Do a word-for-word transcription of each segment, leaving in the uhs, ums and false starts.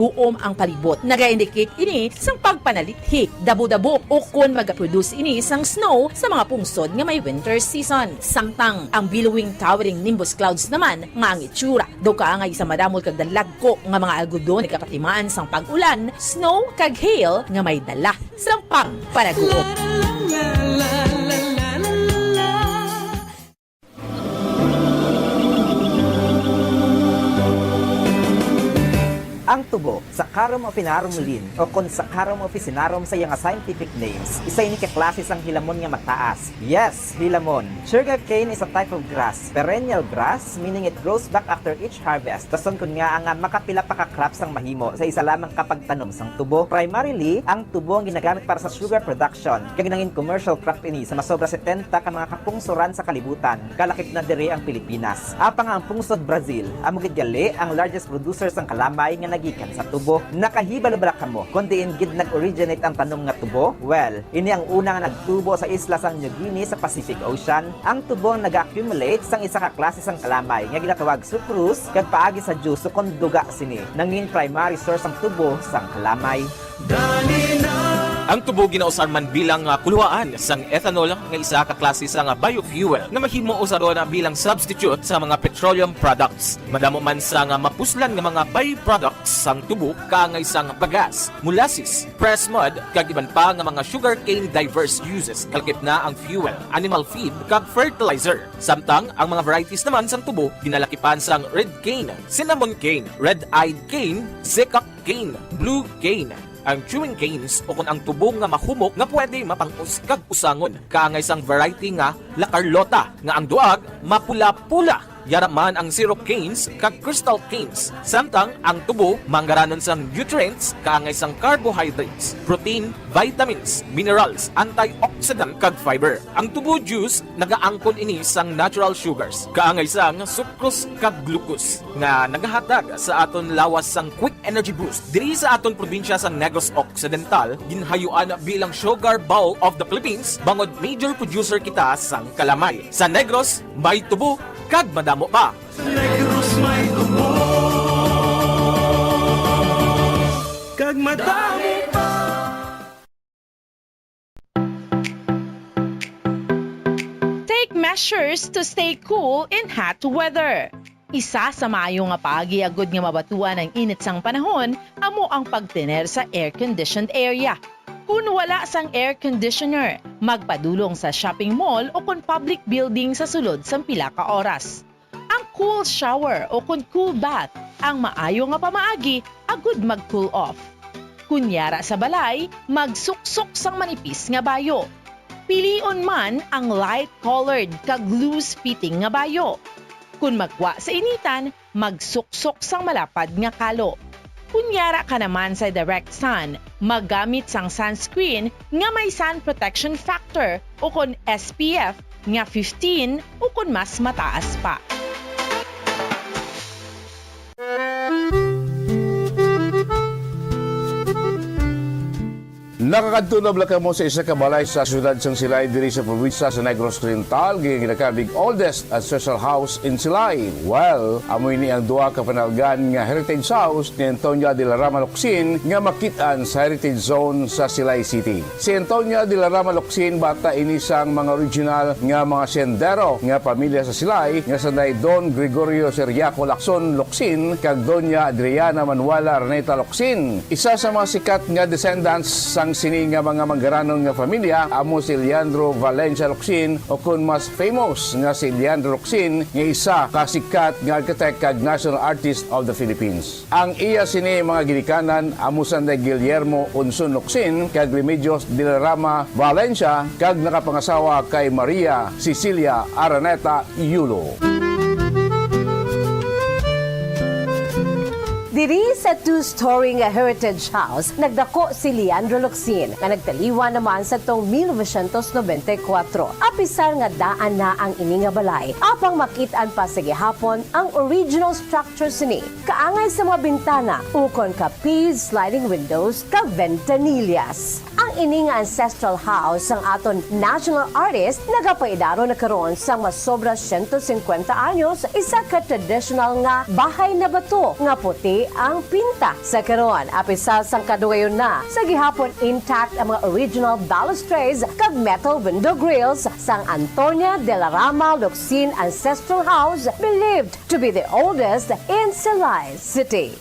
Uom ang palibot. Naga-indicate ini sang pagpanalithi, dabo-dabo, ukon magaproduce ini sang snow sa mga pungsod nga may winter season. Samtang ang billowing towering nimbus clouds naman nga ang itsura daw kaangay sa madamol kag dalagko nga mga algodon nagapatimaan sang pag-ulan, snow, kag hail nga may dala sang pagparaguot. Ang tubo, Saccharum officinarum Linn., o kon Saccharum officinarum sa iya nga scientific names, isa ini ka klase sang hilamon nga mataas. Yes, hilamon. Sugarcane is a type of grass, perennial grass, meaning it grows back after each harvest. Rason kon ngaa nga makapila pa ka crops ang mahimo sa isa lamang ka pagtanom sang tubo. Primarily, ang tubo ang ginagamit para sa sugar production, kag nangin commercial crop ini sa masobra setenta ka mga kapungsoran sa kalibutan, kalakip na diri ang Pilipinas. Apang ang pungsod Brazil, amo gid gali ang largest producer sang kalamay nga nagikan sa tubo. Nakahibalo bala kamo kon diin gid nag-originate ang tanom nga tubo? Well, ini ang una nga nagtubo sa isla sang New Guinea sa Pacific Ocean. Ang tubo ang naga-accumulate sang isa ka klase sang kalamay nga ginatawag sucrose, kag paagi sa juice kon duga sini, nangin primary source ang tubo sang kalamay. Ang tubo ginausar man bilang, ah, kuluhaan sang ethanol, nga isa ka klase sang biofuel nga mahimo usaron bilang substitute sa mga petroleum products. Madamo man sang mapuslan nga mga byproducts sang tubo, kaangay sang bagas, molasses, pressed mud, kag iban pa nga mga sugarcane diverse uses, kalakip na ang fuel, animal feed, kag fertilizer. Samtang ang mga varieties naman sang tubo ginalakipan sang red cane, cinnamon cane, red-eyed cane, seacock cane, blue cane, ang chewing canes, o kon ang tubo nga mahumok nga pwede mapang-us kag usangon, kaangay sang variety nga La Carlota, nga ang duag mapula-pula. Yara man ang syrup canes kag crystal canes, samtang ang tubo manggaranon sang nutrients, kaangay sang carbohydrates, protein, vitamins, minerals, antioxidant, kag fiber. Ang tubo juice, nagaangkon ini sang natural sugars, kaangay sang sucrose kag glucose, nga nagahatag sa aton lawas sang quick energy boost. Diri sa aton probinsya sa Negros Occidental, ginhayuan bilang Sugar Bowl of the Philippines, bangod major producer kita sang kalamay. Sa Negros, may tubo kag madamo pa. Sa Negros may tubo kag madamo pa. Take measures to stay cool in hot weather. Isa sa maayo nga paagi agud nga mabatuan ang init sang panahon amo ang pagtener sa air-conditioned area. Kun wala sang air conditioner, magpadulong sa shopping mall o kon public building sa sulod sang pila ka oras. Ang cool shower o kon cool bath ang maayo nga pamaagi agud mag-cool off. Kun yara sa balay, magsuksok sang manipis nga bayo. Pilion man ang light-colored kag loose-fitting nga bayo. Kun magwa sa initan, magsuksok sang malapad nga kalo. Kun yara ka naman sa direct sun, maggamit sang sunscreen nga may sun protection factor o kon S P F nga fifteen o kon mas mataas pa. Nakakadto na bala kamo sa isa ka balay sa siyudad sang Silay diri sa probinsya sa Negros Occidental, nga ginakabig oldest ancestral house in Silay? Well, amo ini ang duha ka panalgan nga heritage house ni Antonia de la Rama Locsin nga makit-an sa Heritage Zone sa Silay City. Si Antonia de la Rama Locsin bata ini sang mga original nga mga sendero nga pamilya sa Silay nga sanday Don Gregorio Ciriaco Lacson Locsin kag Doña Adriana Manuela Araneta Locsin. Isa sa mga sikat nga descendants sang sini nga mga manggaranon nga pamilya amo si Leandro Valencia Locsin, o kon mas famous nga si Leandro Locsin, nga isa ka sikat nga architect kag national artist of the Philippines. Ang iya sini mga ginikanan amo sanday Guillermo Unson Locsin kag Remedios de la Rama Valencia, kag nakapangasawa kay Maria Cecilia Araneta Yulo. Diri sa two-story nga heritage house, nagdako si Leandro Locsin, nga nagtaliwan naman sa tong mil novecientos nobenta y kuwatro. Apisar nga daan na ang ini nga balay, apang makit-an pa sa gihapon ang original structure sini, kaangay sa mga bintana, ukon ka P sliding windows kag ventanillas. Ini nga ancestral house sang aton national artist nagapaidaron na karon sang masobra siyento singkwenta anyos, isa ka traditional nga bahay na bato nga puti ang pinta. Sa karon, apisal sang kadugayon na, sa gihapon intact ang mga original balustrades kag metal window grills sang Antonia de la Rama Locsin Ancestral House, believed to be the oldest in Silay City.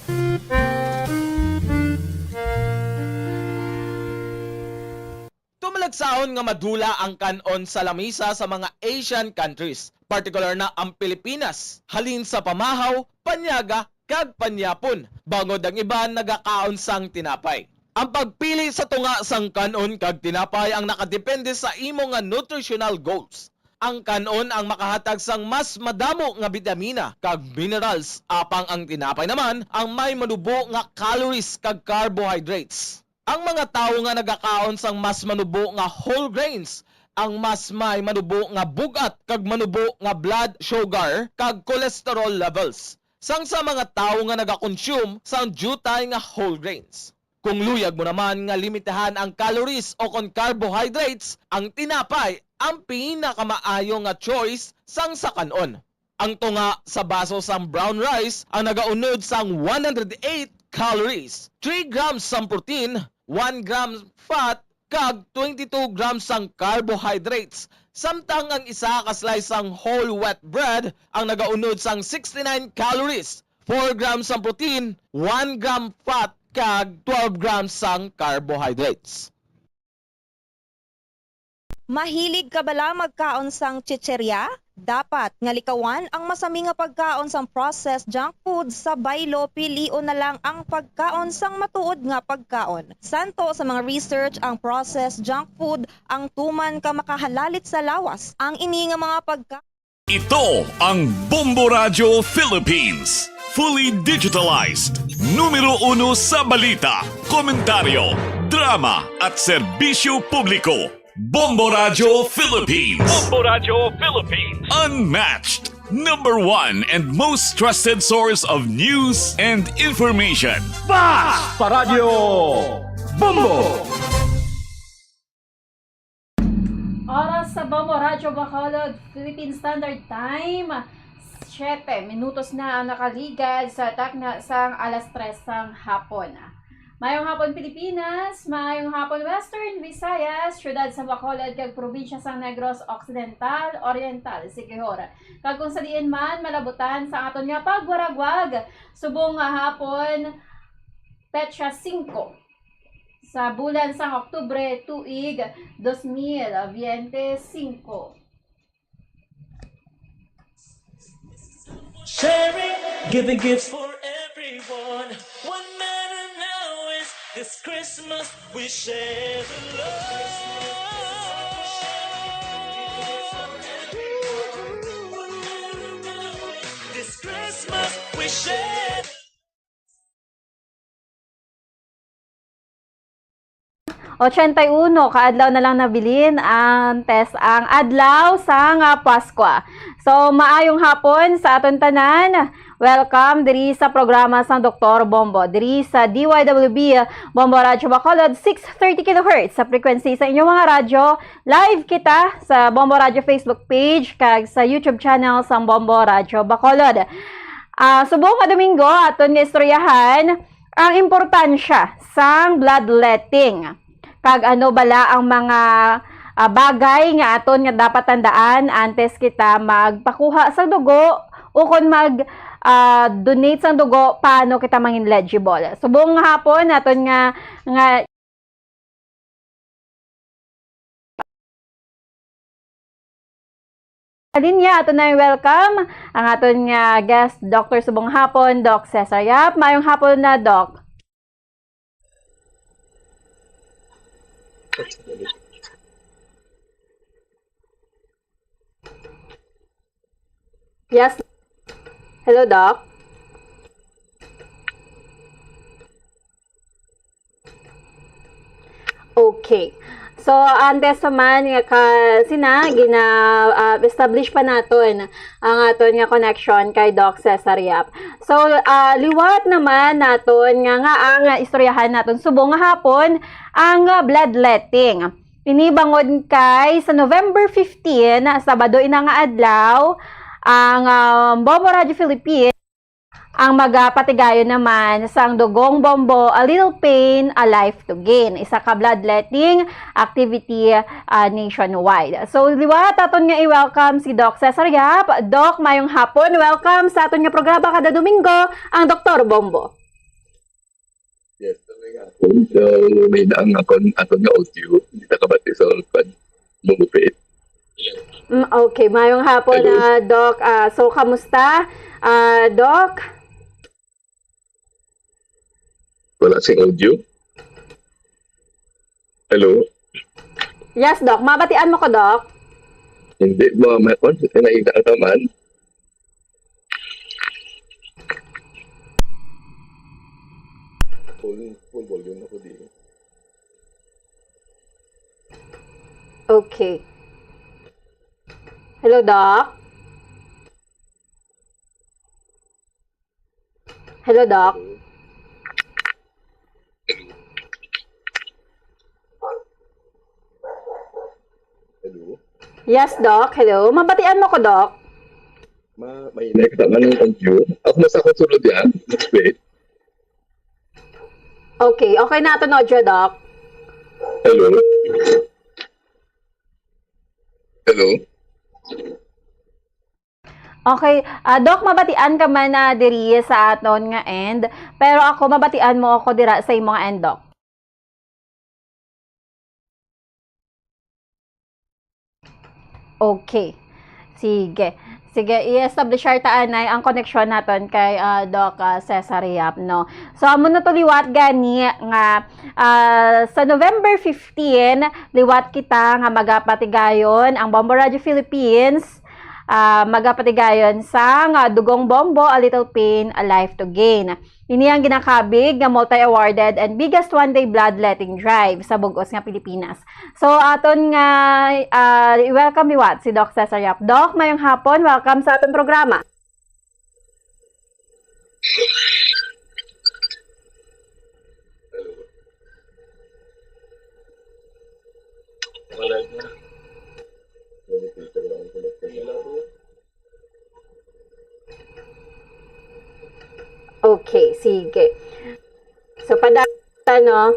Tumalagsahon nga madula ang kan-on sa lamisa sa mga Asian countries, partikular na ang Pilipinas, halin sa pamahaw, panyaga, kag panyapon, bangod ang iban nagakaon sang tinapay. Ang pagpili sa tunga sang kan-on kag tinapay ang nakadepende sa imo nga nutritional goals. Ang kan-on ang makahatag sang mas madamo nga bitamina kag minerals, apang ang tinapay naman ang may manubo nga calories kag carbohydrates. Ang mga tawo nga nagakaon sang mas manubo nga whole grains ang mas may manubo nga bug-at kag manubo nga blood sugar kag cholesterol levels sang sa mga tawo nga nagakonsume sang diutay nga whole grains. Kung luyag mo naman nga limitahan ang calories o kon carbohydrates, ang tinapay ang pinakamaayo nga choice sang sa kan-on. Ang tunga sa baso sang brown rice ang nagaunod sang one hundred eight calories, three grams sang protein, one gram fat, kag twenty-two grams sang carbohydrates, samtang ang isa ka slice sang whole wheat bread ang nagaunod sang sixty-nine calories, four grams sang protein, one gram fat, kag twelve grams sang carbohydrates. Mahilig ka bala magkaon sang chicheria? Dapat nga likawan ang masami nga pagkaon sang processed junk food sa baylo, pilion na lang ang pagkaon sang matuod nga pagkaon. Santo sa mga research, ang processed junk food ang tuman ka makahalalit sa lawas. Ang ini nga mga pagkaon Ito ang Bombo Radyo Philippines. Fully digitalized. Numero uno sa balita, komentaryo, drama, at serbisyo publiko. Bombo Radyo Philippines. Bombo Radyo Philippines. Unmatched. Number one and most trusted source of news and information. Basta Radyo Bombo! Oras sa Bombo Radyo Bacolod, Philippine Standard Time, siyete minutos na ang nakaligad sa takna sang alas tres sang hapon. Mayong hapon, Pilipinas. Mayong hapon, Western Visayas, siyudad sa Bacolod, kag probinsya sang Negros Occidental, Oriental, Siquijor, kag kung sa diin man malabutan sa aton nga pagwaragwag. Subong nga hapon, petsa singko sa bulan sang Oktubre, tuig dos mil biyente singko. Sharing, giving gifts for everyone. One matter now is this Christmas we share the love. This Christmas we share. Ochenta y uno ka adlaw na lang nabilin antes ang adlaw sang Paskwa. So, maayong hapon sa aton tanan. Welcome diri sa programa sang Doktor Bombo, diri sa D Y W B Bombo Radyo Bacolod, six thirty kilohertz sa frequency sa inyong mga radyo. Live kita sa Bombo Radyo Facebook page kag sa YouTube channel sang Bombo Radyo Bacolod. Ah, subong nga Domingo, aton nga istoryahan ang importansya sang bloodletting, kag ano bala ang mga, ah, bagay nga aton nga dapat tandaan antes kita magpakuha sang dugo ukon mag, ah, donate sang dugo, paano kita mangin-eligible. Subong nga hapon, aton nga, nga Sa linya, ato na i-welcome ang aton nga guest, Doktor Subong Hapon, Doc Cesar Yap. Maayong hapon na, Doc. Yes. Hello, Doc. Okay. So, antes naman nga ka, sina, gina, ah, establish pa naton ang aton nga connection kay Doc Cesar Yap. So, ah, liwat naman naton nga, nga ang istoryahan naton subong nga hapon ang, ah, bloodletting. Ini bangod kay sa November fifteen, Sabado ina nga adlaw, ang, ah, Bombo Radio Philippines ang magapatigayon naman sang Dugong Bombo, A Little Pain, A Life to Gain, isa ka bloodletting activity, ah, nationwide. So, liwat aton nga i-welcome si Doc Cesar Yap. Doc, mayong hapon. Welcome sa aton nga programa kada Domingo, ang Doktor Bombo. Yes, so, may daan nga kon aton nga audio, hindi nakabati sa kwan, Mugupit. Mm, okay, mayong hapon, Hello. Ah, Doc. Ah, so, kamusta, ah, Doc? Wala sing audio. Hello? Yes, Doc. Mabatian mo ko, Doc? Hindi mo, may, may, may, may, Full, full volume ako di. Okay. Hello, Doc? Hello, Doc? Hello? Yes, Doc. Hello. Mabatian mo ko, Doc? Ma, may next naman ang audio. Ako na sa ako sulod yan. Let's wait. Okay. Okay na aton audio, Doc. Hello? Hello? Okay. Ah, Doc, mabatian ka man na diri sa aton nga end, pero ako, mabatian mo ako dira sa imo nga end, Doc. Okay. Sige. Sige, i-establish ta anay ang koneksyon naton kay, ah, Doc, ah, Cesar Yap, no? So, amo na to liwat gani nga, ah, sa November fifteen, liwat kita nga magapatigayon ang Bombo Radio Philippines, ah, magapatigayon sang, ah, Dugong Bombo, A Little Pain, A Life to Gain. Ini ang ginakabig nga multi-awarded and biggest one-day bloodletting drive sa bug-os nga Pilipinas. So, aton nga, ah, i-welcome liwat si Doc Cesar Yap. Doc, mayong hapon. Welcome sa aton programa. Okay, sige. So, pada, no?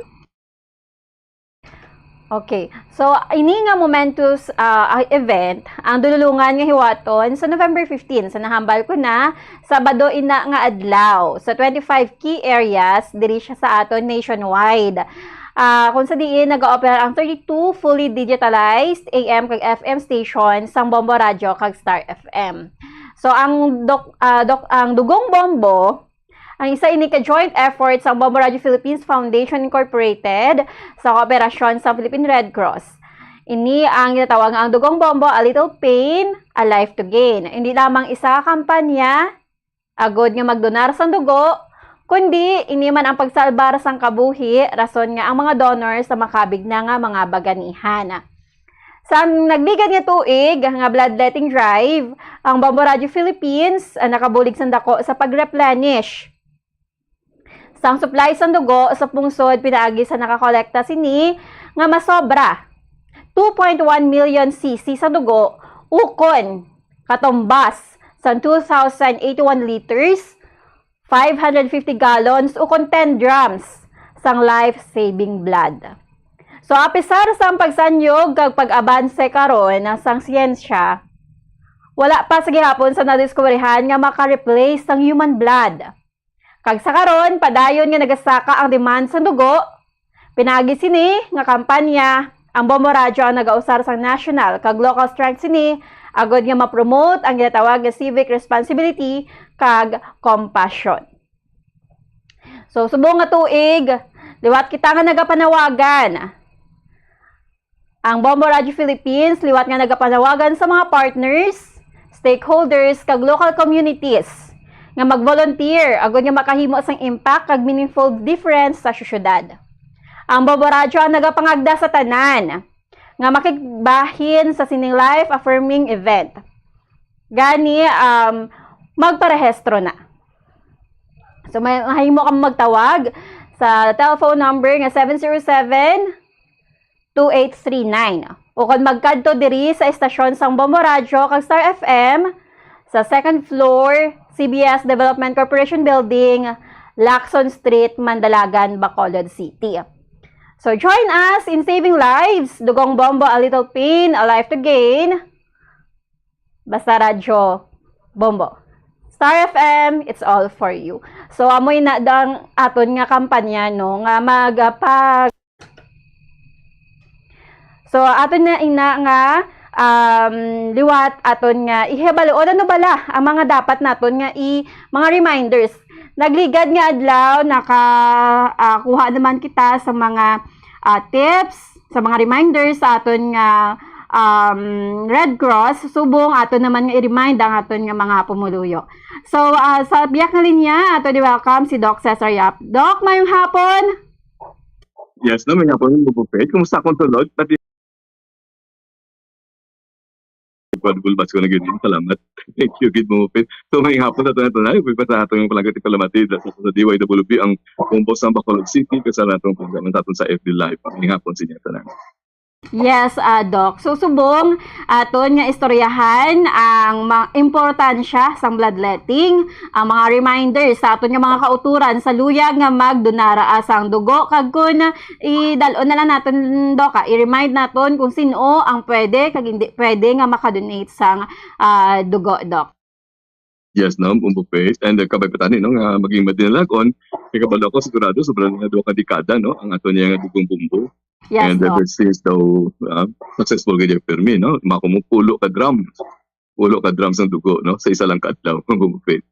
Okay. So, ini nga momentous, ah, event, ang dululungan nga hiwaton sa November fifteen, sa nahambal ko na, Sabado ina nga adlaw, sa twenty-five key areas, diri siya sa aton nationwide. Ah, kung sa diin, nag-operate ang thirty-two fully digitalized A M kag F M stations sang Bombo Radio kag Star F M. So, ang dok-, ah, dok-, ang Dugong Bombo, ang isa ini ka joint effort sang Bombo Radio Philippines Foundation Incorporated sa kooperasyon sa Philippine Red Cross. Ini ang ginatawag nga ang Dugong Bombo, A Little Pain, A Life to Gain. Hindi lamang isa ka kampanya agod nga magdonar sang dugo, kundi ini man ang pagsalbar sang kabuhi, rason nga ang mga donors na makabig na nga mga baganihan. Sa nagligad nga tuig nga bloodletting drive, ang Bombo Radio Philippines, ah, nakabulig sang dako sa pag-replenish sang supply sang dugo sa pungsod pinaagi sa nakakolekta sini nga masobra two point one million C C sa dugo ukon katumbas sang two thousand eighty-one liters, five hundred fifty gallons ukon ten drums sang life-saving blood. So, apisar sang pagsanyog kag pag-abanse karon sang siyensya, wala pa sa gihapon sa nadiskubrihan nga maka-replace sang human blood. Kag sa karon, padayon nga nagasaka ang demand sang dugo, pinaagi sini nga kampanya, ang Bombo Radyo ang nagausar sang national kag local strength sini agod nga ma-promote ang ginatawag nga civic responsibility kag compassion. So, subong nga tuig, liwat kita nga nagapanawagan. Ang Bombo Radio Philippines liwat nga nagapanawagan sa mga partners, stakeholders, kag local communities nga mag-volunteer agod nga makahimo sang impact kag meaningful difference sa sosyedad. Ang Bombo Radio ang nagapangagda sa tanan nga makigbahin sa sining life-affirming event. Gani, um, magparehistro na. So, may, mahimo kang magtawag sa telephone number nga seven zero seven, two eight three nine. O kon magkadto diri sa estasyon sang Bombo Radyo kag Star F M, sa second floor, C B S Development Corporation Building, Lacson Street, Mandalagan, Bacolod City. So join us in saving lives. Dugong Bombo, a little pain, a life to gain. Basta Radyo Bombo. Star F M, it's all for you. So, amoy na dang aton nga kampanya, no, nga mag, ah, pag-, so, aton na ina nga, um, liwat aton nga ihibalo. O, ano bala ang mga dapat naton nga i-, mga reminders? Nagligad nga adlaw, naka, ah, kuha naman kita sa mga, ah, tips, sa mga reminders sa aton nga, um, Red Cross, subong aton naman nga i-remind ang aton nga mga pumuluyo. So, ah, sa biyak nga linya, ato di welcome si Doc Cesar Yap. Doc, mayong hapon! Yes, no, may hapon, Bombo Faith. Kumusta akong tulog? Pati Incredible batch ko na gid. Salamat. Thank you gid, Bombo Faith. So, may hapon na tanan, tanan. May pa sa atong palangga ti palamati sa, sa D Y W P ang Bombo sa Bacolod City, kag sa atong programa sa aton sa F B Live. May hapon sa inyo tanan. Yes, ah, Doc. So, subong aton nga istoryahan ang mga importansya sang bloodletting, ang mga reminders sa aton nga mga kauturan sa luyag nga magdonara sang dugo, kag kun idal-on na lang naton, Doc, ah, i-remind naton kung sin-o ang pwede kag hindi pwede nga makadonate sang, ah, dugo, Doc. Yes, no, Bombo Faith. And, uh, kabay pa tani, no, nga maging madinalag-on, kay kabalo ako, sigurado, sobra na duha ka dekada, no, ang ato niya nga Dugong Bombo. Yes, And Doc. ever since daw, ah, successful gid yung pirmi, no? Mako mo pulo ka drum. Pulo ka drum sang dugo, no? Sa isa lang ka adlaw, Bombo Faith.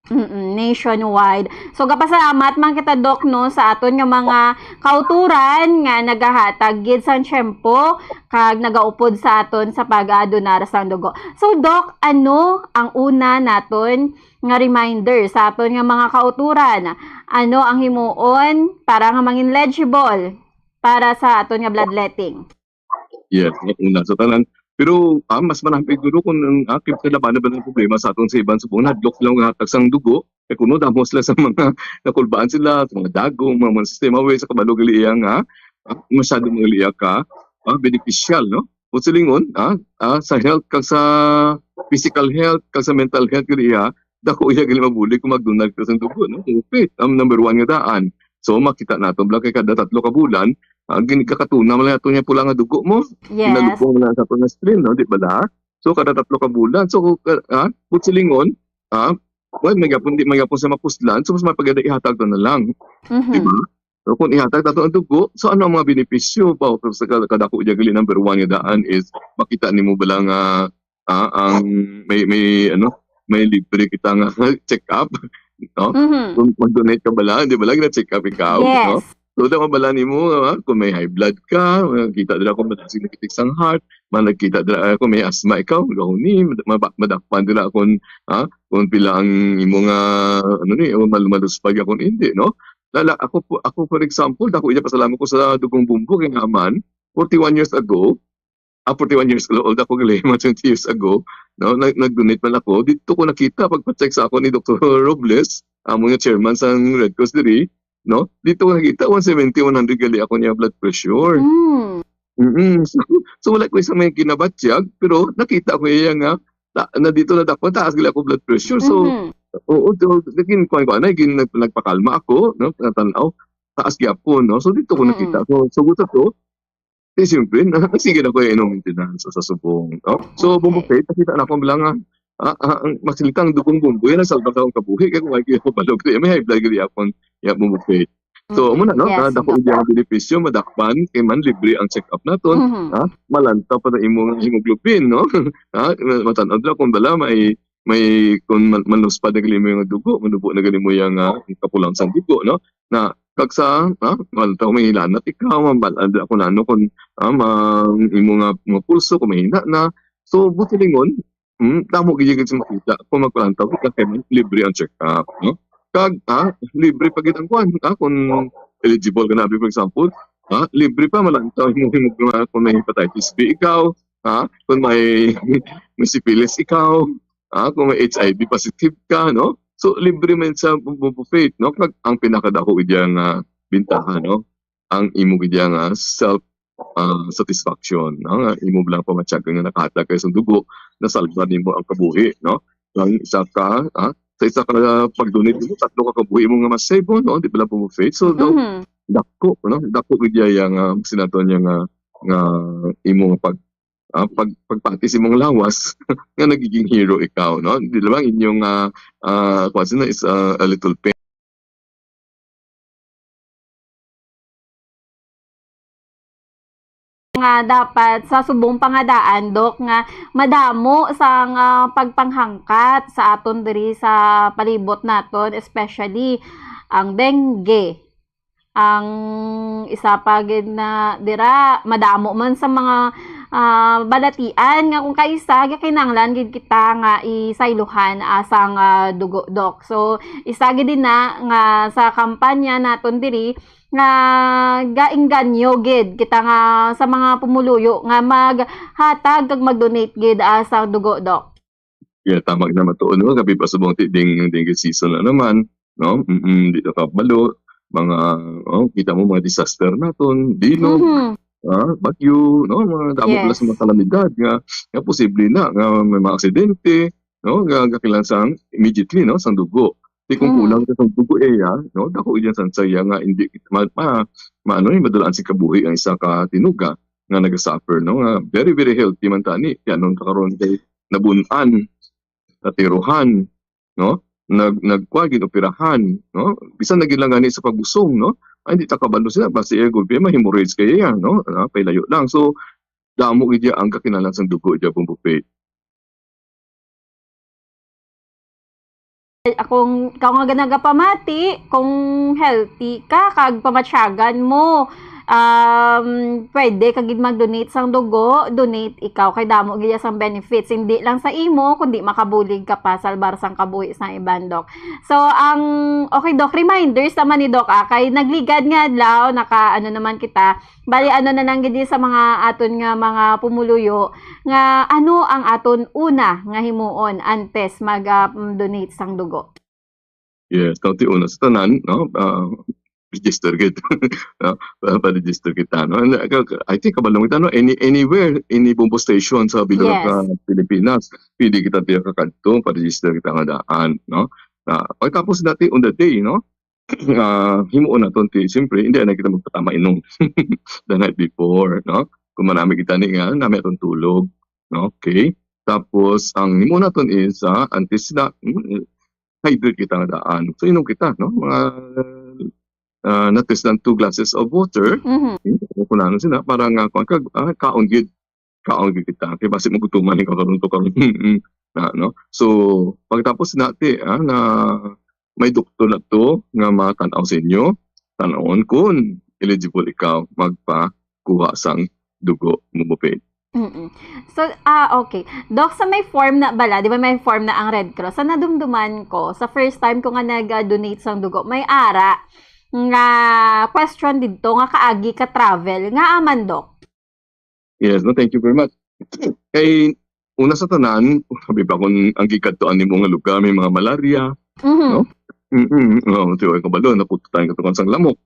Mm-mm, nationwide. So, gapasalamat man kita, Doc, no, sa aton nga mga kauturan nga nagahatag gid sang tiyempo kag nagaupod sa aton sa pag-adonar sang dugo. So, Doc, ano ang una naton nga reminder sa aton nga mga kauturan? Ano ang himuon para nga mangin legible para sa aton nga bloodletting? Yes, ang una sa tanan. Pero, ah, mas manahipig guro kung ang, ah, kay labanan ba ng problema sa aton sa iban subong, nahadlok lang nga hatag sang dugo. Kay kuno damo sila sa mga nakulbaan sila, sa mga dagom, mga, mga sistema, way sa kabalo gali iya nga, ah, masyado mga gali iya ka, ah, beneficial, no? Kung silingon, ah, ah, sa health kag sa physical health kag sa mental health gali iya, dako iya gali mabulig kung magdonate ka sang dugo, no? So, faith ang number one nga daan. So, makita nato bala kay kada tatlo ka bulan, ah, gini kakatuna man lang ato niya pula nga dugo mo. Yes. Ginalubong na sa ato nga stream, no? Di bala? So, kada tatlo ka bulan. So, ka-, ah, kung silingon, ah, well, may gapon, di may gapon sa mapuslan. So, mas mapaganda ihatag to na lang. Mhm. Di ba? So, kung ihatag nato ang dugo, so ano ang mga benepisyo pa? Sa ka-, kadako niya gali number one nga daan is makita nimo bala nga, ah, ang may, may, ano, may libre kita nga check-up, no? Mhm. Kung mag-donate ka bala, di bala, gina-check up ikaw, no? Yes. So, daw mabala nimo, ah, kung may high blood ka, ah, kita dira kung mataas ang kitik sang heart, man nagkita dira, ah, kung may asthma ikaw, gahon ni, mad-, maba-, madakpan dira kung, ah, kung pila ang imo nga, ano ni, o mal-, maluspag ya kung hindi, no? Lala, ako po, ako, for example, dako iya pasalamat ko sa Dugong Bombo kay nga man, forty-one years ago, ah, forty-one years old ako gali, mga twenty years ago, no? Nag-, nag-donate man ako. Dito ko nakita, pagpa-check sa ako ni Doktor Robles, amo nga chairman sang Red Cross diri, no? Dito ko nakita, one seventy, one hundred gali ako niya blood pressure. Mm. Mm-mm. So, so wala ko isa may ginabatyag, pero nakita ko iya nga, ta-, na dito na dapat taas gali ako blood pressure. So, Mhm. oo, so, naging, kuwan ko, ano, naging nag-, nagpakalma ako, no? Natanaw, taas gyapon, no? So, dito ko Mm-mm. nakita. So, so, gusto ko, eh, siyempre, na, sige na ko yung maintenance sa subong, no? So, Okay. Bombo Faith, nakita na ko lang, ah, ah, ah, ang masilita ang Dugong Bombo, yan ang salba ka ang kabuhi, kaya kung may kabalog, kaya may high blood, kaya akong, ya, Bombo Faith. So, Mm. amo na, no? Yes, Na, dako Doc. Ang benepisyo, madakpan, kay man libre ang check-up naton, Mhm. ha? Malantaw pa na imo nga hemoglobin, no? Ha? Matan-aw na kung bala, may, may, kung mal-, maluspad na gali mo yung dugo, manubo na gali mo yung, ah, kapulang sa dugo, no? Na, kag sa, ha? Malantaw, may hilanat ikaw, mabalaan na kung ano, kung, ah, ma-, imo nga, nga pulso, kung mahina na. So, buti lingon, Hmm, damo gid gid sa makita kung magpalantaw ka kay man libre ang check-up, no? Kag, ah, libre pa gid ang kuan, ah, kung eligible ka na, for example, Ha? Libre pa, malantaw mo, mo, kung may hepatitis B ikaw, ha? Kung may, may syphilis ikaw, ha? Kung may H I V positive ka, no? So, libre man sa bu-, bu-, buffet, no? Kag ang pinakadako gid nga bintaha, no? Ang imo gid nga self, ah, satisfaction, no? Nga imo lang pamatyagan nga nakahatag kayo sa dugo, nasalba nimo ang kabuhi, no? Ang isa ka, ah, sa isa ka pag-donate mo, tatlo ka kabuhi mo nga ma-save mo, no? Di ba lang po, Faith? So, daw, Mhm. dako, no? Dako gid iya nga sinaton niya nga, nga imo nga pag, ah, pag, pagpati sa imong lawas nga nagiging hero ikaw, no? Di ba ang inyong, ah, ah, kuwan sila is, ah, a little pain. Nga dapat sa subong pa nga daan, Dok, nga madamo sang, ah, pagpanghangkat sa aton diri sa palibot naton, especially ang dengue. Ang isa pa gid na dira, madamo man sa mga, ah, balatian nga kung kaisa, kinahanglan gid kita nga isaylohan, ah, sang, ah, dugo, Dok. So, isa gid din na nga sa kampanya naton diri, nga gaengganyo gid kita nga sa mga pumuluyo nga maghatag kag mag-donate gid, ah, sa dugo, Doc. Yeah, tama gid naman to, no? Kami pa subong ti ding, dengue season na naman, no? Mm, di na kabalo, mga, oh, kita mo mga disaster naton, bilog, Mhm. ah, bagyo, no? Mga damo pala sa mga Yes. kalamidad nga, nga posible na nga may mga aksidente, no? Nga, nga kailangan sang immediately, no? Sang dugo. Di kung Mm. kulang ka sang dugo, eh, ya, no? Dako iya sang saya nga hindi ma-, ma-, maano, eh, madulaan si kabuhi ang isa ka tinuga nga nagasuffer, no? Nga very, very healthy man tani. Kaya nung karon kay nabun-an, natiruhan, no? Nag-, nagkuha, ginoperahan, no? Bisan nagilangani sa pagusong, no? Ay, hindi ta kabalo sila. Basta iya gulpi, ma-hemorrhage kaya yan, no? Ah, pailayo lang. So, damo gid ang kakinahanglan sang dugo, iya, Bombo Faith. Kung ikaw nga nagapamati, kung healthy ka, kag pamatyagan mo, um, pwede ka gid mag-donate sang dugo, donate ikaw, kay damo gid sang benefits, hindi lang sa imo, kundi makabulig ka pa, salbar sang kabuhi sang iban, Doc. So, ang, okay, Doc, reminders naman ni Doc, ah, kay nagligad nga adlaw, naka, ano naman kita, bali, ano na lang gid sa mga aton nga mga pumuluyo, nga ano ang aton una nga himuon antes mag, ah, donate sang dugo? Yes, kaunti una sa tanan, no? Ah, register gid. No? Pa-, pa-register kita, no? And, uh, ka-, ka-, I think kabalo mo kita, no? Any, anywhere, any Bombo station sa bilog Yes. sa Pilipinas, pwede kita diya kakadto, pa-register kita nga daan, no? Ah, pagkatapos dati, on the day, no? Ah, himuon naton ti, siyempre, hindi na kita magpatama inom the night before, no? Kung manami kita ni nga, nami atong tulog, no? Okay? Tapos, ang himuon naton is, ah, antes na, mm, hydrate kita nga daan. So, inom kita, no? Mga, ah, not less than two glasses of water. Mhm. Okay? Kung ano sila, para nga, kung kag-, ah, kaon gid, kaon gid kita. Kay basi magutuman ikaw karon to karon. Na, no? So, pagtapos nati, ah, na may doktor na to nga makatan-aw sa inyo, tan-awon kung eligible ikaw magpakuha sang dugo mo, Bupin. Mm-mm. So, ah, okay. Doc, sa may form na bala, di ba may form na ang Red Cross? Sa nadumduman ko, sa first time ko nga nag-donate sang dugo, may ara nga question didto nga kaagi ka travel. Ngaa man, Doc? Yes, no, thank you very much. Kay, una sa tanan, sabi pa kung ang gikadtuan nimo nga lugar, may mga malaria, Mhm. no? Mm-mm. Oh, di ko kabalo, nakututan ka tungkol sang lamok.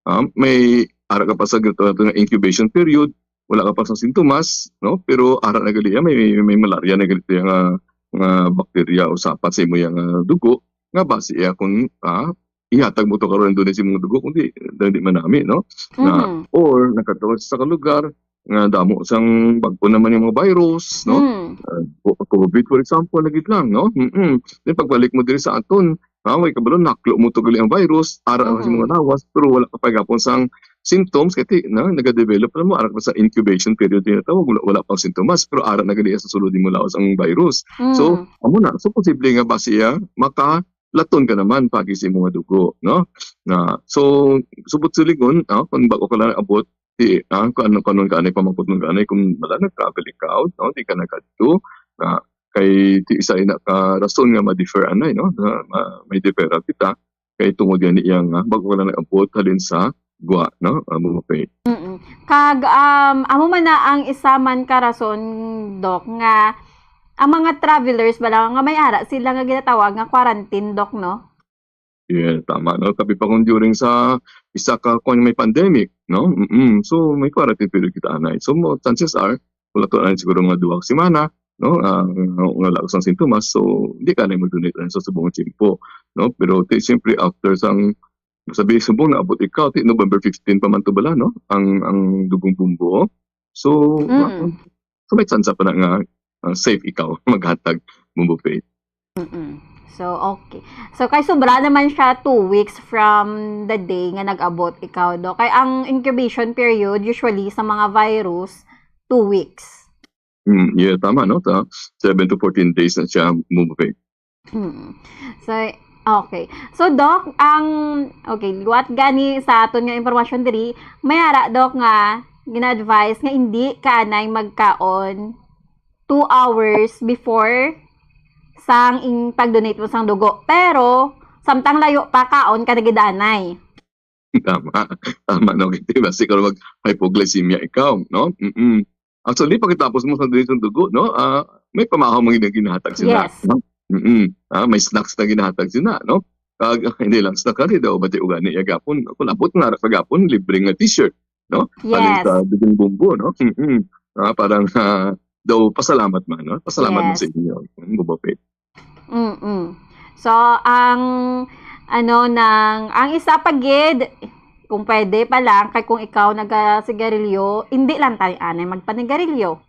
Ah, may ara ka pa sa gito, nga incubation period, wala ka pa sa sintomas, no? Pero ara na gali, ah, may, may malaria na gali nga, nga bakterya o sapat sa imo yang, ah, dugo, nga basi iya kung, ah, ihatag mo to karon doon sa imong dugo, kundi hindi manami, no? Na, Mhm. or nakatawa sa ka lugar, nga damo sang bag-o naman yung mga virus, no? Mm. Ah, co-, covid, for example, lagi lang, no? Mm-mm. Then pagbalik mo diri sa aton, ah, may kabalo, naklo mo to gali ang virus, ara na sa Mhm. mga lawas, pero wala ka pa gapon sang symptoms, kay ti-, na, nagadevelop na mo, ara pa sa incubation period tinatawag, wala, wala pang sintomas, pero ara na gali sa sulod mo lawas ang virus. So, Mm. amo na. So, posible nga ba siya makalaton ka naman pagi sa imong dugo, no? Na, so, subot silingon, ah, kung bago ka lang abot, ti, ah, kung ano, kung ano ka anay, pamangkot mo ka anay, kung wala nag-travel ikaw, no? Di ka nagkadto, na, kay ti isa ina ka rason nga ma-defer anay, no? Na, ma-, may deferral kita. Kay tungod gani iya nga bago lang nag-abot halin sa gwa, no? Ah, Mama Faith. Mm. Kag, um, amo man na ang isa man ka rason, Doc, nga ang mga travelers bala nga may ara sila nga ginatawag nga quarantine, Doc, no? Yeah, tama, no? Tabi pa kung during sa isa ka, kung may pandemic, no? Mm. So, may quarantine period kita anay. So, mo, chances are, wala to na siguro mga duha ka semana, no? Ah, nga wala sang sintomas. So, hindi ka na mo-donate sa subong tiyempo, no? Pero, ti, siyempre, after sang, sabi, subong naabot ikaw, ti, November fifteen pa man to bala, no? Ang, ang dugong bumbo. So, Mm. so may tsansa pa na nga, ah, safe ikaw maghatag, Bumbo Faith. Mm-mm. So, okay. So, kay sobra naman siya two weeks from the day nga nag-abot ikaw, Doc. Kay ang incubation period, usually, sa mga virus, two weeks. Mm, yeah, tama, no? Ta, seven to fourteen days na siya, Bumbo Faith. Hmm. So, okay. So, Doc, ang, okay, liwat gani sa aton nga impormasyon diri, may ara, Doc, nga gina-advise nga hindi ka anay magkaon two hours before sang ing pag-donate mo sang dugo. Pero, samtang layo pa, kaon ka na gid anay. Tama. Tama, no? Kasi basi ka mag hypoglycemia ikaw, no? Mm-mm. Actually, pagkatapos mo sa donate ng dugo, no? Ah, may pamahaw man gid ang ginahatag sila, Yes. no? Mm-mm. Ah, may snacks na ginahatag sila, no? Kag, hindi lang snack, kag daw, bati ugani, ya gapon. Kung abot na, sa gapon, libre nga t-shirt, no? Halin Yes. sa Dugong Bumbo, no? Mm-mm. Ah, parang, ah, daw, pasalamat man, no? Pasalamat man Yes. sa inyo, mm, Bumbo Faith. Mm-mm. So, ang, ano, nang, ang isa pa gid, kung pwede pa lang, kay kung ikaw nagasigarilyo, hindi lang tayo anay magpanigarilyo.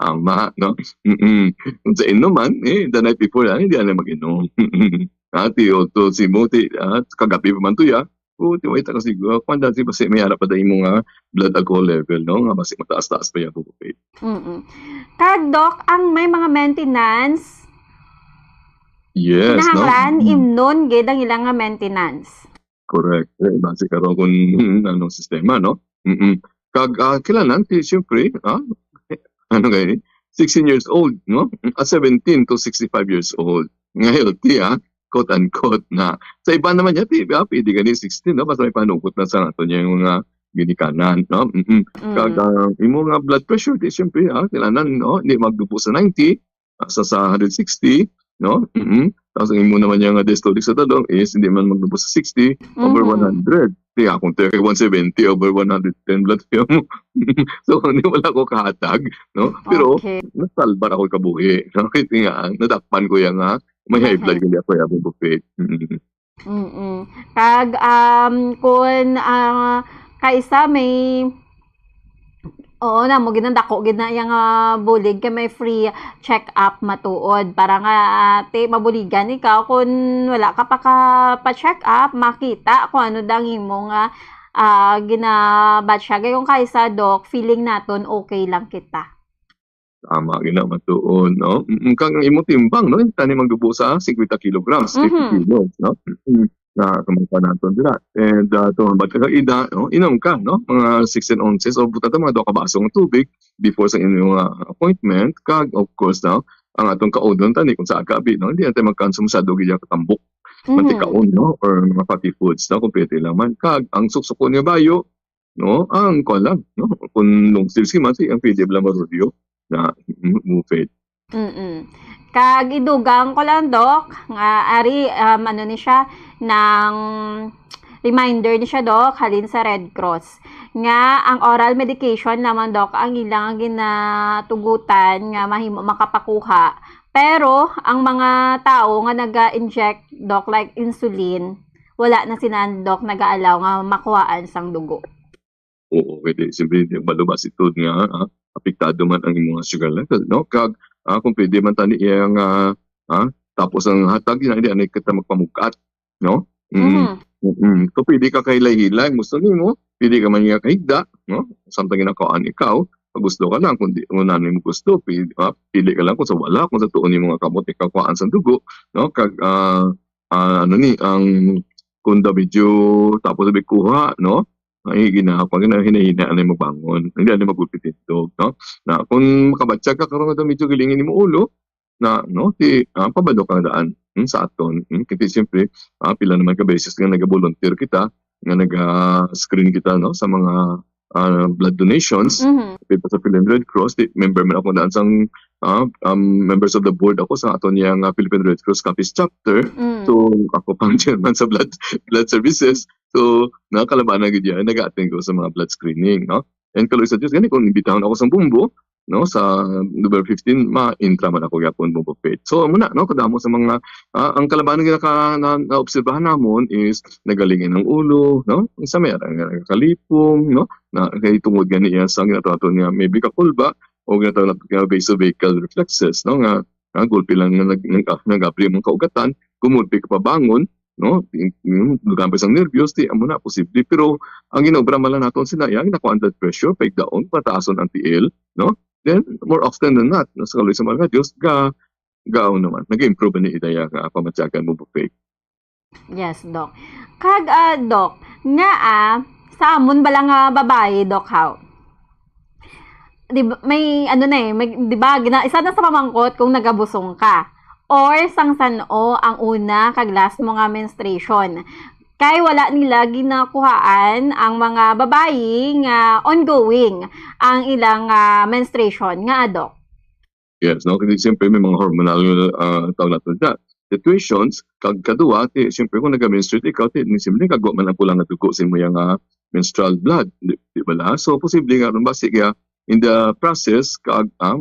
Tama, no? Mm-mm. Kung sa inuman, eh, the night before, ah, hindi na mag-inom. Ati, o to, si Moti, ah, kagabi pa man to, ya. O, ti, wait, kasi, uh, kung dati, basi may harap pa tayo mga blood alcohol level, no? Nga basi mataas-taas pa yan, Bumbo Faith. Mm-mm. Kag, Doc, ang may mga maintenance, Yes, no? kinahanglan, Mm. imnon gid ang ilang nga maintenance. Correct. Eh, base karon kung anong sistema, no? Mm-mm. Kag, ah, kailangan, ti, siyempre, ah, ano kayo, sixteen years old, no? At seventeen to sixty-five years old. Nga healthy, ah, quote unquote na. Sa iba naman niya, ti, ah, pwede gani sixteen, no? Basta may panukot na sa ato niya yung mga ginikanan, no? Mm-mm. Kag, Mm. ah, yung mga blood pressure, ti, siyempre, ah, kailangan, no? Hindi magdupo sa ninety, sa, sa hundred sixty, no? Mm-mm. Tapos ang imo naman yung, ah, diastolic sa talong is hindi man magdupo sa sixty over Mhm. one hundred. Kaya kung tayo kay one seventy over one hundred ten blood film. So, hindi wala ko kahatag, no? Pero, Okay. nasalbar ako kabuhi. No? Kaya nga, nadakpan ko yan nga, may high blood Okay. gali ako, ya, Bumbo Faith. Mm. Mm-mm. Kag, um, kun, ah, kaisa may, oo na, mo gid ang dako gid na yang, ah, bulig kay may free check-up matuod. Para nga, ate, mabuligan ikaw kun wala ka pa ka pa-check-up, makita kung ano dang imo nga, ah, ginabatsyag. Kay kung kaisa, Doc, feeling naton okay lang kita. Tama, gina, matuon, no? Mm, kag ang imong timbang, no? Tani magdubo sa fifty kilograms, fifty Mhm. kilos, no? Mm, na kamangkon naton dira. And, ah, to, ba't ka ida, no? Inom ka, no? Mga sixteen ounces o buta mga duha ka baso nga tubig before sa inyong, ah, appointment. Kag, of course, no? Ang atong kaudon tani kung sa agabi, no? Hindi natin magkansum sa dugi niya katambok. Mhm. Mantikaon, no? Or mga fatty foods, no? Kung pwede lang man. Kag, ang suksukon nga bayo, no? Ang kuwan lang, no? Kung long sleeves ka man, si, ang pwede lang marulyo na, mm, mufit. Mm-mm. Kag idugang ko lang, Doc, nga ari, um, ano ni siya, nang reminder ni siya, Doc, halin sa Red Cross. Nga ang oral medication naman, Doc, ang ilang ginatugutan nga mahimo makapakuha. Pero ang mga tao nga naga-inject, Doc, like insulin, wala na sila, Doc, naga-allow nga makuhaan sang dugo. Oo, pwede. Siyempre, di, malubas ito nga, ah, apektado man ang imong sugar level, no? Kag, ah, kung pwede man tani iyang, ah, ah, tapos ang hatag, yun, hindi, ano, kita magpamugat, no? Mm. Mhm. Mm. Kung pwede ka kahilay-hilay, gusto nimo, pwede ka man nga kahigda, no? Samtang ginakawaan ikaw, pag gusto ka lang, kung di, kung ano mo gusto, pili, ah, pili ka lang kung sa wala, kung sa tuon nimo nga kamot, ikaw kuhaan sa dugo, no? Kag, ah, ah, ano ni, ang, kung daw medyo tapos sabi kuha, no? Ay, ginahapon, gina-, hinahina na yung magbangon. Hindi na magulpit yung dog, no? Na, kung makabatsyag ka, karon nga daw medyo gilingin mo ulo, na, no? Di, ah, pabalo ka na daan. hmm, sa aton. Hmm, kasi siyempre, ah, pila naman ka beses nga nag-volunteer kita, nga nag-screen kita, no, sa mga, ah, blood donations. Mhm. Di ba sa Philippine Red Cross, di, member man ako daan sang, ah, um, members of the board ako sa aton yang, ah, Philippine Red Cross Capiz Chapter. Mm. So, ako pang chairman sa blood, blood services. So, nakalabanan gid yan, nag-attend ko sa mga blood screening, no? And kaluoy sa Dios, gani kung imbitahon ako sa Bombo, no, sa November fifteen, ma-intra man ako gyapon, Bombo Faith. So, amo na, no, kadamo sa mga, ah, ang kalabanan nga naka-, na, naobserbahan namon is nagaling ang ulo, no? Ang sa may ara nga nakalipong, no? Na kay tungod gani iya sa ginatawag nga maybe kakulba o ginatawag nga vasovagal reflexes, no? Nga, nga gulpi lang nga nag-, nag-, nag-abri ang mga kaugatan, gumulpi ka pabangon, no? Yung, yung dugang pa sang nervyos, di, amo na, posible. Pero ang ginobra man lang naton sina, iya, nakuha ang blood pressure, paigdaon, pataason ang tiil, no? Then, more often than not, no, sa kaluoy sa mga Dios, ga, gaon naman, nag-improve ni idaya nga pamatyagan, Bombo Faith. Yes, Doc. Kag, ah, Doc, nga, ah, sa amon bala nga babayi, Doc, how? Di ba, may, ano na eh, may, di ba, gina-, isa na sa pamangkot kung nagabusong ka. Or sang san-o ang una kag last mo nga menstruation. Kay wala nila ginakuhaan ang mga babayi nga ongoing ang ilang, ah, menstruation nga, Doc. Yes, no? Kasi siyempre may mga hormonal, ah, tawag natin dyan, situations. Kag kadua, ti, siyempre kung nag-menstruate ikaw, ti, ni siyempre kagwa man ang pula nga dugo sa imo yang, ah, menstrual blood, di, di ba la? So, posible nga ron basi kaya in the process, kag, ah,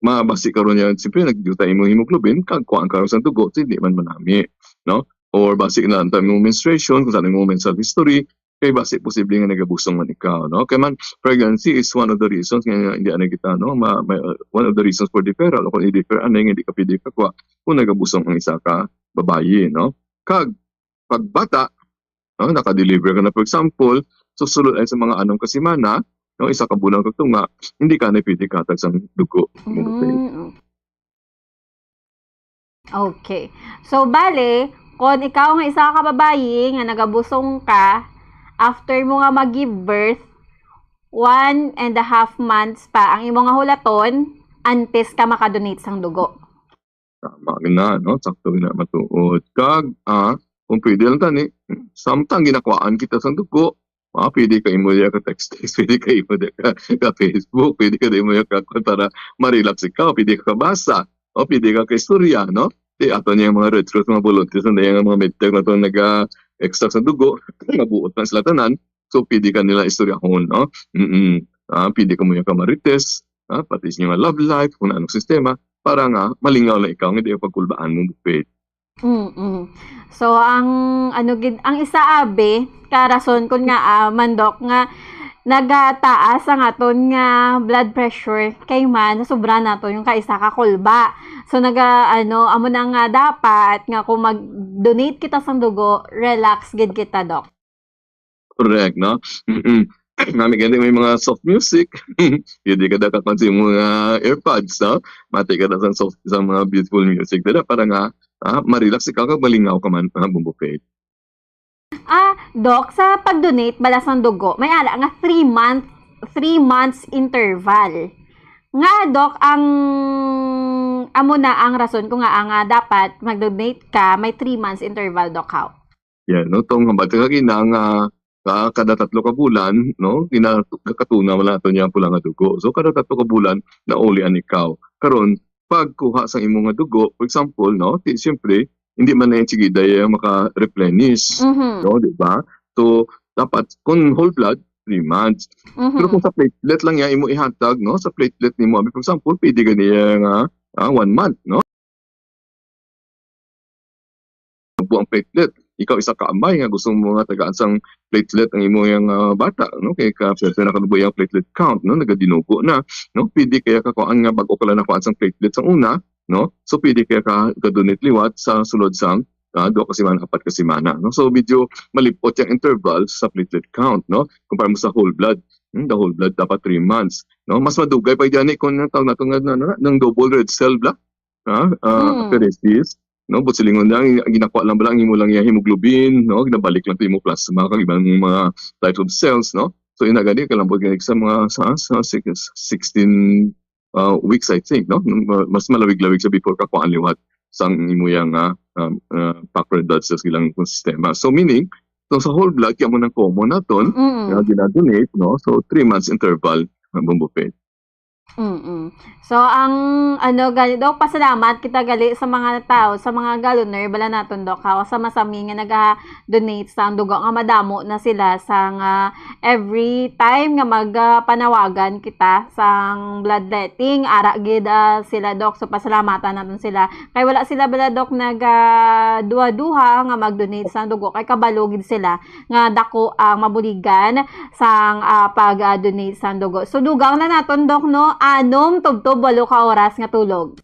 mabasi karon yan, siyempre nagduta imo hemoglobin, kag kuhaan ka ron sa dugo, ti, di man manami, no? Or basi na ang imo menstruation, kung saan imo menstrual history, kay basi posible nga nagabusong man ikaw, no? Kay man, pregnancy is one of the reasons nga hindi anay kita, no? Ma, ma, one of the reasons for deferral, o kung i-defer anay nga hindi ka pwede kakuha kung nagabusong ang isa ka babayi, no? Kag pagbata, no, naka-deliver ka na, for example, so sulod ay sa mga anom ka semana, no, isa ka bulan kag tunga, hindi ka na pwede kahatag sang dugo. Mm, okay. Okay. So, bale, kon ikaw nga isa ka babayi nga nagabusong ka, after mo nga mag-give birth, one and a half months pa ang imo nga hulaton antes ka makadonate sang dugo. Tama na, no? Sakto na, matuod. Kag, ah, kung pwede lang tani, samtang ginakuhaan kita sang dugo, ah, pwede ka imo diya ka text-text, pwede ka imo diya ka, ka Facebook, pwede ka imo diya ka, para ma-relax ikaw, pwede ka kabasa, o pwede ka kaistorya, no? Di ato niya mga Red Cross, mga volunteers, na yung mga medtech na to nag-extract sa dugo, mabuot na sila tanan, so pwede ka nila istoryahon, no? Mm-mm. Ah, pwede ka mo yung kamarites, ah, pati sa mga love life, kung anong sistema, para nga malingaw na ikaw, nga di ang pagkulbaan mo, Faith. Mm-mm. So, ang, ano gid, ang isa abi ka rason kun nga, ah, man, Doc, nga nagataas ang aton nga blood pressure kay man sobra nato yung kaisa ka kulba. So, naga, ano, amo na nga dapat nga kung mag-donate kita sang dugo, relax gid kita, Doc. Correct, no? Mm-mm. Nami gani may mga soft music. Pwede ka daw kakuan sa mga earpods, no? Mati ka daw sa soft, sa mga beautiful music. Dala para nga, ah, ma-relax ikaw kag malingaw ka man, ah, Bombo Faith. Ah, Doc, sa pag-donate bala sang dugo, may ara nga three month, three months interval. Nga, Doc, ang, amo na ang rason ko nga, ah, nga dapat mag-donate ka, may three months interval, Doc, how? Yan, no? Tong hambal ka kagina nga, ah, kada tatlo ka bulan, no? Gina-, gakatuna wala ato niya ang pula nga dugo. So, kada tatlo ka bulan, naulian ikaw. Karon, pagkuha sa imo nga dugo, for example, no? Ti, siyempre, hindi man na yung sige daya maka-replenish, Mhm. no? Di ba? So, dapat, kung whole blood, three months. Mhm. Pero kung sa platelet lang niya, imo ihatag, no? Sa platelet nimo, for example, pwede ka niya nga, ah, one month, no? Buang platelet. Ikaw isa ka amay nga gusto mo nga tagaan sang platelet ang imo yang, ah, bata, no? Kay ka, swerte na kanubo yung platelet count, no? Nagadinugo na, no? Pwede kaya ka kuan nga bag-o ka lang nakuan sang platelet sa una, no? So, pwede kaya ka ga-donate liwat sa sulod sang, ah, duha ka semana, apat ka semana, no? So, medyo malipot yung interval sa platelet count, no? Kumpara mo sa whole blood. Hmm, the whole blood dapat three months, no? Mas madugay pa gani kung ang tawag nato nga na, na, ng double red cell bla, ah, ah, Hmm. apheresis, no? But silingon lang, ang ginakuha lang bala ang imo lang yung hemoglobin, no? Ginabalik lang to imo plasma kag ibang mga types of cells, no? So, ina gani kalambot gani sa mga sa, sa six, sixteen, ah, weeks, I think, no? Ma-, mas malawig-lawig sa before kakuhaan liwat. sang imo yang, ah, um, ah, packed red blood cells ilang sistema. So, meaning, so sa whole blood, kaya mo nang common naton, Mm. nga gina-donate, no? So, three months interval ang Bumbo Faith. Mm. So, ang, ano, gali, Dok, pasalamat kita gali sa mga tao, sa mga galloner, bala naton, Dok, ha, sa masami nga naga-donate sa dugo, nga madamo na sila sa nga every time nga mag, ah, panawagan kita sa bloodletting, ara gid, ah, sila, Dok. So, pasalamatan naton sila. Kay wala sila, bala, Dok, naga, ah, duha-duha nga mag-donate sa dugo. Kay kabalo gid sila nga dako ang mabuligan sang, ah, pag, ah, donate sang dugo. So, dugang na naton, Dok, no? Anom tubtob walo ka oras nga tulog.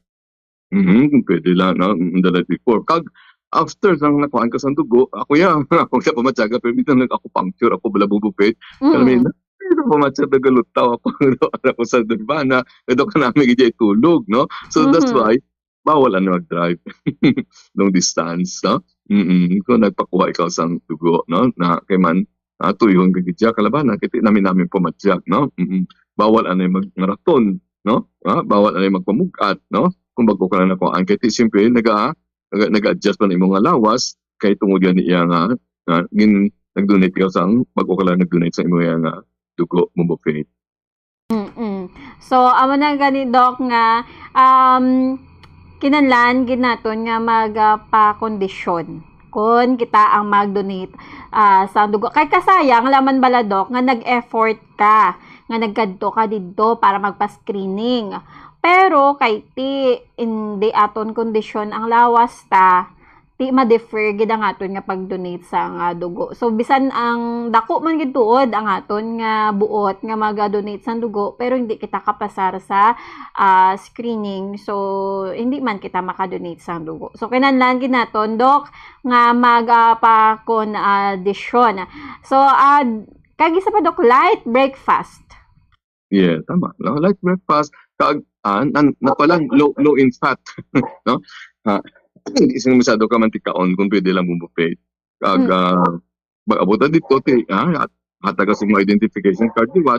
Mhm, kung pwede lang, no? Mm, the night before. Kag after sang nakuhaan ka sang dugo, ako ya, ako ya pamatyaga, pero bitaw nag-acupuncture ako, bala Bumbo Faith. Alam mo Mm. yun, pero pamatyaga, nagalutaw ako, ano ko sa Durbana, ito ka namin gid tulog, no? So, that's Mhm. why, bawal ano mag-drive. Long distance, no? Mm, kung nagpakuha ikaw sang dugo, no? Na kay man, ah, tuyon ka gid siya, kalabanan, kay ti namin namin pamatyag, no? Mm. Bawal anay mag-marathon, no? Ah, bawal anay magpamug-at, no? Kung bago ka lang nakuhaan, kay ti siyempre, naga, naga, nag-adjust pa na imo nga lawas, kay tungod yan iya nga, ah, gin, nag-donate ka sang, bago ka lang nag-donate sa imo nga dugo, Bumbo Faith. Mm-mm. So, amo na gani, Doc, nga, um, kinahanglan gid naton nga magpakondisyon kon kita ang mag-donate, ah, sa dugo. Kay kasayang laman bala, Doc, nga nag-effort ka, nga nagkadto ka didto para magpa-screening. Pero kay ti hindi aton kondisyon ang lawas ta, ti ma-defer gid ang aton nga pag-donate sa nga dugo. So, bisan ang dako man gid tuod ang aton nga buot nga maga-donate sang dugo, pero hindi kita kapasar sa, ah, screening. So, hindi man kita maka-donate sang dugo. So, kinahanglan gid naton, Doc, nga mag, ah, pakondisyon. So, ah, kag isa pa, Doc, light breakfast. Yeah, tama. No? Light breakfast, kag, ah, nan, na pala, low, low in fat. No? Ha? Hindi sila masyado ka mantikaon kung pwede lang, Bumbo Faith. Kag, Mm. ah, mag-abot na dito, ti, ah, hat-, hatag ka sa mga identification card, di ba?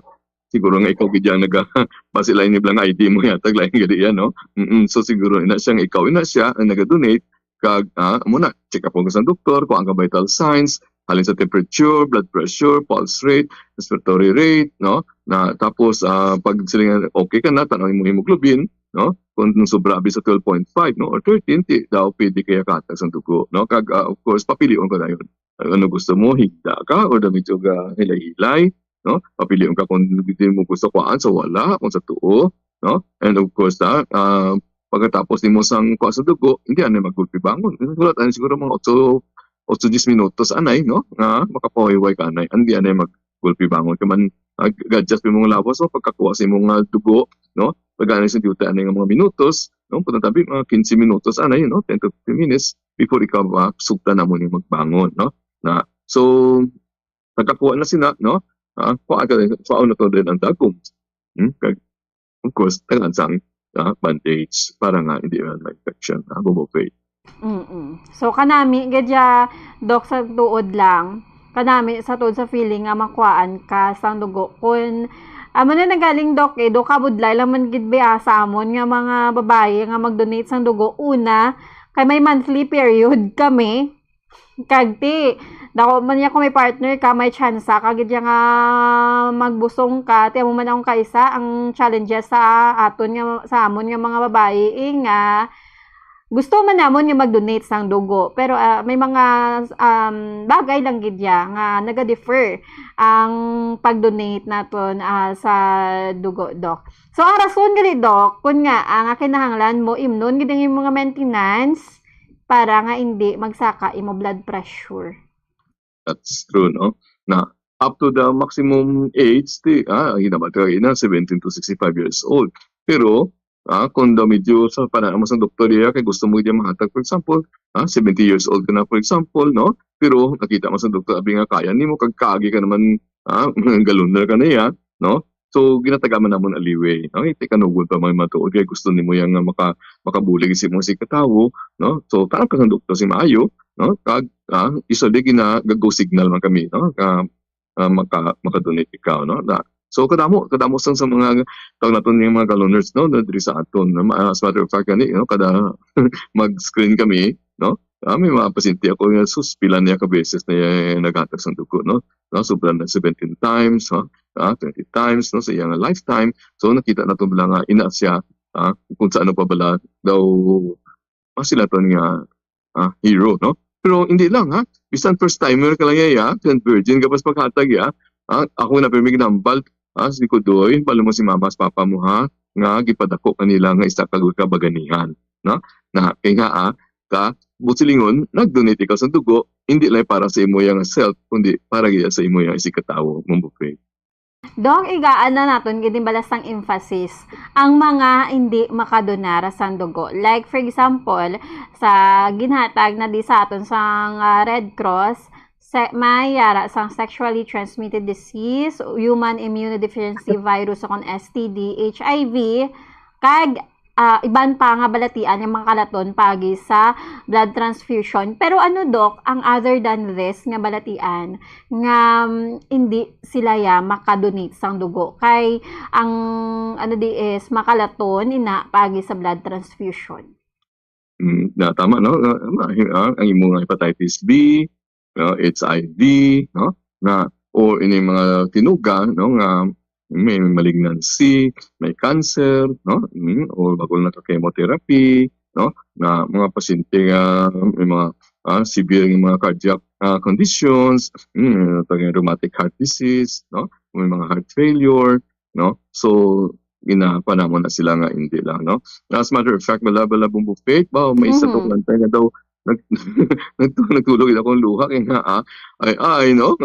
Siguro nga ikaw gid yan, naga, basi lain ni lang I D mo, yatag lain gid yan, no? Mm, so siguro, ina siya nga ikaw, ina siya, ang naga-donate, kag, ah, muna, check up mo sa doktor, kung ang vital signs, halin sa temperature, blood pressure, pulse rate, respiratory rate, no? Na, tapos, ah, pag sila nga okay ka na, tanaw mo hemoglobin, no? Kung sobra abi sa twelve point five, no, or thirteen, ti daw pwede kaya katag sa dugo, no? Kag, ah, of course, papilion ka na yun. Ano gusto mo, higda ka, o da medyo ga hilay-hilay, no? Papilion ka kung di mo gusto kuhaan sa wala, kung sa tuo, no? And of course, ah, ah, pagkatapos nimo sang kuha sa dugo, hindi anay magulpi bangon. Wala tayo siguro mga otso, otso, diyes minutos anay, no? Nga makapahuyway ka anay. Hindi anay magulpi bangon. Kaya man, ah, gadjust mo mga lawas, no? Pagkakuha sa imong, ah, dugo, no? Pag anay sa duty anay nga mga minutos, no? Punta tabi, mga quince minutos anay, no? Ten to fifteen minutes before ikaw, ah, sugta na mo ni magbangon, no? Na, so, nagkakuha na sila, no? Ah, kuha ka, kuha na to din ang dagom. Hmm? Kag, of course, tagaan sang, ah, bandage para nga hindi na ma-infection, ah, Bumbo Faith. Mm-mm. So, kanami, gadya, Doc, sa tuod lang. Kanami, sa tuod sa feeling nga makuhaan ka sang dugo. Kun, amo na nagaling, Doc, eh, do kabudlay lang man gid biya sa amon nga mga babayi nga mag-donate sang dugo. Una, kay may monthly period kami. Kag ti, dako man niya kung may partner ka, may tsansa ka gid ya nga magbusong ka. Ti amo man akong kaisa ang challenges sa aton nga, sa amon nga mga babayi, eh, nga gusto man namon nga mag-donate sang dugo, pero, ah, may mga, um, bagay lang gid ya nga naga-defer ang pag-donate naton, ah, sa dugo, Doc. So, ang rason gali, Doc, kun nga, ang kinahanglan mo imnon gid ang imong mga maintenance para nga hindi magsaka imo blood pressure. That's true, no? Na up to the maximum age, ti, ah, ang ginabato ina, seventeen to sixty-five years old. Pero, ah, kung daw medyo sa pananaw mo sa doktor, iya, kay gusto mo diya mahatag, for example, ah, seventy years old ka na, for example, no? Pero nakita mo sa doktor, abi nga kaya nimo, kag kaagi ka naman, ah, galoner ka na iya, no? So, ginatagaan man namon a leeway, no? Iti kanugon pa may matuod, kay gusto nimo yang nga maka-, makabulig sa imong sikatawo, no? So, tanong ka sa doktor si maayo, no? Kag, ah, usually gina-go signal man kami, no? Nga, ah, maka-, maka-donate ikaw, no? Na, So, kadamo, kadamo sang sa mga, tawag naton, yung mga galoners, no, na diri sa aton. Na ma-, as a matter of fact, gani, no, kada mag-screen kami, no, ah, may mga pasyente ako nga, sus, pila niya ka beses na yung naghatag sang dugo, no? No, sobra na seventeen times, no? Ah, twenty times, no, sa iyang lifetime. So, nakita naton bala nga ina siya, ah, kung sa ano pa bala daw, ah, sila ton nga, ah, hero, no? Pero hindi lang, ha? Bisan first timer ka lang, ya, ya, bisan virgin ka pa sa paghatag, ya. Ah, ako na pirmi ginambal, ah, si Kudoy, balo mo si mama sa papa mo, ha, nga gipadako kanila nga isa ka, ka baganihan, no? Na, kay nga, ah, ka, buot silingon, nag-donate ikaw sa dugo, hindi lang para sa imo yang self, kundi para gid sa imo yang isigkatawo, Ma'am Buffet. Dok, igaan na naton gid ni balas ang emphasis, ang mga hindi makadonar sang dugo. Like, for example, sa ginhatag na di sa aton sang, ah, Red Cross, se-, may yara sang sexually transmitted disease, human immunodeficiency virus, o kon S T D, H I V, kag, ah, iban pa nga balatian nga makalaton paagi sa blood transfusion. Pero ano, Doc, ang other than this nga balatian nga, mm, hindi sila ya makadonate sang dugo? Kay ang, ano, di is makalaton ina paagi sa blood transfusion. Mm, na tama, no? Na, ma-, ah, ang imo nga hepatitis B, no, H I V, no, nga, o ini mga tinuga, no, nga may malignancy, may cancer, no, mm, o bago naka-chemotherapy, no, na mga pasyente nga may mga, ah, severe nga mga cardiac, ah, conditions, mm, tawag nga rheumatic heart disease, no, may mga heart failure, no. So, ginapanamon na sila nga hindi lang, no. As a matter of fact, bala, bala, Bumbo Faith, ba, may isa to Mhm. kanta nga daw, nag-, nagtu-, nagtulog akong luha, kay nga, ah, ay, ay, no?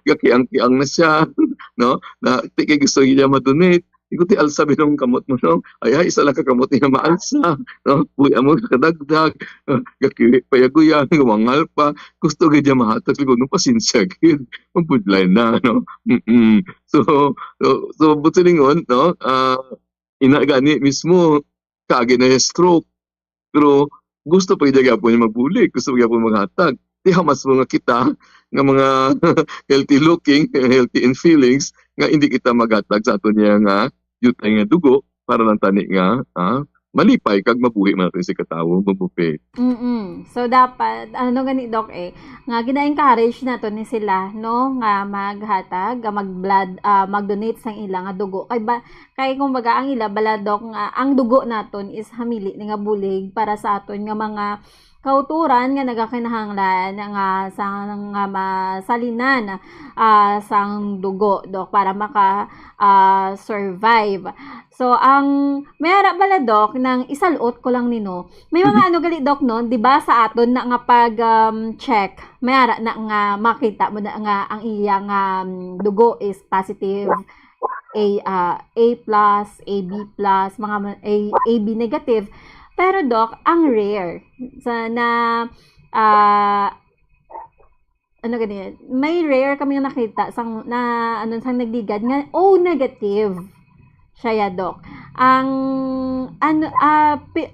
Gakiang-kiang na siya, no? Na, ti kay gusto niya ma-donate. Ikaw, ti alsa binong kamot mo, no? Ay, ay, isa lang ka kamot niya maalsa, no? Uy, amo kadagdag, ah, gakiwi pa yaguyan, gumangal pa. Gusto gid niya mahatag, siguro, no? Pasensya gid. Mabudlay na, no? Mm-mm. So, so, so, buot silingon, no? Ah, ina gani mismo, kaagi na yung stroke. Pero gusto pa gid gyapon niya magbulig, gusto pa gyapon maghatag. Di hamas mo nga kita, nga mga healthy looking, healthy in feelings, nga hindi kita maghatag sa aton niya nga yutay nga dugo para lang tani nga, ah, malipay kag mabuhi man natin si katawo, Ma'am Buffet. Mm-mm. So, dapat, ano gani, Doc, eh, nga gina-encourage nato ni sila, no, nga maghatag, nga mag-blood, ah, mag-donate sang ila nga dugo. Kay ba, kay kumbaga, ang ila bala, Doc, nga ang dugo naton is hamili ni nga bulig para sa aton nga mga kauturan nga nagakinahanglan nga sang, nga masalinan, ah, sang dugo, Doc, para maka, ah, survive. So, ang may ara bala, Doc, nang isalot ko lang nino. May mga Mhm. ano gali, Doc, no? Di ba sa aton na nga pag, um, check, may ara na nga makita mo na nga ang iya nga, um, dugo is positive, A, ah, A plus, A B plus, mga ma-, A, A B negative. Pero, Doc, ang rare sa na, ah, ano gani, may rare kami nga nakita sang, na, ano, sang nagligad nga O negative siya, ya, Doc. Ang, ano, ah, pi-,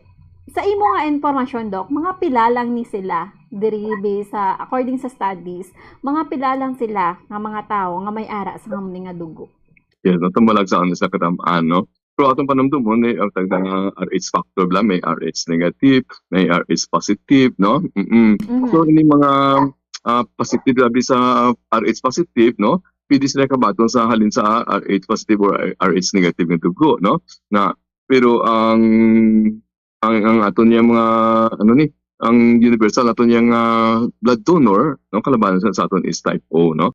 sa imo nga impormasyon, Doc, mga pila lang ni sila diri bi-, sa, according sa studies, mga pila lang sila nga mga tawo nga may ara sa hamni nga dugo? Yes, no, tama lang sa ano sa katam-an, no? Pero atong panumdumon, eh, ang tag-, ang R H factor bala, may R H negative, may R H positive, no? Mm-mm. Mhm. So, ini mga, ah, positive, labi sa R H positive, no? Pwede sila kabaton sa halin sa R H positive or R H negative nga dugo, no? Na, pero ang, ang, ang aton niya mga, ano ni, ang universal aton niya nga blood donor, no? Kalabanan sa, sa aton is type O, no?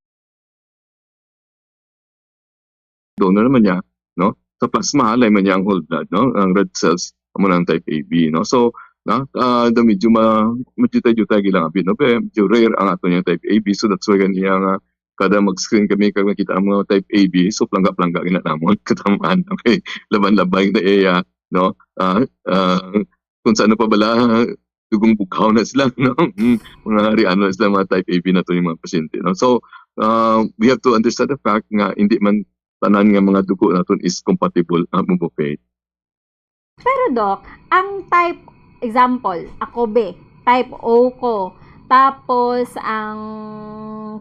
Donor naman niya, no? Sa plasma, lain man niya ang whole blood, no? Ang red cells, amo na ang type A B, no? So, na, ah, daw medyo ma-, medyo tayo tayo lang abi, no? Pero medyo rare ang ato niyang type A B, so that's why ganiya nga kada mag-screen kami, kag makita ang mga type A B, so plangga-plangga gina namon, katamaan, okay? Laban-laban na iya, no? Ah, ah, kung sa ano pa bala, dugong bughaw na sila, no? Mm, mga hariano na sila, mga type A B na to yung mga pasyente, no? So, ah, we have to understand the fact nga hindi man tanan nga mga dugo naton is compatible, ah, mo buffet. Pero, Doc, ang type, example, ako, be, type O ko, tapos ang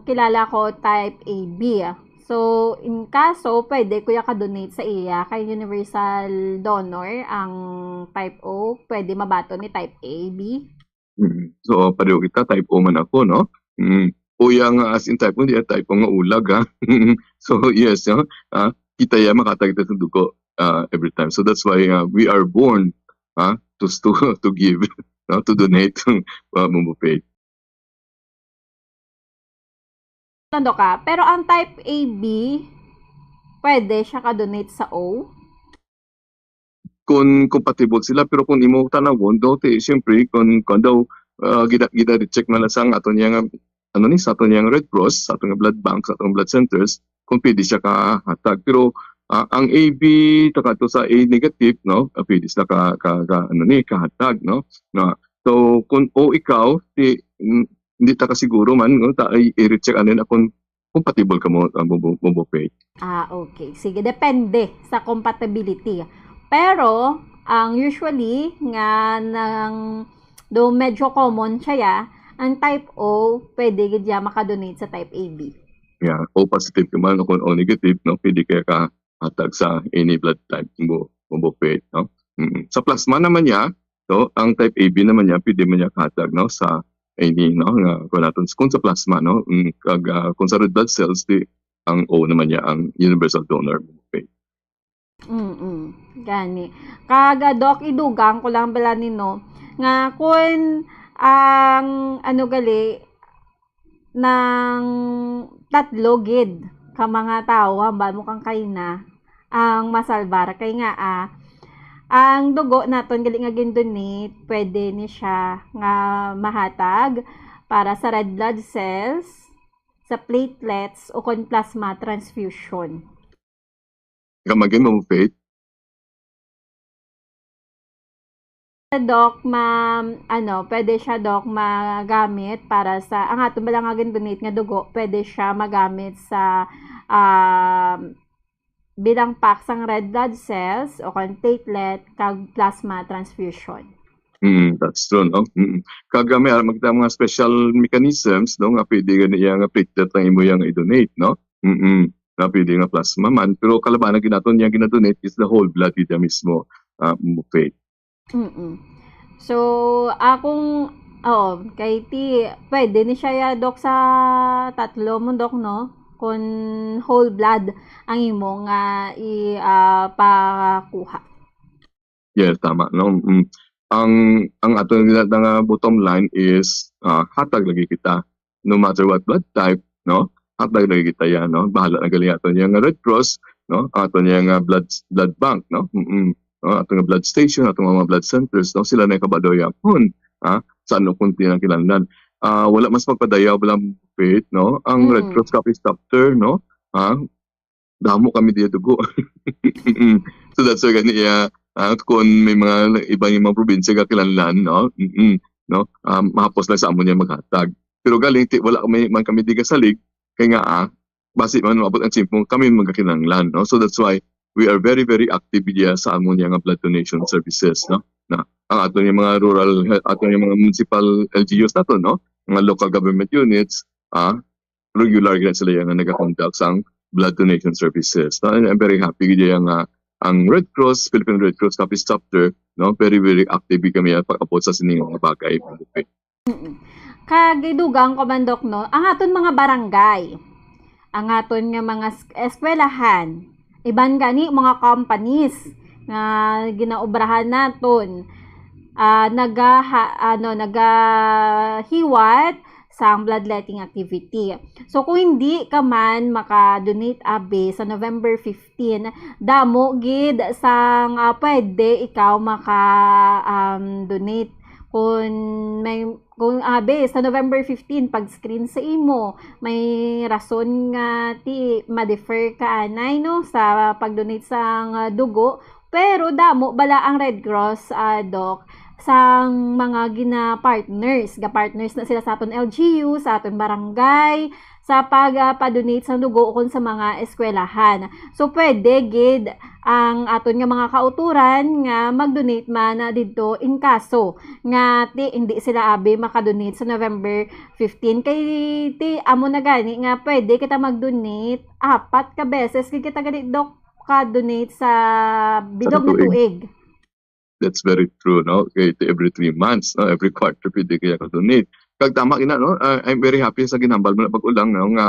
kilala ko, type A B. So, in kaso, pwede ko ya ka-donate sa iya kay universal donor ang type O, pwede mabaton ni type A, B? Mm. So, pareho kita, type O man ako, no? Mm. O ya nga, as in type O, hindi ya type O nga ulag, ha? So, yes, no? Ah, kita ya, makatag kita sa dugo, ah, every time. So, that's why, ah, we are born, ha? To, to, to give, no? To donate, uh, Mumbo Faith. Tando ka, pero ang type A B, pwede siya ka-donate sa O? Kung compatible sila, pero kung imo tanawon, do, ti, siyempre, kung, kung daw, ah, gida, gida-recheck man lang sa aton niya nga, ano ni, sa aton niya nga Red Cross, sa aton nga blood bank, sa aton blood centers, kung pwede siya kahatag. Pero, ah, ang A B, taka to sa A negative, no? Ah, pwede sila ka, ka, ka, ano ni, kahatag, no? Na, so, kung O ikaw, ti, mm, hindi ta kasiguro man, no? Ta, i, i-recheck ano yun, kung compatible ka mo, ah, Mumbo, Mumbo Faith. Ah, okay. Sige, depende sa compatibility. Pero, ang usually nga nang do medyo common siya, ya, ang type O, pwede gid ya maka-donate sa type A B. Yeah, O positive ka man o kung O negative, no, pwede kaya ka hatag sa any blood type, Mumbo, Mumbo Faith, no? Mm. Sa plasma naman niya, so, ang type A B naman niya, pwede man niya kahatag, no, sa any, no, nga, kung natin, kung sa plasma, no, mm, kag, ah, kung sa red blood cells, di, ang O naman niya, ang universal donor, Mumbo Faith. Mm-mm. Gani. Kag, ah, Doc, idugang ko lang bala ni, no, nga kun ang, ano gali, nang tatlo gid ka mga tawo, hambal mo kang kaina, ang masalbar. Kay nga, ah, ang dugo naton gali nga gin-donate, pwede ni siya nga mahatag para sa red blood cells, sa platelets, o kon plasma transfusion. Kamagin mo, Faith? Doc, ma-, ano, pwede siya, Doc, magamit para sa, ang aton bala nga gin-donate nga dugo, pwede siya magamit sa, um, bilang pack sang red blood cells o kon platelet kag plasma transfusion. Mm, that's true, no? Mm. Kag, ah, may ara man kita mga special mechanisms, no, nga pwede gani iya nga platelet ang imo yang i-donate, no? Mm. Na pwede nga plasma man, pero kalabanan gid naton yang gina-donate is the whole blood gid mismo, ah, Mumbo Faith. Mm-mm. So, akong, oo, kay ti, pwede ni siya ya, Doc, sa tatlo mo, Doc, no? Kung whole blood ang imo nga i, ah, pakuha. Yes, tama, no? Mm. Ang, ang ato nga, nga bottom line is, ah, hatag lagi kita, no matter what blood type, no? Hatag lagi kita yan, no? Bahala na gali ato niya nga Red Cross, no? Ang ato niya nga blood, blood bank, no? Mm-mm. No? Ato nga blood station, ato nga mga blood centers, no? Sila na kabalo yapon, ha? Sa ano kung kinahanglan. Ah, wala mas magpadayaw, wala, Faith, no? Ang Red Mm. Cross Capiz Chapter, no? Ha? Damo kami diya dugo. Mm. So that's why gani, ah, ah, kung may mga iba nga mga probinsya nga kinahanglan, no? Mm-mm. No? Ah, mahapos lang sa amo niya maghatag. Pero galing, ti, wala kami, man kami di gasalig, kay nga, ah, basi man maabot ang tiyempo, kami magakinahanglan, no? So that's why we are very, very active diya sa amo niya nga blood donation services, no? Na, ang ato niya mga rural, ato niya mga municipal L G Us nato, no? Mga local government units, ah, regular gid sila yang nagakonduct sang blood donation services. No? And I'm very happy gid yang, ah, ang Red Cross, Philippine Red Cross Capiz Chapter, no, very, very active gid kami pag-abot sa sining mga bagay. Mm-mm. Kag idugang ko man, Doc, no, ang aton mga barangay, ang aton nga mga s-, eskwelahan, iban gani mga companies nga ginaobrahan naton, ah, nagaha-, ano, nagahiwat sang bloodletting activity. So, kung hindi ka man maka-donate abi sa November fifteen, damo gid sang, ah, pwede ikaw maka, um, donate. Kung may, kung abi sa November fifteen, pag-screen sa imo, may rason nga ti ma-defer ka anay, no, sa pag-donate sang, ah, dugo. Pero damo bala ang Red Cross, ah, Doc, sang mga gina-partners. Ga-partners na sila sa aton L G U, sa aton barangay, sa pag, ah, pa-donate sang dugo ukon sa mga eskwelahan. So, pwede gid ang aton nga mga kautoran nga mag-donate man, ah, didto in kaso nga ti, hindi sila abi maka-donate sa November fifteen. Kay ti, amo na gani nga pwede kita mag-donate apat ka beses gid kita gani, Doc, ka-donate sa bilog nga tuig. That's very true, no? Kay every three months, no? Every quarter, pwede kaya ka-donate. Kag tama gina, no? Ah, I'm very happy sa ginhambal mo na pag-ulang, no? Nga,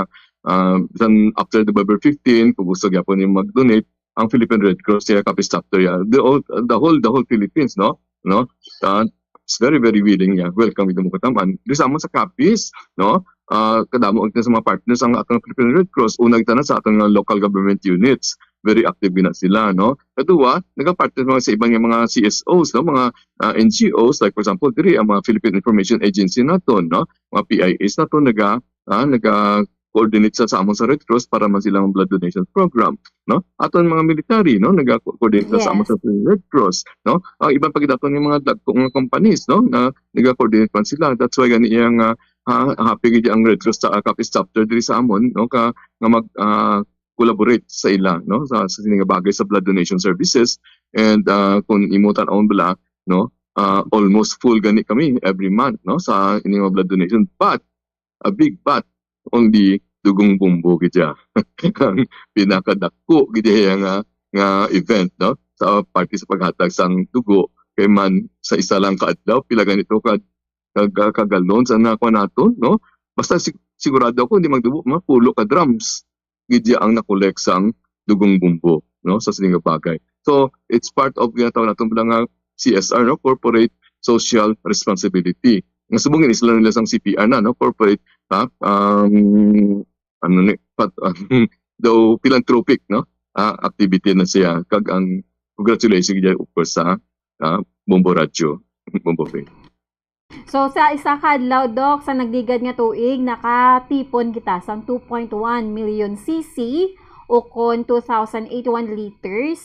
ah, bisan after November fifteen, kung gusto gyapon yung mag-donate, ang Philippine Red Cross, yeah, Capiz chapter, yeah. The whole, the whole, the whole Philippines, no? No? Ah, it's very, very willing, yeah. Welcome ito mo kataman. Di sa amon sa Capiz, no? Ah, kadamo ang sa mga partners ang atong Philippine Red Cross. Una, kita na sa atong mga local government units. Very active gina sila, no? Kaduwa, nagapartner mga sa iban nga mga C S Os, no? Mga, ah, N G Os, like, for example, diri ang mga Philippine Information Agency naton, no? Mga P I As naton naga, ah, naga-coordinate sa, sa amon sa Red Cross para man silang blood donation program, no? Aton mga military, no? Naga-coordinate sa, sa amon sa Red Cross, no? Ang iban pa gid aton nga mga dagko nga companies, no? Na naga-coordinate man sila. That's why gani ang, ah, ha-, happy gid ang Red Cross sa Capiz chapter diri sa amon, no? Ka, nga mag, ah, collaborate sa ila, no? Sa, sa sini nga bagay sa blood donation services. And, ah, kung imo tan-awon bala, no? Ah, almost full gani kami every month, no? Sa ini nga blood donation. But, a big but, only Dugong Bombo gid siya. Ang pinakadako gid siya nga, nga event, no? Sa parte sa paghatag sang dugo, kay man sa isa lang ka adlaw, pila ganito ka, ka, ka, ka gallons ang nakuha naton, no? Basta sig-, sigurado ako, hindi magdubo, mga pulo ka drums gid ang na-collect sang Dugong Bombo, no, sa sini nga bagay. So, it's part of ginatawag naton lang nga C S R, no, corporate social responsibility. Nga subong gid sila nila sang C P R na, no, corporate, ha, um, ano ni, pat-, daw philanthropic, no, ah, activity na siya. Kag ang congratulations gid, of course, sa, ah, Bombo Radyo, Bombo Faith. So, sa isa ka adlaw, Doc, sa nagligad nga tuig, nakatipon kita sang two point one million C C, ukon two thousand eighty-one liters,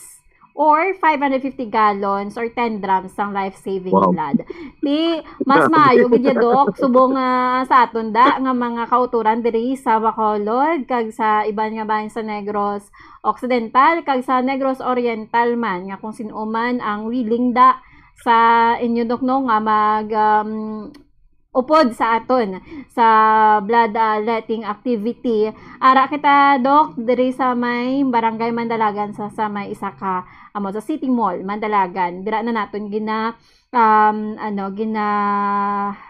or five hundred fifty gallons, or ten drums sang life-saving Wow. blood. Ti, mas maayo gid ya, Doc, subong nga sa aton da nga mga kautoran diri sa Bacolod, kag sa iban nga bahin sa Negros Occidental, kag sa Negros Oriental man, nga kung sin-o man ang willing da sa inyo, Doc, no, nga mag, um, upod sa aton sa blood, ah, letting activity. Ara kita, Doc, diri sa may Barangay Mandalagan, sa, sa may isa ka, amo, sa City Mall, Mandalagan. Dira na naton gina, um, ano, gina,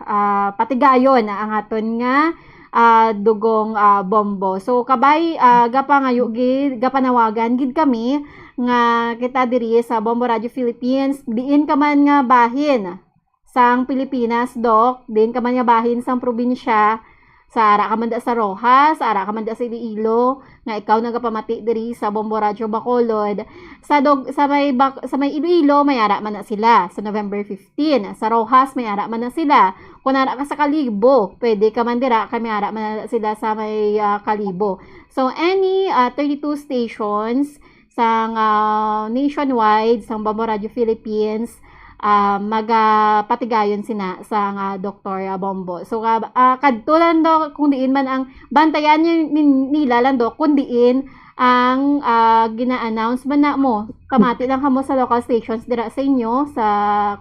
ah, patigayon ang aton nga, ah, dugong, ah, bombo. So, kabay, ah, gapangayo gid, gapanawagan gid kami nga kita diri sa Bombo Radio Philippines, diin ka man nga bahin sang Pilipinas, Doc, diin ka man nga bahin sang probinsya, sa ara ka man da sa Roxas, sa ara ka man da sa Iloilo, nga ikaw nagapamati diri sa Bombo Radio Bacolod, sa dog-, sa may Bac-, sa may Iloilo, may ara man na sila sa November fifteen. Sa Roxas, may ara man na sila. Kung ara ka sa Kalibo, pwede ka man dira, kay may ara man na sila sa may, ah, Kalibo. So, any, ah, thirty-two stations sang, ah, nationwide, sang Bombo Radio Philippines, ah, magapatigayon sina sang, ah, Doktor, ah, Bombo. So, ah, ah, kadto lang daw kung diin man ang bantayan ni-, ni-, nila lang daw kung diin ang, ah, gina-announce man na mo. Pamati lang kamo sa local stations dira sa inyo, sa,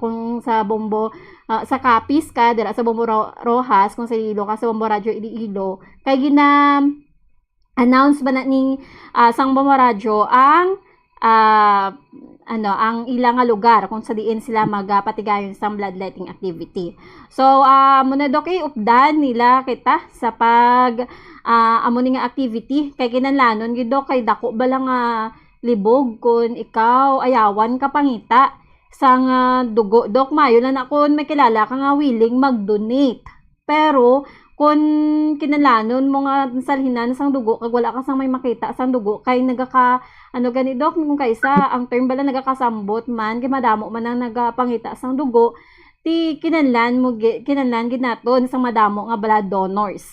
kung sa Bombo, ah, sa Capiz ka, dira sa Bombo Ro-, Roxas, kung sa Iloilo ka, sa Bombo Radio Iloilo. Kay gina-announce ba na ning, ah, sang Bombo Radyo ang, ah, ano, ang ila nga lugar kung sa diin sila magapatigayon sang bloodletting activity. So, ah, muna, Doc, eh, updan nila kita sa pag, ah, amo ni nga activity. Kay kinahanglanon gyud, Doc, kay dako bala nga libog kun ikaw ayawan ka pangita sang, ah, dugo. Doc, maayo lang na kun may kilala ka nga willing mag-donate. Pero kun kinahanglanon mo nga salhinan sang dugo kag wala ka sang may makita sang dugo, kay nagaka-, ano gani, Doc, kung kaisa, ang term bala nagakasambot man, kay madamo man ang nagapangita sang dugo, ti kinahanglan mo gi-, kinahanglan gid naton sang madamo nga blood donors.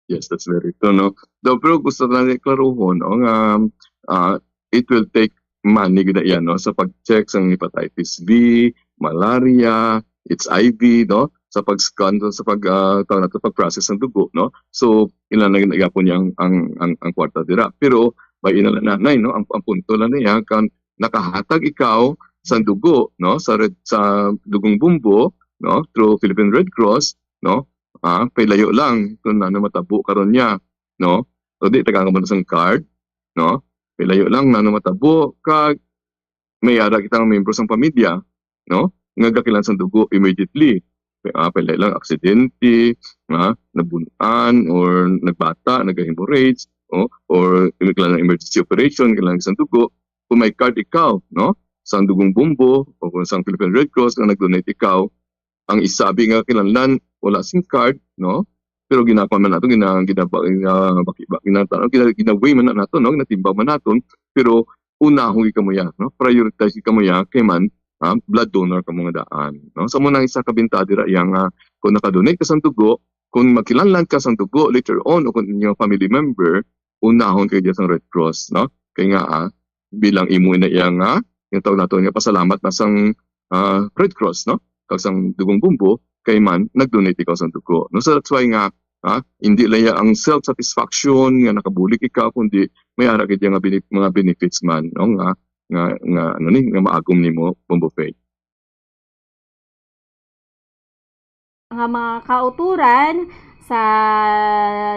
Yes, that's very true, no? Daw, pero gusto lang ni klaruhon, no, nga, ah, it will take money gid na iya, no, sa pag-check sang hepatitis B, malaria, H I V, no? Sa pag-scan, sa pag, ah, tawag nato, pag-process ng dugo, no? So, ina na gyapon niya ang, ang, ang, ang kwarta dira. Pero, may ina lang, nanay, no? Ang, ang punto lang niya, kan nakahatag ikaw sa dugo, no? Sa red, sa dugong bumbo, no? Through Philippine Red Cross, no? Ah, pailayo lang kung ano matabo karon niya, no? So, di tagaan ka man sang card, no? Pailayo lang na ano matabo, kag may ara kita nga membro sang pamilya, no? Nga gakilan sang dugo immediately. Ah, pailayo lang, aksidente, ah, nabun-an, or nagbata, nag-hemorrhage, o, or kailangan emergency operation, kailangan sang dugo. Kung may card ikaw, no? Sang Dugong Bumbo, o kung sang Philippine Red Cross, nga nag-donate ikaw, ang isa abi nga kinahanglan, wala sing card, no? Pero ginakuha man nato, gina-, gina-, gina-, gina-, gina-, gina-weigh man na nato, no? Ginatimbang man naton, pero unahon gyud kamo ya, no? Prioritize gyud kamo ya, kay man, ah, blood donor kamo nga daan, no? So, amo nang isa ka bintaha dira, iya nga, kung naka-donate ka sang dugo, kung magkinahanglan ka sang dugo later on, o kung inyong family member, unahon kayo dyan sang Red Cross, no? Kay nga, ah, bilang imo na iya nga, yung tawag nato nga pasalamat na sang, ah, Red Cross, no? Kag sang Dugong Bumbo, kay man, nag-donate ikaw sang dugo, no? So, that's why nga, ah, hindi lang iya ang self-satisfaction nga nakabulig ikaw, kundi may ara gid iya nga bene-, mga benefits man, no? Nga, nga, nga, ano ni, nga maagom nimo, Bumbo Faith. Nga mga kauturan, sa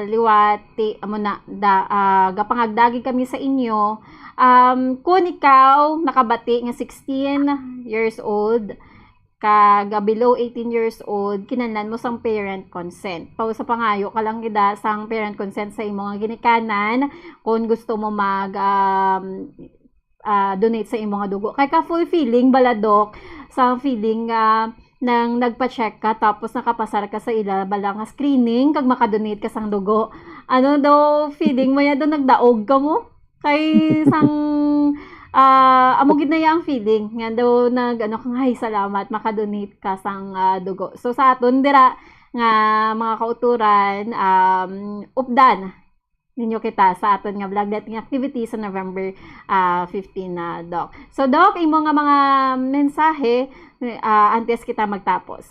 liwati, amo na, da-, ah, gapangagdagi kami sa inyo. Um, kung ikaw nakabati nga sixteen years old, kag below eighteen years old, kinahanglan mo sang parent consent. Pa, sa pangayo ka lang gid sang parent consent sa imo nga ginikanan, kung gusto mo mag, um, ah, donate sa imo nga dugo. Kay ka fulfilling bala, Doc, sa feeling nga nang nagpa-check ka tapos nakapasar ka sa ila bala nga screening kag makadonate ka sang dugo. Ano daw feeling mo ya daw, nagdaog ka mo? Kay sang, ah, amo gid na ya ang feeling nga daw nag, ano ka nga, "Ay, salamat, makadonate ka sang, ah, dugo." So, sa aton dira nga mga kauturan, um, updan ninyo kita sa aton nga vlog dating activity sa November, ah, fifteen na, Doc. So, Doc, imo nga mga mensahe, ah, antes kita magtapos.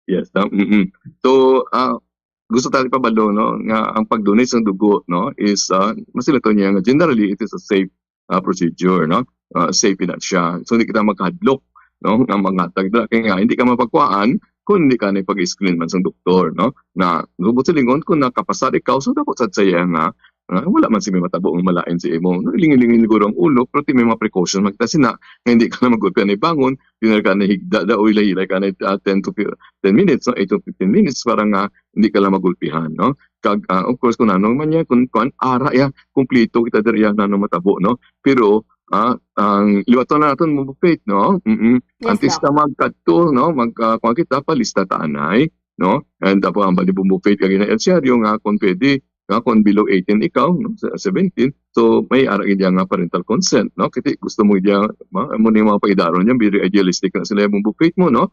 Yes, no? Mm-mm. So, ah, gusto tayo pabalo, no, nga ang pag-donate sa dugo, no, is, ah, mas sila to niya nga generally it is a safe, ah, procedure, no? Ah, safe na siya. So, hindi kita magkahadlok, no, nga mangatag dira. Kaya nga, hindi ka mapagkuhaan kung hindi ka na pag-screen man sa doktor, no? Na, lubot silingon, kung nakapasar ikaw, so dapat sad saya nga, ah, wala man si may matabo ang malain sa imo. No, lingin-lingin siguro ang ulo, pero ti may mga precaution man kita sina, nga hindi ka na magulpi na bangon, di na ka na higda, da, o hilay-hilay ka na, ah, ten to fif-, ten minutes, no? Eight to fifteen minutes, para nga hindi ka lang magulpihan, no? Kag, ah, of course, kung ano man yan, kung, kung ara ya, kumplito kita diri ya, na ano matabo, no? Pero, ah, ang liwaton na naton, Bumbo Faith, no? Mm-mm. Yes, Antes Doc. Ka magkadto, no? Mag, ah, kuwan kita, palista ta anay, no? And tapos ang bali, Bumbo Faith, kag ina El Siario nga kung pwede, nga kung below eighteen ikaw, no? Sa seventeen, so may ara gid nga parental consent, no? Kasi gusto mo gid, ma-, mo ni mga paidaron yan, very idealistic na sila, Bumbo Faith mo, no?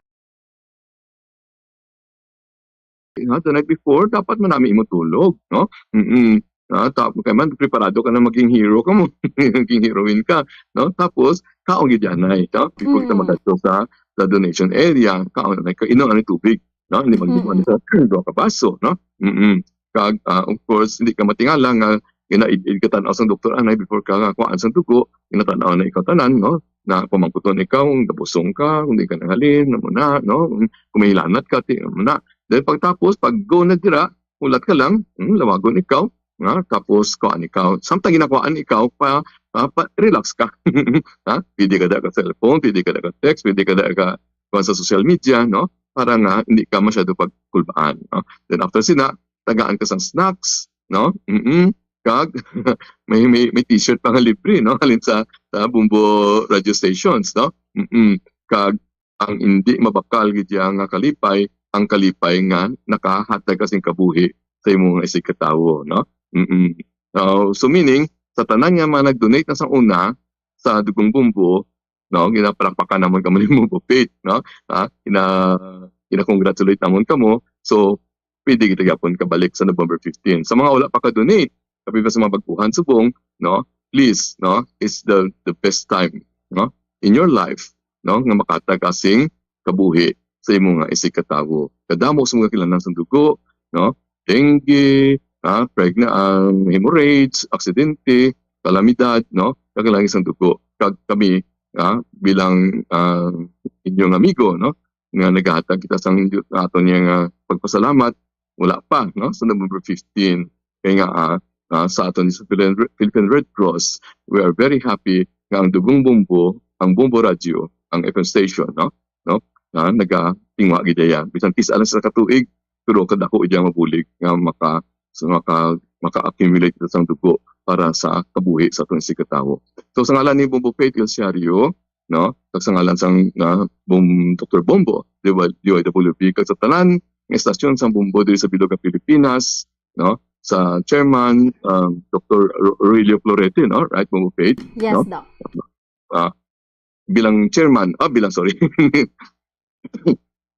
Nga, the night before, dapat manami imo tulog, no? Mm-mm. Ah, ta-, kaya man, preparado ka na maging hero ka mo, maging heroine ka, no? Tapos, kaon gid yan, ay, no? Before ka Mm. Magadto sa, sa donation area, kaon na ka, inom ang tubig, no? Hindi Mm. Mag-inom sa duha ka baso, no? Mm-mm. Kag, ah, of course, hindi ka matingala nga ginaid-id ka tan-aw sang doktor anay before ka kuhaan sang dugo, ginatan-aw na ikaw tanan, no? Na pamangkuton ikaw, nabusong ka, kung di ka nanghalin, na muna, no? Kung may hilanat ka, ti, muna. Then pagtapos, pag go na dira, ulat ka lang, hmm, lawagon ikaw, nga, tapos kuhaan ikaw. Samtang ginakuhaan ikaw, pa, pa, pa, relax ka. Ha? Pwede ka da ka cellphone, pwede ka da ka text, pwede ka da ka kuha sa social media, no? Para nga hindi ka masyado pagkulbaan, no? Then after sina, tagaan ka sang snacks, no? Mm-mm. Kag may, may, may t-shirt pa nga libre, no? Halin sa, sa Bumbo radio stations, no? Mm-mm. Kag ang hindi mabakal gid iya nga kalipay, ang kalipay nga nakahatag ka sing kabuhi sa imong isigkatawo, no? Mm-mm. So, so meaning, sa tanan nga mga nag-donate na sa una sa Dugong Bumbo, no, ginapalakpakan namon kamo ni Bumbo Faith, no? Ha? Gina-, gina-congratulate namon kamo. So, pwede kita gyapon kabalik sa November fifteen. Sa mga wala pa ka-donate, kapin pa sa mga baguhan subong, no? Please, no? It's the, the best time, no? In your life, no, nga makahatag ka sing kabuhi sa imo nga isigkatawo. Kadamo sa mga kinahanglan sang dugo, no? Dengue, ah, pregna-, ang hemorrhage, aksidente, kalamidad, no? Kinahanglan sang dugo. Kag kami, ah, bilang, ah, inyong amigo, no, nga nagahatag kita sang aton nga pagpasalamat, wala pa, no, sa November fifteen. Kay nga, ah, ah, sa aton sa Philippine, Philippine Red Cross, we are very happy nga ang Dugong Bombo, ang Bombo Radio, ang F M station, no, no, na nagatingwa gid iya. Bisan pis-a lang sa katuig, pero kadako iya mabulig nga maka, so maka, maka-accumulate kita sang dugo para sa kabuhi sa aton isigkatawo. So, sa ngalan ni Bombo Faith Ilsiario, no, kag sa ngalan sang, ah, Bom-, Doktor Bombo, D Y W B, kag sa tanan nga estasyon sang Bombo diri sa bilog nga Pilipinas, no, sa chairman, um, Doktor Ro-, Aurelio Florete, no, right, Bombo Faith? Yes, no? Doc. Ah, bilang chairman, ah, bilang, sorry.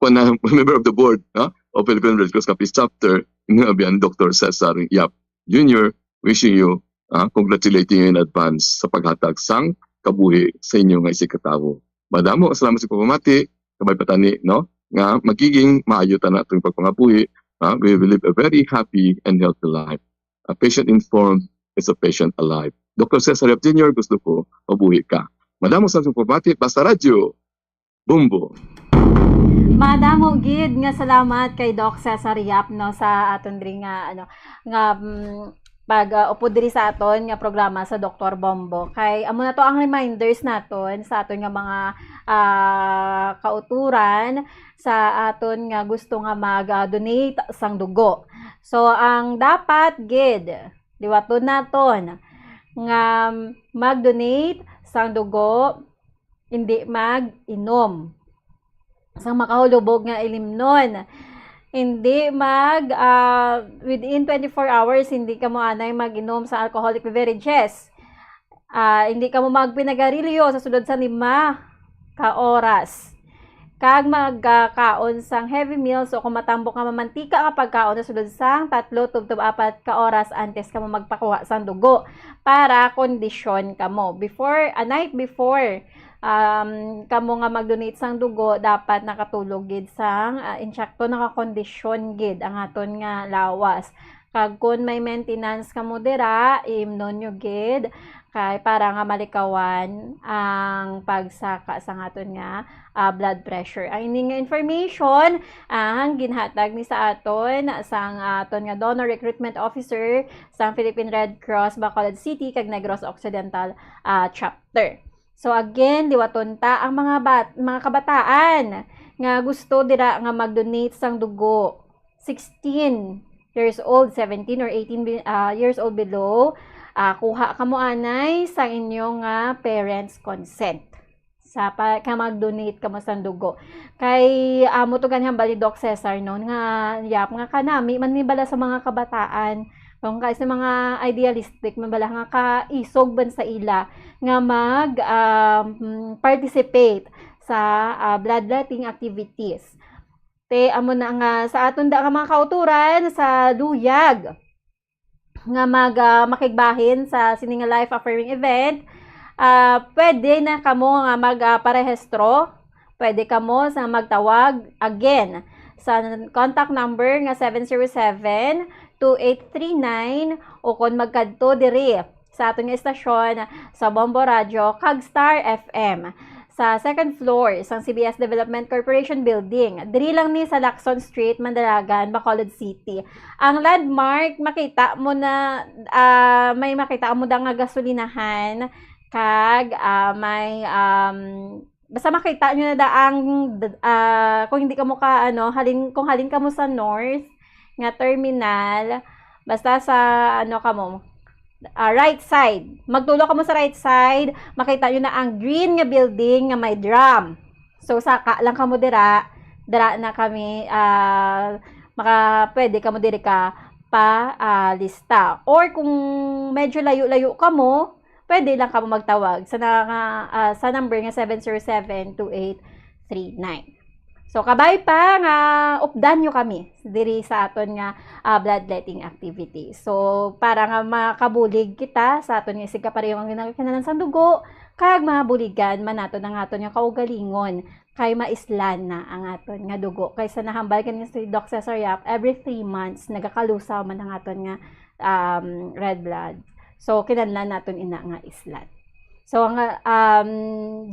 Kuwan na, member of the board, no, of Philippine Red Cross Capiz Chapter, nga biyan Doktor Cesar Yap Junior, wishing you, ah, congratulating you in advance sa paghatag sang kabuhi sa inyo nga isigkatawo. Madamo, salamat sa pagpamati, kabay pa tani, no, nga magiging maayo ta na atong pagpangabuhi, ah, we will live a very happy and healthy life. A patient informed is a patient alive. Doktor Cesar Yap Junior, gusto ko mabuhi ka. Madamo sa atong pagpamati, Basta Radyo, Bombo. Madamo gid nga salamat kay Doc Cesar Yap, no, sa aton diri nga, ano, nga, mm, pag, ah, upod diri sa aton nga programa sa Doktor Bombo. Kay amo na to ang reminders naton sa aton nga mga, ah, kauturan, sa aton nga gusto nga mag, ah, donate sang dugo. So, ang dapat gid liwaton naton nga mag-donate sang dugo, hindi mag-inom sang makahulubog nga ilimnon. Hindi mag, ah, within twenty-four hours, hindi kamo anay mag-inom sa alcoholic beverages. Ah, hindi kamo magpinagarilyo sa sulod sa lima ka oras. Kag magkaon sang heavy meals o kung matambok nga mamantika nga pagkaon sa sulod sang tatlo tubtob apat ka oras antes kamo magpakuha sang dugo para kondisyon kamo. Before, a night before, um, kamo nga mag-donate sang dugo, dapat nakatulog gid sang, ah, insakto, nakakondisyon gid ang aton nga lawas. Kag kon may maintenance kamo dira, iimnon nyo gid kay para nga malikawan ang pagsaka sang aton nga, ah, blood pressure. Ang ini nga information, ang ginhatag ni sa aton sang aton nga donor recruitment officer sang Philippine Red Cross Bacolod City kag Negros Occidental, ah, chapter. So again, liwaton ta ang mga bat-, mga kabataan nga gusto dira nga mag-donate sang dugo. Sixteen years old, seventeen or eighteen bi-, ah, years old below, ah, kuha kamo anay sang inyo nga parents' consent sa pa-, ka mag-donate kamo sang dugo. Kay amo to gani hambal ni Doc Cesar, no, nga yap nga kanami man ni bala sa mga kabataan, kung kay sa mga idealistic man bala nga kaisog ban sa ila nga mag, um, participate sa, ah, bloodletting activities. Te, amo na nga sa aton da nga mga kauturan sa luyag nga mag, ah, makigbahin sa sini nga life-affirming event, ah, pwede na kamo nga mag, ah, parehistro. Pwede kamo sa magtawag again sa contact number nga seven zero seven, two eight three nine o kon magkadto diri sa aton nga estasyon sa Bombo Radyo kag Star F M sa second floor sang C B S Development Corporation Building. Diri lang ni sa Lacson Street, Mandalagan, Bacolod City. Ang landmark, makita mo na, ah, may makita mo da nga gasolinahan, kag, ah, may, um, basta makita nyo na da ang, ah, kung hindi kamo ka, ano, halin, kung halin kamo sa north nga terminal, basta sa, ano, kamo, ah, right side. Magtulo kamo sa right side, makita nyo na ang green nga building nga may drum. So, saka lang kamo dira, dira na kami, ah, maka-, pwede kamo diri ka pa, ah, lista. Or kung medyo layo-layo kamo, pwede lang kamo magtawag sa na-, ah, sa number nga seven zero seven, two eight three nine. So, kabay pa nga updan nyo kami diri sa aton nga, ah, bloodletting activity. So, para nga makabulig kita sa aton nga isigkapareho nga ginagakinanan sang dugo, Kag mabuligan man naton ang aton nga kaugalingon, kay maislan na ang aton nga dugo. Kay sa nahambal kanina si Doc Cesar Yap, every three months nagakalusaw man ang aton nga, um, red blood. So, kinahanglan naton ina nga islan. So, ang, um,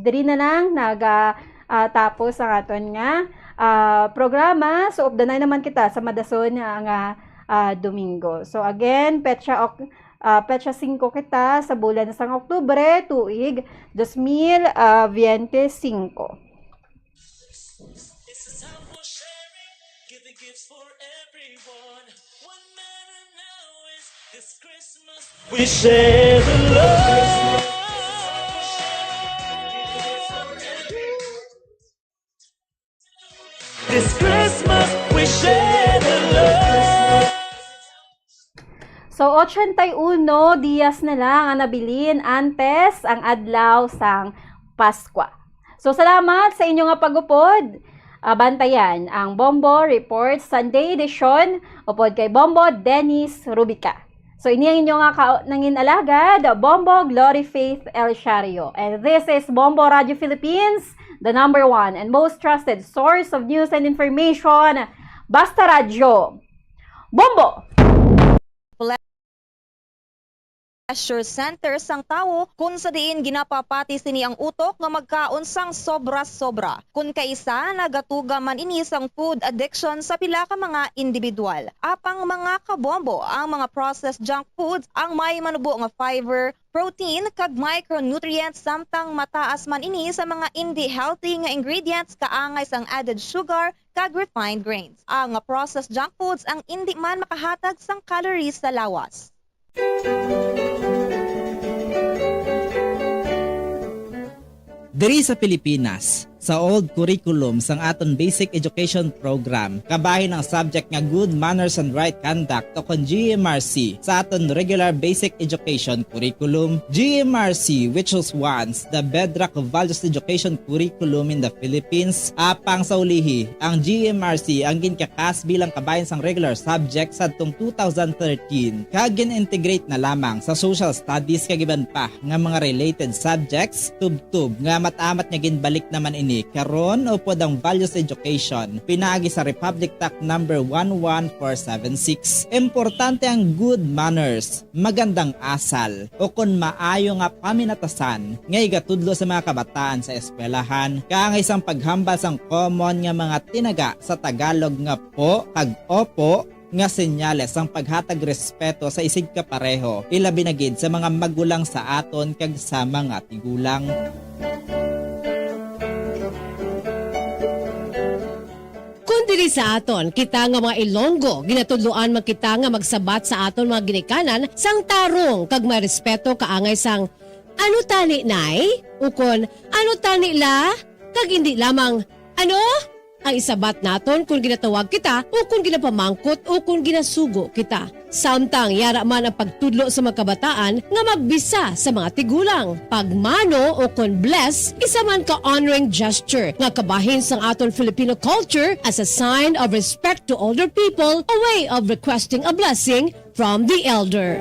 diri na lang naga, ah, tapos ang aton nga, ah, programa. So, updanay naman kita sa madason nga, nga, ah, Domingo. So, again, petsa ok-, ah, petsa singko kita sa bulan sang Oktubre, tuig dos mil, ah, biyente singko. This is helpful sharing, giving gifts for everyone. One matter now is this Christmas, we share the love. This Christmas, we share the love. So, ochenta y uno dias na lang ang nabilin antes ang adlaw sang Paskwa. So, salamat sa inyo nga pag-upod. Ah, bantayan ang Bombo Report Sunday Edition upod kay Bombo Dennis Rubica. So, ini ang inyo nga ka-, nangin alagad, Bombo Glory Faith El Shario. And this is Bombo Radio Philippines, the number one and most trusted source of news and information. Basta Radyo. Bombo! Pleasure center sang tawo, kun sa diin ginapapati sini ang utok nga magkaon sang sobra-sobra. Kun kaisa, nagatuga man ini sang food addiction sa pila ka mga individual. Apang, mga kabombo, ang mga processed junk foods ang may manubo nga fiber, protein, kag micronutrients, samtang mataas man ini sa mga indi healthy nga ingredients kaangay sang added sugar kag refined grains. Ang processed junk foods ang indi man makahatag sang calories sa lawas. Diri sa Pilipinas, sa old curriculum sang aton basic education program, kabahin ang subject nga Good Manners and Right Conduct o kon G M R C sa aton regular basic education curriculum. G M R C, which was once the bedrock of values education curriculum in the Philippines, apang sa ulihi, ang G M R C ang ginkakas bilang kabahin sang regular subject sadtong two thousand thirteen, kag gin-integrate na lamang sa social studies kag iban pa nga mga related subjects, tubtob nga amat-amat nga ginbalik naman ini karon upod ang values education pinaagi sa Republic Act number one one four seven six. Importante ang good manners, magandang asal, o kon maayo nga paminatasan nga igatudlo sa mga kabataan sa eskwelahan, kaangay sang paghambal sang common nga mga tinaga sa Tagalog nga po kag opo, nga senyales sang paghatag respeto sa isigkapareho, ilabi na gid sa mga magulang sa aton kag sa mga tigulang. Kon diri sa aton, kita nga mga Ilonggo, ginatudloan man kita nga magsabat sa aton mga ginikanan sang tarong kag may respeto kaangay sang, "Ano tani, Nay?" ukon, "Ano tani, La?" kag indi lamang, "Ano?" ang isabat naton kon ginatawag kita o kon ginapamangkot o kon ginasugo kita. Samtang yara man ang pagtudlo sa mga kabataan nga magbisa sa mga tigulang, pagmano o kon bless, isa man ka honoring gesture nga kabahin sang aton Filipino culture as a sign of respect to older people, a way of requesting a blessing from the elder.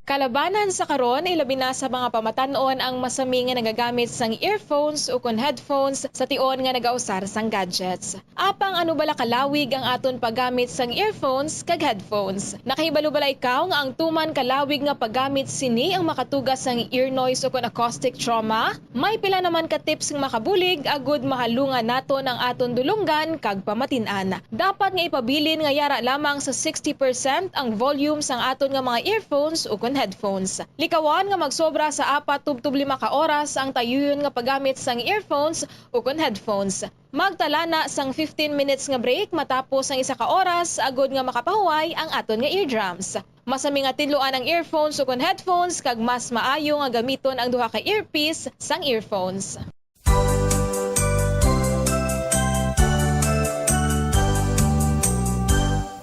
Kalabanan sa karon, ilabi na sa mga pamatan-on ang masami nga nagagamit sang earphones ukon headphones sa tion nga nagausar sang gadgets. Apang ano bala kalawig ang aton paggamit sang earphones kag headphones? Nakahibalo bala ikaw nga ang tuman kalawig nga paggamit sini ang makatuga sang ear noise ukon acoustic trauma? May pila naman ka tips nga makabulig agud mahalungan naton ang aton dulonggan kag pamatin-an. Dapat nga ipabilin nga yara lamang sa sixty percent ang volume sang aton nga mga earphones ukon headphones. Likawan nga magsobra sa apat tubtob lima ka oras ang tayuyon nga paggamit sang earphones ukon headphones. Magtala na sang fifteen minutes nga break matapos ang isa ka oras agud nga makapahuway ang aton nga eardrums. Masami nga tinluan ang earphones ukon headphones, kag mas maayo nga gamiton ang duha ka earpiece sang earphones.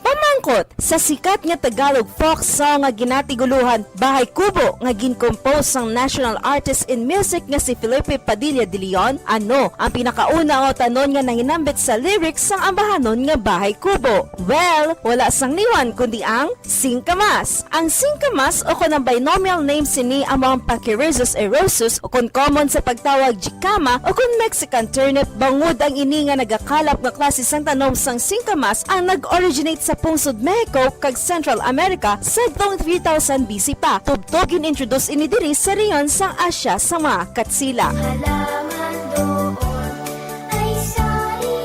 Pamangkot. Sa sikat nga Tagalog folk song nga ginatiguluhan Bahay Kubo nga gin-compose sang national artist in music nga si Felipe Padilla de Leon, ano ang pinakauna nga utanon nga nahinambit sa lyrics sang ambahanon nga Bahay Kubo? Well, wala sang liwan kundi ang singkamas. Ang singkamas o kon ang binomial name sini amo ang Pachyrhizis eriosus o kon common sa pagtawag jicama o kon Mexican turnip, bangod ang ini nga nagakalap nga klase sang tanom sang singkamas ang nag-originate sa pungsod Mexico kag Central America sadtong three thousand B C pa. Tubtob gin-introduce ini diri sa rehiyon sang Asia sa mga Katsila. Halaman doon ay sari-sari,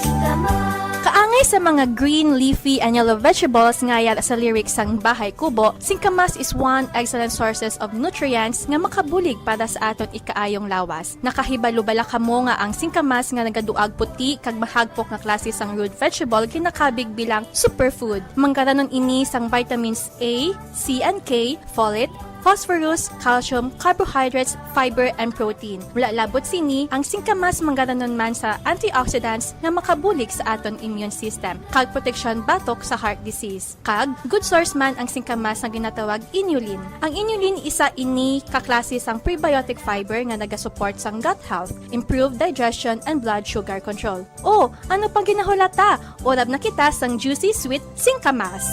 singkamas. Kaangay sa mga green, leafy, and yellow vegetables nga yara sa lyrics sang Bahay Kubo, singkamas is one excellent sources of nutrients nga makabulig para sa aton ikaayong lawas. Nakahibalo bala kamo nga ang singkamas nga nagaduag puti kag mahagpok nga klase sang root vegetable ginakabig bilang superfood? Manggaranon ini sang vitamins A, C and K, folate, phosphorus, calcium, carbohydrates, fiber, and protein. Wala labot sini, ang singkamas manggaranon man sa antioxidants nga makabulig sa aton immune system kag proteksyon batok sa heart disease. Kag good source man ang singkamas nga ginatawag inulin. Ang inulin isa ini ka klase sang prebiotic fiber nga nagasupport sang gut health, improve digestion, and blood sugar control. O, ano pang ginahulata? Urab na kita sang juicy sweet singkamas.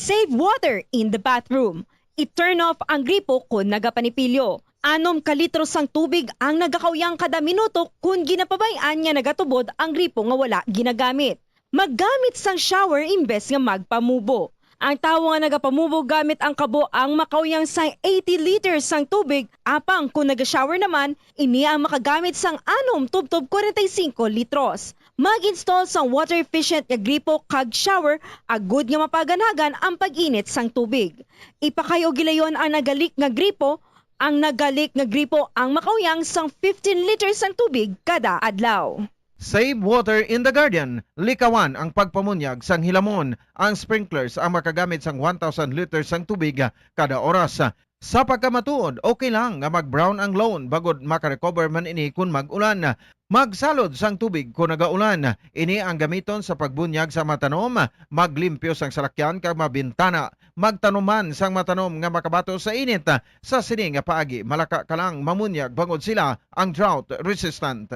Save water in the bathroom. I-turn off ang gripo kon nagapanipilyo. Anom ka litro sang tubig ang nagakauyang kada minuto kon ginapabay-an nga nagatubod ang gripo nga wala ginagamit. Maggamit sang shower imbes nga magpamubo. Ang tawo nga nagapamubo gamit ang kabo ang makauyang sang eighty liters sang tubig, apang kon naga-shower naman, ini ang makagamit sang anom tubtob forty-five litros. Mag-install sang water-efficient nga gripo kag shower agud nga mapaganagan ang pag-init sang tubig. Ipakay-o gilayon ang nagalik nga gripo. Ang nagalik nga gripo ang makauyang sang fifteen liters sang tubig kada adlaw. Save water in the garden. Likawan ang pagpamunyag sang hilamon. Ang sprinklers ang makagamit sang one thousand liters sang tubig kada oras. Sa pagkamatuod, okay lang nga mag-brown ang lawn bangod maka-recover man ini kon mag-ulan. Magsalod sang tubig kon nagaulan. Ini ang gamiton sa pagbunyag sa mga tanom, maglimpyo sang salakyan kag mga bintana. Magtanom man sang mga tanom nga makabato sa init. Sa sini nga paagi, malaka ka lang mamunyag bangod sila ang drought resistant.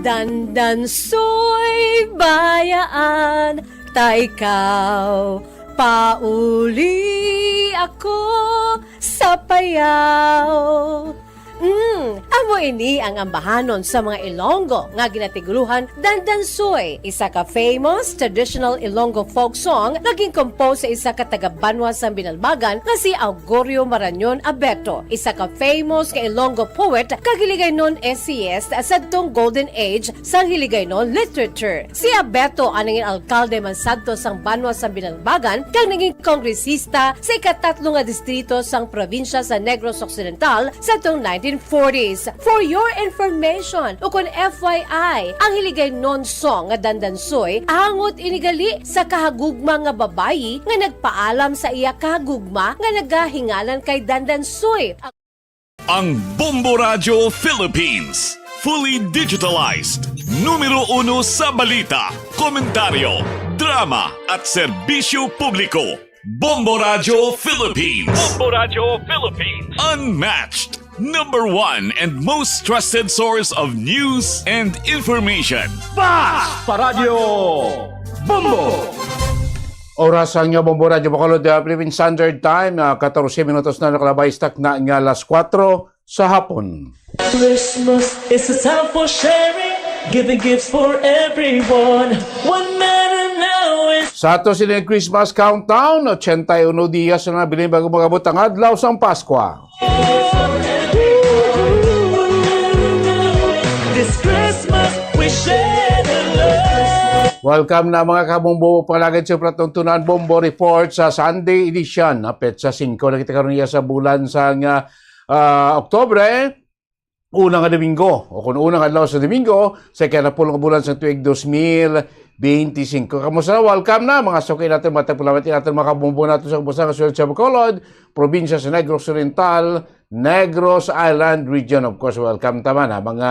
Dandansoy, bayaan ta ikaw, pauli ako sa payaw. Mm, amo ini ang ambahanon sa mga Ilonggo nga ginatiguluhan Dandansoy, isa ka famous traditional Ilonggo folk song nga gin-compose sa isa ka taga-banwa sang Binalbagan nga si Augurio Marañon Abeto, isa ka famous nga Ilonggo poet kag Hiligaynon essayist sadtong golden age sang Hiligaynon literature. Si Abeto ang nangin alkalde man sadto sang banwa sang Binalbagan kag nangin kongresista sa ikatatlo nga distrito sang probinsya sa Negros Occidental sadtong nineteen forties. For your information, ukon F Y I, ang Hiligaynon song nga Dandansoy, angot ini gali sa kahagugma nga babayi nga nagpaalam sa iya kahagugma nga nagahinganan kay Dandansoy. Ang Bombo Radyo Philippines, fully digitalized, numero uno sa balita, komentaryo, drama, at serbisyo publiko. Bombo Radyo Philippines. Bombo Radyo Philippines. Unmatched, number one, and most trusted source of news and information. Fast pa Radyo Bombo! Oras ang inyo, Bombo Radyo Bacolod, uh, Philippine Standard Time, uh, katorse minutos na nakalabay sa takna nga alas kuwatro sa hapon. Christmas is a time for sharing, giving gifts for everyone. What matter now is Sa ato sini Christmas countdown, ochenta y uno dias na nabilin bago mag-abot ang adlaw sang Paskwa. This Christmas, we share the love. Welcome na, mga kabombo, pangalagad sa Platong Tunan Bombo Report sa Sunday edition. Na petsa singko na kita karon niya sa bulan sang, ah, ah, Oktubre. Una nga Domingo, o kung una nga adlaw sa Domingo, sa ikalapul nga bulan sa tuig dos mil twenty-five. Kamusta? Welcome na, mga suki natin, mga tagpulamati natin, mga kabombo natin sa kamusta nga siyudad sa Bacolod, probinsya sa Negros Oriental, Negros Island Region. Of course, welcome taman, ha, mga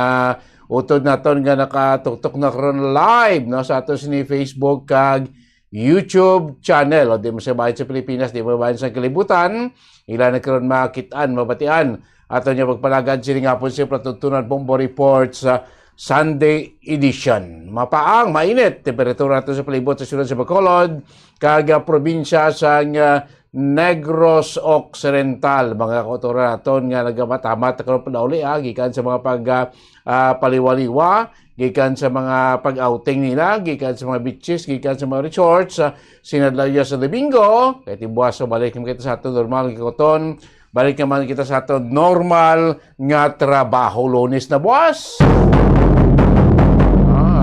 utod naton nga nakatuktok na karon live, no, sa aton sini Facebook kag YouTube channel. O, di mo sa bahin sa Pilipinas, di mo bahin sa kalibutan, ila na karon makit-an, mabatian. Ato niya pagpalagad sining hapon sa patutunan Bombo Report sa Sunday edition. Mapaang, mainit, temperatura nato sa palibot sa siyudad sa Bacolod, kag, ah, probinsya sang, ah, Negros Occidental. Mga kautoran naton nga nagamatamat karon padauli, ah, gikan sa mga pag, ah, ah, paliwaliwa, gikan sa mga pag-outing nila, gikan sa mga beaches, gikan sa mga resorts, ah, sinadlaw ya sa Domingo, kay tibuas sa balik naman kita sa aton normal nga kuton, balik naman kita sa aton normal nga trabaho Lunes na buwas.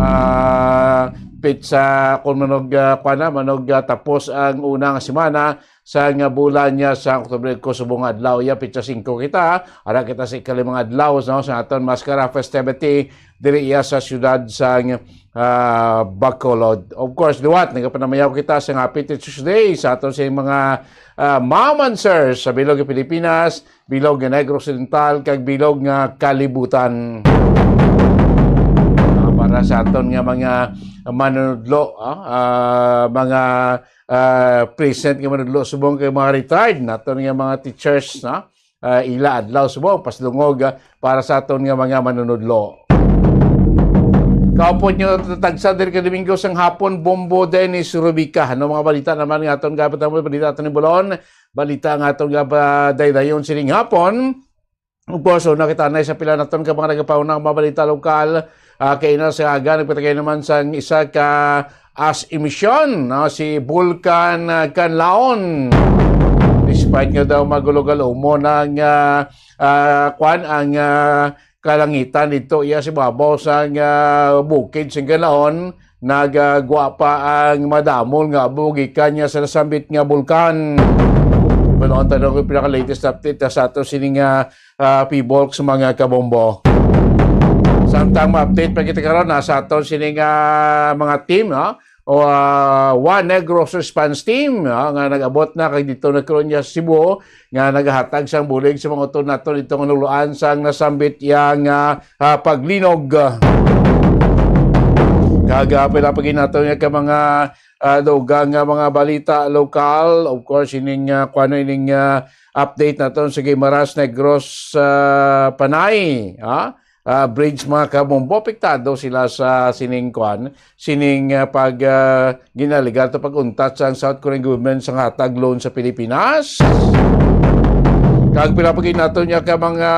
Ah, pitsa, kung manog, ah, kuwan na, manog, ah, tapos ang unang semana sa nga bulan niya sa Oktubre, ko subong nga adlaw, ya, pitsa singko kita, ara kita sa ikalimang adlaw, no, sa aton Mascara Festivity, diri iya sa siyudad sang, ah, Bacolod. Of course, liwat, nagapanamayaw kita sa nga Happy Teacher's Day sa aton sa mga, ah, mom and sirs sa bilog nga Pilipinas, bilog nga Negros Oriental, kag bilog nga kalibutan. Ah, para sa aton nga mga manunudlo, ah, ah, mga, ah, present nga manunudlo, subong kay mga retired naton nga mga teachers, no? Ah, ila adlaw subong, pasidungog, ah, para sa aton nga mga manunudlo. Kaupod nyo, tatagsa diri ka Domingo sang hapon, Bombo Dennis Rubica. Ano mga balita naman nga aton gabot naman, balita aton ni Bulon, balita nga aton gaba daydayon sining hapon. Of course, una kita na sa pila naton ka mga nagapauna nga mga balita lokal. Ah, kay na sa aga, nagpatagay naman sang isa ka as emission, no, si Vulcan, ah, Canlaon. Despite nga daw magulog-alo mo nang, ah, ah, kwan, ang, ah, kalangitan dito iya sa babaw sang, ah, bukid sing Canlaon, nagagwa pa ang madamol nga abo gikan niya sa nasambit nga bulkan. Pero ang tanong ko, pinaka-latest update na sa ato sining, ah, ah, Pibolk sa mga kabombo. Samtang ma-update pa kita karon, nasa aton sining, ah, mga team, no? O, ah, One Negros Response Team, no, nga nag-abot na kag dito na karon niya sa Cebu, nga nagahatag sang bulig sa mga utod naton dito nga nuluan sang nasambit yang, ah, ah, paglinog. Kag, ah, pila pa gid nato nga ka mga, ah, dugang nga mga balita lokal. Of course, ining, ah, kuwan, ining, ah, update naton sa Guimaras Negros, ah, Panay, ha? Ah, bridge, mga kabombo, apektado sila sa sining, kuwan, sining, ah, pag, ah, ginaligar to pag-untat sang South Korean government sa hatag loan sa Pilipinas. Kag pila pa gid nato niya ka mga,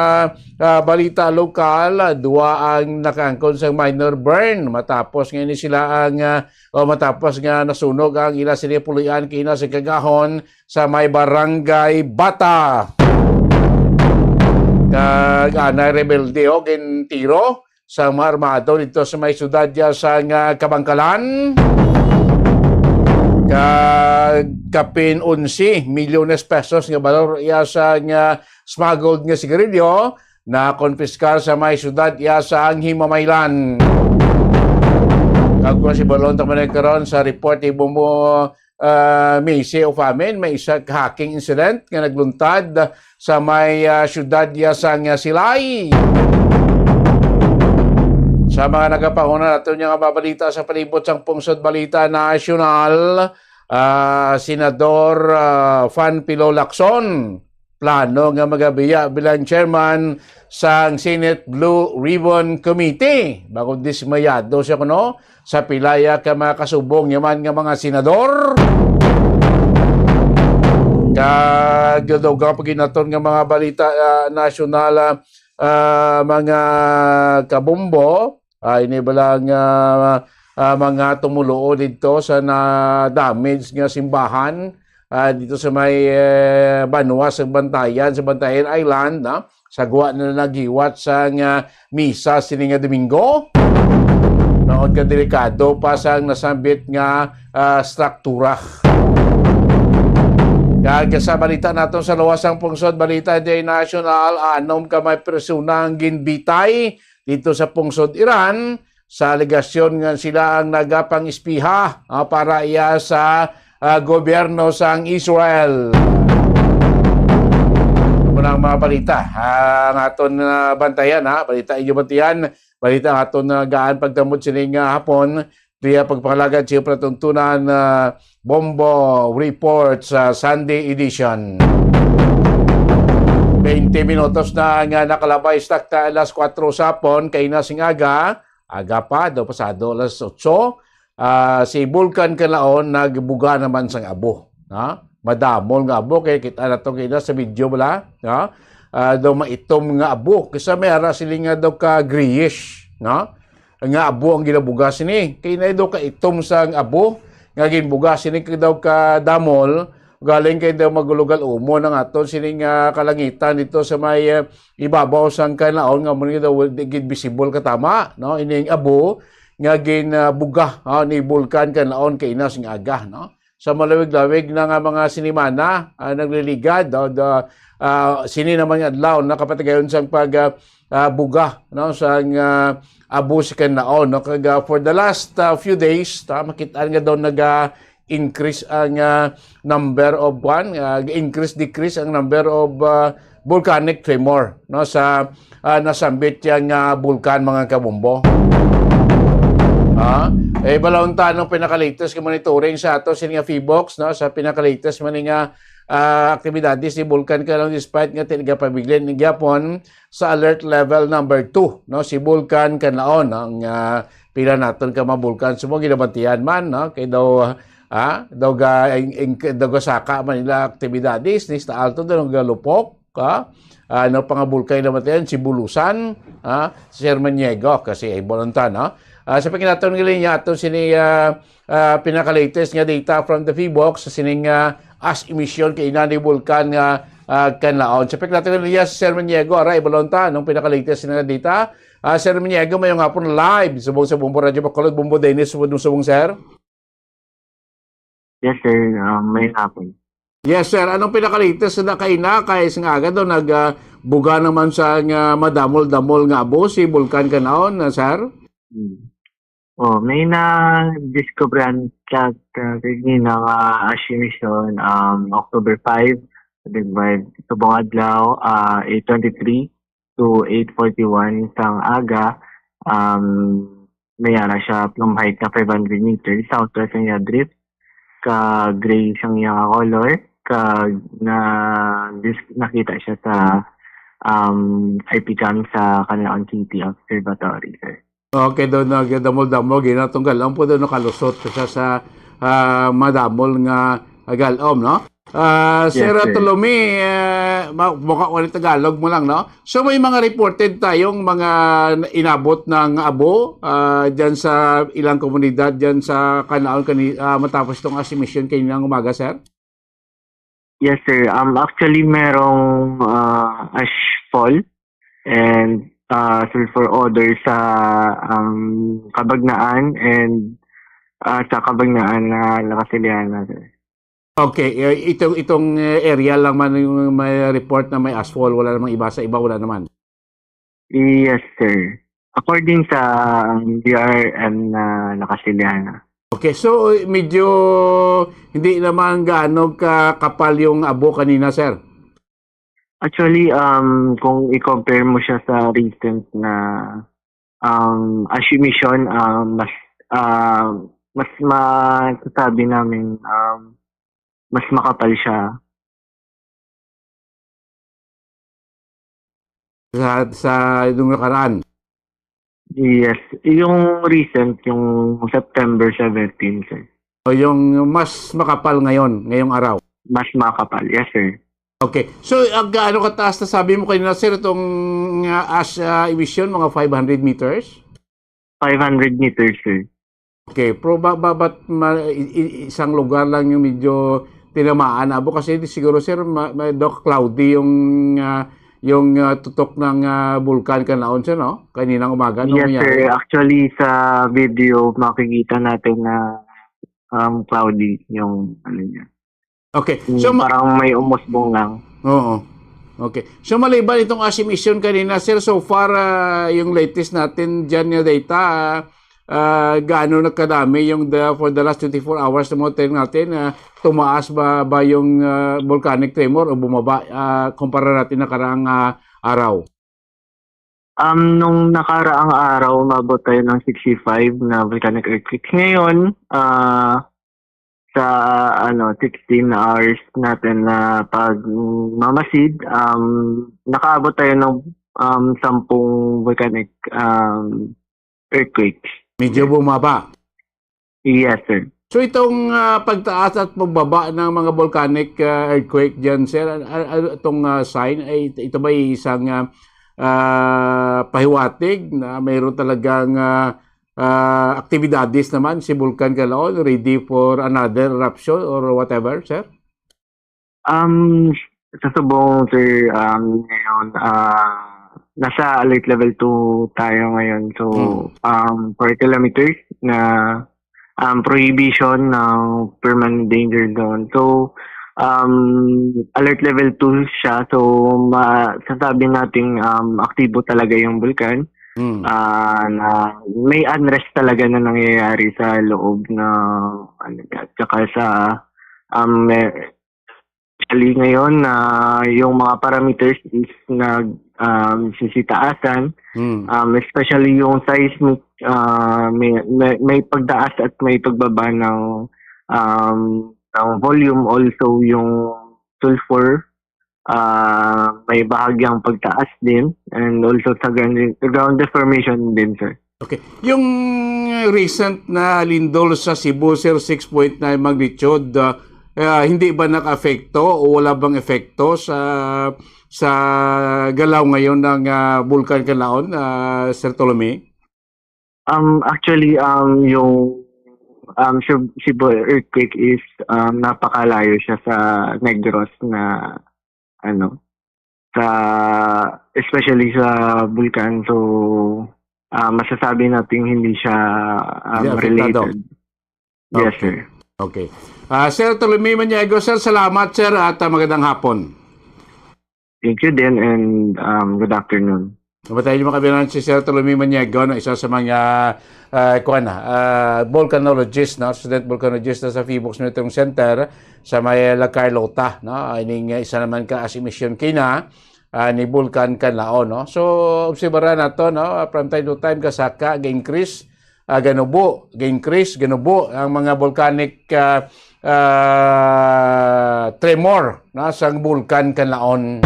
ah, balita lokal, ah, duwa ang nakaangkon sang minor burn matapos nga ini sila ang, ah, o matapos nga nasunog ang ila sini pulian kina sa kagahon sa may Barangay Bata. Kag anay rebelde, o, gintiro sa mga armado dito sa may siyudad ya sa nga Kabangkalan. Kag kapin onse milyones pesos nga balor ya sa nga smuggled nga sigarilyo na konpiskar sa may siyudad ya sa ang Himamaylan. Kag kung si Balon taman karon sa report ni Bumbo, ah, Macy of Amin, may isa ka hacking incident nga nagluntad sa may, ah, siyudad ya sang, ah, Silay. Sa mga nagapanguna nato niya nga mabalita sa palibot sang Pungsod Balita Nasyonal, ah, Senador, ah, Panfilo Lacson, plano nga magabiya bilang chairman sang Senate Blue Ribbon Committee. Bangod dismayado siya kuno sa pilaya ka mga kasubong niya man nga mga senador. Kag dugang pa gid naton nga mga balita, ah, nasyonal, ah, ah, mga kabombo, ah, ini bala nga, ah, mga tumuluo didto sa na-damage nga simbahan, ah, dito sa may, eh, banwa sa Bantayan, sa Bantayan Island, no? Sa guwa na naghiwat sa nga misa sini nga Domingo. Tungod ka delikado pa sang nasambit nga, ah, struktura. Kag sa balita naton sa luwas sang pungsod, balita day national, anom ka may persona ang ginbitay dito sa pungsod Iran, sa alegasyon nga sila ang nagapang-espiya, ah, para iya sa, ah, gobyerno sang Israel. Amo na ang mga balita, ah, nga aton, ah, bantayan, ha. Balita inyo bantayan, balita nga aton, ah, gaan pagtamod sining, ah, hapon. Diya pagpangalagad sa palatuntunan, ah, Bombo Report sa Sunday edition. Twenty minutos na nga nakalabay sa takta alas kuwatro sa hapon, kay na sing aga, aga pa, daw pasado alas otso, ah, si Bulkan Kanlaon nagbuga naman sang abo, ha? Madamol nga abo, kay kita na to kina sa video bala, ha? Ah, daw maitom nga abo, kisa may ara sila nga daw ka grayish, no? Nga abo ang ginabugas ni. Kay na daw ka itom sang abo nga ginbugas ni, kay daw ka damol, galing kay daw magulugal umon ang aton sining, ah, kalangitan dito sa may, ah, ibabaw sang Kanlaon, nga mo ni daw di gid visible katama, no? Ining abo nga gin, ah, buga, ah, ni Bulkan Kanlaon kay inas nga aga, no? Sa malawig-lawig na nga mga sinimana, ah, nagliligad, o da-, ah, sini naman nga adlaw nakapatigayon sang pag, ah, ah, buga, no, sang, ah, abo sa Kanlaon, no? Kag, ah, for the last, ah, few days, ta, makit-an nga daw naga-increase ang, ah, number of, kwan, ah, increase, decrease ang number of, ah, volcanic tremor, no, sa, ah, nasambit yang, ah, bulkan, mga kabombo. Ah, eh, bala unta anong pinaka-latest nga monitoring sa ato sini nga PHIVOLCS, no, sa pinaka-latest man nga, ah, aktibidades ni Bulkan Kanlaon, despite nga tinagapabilin ni gyapon sa alert level number two, no, si Bulkan Kanlaon, ang, ah, pila naton ka mga bulkan sa mga ginabantihan man, no, kay daw, ah, daw ga, ing, ing, daw gasaka man nila aktibidades ni sa alto daw galupok, ka, ano pa nga bulkan na matayan, si Bulusan, ah, si Hermaniego, kasi ay Bolontan, no? Ah, sa pagkinaton nga linya, ato sini, ah, ah, pinaka-latest nga data from the PHIVOLCS sa sining, ah, ash emission kay ina ni Bulkan nga, ah, Kanlaon. Sa pagkinaton nga linya, si Sir Maniego, aray, Bolontan, anong pinaka-latest nga data? Ah, Sir Maniego, mayong hapon, live subong sa Bombo Radyo Bacolod, Bombo Dennis, subong, subong, sir. Yes, sir. Um, may hapon. Yes, sir. Anong pinaka-latest na kaina? Kay sa nga aga daw nag, ah, buga naman sa nga madamol-damol nga abo si Bulkan Kanlaon, ah, sir? Hmm. Oh, may na-discoveran ka, ka, kanina nga ash emission, um, October five, diba, subong adlaw, ah, eight twenty-three to eight forty-one sang aga, um, may ara siya from height nga five hundred meters, southwest ang iya drift, ka gray siyang iya nga color, kag na, dis-, nakita siya sa, um, I P cam sa Canlaon City Observatory, sir. Okay, daw nagdamol-damol, ginatunggal. Ang po daw nakalusot siya sa, ah, madamol nga galom, no? Ah, Yes, Sir sir. Tolomi, eh, ma-, mukha ko ni Tagalog mo lang, no? So, may mga reported tayong mga inabot ng abo, ah, dyan sa ilang komunidad, dyan sa Canlaon, kani-, ah, matapos itong ash emission kaninang umaga, sir? Yes, sir. Um, actually, merong, ah, ashfall and, ah, sulfur odor sa, um, Cabagnaan and, ah, sa Cabagnaan na La Castellana, sir. Okay, eh, itong, itong, eh, area lang man yung may report na may ashfall, wala namang iba sa iba, wala naman. Yes, sir. According sa, um, D R M na La Castellana. Okay, so, eh, medyo hindi naman gaano ka kapal yung abo kanina, sir. Actually, um, kung i-compare mo siya sa recent na, um, ash emission, um, mas, um, mas masasabi namin, um, mas makapal siya. Sa, sa nung nakaraan? Yes. Yung recent, yung September seventeen, sir. O yung mas makapal ngayon, ngayong araw? Mas makapal, yes, sir. Okay. So, ang gaano kataas na sabi mo kanina, sir, itong, ah, ash, ah, emission, mga five hundred meters? Five hundred meters, sir. Okay, pero ba, ba, ba't ma-, i-, i-, isang lugar lang yung medyo tinamaan abo? Kasi di siguro, sir, ma-, ma-, daw cloudy yung, ah, yung, ah, tutok ng, ah, bulkan Canlaon, sir, no? Kaninang umaga, no? Yes, sir. Actually, sa video, makikita natin na, um, cloudy yung, ano niya. Okay. So, ma- Parang may umusbong lang. Oo. Okay. So, maliban itong ash emission kanina, sir, so far, ah, yung latest natin dyan nga data, ah, ah, gaano na kadami yung the, for the last twenty-four hours na mo-tell natin, ah, tumaas ba, ba yung, ah, volcanic tremor o bumaba, ah, kumpara natin nakaraang, ah, araw? Um, nung nakaraang araw, umabot tayo ng sixty-five na volcanic earthquakes. Ngayon, ah, sa, ano, sixteen hours natin na pagmamasid, um, nakaabot tayo ng, um, sampung volcanic, um, earthquakes. Medyo bumaba. Yes, sir. So itong, ah, pagtaas at pagbaba ng mga volcanic, ah, earthquake diyan, sir, an-, an-, ano itong, ah, sign? Ay, ito ba isang, ah, ah, pahiwatig na mayroon talagang, ah, ah, aktibidades naman si Bulkan Kalaon, ready for another eruption or whatever, sir? Um, sa subong, sir, um, ngayon, ah, nasa alert level two tayo ngayon. So, Hmm. um, four kilometers na, um, prohibition ng permanent danger zone. So, um, alert level two siya. So, masasabi nating, um, aktibo talaga yung bulkan. Hmm. Ah, na may unrest talaga na nangyayari sa loob na, ano, at saka sa, um, may, actually, ngayon na yung mga parameters is nag, um, sisitaasan, Hmm. um, especially yung seismic, ah, may, may, may pagtaas at may pagbaba ng, um, ng volume, also yung sulfur, ah, may bahagyang pagtaas din, and also sa ground, ground deformation din, sir. Okay. Yung recent na lindol sa Cebu, sir, six point nine magnitude, ah, ah, hindi ba nakaapekto o wala bang epekto sa, sa galaw ngayon ng, ah, Bulkan Kalaon, ah, Sir Tolome? Um, actually, um, yung, um, Cebu, Cebu earthquake is, um, napakalayo siya sa Negros na, ano, sa, especially sa bulkan. So, ah, masasabi nating hindi siya, um, Hindi apektado. Related. Yes, Okay. sir. Okay. Ah, Sir Tolome Maniego, sir, salamat, sir, at, ah, magandang hapon. Thank you din, and, um, good afternoon. Mabatayan niyo, mga kababayan, si Sir Tolome Maniego, no, isa sa mga, ah, kuwan na, ah, volcanologist, no, student volcanologist na sa PHIVOLCS Monitoring Center sa may La Carlota, no. Ining, ah, isa naman ka as emission kina, ah, ni Bulkan Kanlaon, no. So, obserbaran nato, no, from time to time, kasaka, ga-increase, ah, ganubo, ga-increase, ganubo ang mga volcanic, ah, ah, tremor, no, sang Bulkan Kanlaon.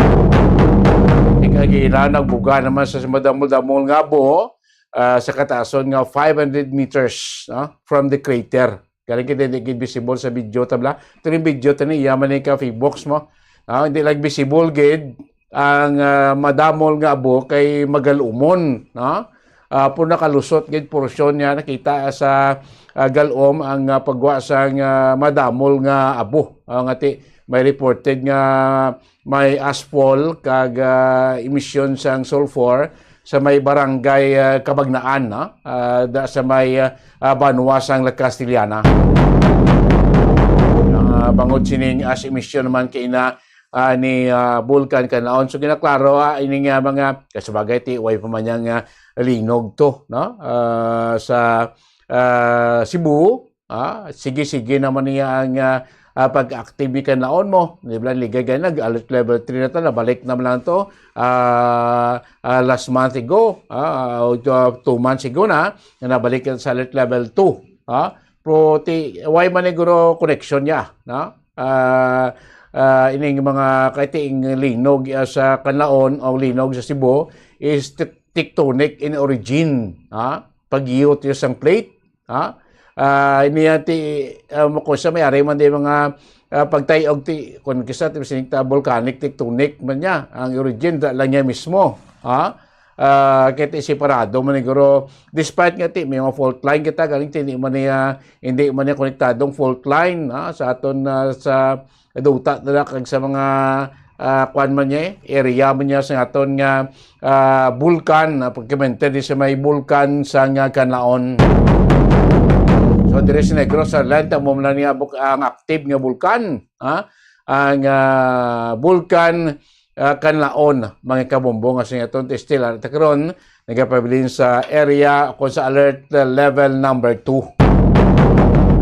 Ikagila, nagbuga naman sa madamol-damol nga abo, ah, sa kataason nga five hundred meters, no, from the crater. Galing kita hindi gid visible sa video, tabla. Ito yung video, tani, iya man yung ka-, Facebook mo. Ah, hindi lang visible gid ang, ah, madamol nga abo kay magalumon, no? Ah, puro nakalusot gid porsyon niya, nakita sa, ah, galom ang, ah, pagwa sang, ah, madamol nga abo. Ah, nga ti, may reported nga may ashfall kag, ah, emission sang sulfur sa may barangay, ah, Cabagnaan, no? Ah, da, sa may, ah, ah, banwa sang La Castellana. Ah, bangod sining ash emission naman kay na, ah, ni, ah, Bulkan Kanlaon. So, ginaklaro, ah, ini nga mga, kasabagay, ti, way pa man niya nga linog to, no? Ah, sa, ah, Cebu, ah, sige-sige naman niya ang, ah, ah, pag-active ni Kanlaon mo. Di ba, ligay ka, nag-alert level three na to, nabalik naman lang to. Ah, ah, last month ago, ah, o, uh, two months ago na, na nabalik sa alert level two. Ah, pero ti, way man siguro connection niya, no? Ah, ah, ining mga kay ti ing linog, ah, sa Kanlaon o linog sa Cebu is te-, tectonic in origin, ha? Pag-iyot sang plate, ha? Ah, ini yan ti, ah, mo ko sa may ari man di mga, ah, pagtayog ti, kung kisa ti sining ta volcanic tectonic man niya, ang origin da lang niya mismo, ha? Ah, kay ti separado man siguro, despite nga ti may mga fault line kita, galing ti hindi man niya, hindi man niya konektadong fault line, ha, sa aton, ah, sa duta na kag sa mga, ah, kwan man niya, eh, area man niya sa aton nga, ah, bulkan, ah, pagkamente di sa may bulkan sa nga Kanlaon. So, diri sa Negros Oriental, amo man lang niya buk-, ang active nga bulkan, ha? Ang, ah, bulkan ah, Kanlaon, mga kabumbong, nga sa aton, still, ah, karon, nagapabilin sa area kung sa alert, ah, level number two.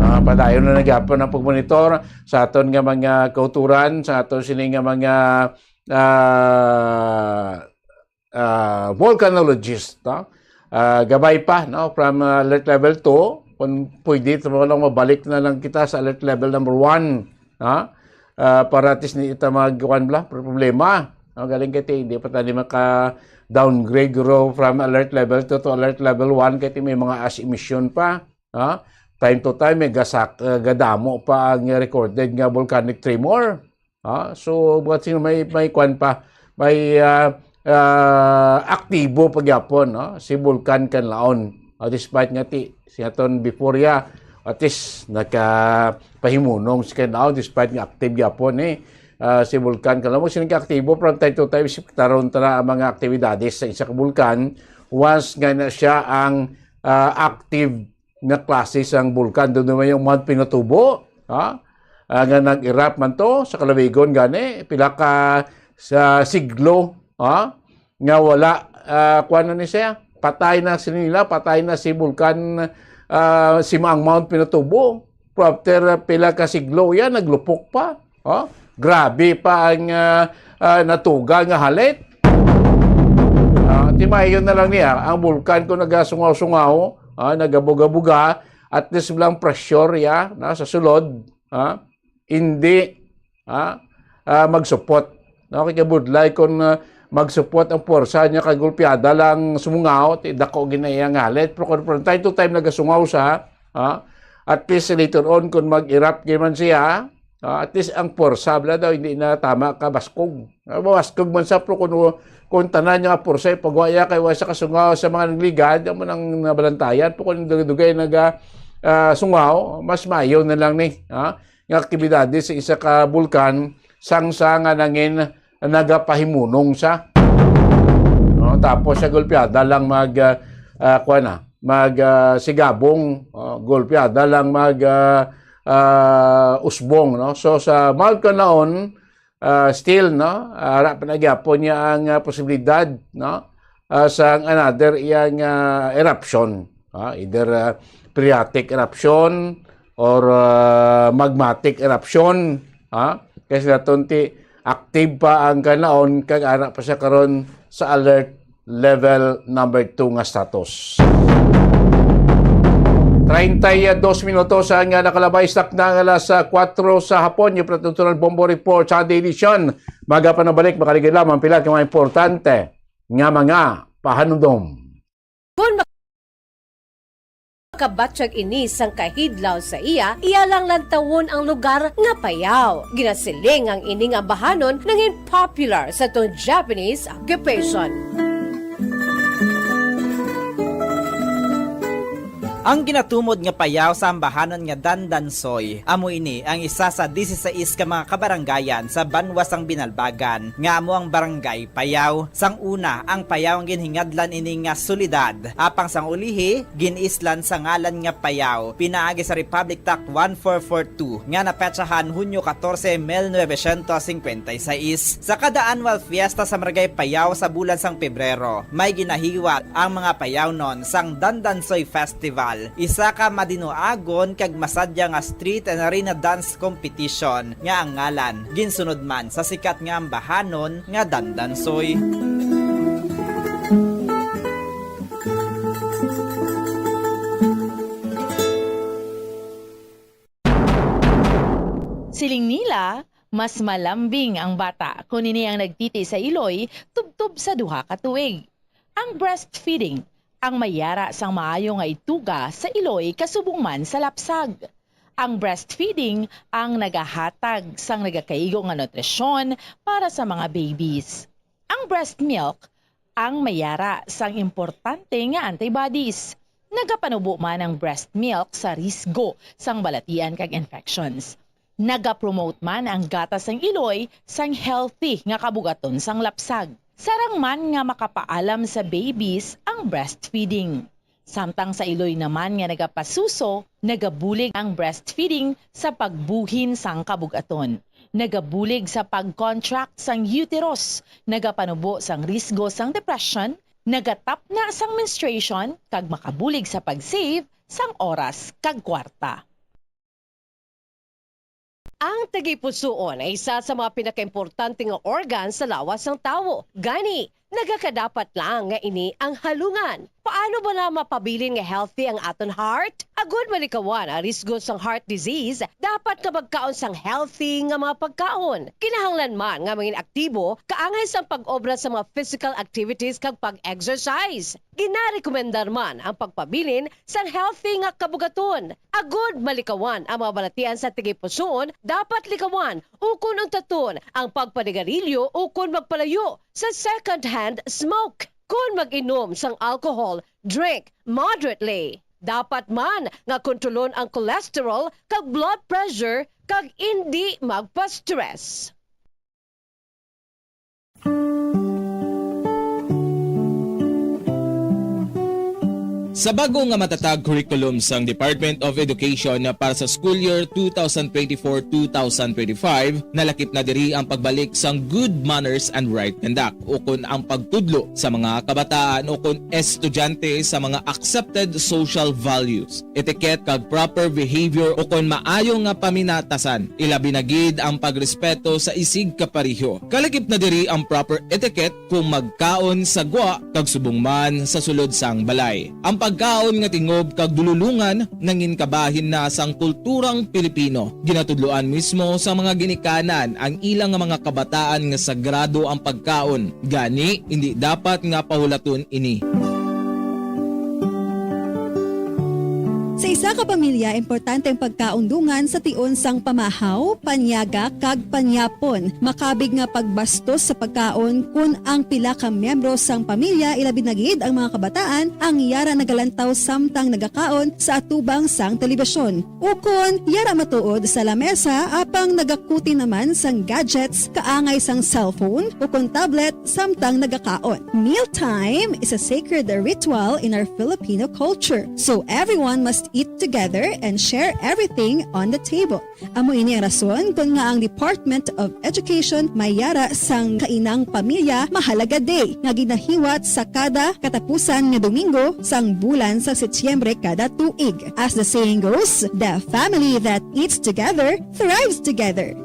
Ah, padayon na nagyapon ang pagmonitor sa aton nga mga kauturan, sa aton sini nga mga, ah, ah, volcanologist, no? Ah, gabay pa, no? From, ah, alert level two, kung pwede, ito lang, mabalik na lang kita sa alert level number one, ha? Ah, para at least ni ita magkuan bla, problema. No? Galing kay ti, hindi pa tayo maka-downgrade guro from alert level two to alert level one kay ti may mga ash emission pa, ha? Time to time, may gasak, ah, gadamo pa ang recorded nga volcanic tremor. Ah, so, buhat sino may, may kwan pa, may, ah, ah, aktibo pa gyapon, no? Si Bulkan Kanlaon. Ah, despite nga ti, si aton before ya, at least nakapahimunong si Kanlaon, despite nga active gyapon, eh. Ah, si Bulkan Kanlaon, sino ka aktibo from time to time, si taron tara ang mga aktibidades sa isa ka bulkan, once nga na siya ang, ah, active nga klase sang bulkan. Doon naman yung Mount Pinatubo, ha? Ah, nga nag-erupt man to sa kalawigon gani, pila ka sa siglo, ha? Nga wala, ah, kuwan na ni siya, patay na si nila, patay na si bulkan, ah, si Maang Mount Pinatubo. Pero after, ah, pila ka siglo yan, naglupok pa. Oh, grabe pa ang, ah, ah, natuga nga halit. Ah, timayon na lang niya, ang bulkan kung nagasungaw-sungaw, ah, nagabuga-buga, at least lang pressure ya, na, sa sulod, ah, hindi, ah, ah, magsupot. No, kay kabudlay kung, ah, magsupot ang puwersa niya kay gulpiada lang sumungaw, ti dako ginaya nga halit. Pero kung from time to time nagasungaw sa, ah, at least later on kung mag-erupt gyud man siya, ah, at least ang puwersa bala daw hindi na tama ka baskog. Ah, mabaskog man sa, pero kung, kung tanan nga puwersa ipagwaya kay wa sa kasungaw sa mga nagligad, amo nang nabalantayan. Pero kung dugay-dugay naga, ah, sungaw, mas maayo na lang ni, ah, nga aktibidades sa isa ka bulkan, sang sa nga nangin nagapahimunong sa. No, tapos sa gulpiada lang mag, ah, ah, kuwan na, mag, ah, sigabong, oh, gulpiada lang mag, ah, ah, usbong, no? So, sa Mount Kanaon, ah, still, no, ara pa na gyapon niya ang, ah, posibilidad, no, ah, sang another iyang, ah, eruption, ah, either, ah, phreatic eruption or, ah, magmatic eruption, ah. Kay sa naton ti active pa ang Kanaon kag ara pa siya karon sa alert level number two nga status. Treinta y dos minutos ang, ah, nakalabay sa takna nga alas, ah, kuwatro sa hapon. Yung Pratutunan Bombo Report sa edition. Maga pa nabalik, makaligid lamang pila ka mga importante nga mga pahanumdom. Kon makabatyag ini sang kahidlaw sa iya, iya lang lantawon ang lugar nga Payao. Ginasiling ang ini nga ambahanon nangin popular sa tong Japanese occupation. Ang ginatumod nga Payao sa ambahanon nga Dandansoy, amo ini ang isa sa dieciséis ka mga kabaranggayan sa banwa sang Binalbagan, nga amo ang Barangay Payao. Sang una, ang Payao ang ginhingadlan ini nga syudad, apang sang ulihi, gin-islan sa ngalan nga Payao, pinaagi sa Republic Act one four four two, nga napetsahan Hunyo katorse, mil novecientos cincuenta y seis. Sa kada annual fiesta sa Barangay Payao sa bulan sang Pebrero, may ginahiwat ang mga Payaonon sang Dandansoy Festival, isa ka madinuagon kag masadya nga street and arena dance competition nga ang ngalan ginsunod man sa sikat nga ambahanon nga Dandansoy. Siling nila, mas malambing ang bata kon ini ang nagtiti sa iloy tubtob sa duha ka tuig. Ang breastfeeding ang may ara sang maayo nga ituga sa iloy kasubong man sa lapsag. Ang breastfeeding ang nagahatag sang nagakaigo nga nutrisyon para sa mga babies. Ang breast milk ang may ara sang importante nga antibodies. Nagapanubo man ang breast milk sa risgo sang balatian kag infections. Nagapromote man ang gatas sang iloy sang healthy nga kabugaton sang lapsag. Sarang man nga makapaalam sa babies ang breastfeeding. Samtang sa iloy naman nga nagapasuso, nagabulig ang breastfeeding sa pagbuhin sang kabug-aton. Nagabulig sa pag-contract sang uterus, nagapanubo sang risgo sang depression, nagatapna sang menstruation, kag makabulig sa pag-save sang oras kag kwarta. Ang tagipusoon ay isa sa mga pinakaimportante nga organ sa lawas sang tawo. Gani, nagakadapat lang nga ini ang halungan. Paano bala mapabilin nga healthy ang aton heart? Agud malikawan ang risgo sang heart disease, dapat nga magkaon sang healthy nga mga pagkaon. Kinahanglan man nga mangin aktibo, kaangay sang pag-obra sa mga physical activities kag pag-exercise. Ginarekomendar man ang pagpabilin sang healthy nga kabugaton. Agud malikawan ang mga balatian sa tagipusoon, dapat likawan ukon untaton ang pagpanigarilyo ukon magpalayo sa second-hand smoke. Kon mag-inom sang alcohol, drink moderately. Dapat man nga kontrolon ang cholesterol kag blood pressure kag indi magpa-stress. Sa bago nga matatag curriculum sang Department of Education para sa school year two thousand twenty-four two thousand twenty-five, nalakip na diri ang pagbalik sang good manners and right conduct, ukon ang pagtudlo sa mga kabataan ukon estudyante sa mga accepted social values, etiquette kag proper behavior ukon maayo nga paminatasan, ilabi na gid ang pagrespeto sa isigkapareho. Kalakip na diri ang proper etiquette kung magkaon sa gwa kag subong man sa sulod sang balay. Ang pagkaon nga tingob kag dululungan nangin kabahin na sang kulturang Pilipino. Ginatudloan mismo sa mga ginikanan ang ilang nga mga kabataan nga sagrado ang pagkaon, gani indi dapat nga pahulaton ini. Sa isa ka pamilya, importante ang pagkaon dungan sa tion sang pamahaw, panyaga, kag panyapon. Makabig nga pagbastos sa pagkaon kon ang pila ka miyembro sang pamilya, ilabi na gid ang mga kabataan, ang yara nagalantaw samtang nagakaon sa atubang sang telebisyon. Ukon yara matuod sa lamesa apang nagakuti naman sang gadgets kaangay sang cellphone ukon tablet samtang nagakaon. Mealtime is a sacred ritual in our Filipino culture, so everyone must eat together and share everything on the table. Amo ini ang rason kon ngaa ang Department of Education may yara sang Kainang Pamilya Mahalaga Day nga ginahiwat sa kada katapusan nga Domingo sang bulan sa Setyembre kada tuig. As the saying goes, the family that eats together thrives together.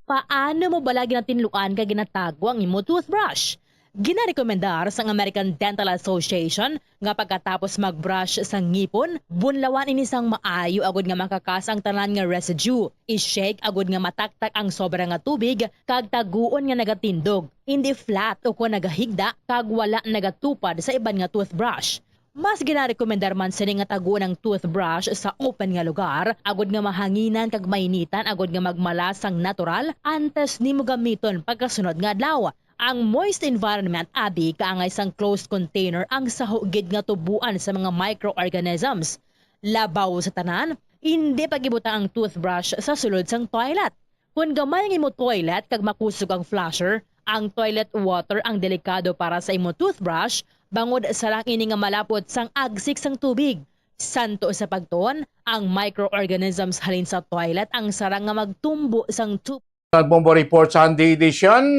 Paano mo bala ginatinluan kag ginatago ang imo toothbrush? Ginarekomendar sang American Dental Association nga pagkatapos mag-brush sa ngipon, bunlawan ini sang maayo agud nga makakas ang tanan nga residue. I-shake agud nga mataktak ang sobra nga tubig kag taguon nga nagatindog, indi flat ukon nagahigda kag wala nagatupad sa iban nga toothbrush. Mas ginarekomendar man sini nga taguon ang toothbrush sa open nga lugar agud nga mahanginan kag mainitan agud nga magmalas sang natural antes nimo gamiton pagkasunod nga adlaw. Ang moist environment abi kaangay sang closed container ang saho gid nga tuboan sa mga microorganisms. Labaw sa tanan, indi pag-ibutang ang toothbrush sa sulod sang toilet. Kon gamay ang imo toilet kag makusog ang flusher, ang toilet water ang delikado para sa imo toothbrush, bangod sarang ini nga malapot sang agsik sang tubig. Santo sa pagtuon, ang microorganisms halin sa toilet ang sarang nga magtumbo sang tooth. Bombo Report Sunday Edition.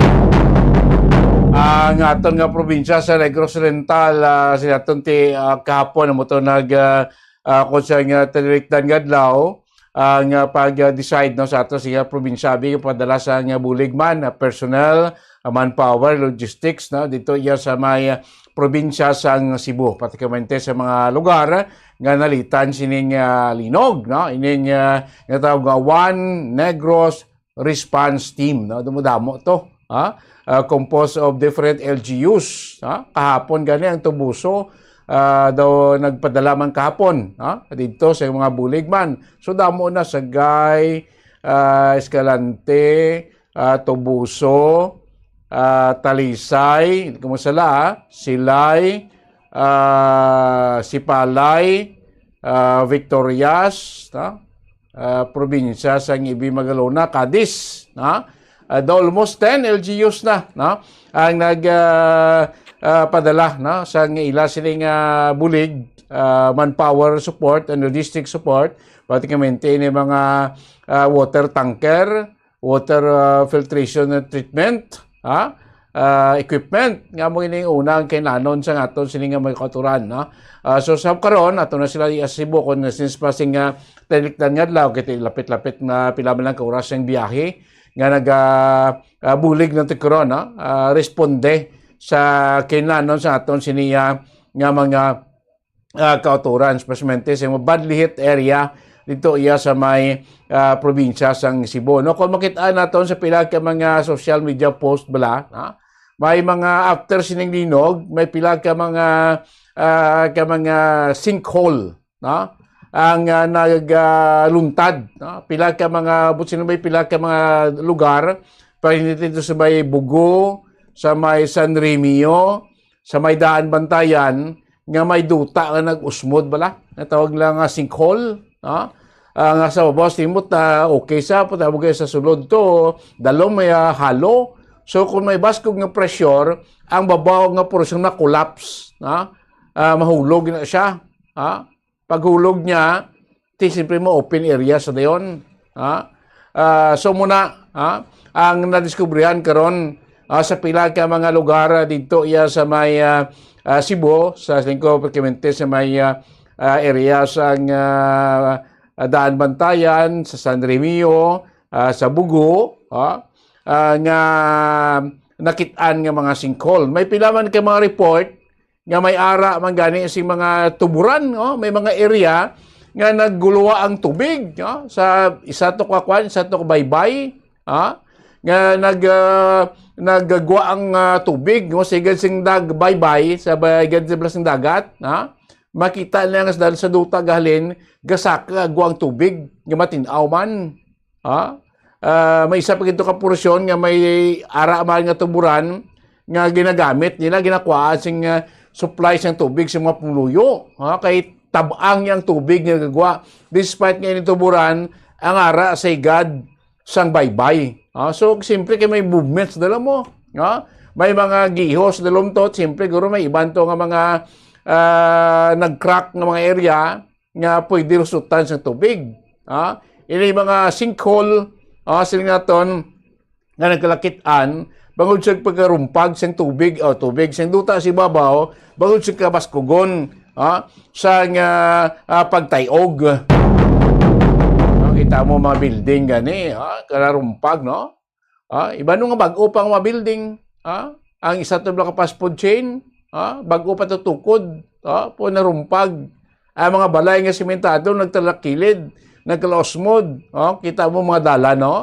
Ang aton nga probinsya sa Negros Oriental, ah, sa aton ti ah, kahapon mo to nag ah, ah, kung sa nga tinirikdan nga adlaw, ang ah, pag-decide no sa ato sa probinsya abi padala sa nga bulig man, ah, personnel, ah, manpower, logistics no dito iya sa may ah, probinsya sang Cebu, particularmente sa mga lugar nga nalitan sining ah, linog no ining ah, nga tawag nga One Negros Response Team no dumudamo to ha. Ah, composed of different L G Us ha? Kahapon gani ang Tubuso ah, daw nagpadala man kahapon ha? Dito sa mga bulig man. So damo na Sagay, ah, Escalante, ah, Tubuso, ah, Talisay, kumusta la, ah? Silay, ah, Sipalay, ah, Victorias, no? Ah, probinsya sa Ibi Magalona, Cadiz, no? Ah, do almost ten L G Us na, no? Ang nag, ah, ah, padala, no, sa ila sining, ah, bulig, ah, manpower support and logistic support, pratikamente ni mga, ah, water tanker, water, ah, filtration and treatment, ha? Ah, equipment nga mo ini una ang kinahanglan sa aton sini nga mga kautoran, no? Ah, so sa karon ato na sila iasibo kung since pa sing, ah, tinikdan nga adlaw, kay lapit-lapit na pila man lang ka oras ang biyahe nga naga, ah, bulig na ti karon, no? Ah, responde sa kinahanglan sa aton sini, ah, nga mga, ah, kautoran, especially sa mga badly hit area dito iya sa may, ah, probinsya sang Cebu. No, kung makita naton sa pila ka mga social media post bala, ha? May mga after sining linog, may pila ka mga, ah, ka mga sinkhole, no? Ang, ah, nag, ah, luntad, no? Pila ka mga, buot silingon, may pila ka mga lugar, pa dito sa may Bugo, sa may San Remio, sa may Daan Bantayan, nga may duta nga nag-usmod bala. Natawag lang nga sinkhole, no? Ah, nga sa babaw, simot na okay sa, patawag sa sulod to, dalom may, ah, halo. So, kung may baskog nga pressure, ang babaw nga porsyong na-collapse, no? Ah, mahulog na siya, ha? Paghulog niya, ti siyempre mo open area sa dayon, ha? Ah, so muna, ha? Ang nadiskubrihan karon, ah, sa pila ka mga lugar, ah, dito iya sa may, ah, ah, Cebu, sa lingkod, praktikamente sa may, ah, ah, area sa, ah, ah, Daan Bantayan, sa San Remio, ah, sa Bugo, ha? Ah, nga nakit-an nga mga sinkhole. May pila man ka mga report nga may ara man gani sing mga tuburan, no? May mga area nga nagguluwa ang tubig, no? Sa isa to ka kwan, isa to ka baybay, ha? Nga nag, ah, naggagwa ang, ah, tubig, no? Sigad sing dag-, baybay, sa baygad sa blas ng dagat, ha? Makita na nga sa, sa duta gahalin, gasaka gwa ang tubig, nga matin-aw man. Ha? Ah, may isa pa gito ka porsyon nga may ara man nga tuburan nga ginagamit nila, ginakuhaan sing, ah, supply sang tubig sa mga pumuluyo. Ha? Kay tabang niya ang tubig nga gagwa. Despite nga ini tuburan, ang ara sa higad sang baybay. Ha? So, siyempre kay may movements dala mo. Ha? May mga gihos dalom to, siyempre guro may iban to nga mga, ah, nag-crack nga mga area nga pwede lusutan sang tubig. Ha? Ini mga sinkhole, ah, sila naton nga nagkalakit-an, bangod sa pagkarumpag sang tubig, o tubig, sang duta sa ibabaw, bangod sa kabaskugon, ha? Sang, ah, ah, pagtay-og. Ah, kita mo mga building gani, ha? Kalarumpag, no? Ah, iba no nga bag-o pa ang mga building, ah, ang isa to bala ka fast food chain, ah, bag-o pa to tukod, ah, po narumpag. Ang mga balay nga simentado nagtalakilid, nagkalausmod, oh, kita mo mga dalan, no?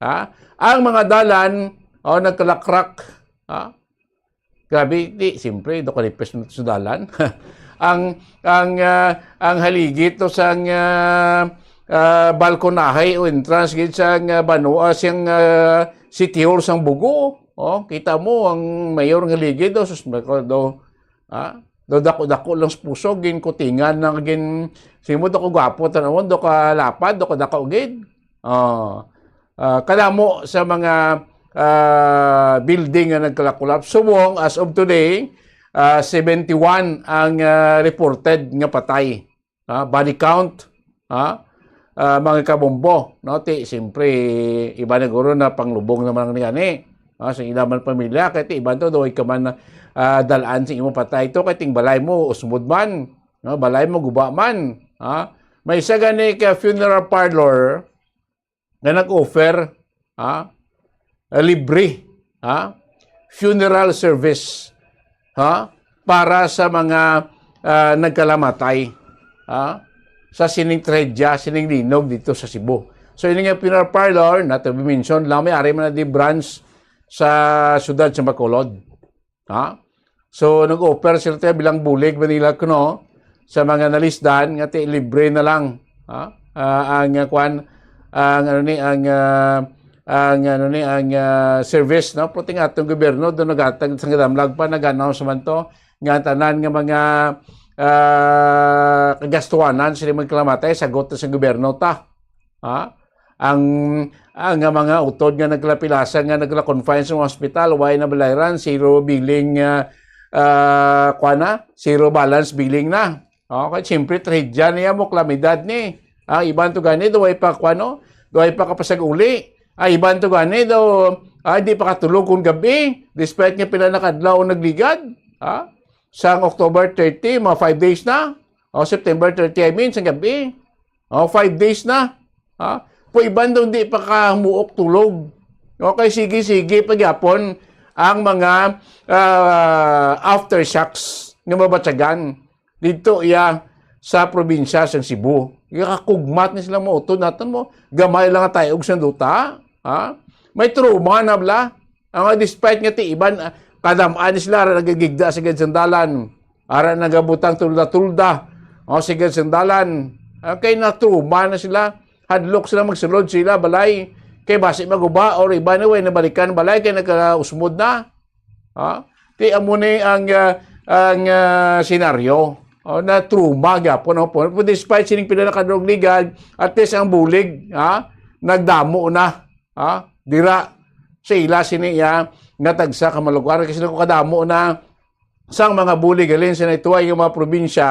Ah, ang mga dalan, oh, nagkalakrak, ah. Grabe, di, siyempre, do kalipis mo sa dalan. Ang, ang, ah, ang haligi to sang, ah, ah, balkonahe o entrance gid sang, ah, banwa, sang, ah, City Hall sang Bugo. Oh, kita mo ang mayor nga haligi do, sus, may ko do, ah, do dako-dako lang sa puso, ginkutingan na gin, simo do ko gwapo, tan-awon, do ka lapad, do ka dako gid. Oh. Ah, kadamo sa mga, ah, building nga nagkalakulap. Subong, as of today, ah, seventy-one ang, ah, reported nga patay. Ah, body count, ah, ah, mga kabombo, no? Ti, siyempre, iba na guro na panglubong naman ang niyani. Ah, sa ila man pamilya, kay ti, iban to, doy ka man, ah, dalaan sa imo patay to, kay ting balay mo, usmod man, no? Balay mo, guba man, ah. May isa gani ka funeral parlor, nga nag-offer, ha, libre, ha, funeral service, ha, para sa mga, ah, nagkalamatay, ha, sa sining trahedya, sining linog dito sa Cebu. So, ini nga funeral parlor, not to be mentioned, lang may ari man na di branch sa siyudad sa Bacolod. Ha? So, nag-offer sila tayo bilang bulig, Manila kuno, sa mga nalisdan, nga ti libre na lang. Ha? Ah, ang, ah, kwan, ang, ano ni, ang, ah, ang, ano ni, ang, ah, service, no? Puting atong gobyerno, doon nagatag sa kadamlag pa, nag-announce man to, nga tanan nga mga, ah, kagastuhanan, sila magkalamatay, sagot na sa gobyerno ta. Ha? Ang, ang nga mga utod nga naglapilasan nga nagla-confine sa mga ospital, way na balayran, zero billing, ah, ah, kuwan na, zero balance billing na. Okay, siyempre, trahedya niya mo, kalamidad ni. Ah, iban to gani, daw ay pa, kuwan, no? Daw ay pa kapasag-uli. Ah, iban to gani, daw, ah, di pa katulog kung gabi, despite nga pila na kadlaw ang nagligad. Ah, sang October thirty, mga five days na. O, September thirty, I mean, sang gabi. O, five days na. Ha? Kung iban daw di pa kamuok tulog. Okay, sige, sige, pagyapon ang mga, ah, aftershocks nga mabatyagan dito iya sa probinsya sang Cebu. Kakugmat ni sila mo, utod naton mo, gamay lang nga tayo og sanduta. Ha? May trauma na bala. Ang despite nga ti iban, ah, kadam-an ni sila, ara nagagigda sa gid sang dalan. Ara nagabutang tulda-tulda. O, sa gid sang dalan. Ah, kay na-trauma na sila. Hadlok sila magsulod sila balay. Kay basi maguba or iba na way nabalikan balay kay nagkausmod na. Ha? Ti amo ni ang, ah, ang, ah, senaryo. O, na-trauma gyapon, no? Pero despite sining pila na kadrog ligad, at least ang bulig, ha? Nagdamo na, ha? Dira sa ila sini iya nga tagsa ka mga lugar. Kasi kung kadamo na sang mga bulig halin sa nagtuway nga mga probinsya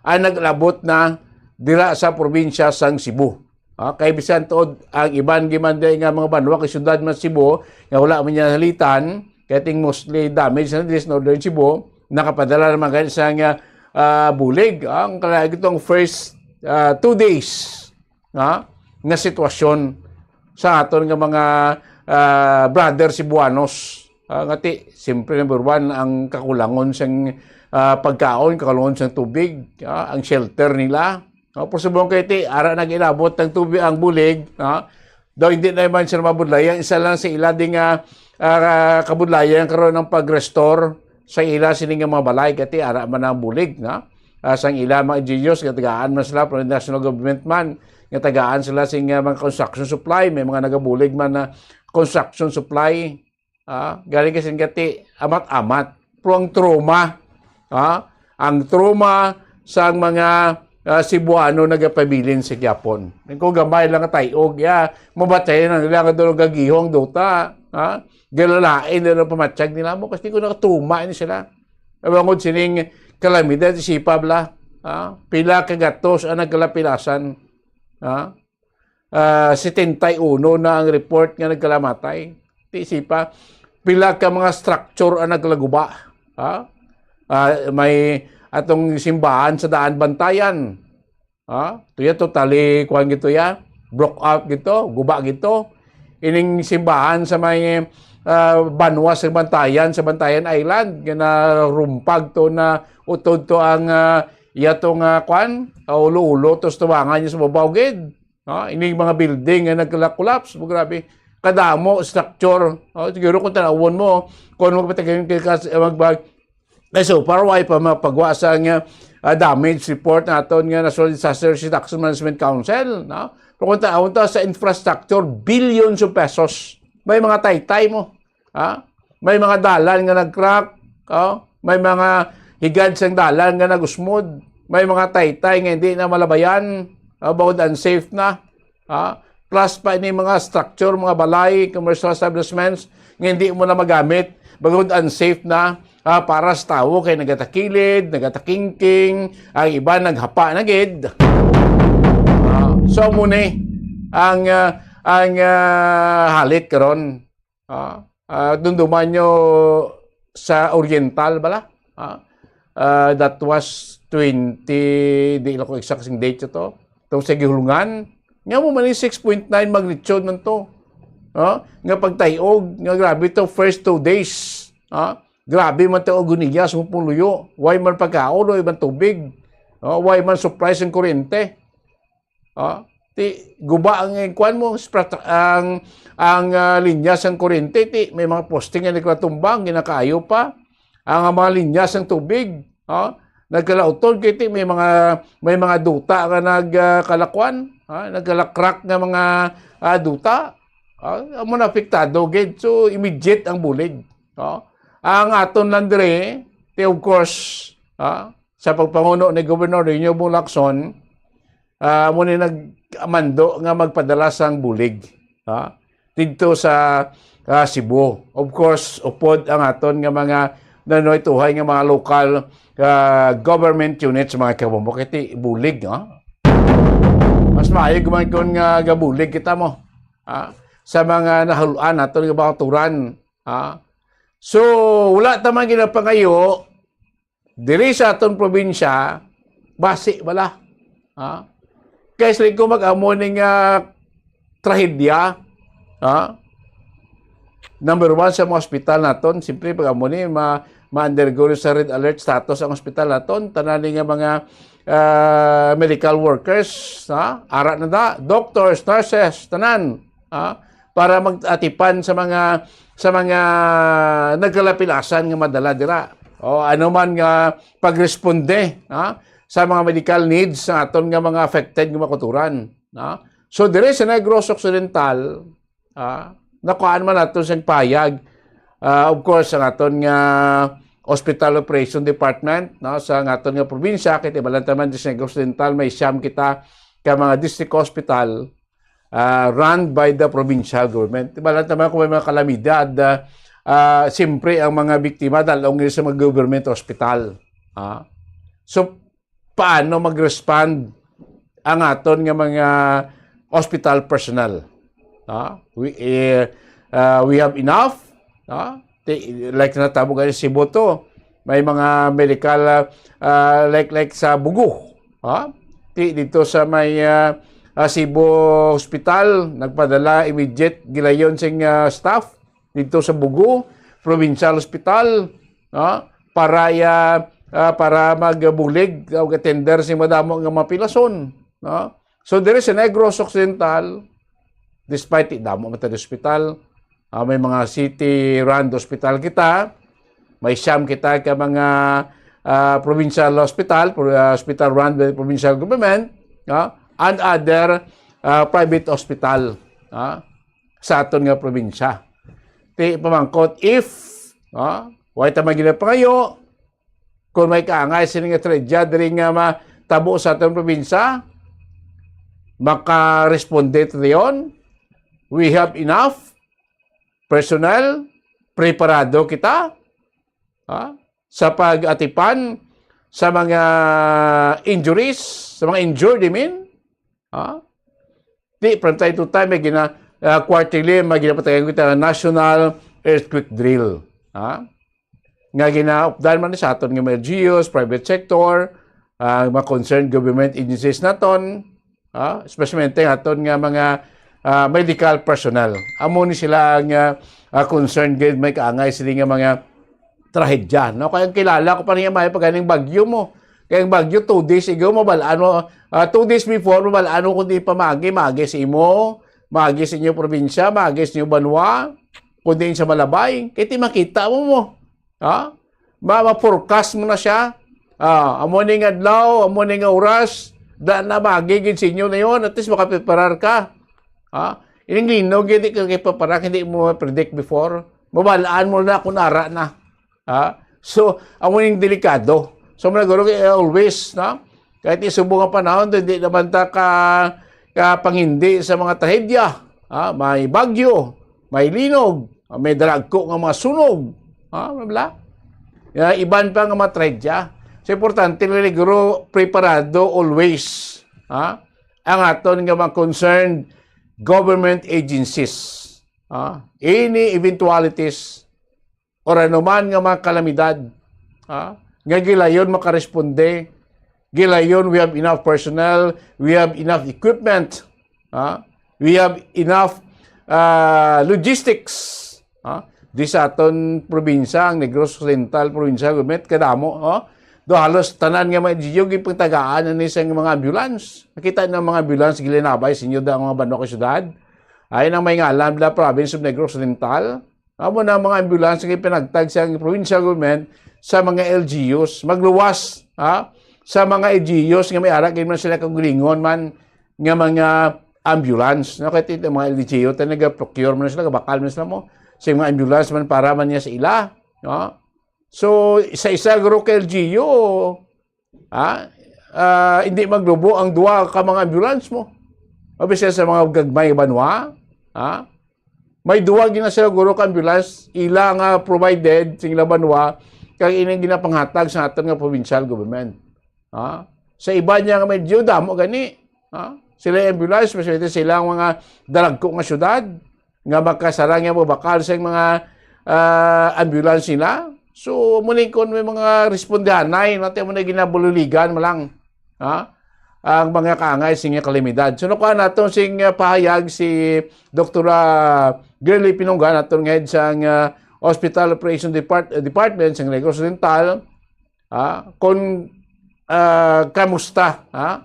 ang naglabot na dira sa probinsya sang Cebu. Ah, kay bisan tuod ang iban giman day nga mga banwa kay syudad man Cebu nga wala man niya halitan, kay ting mostly damage na diri sa Northern Cebu, nakapadala naman gani sa nga, ah, bulig. Ah, ang kala itong first, ah, two days nga, nga sitwasyon sa aton nga mga, ah, brother Cebuanos. Ah, nga ti, siyempre, number one, ang kakulangon sang, ah, pagkaon, kakulangon sang tubig, ah, ang shelter nila. Ah, pero subong kay ti, ara nag-inabot ang tubig, ang bulig, ah, daw hindi na man sila mabudlayan, isa lang sa ila di nga, ah, kabudlayan karon ang pag-restore sa ila sini nga mga balay, kay ti ara man ang bulig, na? Ah, sang ila mga N G Os, nga tagaan man sila from the national government man, nga tagaan sila sing, ah, mga construction supply, may mga nagabulig man na construction supply. Ah, galing kasi nga ti amat-amat. Pero ang trauma, ah, ang trauma sa mga, ah, Cebuano nagapabilin sa Quiapo. Kung gamay lang nga tayog, ya, mabatayan na nila nga doon gagihong duta, ah, galalain na lang pamatyag nila mo kasi kung nakatuma ni sila. Bangod sining kalamidad, isipa bala, ah, pila ka gatos ang nagkalapilasan, ah, ah, setenta y uno na ang report nga nagkalamatay. Ti isipa, pila ka mga structure ang naglaguba, ha? Ah, may atong simbahan sa Daan Bantayan. Ha? Tuya totally, kuwan gito ya, broke out gito, guba gito. Ining simbahan sa may, ah, banwa sa Bantayan, sa Bantayan Island, nga narumpag to na utod to ang, ah, iya to nga, kuwan, ah, ulo-ulo, to sa tubangan niya sa babaw gid. No? Ining mga building nga nagkala-collapse, mo grabe. Kadamo structure. No? Siguro kung tanawon mo, kung magpatagin ka, ka, mag, mag, eh, so far, why pa mapagwa sa nga, ah, damage report naton nga National Disaster Reduction Management Council, no? Pero kung tanawon ta sa infrastructure, billions of pesos. May mga taytay mo. Ha? May mga dalan nga nag-crack, oh? May mga higad sang dalan nga nag-usmod, may mga taytay nga hindi na malabayan, oh, bangod unsafe na, ha? Plus pa ini mga structure, mga balay, commercial establishments nga hindi mo na magamit, bangod unsafe na, ah, para sa tawo kay nagatakilid, nagatakingking, ang iba naghapa na gid. Ah, so mo ni ang, ah, ang, ah, halit karon. Ah, ah, dumduman nyo sa Oriental bala. Ah, ah, that was twenty, di lang ko exact sing date to. Itong sa Gihulungan, nga mo man six point nine magnitude man to. Ah, nga pagtayog, nga grabe to, first two days. Ah, grabe man to, agoniya sa puluyo. Way man pagkaon, way man tubig. Ah, way man supply sa kuryente. Ah, ti, guba ang, eh, kuwan mo, sprat-, ang, ang, ah, linya sang kuryente, ti, may mga poste nga nagkatumbang, ginakaayo pa. Ang mga linya sang tubig, ah, nagkalautod kay ti, may mga, may mga duta nga nag, ah, kalakuan, ah, nagkalakrak nga mga, ah, duta. Ah, amo na apektado gid. So, immediate ang bulig. Ah, ang aton lang dire, ti, of course, ah, sa pagpanguno ni Governor Rene Bong Lacson, ah, amo ni nagmando nga magpadala sang bulig, ha, didto sa, ah, Cebu. Of course, upod ang aton nga mga nanuhay-tuhay nga mga local, ah, government units, mga kabombo, kay ti bulig, ha? Mas maayo man kun nga gabulig kita mo, ha, sa mga nahal-an naton nga mga turan, ha? So, wala ta man ginapangayo diri sa aton probinsya, basi bala. Ha? Kay sa ko mag-amo ning, ah, trahedya, ha? Number one sa mga ospital naton, siyempre, pag amo ni, ma-, ma-undergo sa red alert status ang ospital naton, tanan ni nga mga, ah, medical workers, ha? Ara na da, doctors, nurses, tanan, ha? Para mag-atipan sa mga, sa mga nagkalapilasan nga madala dira. O ano man nga pagresponde, ha, sa mga medical needs sa aton nga mga affected nga mga kutoran, ha. So, diri sa Negros Occidental, ha, nakuhaan man naton sing pahayag, ah, of course, ang aton nga Hospital Operation Department, no, sa aton nga probinsya, kay tibalan ta man, sa Negros Occidental, may siyam kita ka mga district hospital, ah, run by the provincial government. Di ba, alam naman kung may mga kalamidad, ah, ah, siyempre ang mga biktima dalaw sa mga government hospital. Ah. So, paano mag-respond ang aton nga mga hospital personnel? Ah, we, eh, ah, we have enough, ah, ti-, like natabo gani sa Cebu to, may mga medical, ah, ah, like, like sa Bugo, ha? Ti-, dito sa may, ah, ah, Cebu Hospital, nagpadala immediate gilayon sing, ah, staff dito sa Bugo Provincial Hospital, ha? Para ya-, ah, para magbulig o attender sa madamo nga mga pilason, ha? So, diri sa Negros Occidental, despite di damo man ta hospital, ah, may mga city-run hospital kita, may siyam kita ka mga, ah, provincial hospital, pro-, ah, hospital run by provincial government, ah, and other, ah, private hospital, ah, sa aton nga probinsya. Ti pamangkot, if, ah, way ta man ginapangayo, kung may kaangay sini nga trahedya diri nga matabo sa aton probinsya, makaresponde ta dayon. We have enough personnel, preparado kita, ha, sa pag-atipan sa mga injuries, sa mga injured, I mean, ha? Di, from time to time, may gina-, ah, quarterly, may ginapatagan kita nga National Earthquake Drill, ha? Nga ginaupdan man sa aton nga mga L G Us, private sector, ah, mga concerned government agencies naton, ah, especially ang aton nga mga, ah, medical personnel. Amo ni sila ang, ah, ah, concerned gid may kaangay sila nga mga trahedya, no? Kaya ang kilala ko pa niya may paganing bagyo mo. Kaya ang bagyo, two days ago, mabalaan mo, ah, two days before, mabalaan mo kung di pa magi, magi sa imo, magi sa inyo probinsya, magi sa inyo banwa, kung di sa Malabay. Kaya di makita mo mo. Ha? Ma-, ma-forecast mo na siya. Ah, amo ni nga adlaw, amo ni nga oras, da na magi gid sa inyo na yon, at least makapreparar ka. Ha? Ining linog, hindi ka kapaparak, hindi mo ma-predict before. Mabalaan mo na kung ara na. Ha? So, amo ning delikado. So, mga guro, eh, always, no? Kahit isubo nga panahon, hindi naman ta ka, ka pangindi sa mga trahedya. Ha? May bagyo, may linog, may dalagko nga mga sunog. Ha? Bla, bla. Ya, iban pa nga mga trahedya. So, importante nga guro, preparado always. Ha? Ang aton nga mga concerned government agencies. Ah, any eventualities or anuman nga mga kalamidad, ah, nga gilayon makaresponde, gilayon we have enough personnel, we have enough equipment, ah, we have enough, ah, logistics, ah. Di sa aton probinsya, ang Negros Occidental Provincial Government, kadamo, oh. Do halos tanan nga mga L G U, gipagtagaan ani sa mga ambulance. Nakita na mga ambulance gilinabay sa inyo da ang mga banwa kag syudad. Ay nang may ngalan la Province of Negros Occidental. Amo na ang mga ambulance nga ipinagtag sa provincial government sa mga L G Us. Magluwas, ha? Sa mga L G Us nga may ara gid man sila kaugalingon man nga mga ambulance. No? Kaya ito mga L G U, tayo nag-procure man sila, gabakal man sila mo. Sa mga ambulance man para man niya sa ila. No? So, isa-isa guro ka L G U, ha? ah, hindi maglubo ang duha ka mga ambulance mo. O bisan sa mga gagmay nga banwa, ha? May duha gina siguro ka ambulance, ila nga provided sa ila banwa, kag ining ginapanghatag sa aton nga provincial government. Ha? Sa iba niya nga medyo damo gani. Ha? Sila yung ambulance, mas sila ang mga dalagko nga syudad, nga makasarang nga mabakal sa mga, ah, ambulance nila. So, muna kon may mga respondihanay, natin mo na ginabululigan mo lang. Ha? Ang mga kaangay sa nga kalamidad. So, nakuha nato sing, ah, pahayag si Doktora Girly Pinunggan, aton nga head sa, ah, Hospital Operation Depart-, Department sa Negros Oriental, ah, kung, ah, kamusta, ah,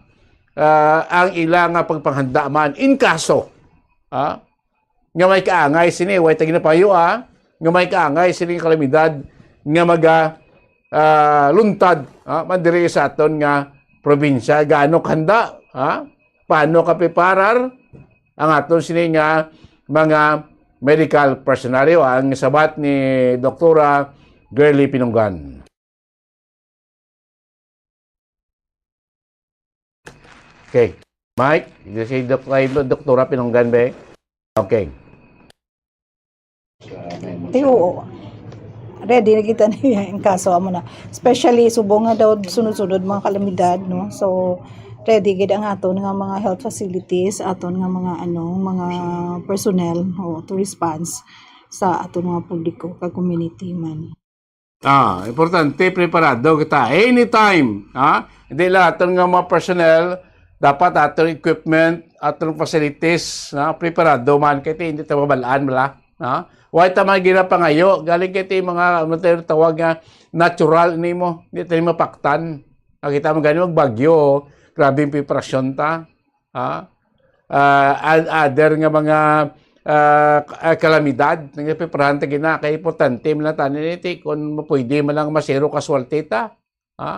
ah, ang ila nga pagpanghanda man in kaso, ah, nga may kaangay sini, way ta ginapayo, ah, nga may kaangay sini nga kalamidad nga maga, ah, luntad, ah, man diri sa aton nga probinsya. Gaano kahanda, ah? Paano kapiparar ang aton sini nga mga medical personnel? Ang sabat ni Doktora Girly Pinunggan. Okay. Mike, di si Dok-, ay, Doktora Pinunggan, be? Okay. Ay, oo. Ready na kita niya in kaso amo na. Especially, subong nga daw sunod-sunod mga kalamidad, no? So, ready gid ang aton nga mga health facilities, aton nga mga, ano, mga personnel, o, to response sa aton mga publiko, ka community man. Ah, importante, preparado kita anytime, ha? Hindi lang aton nga mga personnel, dapat aton equipment, aton facilities, na preparado man kay ti hindi ta mabalaan bala, ha? Wa ta man ginapangayo, galing kay ti mga, ano tayo tawag nga, natural nimo, hindi tayo mapaktan. Nakita mo gani magbagyo, grabe yung preparasyon ta. Ha? Ah, and other nga mga, ah, k-, ah, kalamidad, nagpreparahan ta gina, kay importante man lang tani ni ti, kung mapwede man lang ma-zero casualty ta. Ha?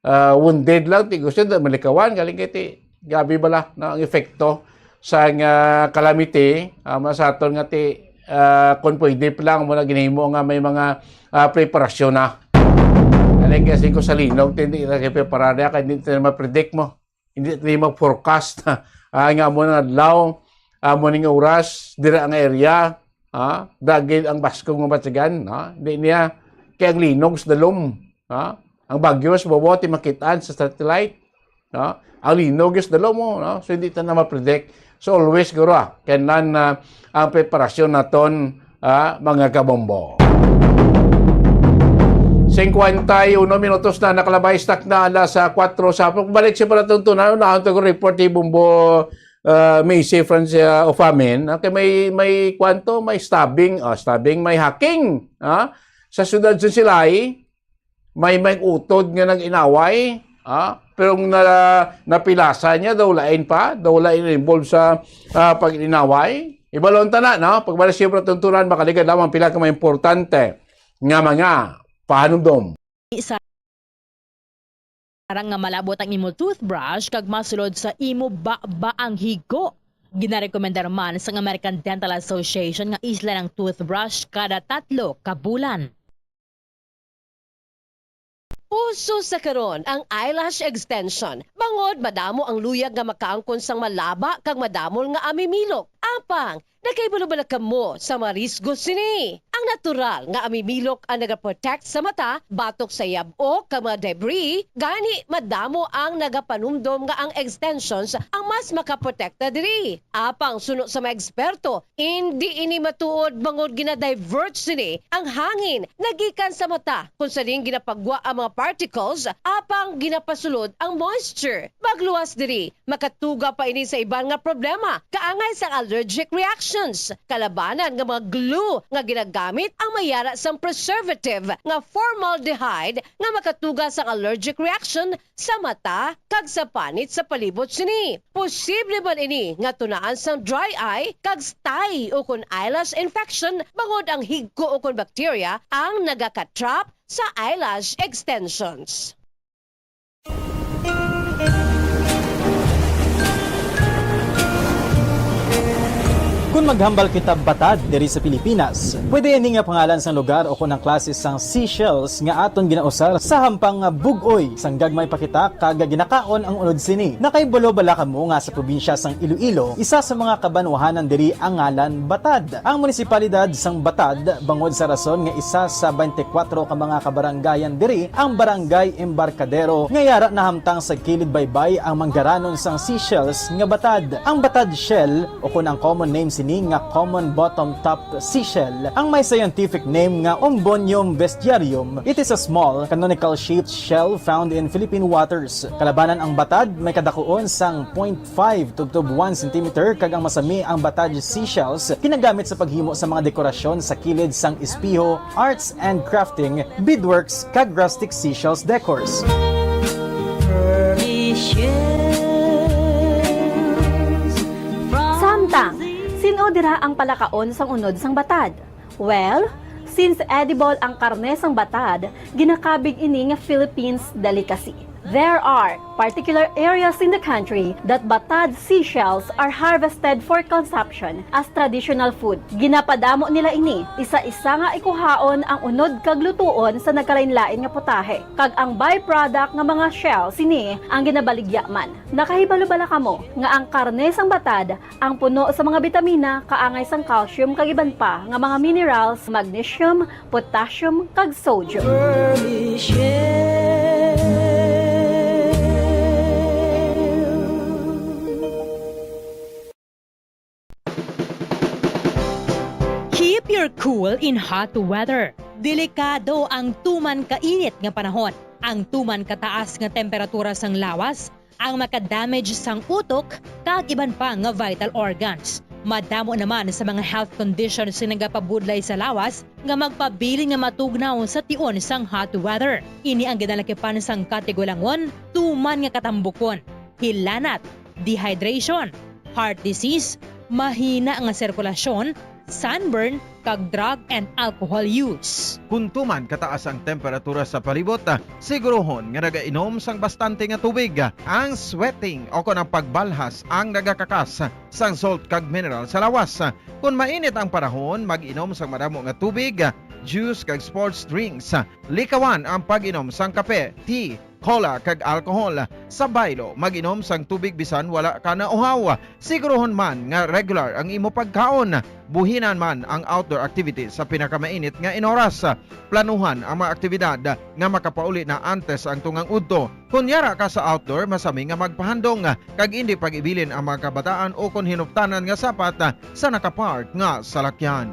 Ah, wounded lang, ti gusto na malikawan, galing kay ti, gabi bala, no, ang epekto sa nga calamity, ah, mas aton nga ti, ah, kung pwede pa lang, muna ginahimo nga may mga, ah, preparasyon na. Galing kasi ko sa linog, ti hindi na kay preparar niya, kay hindi na ma-predict mo. Hindi tayo mag-forecast. Ah, nga mo na adlaw, ah, mo ning oras, dira ang area, ah, dagil ang baskog nga batigan, ah, hindi niya kay ang linog sa dalom, ah, ang bagyo sa babaw ti makitaan sa satellite, ah, ang linog sa dalom mo, no? So, hindi ta na ma-predict. So, always guro, ah, kailan na ang preparasyon naton, ah, mga kabombo. Singkwenta y uno minutos na nakalabay, stuck na alas, ah, kwatro sa hapon. Balik siya para tuntunan, unahon to report ni Bombo, ah, Macy Francia Ofamin. Okay, may, may kwanto, may stabbing, ah, stabbing, may hacking, ah, sa siyudad sa Silay. May, may utod nga nag-inaway, ah, pero ang na, napilasa niya, daw lain pa, daw lain involved sa, ah, pag-inaway. Ibalon ta na, no? Pagbalik siya para tuntunan, makaligad lamang pila ka mga importante nga mga pahanumdom. Isa, sarang nga malabot ang imo toothbrush kag masulod sa imo baba ang higo. Ginarekomendar man sang American Dental Association nga islan ang toothbrush kada tatlo ka bulan. Uso sa karon ang eyelash extension, bangod madamo ang luyag nga makaangkon sang malaba kag madamol nga amimilok. Apang, nakahibalo bala kamo sa mga risgo sini? Ang natural nga amimilok ang nagaprotect sa mata batok sa yab-o kag mga debris, gani madamo ang nagapanumdom nga ang extensions ang mas makaprotekta diri. Apang suno sa mga eksperto, indi ini matuod bangod gina-divert sini ang hangin nga gikan sa mata, kung sa diin ginapagwa ang mga particles apang ginapasulod ang moisture. Magluwas diri, makatuga pa ini sa iban nga problema, kaangay sang allergic reactions. Kalabanan nga mga glue nga ginagamit ang may ara sang preservative nga formaldehyde nga makatuga sang allergic reaction sa mata kag sa panit sa palibot sini. Posible man ini nga tunaan sang dry eye kag stye ukon eyelash infection bangod ang higko ukon bacteria ang nagaka-trap sa eyelash extensions. Kon Maghambal kita batad diri sa Pilipinas. Pwede ini nga pangalan sang lugar o kon ang klase sang seashells nga aton ginausar sa hampang nga bug-oy sang gagmay pa kita kag ginakaon ang unod sini. Nakahibalo bala kamo nga sa probinsya sang Iloilo, isa sa mga kabanwahanan diri ang ngalan Batad? Ang munisipalidad sang Batad, bangod sa rason nga isa sa twenty-four ka mga kabarangayan diri ang Barangay Embarcadero, nga yara nahamtang sa kilid baybay ang manggaranon sang seashells nga batad. Ang batad shell o kon ang common name sini nga common bottom-top seashell, ang may scientific name nga Umbonium vestiarium. It is a small, canonical-shaped shell found in Philippine waters. Kalabanan ang batad, may kadakuon sang point five tubtob one centimeter, kag ang masami ang batad seashells ginagamit sa paghimo sa mga dekorasyon sa kilid sang espeho, arts and crafting, beadworks, kag rustic seashells decors. Samtang, sin-o dira ang palakaon sang unod sang batad? Well, since edible ang karne sang batad, ginakabig ini nga Philippines delicacy. There are particular areas in the country that batad seashells are harvested for consumption as traditional food. Ginapadamo nila ini, isa-isa nga ikuhaon ang unod kag lutuon sa nagkalainlain nga putahe, kag ang byproduct nga mga shell sini ang ginabaligya man. Nakahibalo bala kamo nga ang karne sang batad ang puno sa mga bitamina, kaangay sang calcium kag iban pa nga mga minerals, magnesium, potassium, kag sodium. Keep your cool in hot weather. Delikado ang tuman kainit nga panahon. Ang tuman kataas nga temperatura sang lawas ang makadamage sang utok kag iban pa nga vital organs. Madamo naman sa mga health conditions nga nagapabudlay sa lawas nga magpabilin nga matugnaw sa tion sang hot weather. Ini ang ginalakipan sang katigulangon, tuman nga katambukon, hilanat, dehydration, heart disease, mahina nga sirkulasyon, sunburn, kag drug and alcohol use. Kon tuman kataas ang temperatura sa palibot, sigurohon nga nagainom sang bastante nga tubig. Ang sweating o kon ang pagbalhas ang nagakakas sang salt kag mineral sa lawas. Kon mainit ang panahon, mag-inom sang madamo nga tubig, juice kag sports drinks. Likawan ang pag-inom sang kape, tea, cola kag alcohol. Sa baylo, mag-inom sang tubig bisan wala ka nauhaw. Sigurohon man nga regular ang imo pagkaon. Buhinan man ang outdoor activities sa pinakamainit nga inoras. Planuhan ang mga aktibidad nga makapauli na antes ang tungang udto. Kon yara ka sa outdoor, masami nga magpahandong kag indi pag-ibilin ang mga kabataan ukon hinuptanan nga sapat sa nakapark nga salakyan.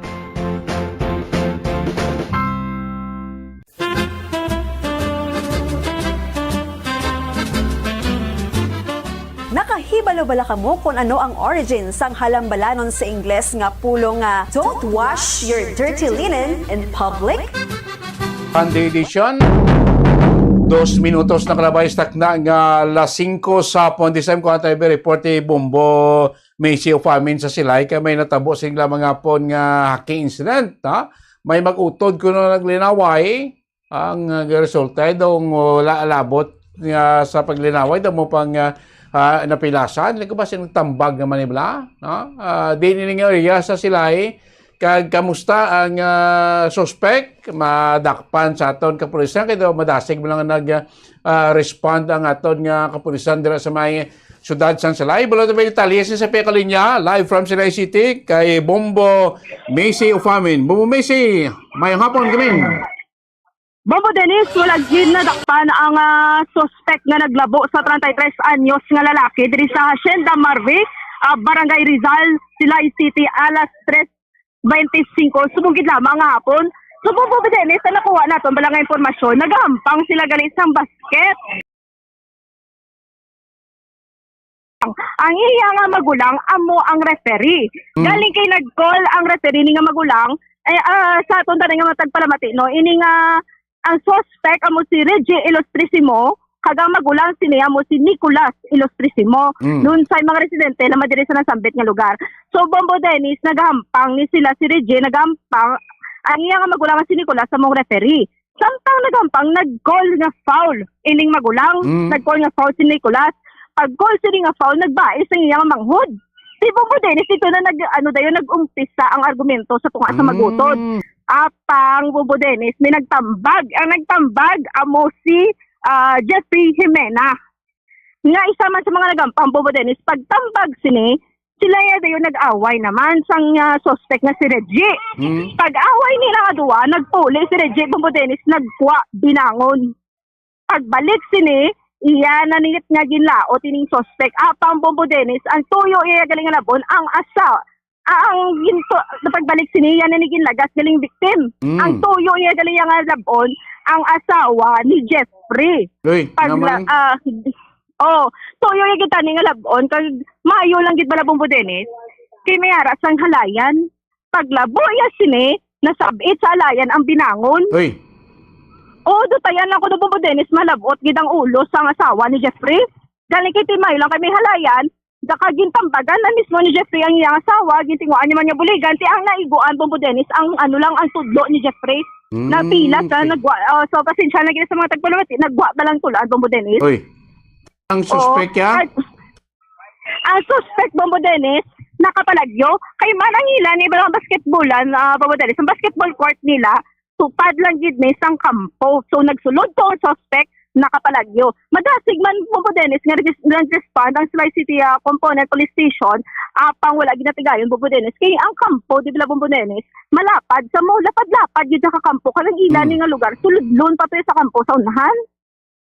Nakahibalo bala kamo kon ano ang origin sang halambalanon sa Ingles nga pulong nga "Don't wash your dirty linen in public"? Sunday edition. Dos minutos na kalabay sa takna nga alas singko sa hapon. This time, kuha tayo report ni Bombo Macy of Amin sa Silay kay may natabo sila mga hapon nga hacking incident, ha? May mag-utod kuno naglinaway. Ang, ah, resulta, eh, daw wala alabot nga sa paglinaway, daw mo pang, ah, ah, napilasan. Like, ba siya nagtambag naman ni bla? No? Ah, di nini nga area sa Silay, kag kamusta ang, ah, suspect? Madakpan sa aton kapulisan, kay daw madasig mo lang nag, ah, respond ang aton nga kapulisan dira sa may siyudad sang Silay. Bulo na may detalye si Sepe Kalinya, live from Silay City, kay Bombo Macy Ufamin. Bombo Macy, mayong hapon kami. Bombo Dennis, wala gid nadakpan ang, ah, suspek nga naglabo sa treinta y tres anyos nga lalaki diri sa Hacienda Marvic, ah, Barangay Rizal, Silay City, alas tres bente singko subong gid lamang nga hapon. So, Bombo Dennis, ang nakuha naton bala nga impormasyon, nagahampang sila gali sang basket. Ang iya nga magulang amo ang referee. Mm. Galing kay nag-call ang referee ni nga magulang, eh, ah, sa aton tani nga matag palamati, no? Ini nga ang suspect amo si Reggie Ilustrisimo, kag ang magulang sini amo si Nicolas Ilustrisimo. Mm. Nuon sa mga residente na madiri sa nasambit nga lugar. So, Bombo Dennis, nagahampang ni sila si Reggie, nagahampang ang iya nga magulang si Nicolas sa mong referee. Samtang nagampang, nag-call nga foul ining magulang. Mm. Nag-call nga foul si Nicolas. Pag-call sini nga foul, nagbais ang iyang manghod. Si Bombo Dennis, dito na nag, ano dayon, nag-umpisa ang argumento sa tunga sa magutod. Mm. Apang Bombo Dennis, may nagtambag. Ang nagtambag, amo si, ah, Jeffrey Jimena. Nga isa man sa mga nagampang, Bombo Dennis, pagtambag sini, sila ya dayon nag-away naman sang, ah, suspect nga si Reggie. Mm. Pag-away nila nga duwa, nagpuli si Reggie, Bombo Dennis, nagkuha binangon. Pagbalik sini, iya na niyot nga ginlaot ining suspect. Apang Bombo Dennis, ang tuyo iya galing nga labon, ang asa, ah, ang ginto, pagbalik sini, iya na ni ginlagas galing victim. Mm. Ang tuyo iya galing nga labon, ang asawa ni Jeffrey. Uy, Pagla-, naman. ah, oh, tuyo iya gitani nga labon, kag maayo lang gid bala, Bombo Dennis, kay may ara sang halayan. Paglabo iya sini, nasab-it sa halayan ang binangon. Uy. O, dutayan lang ko na, Bombo Dennis, malabot gid ang ulo sang asawa ni Jeffrey. Gani kay timayo lang kay may halayan, kagintambagan na mismo ni Jeffrey ang iyang asawa, gintinguan niya man niya buligan, ti ang naiguan, Bombo Dennis, ang ano lang, ang tudlo ni Jeffrey. Mm, Napila sa okay. nagwa, oh, so pasensya na gid sa mga tagpalamati, nagwa ba lang tulaan, Bombo Dennis? Uy. Ang Oo. suspek ya? At, ang suspect, Bombo Dennis, nakapalagyo. Kay man ang ila ni iba nga basketballan, ah, Bombo Dennis, ang basketball court nila, tupad lang gid ni sang kampo. So, nagsulod to ang suspect, nakapalagyo. Madasig man, Bombo Dennis, nga nag-, nag-respond ang Sly City, ah, Component Police Station, apang wala ginatigayon, Bombo Dennis. Kay ang kampo, di ba, Bombo Dennis, malapad sa mo, lapad-lapad gid sa kampo. Kay ang ila Hmm. ni nga lugar, suludlon pa to sa kampo sa unahan.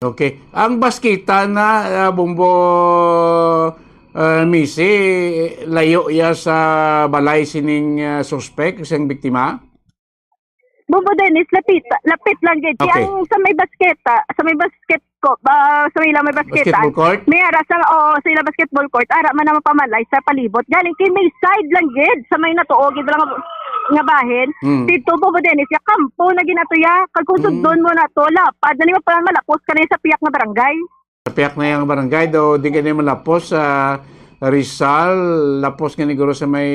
Okay. Ang baskita na, ah, Bombo, ah, Missy, layo ya sa balay sining, ah, suspek, sing biktima? Bombo Dennis, lapit, lapit lang gid. Okay. Ang sa may basketa, sa may basket ko, ba, sa may ilang may basketa. Basketball court? May ara sa, oo, sa ilang basketball court, ara man ang pamalay sa palibot. Galing kay may side lang gid, sa may natuo gid lang nga, nga bahin. Hmm. Dito, Bombo Dennis, ya kampo na ginato ya. Kag kung Hmm. sundon mo na to, lapad na ni, pa malapos ka na sa piyak nga barangay. Sa piyak na yang barangay, daw di ka na malapos sa Rizal, lapos ka ni guro sa may,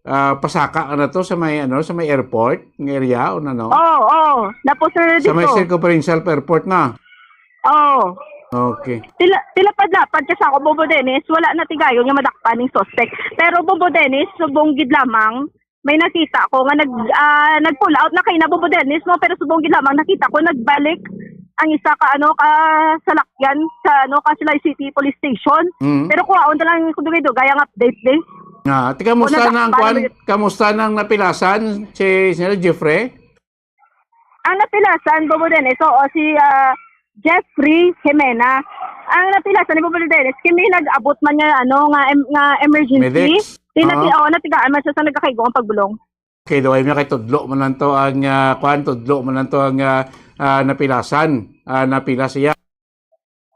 ah, pasaka ka na to, sa may, ano, sa may airport nga area, o ano? Oo, oo. Lapos na Sa may dito. Circumferential Airport na? Oo. Okay. Tila, tila padlapad ka sa ako, Bombo Dennis, wala na tigayon nga madakpan ning suspect. Pero, Bombo Dennis, subong gid lamang, may nakita ko nga nag, ah, nag-pull out na kay na, Bombo Dennis, mo, pero subong gid lamang nakita ko nagbalik ang isa ka, ano, ka salakyan sa, ano, ka Silay City Police Station. Mm. Pero kuhaon na lang ko dugay-dugay ang update, eh. Ah, ti, kamusta Kung na ang nadakpan kwan? Kamusta nang napilasan si, si Jeffrey? Ang napilasan, Bombo Dennis, oo, si, ah, Jeffrey Jimena. Ang napilasan ni Bombo Dennis, kami nag-abot man nga, ano, nga em-, nga emergency. Medics? Tinati-, Oo. oo, natigaan man siya sa nagkakaigo ang pagbulong. Okay, daw, ay, may kay tudlo man lang to ang, ah, kwan, tudlo man lang to ang, ah, ah, napilasan. Ah, napilas siya.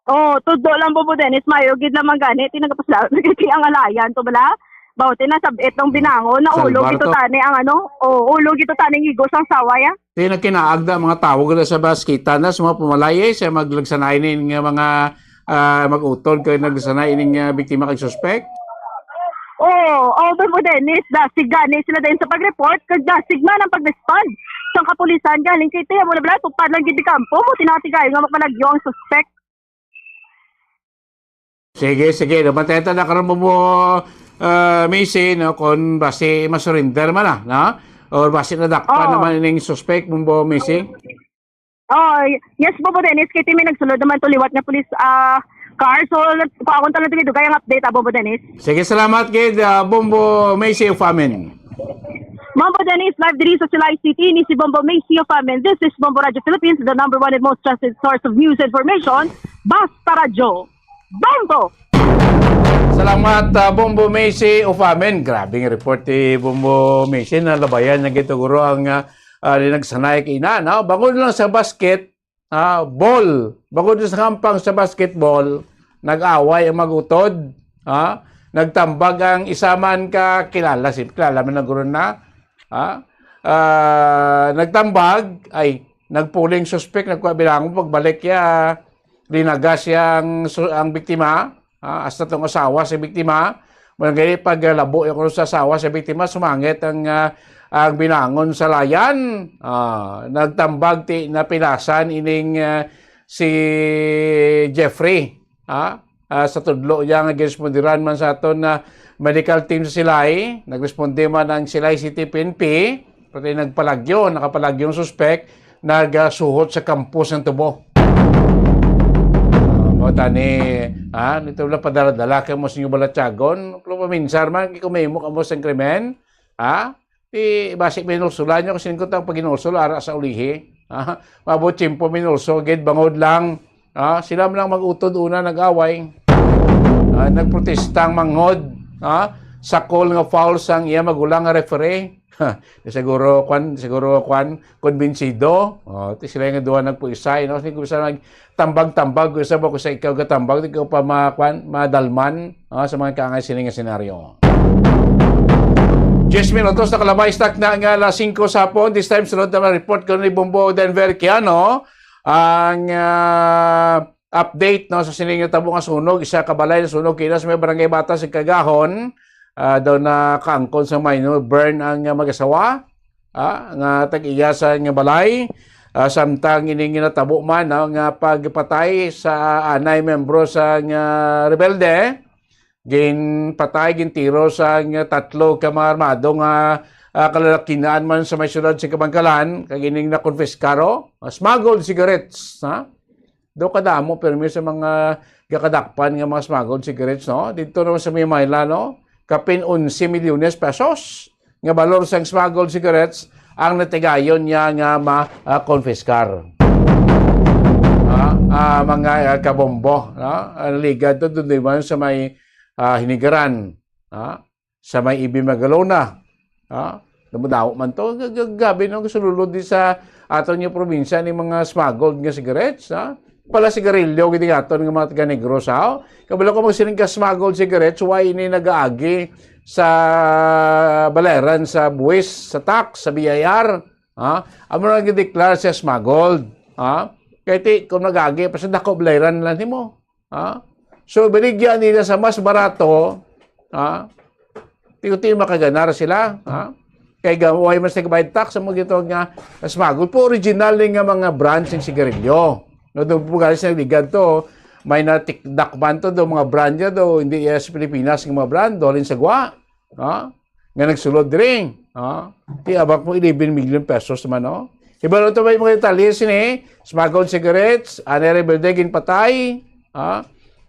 Oh, tudlo lang, Bombo Dennis, mayo gid lamang gani, ti nagapasalamat na gid ang alayan to bala. Bawo, ti nasab-it ang binangon, na ulo Salbar gito to. Tani ang ano, oh, ulo gito tani ang igos ang saway, ah. Ti nagkinaag na mga tawag na sa baskita na, sa mga pumalay, eh, sa maglagsanay ni nga mga, ah, mag-utod kay nagsanay ining, ah, biktima kag suspect? Oh, oh, Bombo Dennis, dasig gani sila din sa pag-report, kag dasig man ang pag-respond sa kapulisan, galing kay tiya mo na bala, tupad lang gid di kampo mo, tinatigayo nga mapalagyo ang suspect. Sige, sige. Nabantayan ta na karon mo, mo, ah, Macy, no? Kung basi masurrender man na, no? Or basi nadakpan Oo. naman ining suspect, Bombo Macy? Oh, y-, yes, Bombo Dennis. Kay may nagsulod naman to liwat nga police, ah, car. So, kuha akong talang dugay ang update, ah, Bombo Dennis. Sige, salamat, gid, ah, Bombo Macy of Amin. Bombo Dennis, live diri sa Silay City, ni si Bombo Macy of Amin. This is Bombo Radio Philippines, the number one and most trusted source of news information. Basta Radyo. Bombo! Salamat, ah, Bombo Macy of Amin. Grabe nga report ni Bombo Macy. Nalabayan niya gito, guro, ang, ah, ah, di nagsanay kay ina, no? Bangod lang sa basket, ah, ball. Bangod sa kampang sa basketball, nag-away ang mag-utod, ah, nagtambag ang isa man ka kilala, si, kilala man na guro na, ah, ah, nagtambag, ay, nagpuling suspect, nagkuha bilang mo, pagbalik ya, linagas ya ang su-, ang biktima, ah, hasta tong asawa sa biktima. Muna gani, pag, ah, labo yung sa asawa sa biktima, sumangit ang, ah, ang binangon sa layan. Ah, nagtambag ti napilasan ining, ah, si Jeffrey. Ah, Ah, sa tudlo niya nga girespondiran man sa aton na medical team sa Silay, nagresponde man ang Silay City P N P, pati nagpalagyo, nakapalagyo ang suspek, nagasuhot sa kampus ng tubo. Ah, mao tani, ha, nito wala padala-dala kay mo sa inyo balatyagon. Kung paminsar man, kung mahimo ka mo sa krimen, ha? Di, basi minulsulan nyo kasi ko tang paginulsol ara sa ulihi. Ha? Mabot tiyempo minulsol, gid bangod lang. Ha? Sila man lang mag-utod una nag-away. Ha? Nagprotesta ang manghod. Ha? Sa call nga foul sang iya magulang nga referee. Ha? Di siguro, kwan, siguro, kwan, konbinsido. Oh, ti sila nga duha nagpuisay, no? Sige, bisa nag-, tambag-tambag, kung isa ba, kung sa ikaw gatambag, di ko pa ma-, kwan, madalman, ah, sa mga kaangay sini nga senaryo. Diyes minutos, nakalabay stock na nga alas singko sa hapon. This time, sunod na report ko ni Bombo Denver Kiano. Ang, ah, update, no, sa sini nga tabo nga sunog, isa ka balay na sunog kina sa may barangay Bata sa Kagahon. Ah, daw na kaangkon sa minor burn ang, ah, mag-asawa, ah, nga tag-iya sa nga balay. Ah, samtang ini nga natabo man, no, nga pagpatay sa anay membro sa nga rebelde, ginpatay, gintiro sa nga tatlo ka mga armado nga, ah, kalalakinan man sa may siyudad sa Kabangkalan, kag ining nakonfiskaro, ah, smuggled cigarettes, ha? Daw kadamo permi sa mga gakadakpan nga mga smuggled cigarettes, no? Dito naman sa may Mayla, no? Kapin onse milyones pesos nga balor sang smuggled cigarettes ang natigayon niya nga ma, ah, konfiskar. Ah, ah, mga, ah, kabombo, no? Ang ligad to, doon naman sa may, ah, Hinigaran, ah, sa may Ibi Magalona. Ah, damdaw man to. G-, g-, grabe, no? Sululod di sa aton nga probinsya ni mga smuggled nga cigarettes, ha? Pala sigarilyo, gid aton nga mga taga Negros, ha? Kabalo ko magsiling ka smuggled cigarettes, why ini nagaagi sa baleran, sa buwis, sa tax, sa B I R, ha? Amo na gideklara siya smuggled, ha? Kay ti, kung nagaagi, pa sa dako baleran lang nimo, ha? So, binigyan nila sa mas barato, ha? Ti-, ti makaganar sila, ha? Kay gaway mas nagbayad tax mo gito nga smuggled po original ni nga mga brand sing sigarilyo. No, do po guys, sa ligad to, may natikdakman to, do mga brand niya, do, hindi iya sa Pilipinas nga mga brand, do rin sa Guwa. Ha? Nga nagsulod diri. Ha? Ti abak mo eleven million pesos naman, no? Iba rin to may mga detalye sini, smuggled cigarettes, anay rebelde ginpatay, ha?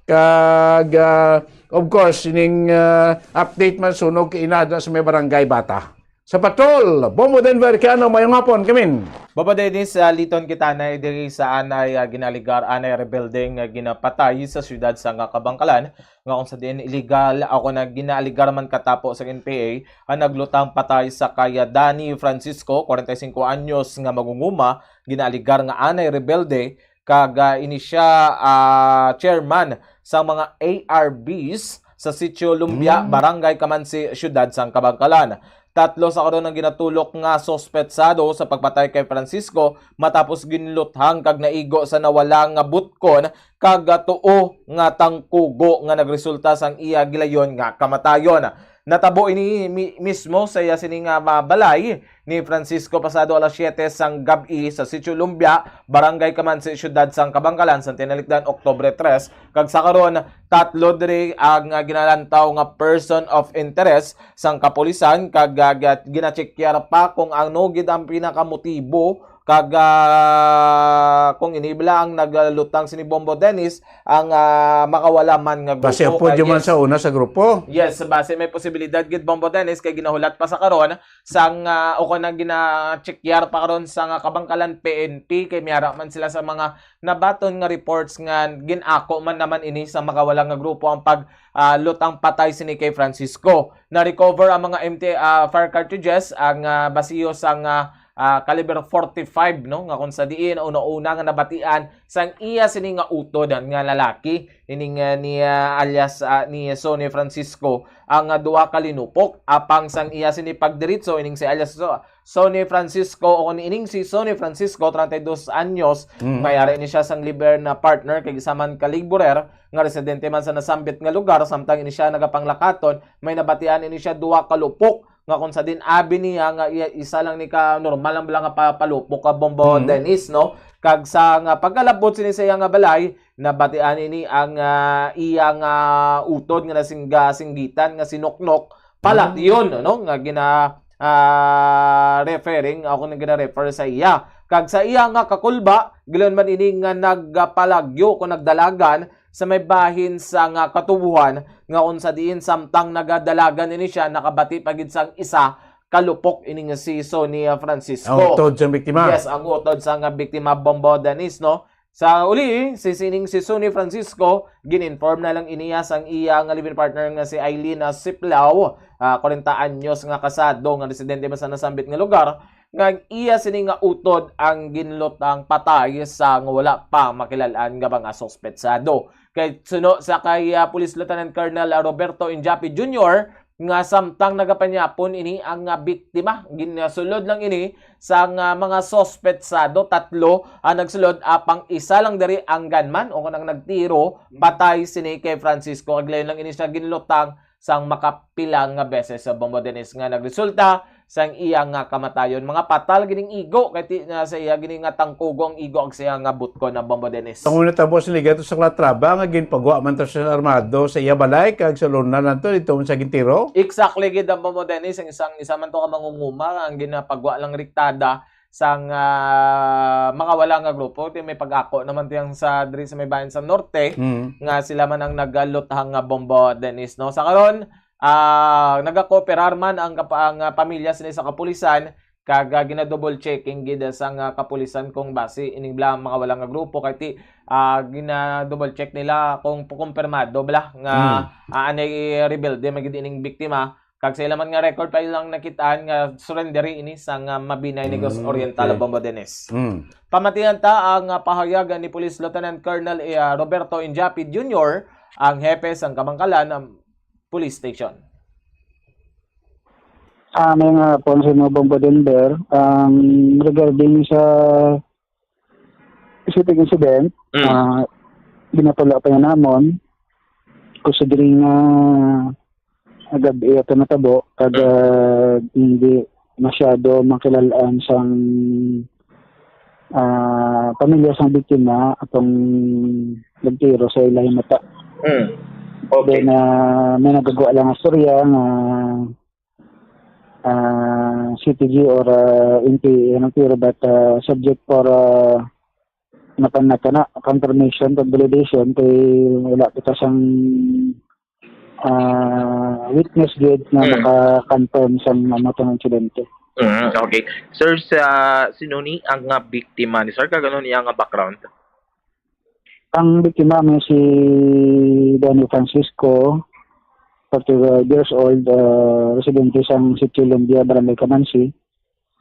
Kag, ah, of course, ining, ah, update man sunog kay inada sa may barangay Bata. Sa patrol, Bombo Denver, Kiano, mayong hapon, kamin. Baba Dennis, ah, liton kita na diri sa anay, ah, ginaligar, anay rebelde nga ginapatay sa siyudad sa nga Kabangkalan, nga kung sa diin illegal ako na ginaaligar man katapo sa N P A ang naglutang patay sa kaya Danny Francisco, kwarenta y singko anyos, nga magunguma, ginaaligar nga anay rebelde, kag, ah, ini siya, ah, chairman sa mga A R Bs sa Sitio Lumbia, Mm. Barangay Kamansi, Siyudad sang Kabangkalan. Tatlo sa karon ang ginatulok nga suspetsado sa pagpatay kay Francisco matapos ginluthang kag naigo sa nawala nga butkon kag tuo nga tangkugo nga nagresulta sang iya gilayon nga kamatayon. Natabo ini mi-, mismo sa iya sini nga ma-, balay ni Francisco pasado alas siyete sang gab-i sa Sitio Lumbia, Barangay Kamansi, Siyudad sang Kabangkalan, sa tinalikdan Oktubre tres, kag sa karon, tatlo diri ang, ah, ginalantaw nga person of interest sang kapulisan, kag, ah, ga-, ginachekyar pa kung ano gid ang pinakamotibo, kag, ah, kung ini bala ang naglutang sini Bombo Dennis, ang, ah, makawala man nga grupo. Base po kag di man yes. Sa una sa grupo. Yes, base may posibilidad gid Bombo Dennis kay ginahulat pa sa karon sang, ah, o kung nang gina-check-yar pa karon sa nga Kabangkalan P N P kay may ara man sila sa mga nabaton nga reports nga gin-ako man naman ini sa makawala nga grupo ang pag, ah, lutang patay sini kay Francisco. Na-recover ang mga M T, ah, fire cartridges, ang, ah, basiyo sa nga, ah, caliber forty-five, no, nga kung sa diin una-una nga nabatian sang iya sini nga utod nga lalaki, ining, ah, ni, ah, alias, ah, ni Sonny Francisco ang, ah, duha ka linupok. Apang sang iya sini pagdiritso, ining si alias So-, Sonny Francisco, o kung ining si Sonny Francisco, treinta y dos anyos, Mm. may ari ni siya sang liber na partner kay isa man ka laborer nga residente man sa nasambit nga lugar, samtang ini siya nagapanglakaton, may nabatian ini siya duha ka lupok nga kung sa din abi niya nga iya, isa lang ni ka normal lang bala nga pa-, palupok ka Bombo Mm. Dennis, no? Kag sa nga pagkalabot sini sa iya nga balay, nabatian ini ang, ah, iya nga utod nga nasingga-singgitan nga si Noknok Palatyon, ano, nga gina-, ah, referring, ako nang gina-refer sa iya. Kag sa iya nga kakulba, gilayon man ini nga nagpalagyo kung nagdalagan sa may bahin sa nga katubuhan, nga kung sa diin samtang nagadalagan ini siya, nakabati pa gid sang isa kalupok ini nga si Sonny, ah, Francisco. Ang utod sang biktima. Yes, ang utod sa nga biktima, Bombo Dennis, no? Sa uli, si sining si Sonny Francisco, gin-inform na lang iniya sang iya nga live-in partner nga si Eileen, ah, Siplao, ah, kwarenta anyos nga kasado nga residente man sa nasambit nga lugar, nga ang iya sini nga utod ang ginlutang patay sa nga wala pa makilal-an nga mga suspetsado. Kay suno sa kay, ah, Police Lieutenant Colonel, ah, Roberto Injapi Junior, nga samtang nagapanyapon ini ang, ah, biktima, ginasulod lang ini sa nga mga suspetsado, tatlo ang nagsulod, apang isa lang diri ang gunman o kanang nagtiro, patay sini kay Francisco. Kag layon lang ini siya ginlutang sang makapila nga beses sa Bombo Dennis, nga nagresulta sang iya nga kamatayon. Mga patal gining igo, kay ti na sa iya gini nga tangkugo ang igo ag sa iya nga butkon ang Bombo Dennis. Ang una, tapos niligato sa Calatrava nga ginpagwa man to sa armado sa iya balay kag sa luna lang to dito sa gintiro. Exactly gid ang Bombo Dennis, ang isang, isa man to ka mangunguma ang ginapagwa lang riktada sang, ah, mga wala nga grupo. Ti may pag-ako naman tiyang sa diri sa may bayan sa norte, Mm. nga sila man ang nagaluthang nga Bombo Dennis, no? Sa karon, ah, nagakooperar man ang kapa-, ang, ah, pamilya sini sa kapulisan, kag, ah, gina-double checking gid sang, ah, kapulisan kung basi ining bala mga wala nga grupo, kay ti, ah, gina-double check nila kung kumpirmado bala nga, Mm. ah, anay rebelde man gid ining biktima. Kag sa ila man nga record pa ilang nakitaan nga surrender ini sa nga Mabinay, Negros Mm, Oriental, okay. Bombo Dennis. Mm. Pamatian ta ang, ah, pahayag ni Police Lieutenant Colonel, eh, ah, Roberto Injapi Junior, ang hepe sang Kamankalan, um, Police Station. Ah, may nga po sa mga Bombo Denver, ang regarding sa specific incident, Mm. ah, ginapala pa nga namon, kung sa diri nga, ah, gab-i ato natabo, kag, Mm. ah, hindi masyado makilal-an sang, ah, pamilya sang biktima atong nagtiro sa ilahi mata. Mm. Okay. Then, ah, may nagagawa lang nga storya nga ah, C T G or, ah, N P A, ano, pero but, ah, subject for, ah, napan-, napan-, confirmation, kag validation, kay wala kita sang, ah, witness gid nga Mm. maka-confirm sang, ano, tong insidente. Mm, okay. Sir, sa, sino ni ang, ah, biktima ni sir? Kag ano niya nga background? Ang biktima may si Danny Francisco, forty-five years old, ah, residente sang Sitio Lumbia, Barangay Camansi.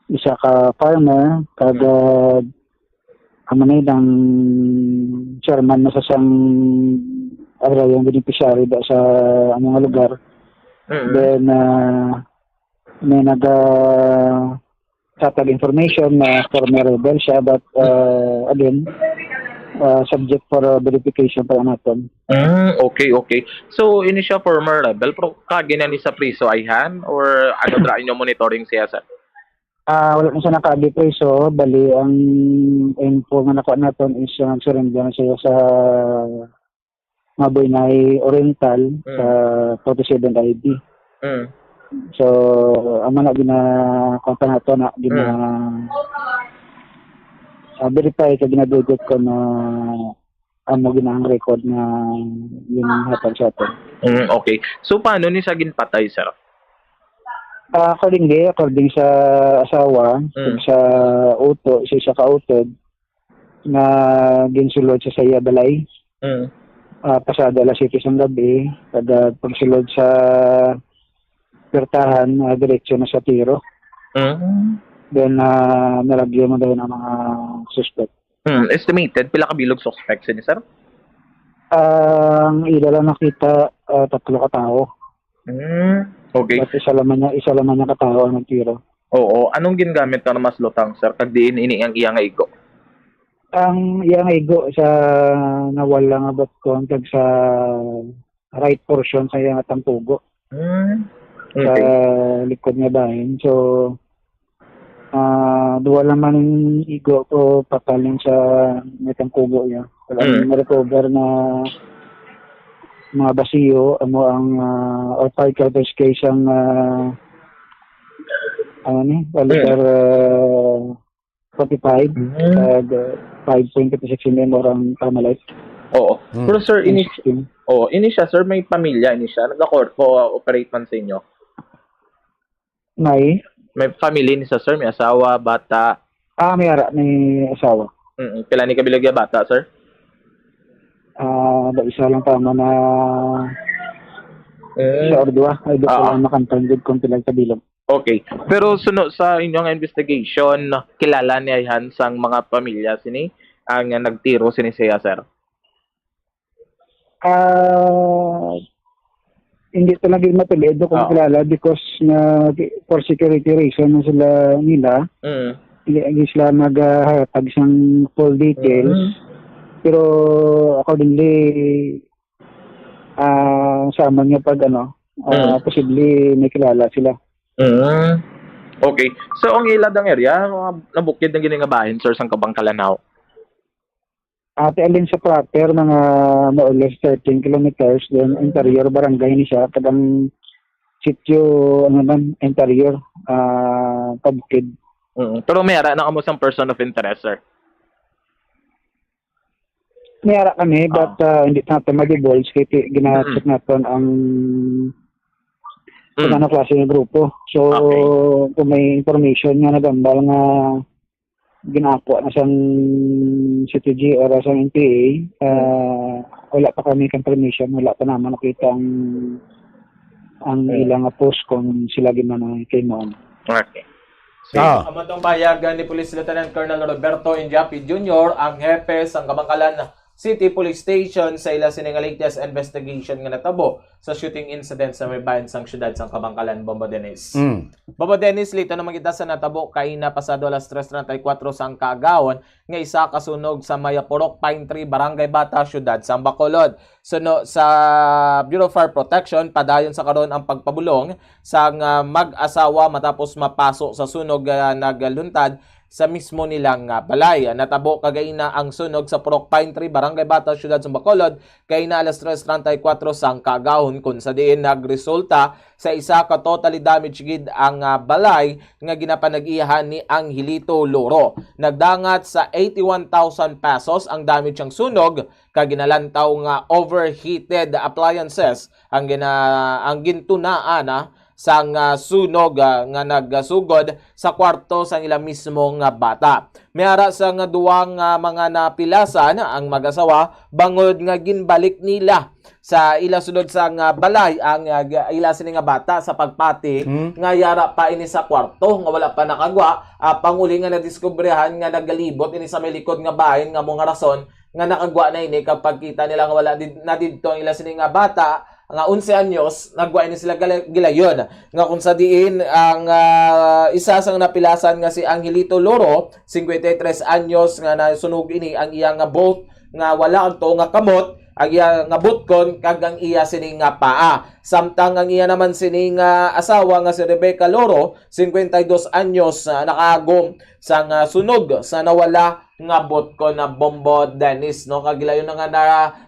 Isa ka farmer, kag, Hmm. ah, amo na ang chairman na sa sang area, yung beneficiary da sa among lugar. Mm. Then, ah, may naga-, hatag information na former rebel siya, but, uh, again, uh, subject for, uh, verification pa naton. Mm, okay, okay. So, ini siya former rebel, pero kagi na ni sa priso ayhan, or ano tra inyo monitoring siya, sir? Ah, wala na siya nakagi priso, bali ang info nga nakuha naton is, uh, nag-surrender na siya sa Mabinay Oriental Mm. sa forty-seven I D. Mm. So, amo na gina-, kuwan pa nato na, gina-, Mm. ah, verify kag ginadugot ko na amo gina ang record na yung hatag sa aton. Mm, okay. So, paano ni sa ginpatay, sir? Ah, accordingly, according sa asawa, Mm. kag sa uto, sa isa ka utod, nga ginsulod sa, sa iya balay. Mm. Ah, pasado alas siyete sang gabi, kada pagsulod sa pertahan, ah, diretso na sa tiro. Mm. Then, ah, nalagyo mo daw ang mga suspect. Mm. Estimated, pila ka bilog suspect sini, sir? Ang ila lang nakita, ah, tatlo ka tawo. Mm. Okay. But isa lamang niya, isa lamang niya ka tawo ang nagtiro. Oo. Anong gingamit nga mas lutang, sir? Kag diin ini ang iya nga igo? Ang iya nga igo sa nawala nga butkon kag sa right portion sa iya nga tangkugo. Hmm. Sa Okay. likod nga bahin. So, Ah, duwa lang man ang igo ko, patalin sa may tangkugo niya. Wala Mm. nang ma-recover na mga basiyo, amo ang, ah, or firecrackers kay isang, ah, ano ni, Mm. caliber, ah, forty-five, Mm. kag, ah, five point fifty-six M M or ang Thermalite. Oo. Mm. Pero sir, ini, M sixteen. Oo, ini siya, sir, may pamilya, ini siya. Nagka-corpo, ah, operate man sa inyo? May? May family ni sa sir, may asawa, bata? Ah, may ara, may asawa. Mm, pila ni kabilog ya bata, sir? Ah, ba, isa lang tama na Mm. isa or dua. Ay, di ko Ah. lang makantang gud kung pila ka bilog. Okay. Pero suno sa inyo nga investigation, kilala niya yan sang mga pamilya sini, ang nagtiro sini siya, sir? Ah, hindi talaga matiliid kung Oo. kilala because nga for security reason na sila nila, Mm. hindi, hindi sila maghatag sang full details. Mm. Pero accordingly, ah, sa amon nga pag, ano, ah, Mm. posible may kilala sila. Mm. Okay. So, ang ila dang area, mga nabukid na gini nga bahin, sir, sang Kabangkalan, haw? Ate Alin sa proper, mga more or less thirteen kilometers, then Mm. interior barangay ni siya, tagang sitio, ano man, interior, ah, pabukid. Mm. Pero may ara na kamo sang person of interest, sir? May ara kami, Ah. but, ah, hindi pa nato ma-divulge kay ti-, gina-check Mm. naton ang, kung Mm. ano klase nga grupo. So, Okay. kung may information nga nagambal nga ginakuha na sang C T G or sang N P A, ah, Mm. wala pa kami confirmation, wala pa naman nakita ang, ang Mm. ilang post kung sila gid man ang kay mo. Okay. Sige. Ah. Amo tong pahayag ni Police Lieutenant Colonel Roberto Indiapi Junior, ang hepe sang Kabangkalan City Police Station, sa ila sini nga latest investigation nga natabo sa shooting incident sa may bahin sang siyudad sang Kabangkalan, Bombo Dennis. Mm. Bombo Dennis, lito naman kita sa natabo kaina pasado alas tres treinta y cuatro sang kaagahon nga isa ka sunog sa may Purok Pine Tree, Barangay Bata, siyudad sang Bacolod. Suno sa Bureau of Fire Protection, padayon sa karon ang pagpabulong sang, ah, mag-asawa matapos mapaso sa sunog, ah, nagluntad sa mismo nilang, ah, balay. Natabo kagaina ang sunog sa Purok Pine Tree, Barangay Bata, siyudad sa Bacolod, kaina alas tres treinta y cuatro sang kaagahon, kung sa diin nagresulta sa isa ka totally damage gid ang, ah, balay nga ginapanag-iyahan ni Angelito Loro. Nagdangat sa eighty-one thousand pesos ang damage sang sunog, kag ginalantaw nga overheated appliances ang gina-, ang gintunaan, ah, sang, ah, sunog, ah, nga nagasugod sa kwarto sang ila mismo nga bata. May ara sa nga duwa nga mga napilasan ang mag-asawa bangod nga ginbalik nila sa ila sulod sang, ah, balay ang, ah, ga-, ila sini nga bata sa pagpati Hmm. nga yara pa ini sa kwarto nga wala pa nakagwa, ah, panguli nga nadiskubrehan nga nagalibot ini sa may likod nga bahin nga amo nga rason nga nakagwa na ini kag pagkita nila nga wala did-, na didto ang ila sini nga bata nga onse anyos, nagwa ini sila gala-, gilayon. Nga kung sa diin ang, ah, isa sang napilasan nga si Angelito Loro, cincuenta y tres anyos, nga nasunog ini ang iya nga bolt nga wala ang tuo nga kamot, ang iya nga butkon, kag ang iya sini nga paa. Samtang ang iya naman sini nga asawa nga si Rebecca Loro, cincuenta y dos anyos, ah, nakaagom sang sunog sa nawala nga butkon na, Bombo Dennis, no? Kag gilayon na nga na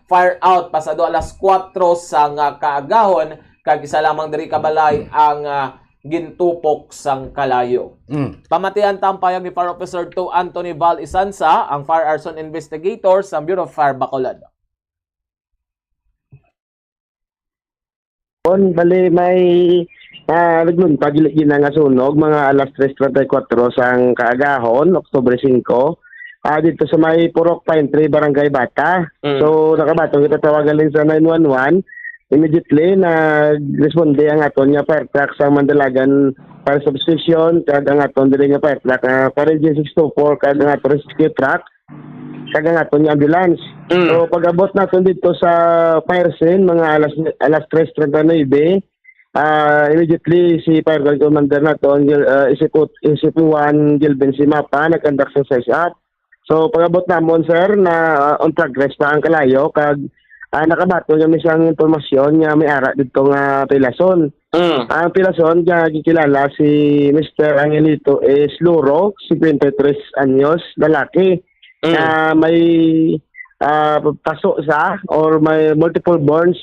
fire out pasado alas kuwatro sang kaagahon, kag isa lamang diri ka balay ang, ah, gintupok sang kalayo. Mm. Pamatian ta ang pahayag ni Fire Officer two Anthony Val Isansa, ang fire arson investigator sa Bureau of Fire Bacolod. On, bali, may, ah, nagluntad gid na nga sunog mga alas tres treinta y cuatro sang kaagahon, Oktubre singko, ah, dito sa may Purok Pine Tree, Barangay Bata. Mm. So, nakabaton kita tawagan din sa nine one one. Immediately, nagresponde ang aton nga fire truck sa Mandalagan Fire Substation, kag ang aton diri nga fire truck, ah, Fire Engine six two four, kag ang aton rescue truck, kag ang aton nga ambulance. Mm. So, pag-abot naton dito sa fire scene, mga alas, alas tres treinta y nueve, ah, immediately, si Fire Brigade Commander naton, Gil-, ah, S F O, S F O one Gilvin Simapa, nag-conduct sa size up. So, pag-abot namon, sir, na, ah, on progress pa ang kalayo, kag Ah, nakabaton kami sang impormasyon nga may ara dito nga pilason. Mm. Ang pilason nga gikilala si Mister Angelito is Luro, fifty-three anyos, lalaki. Mm. Ah, may, ah, paso sa or may multiple burns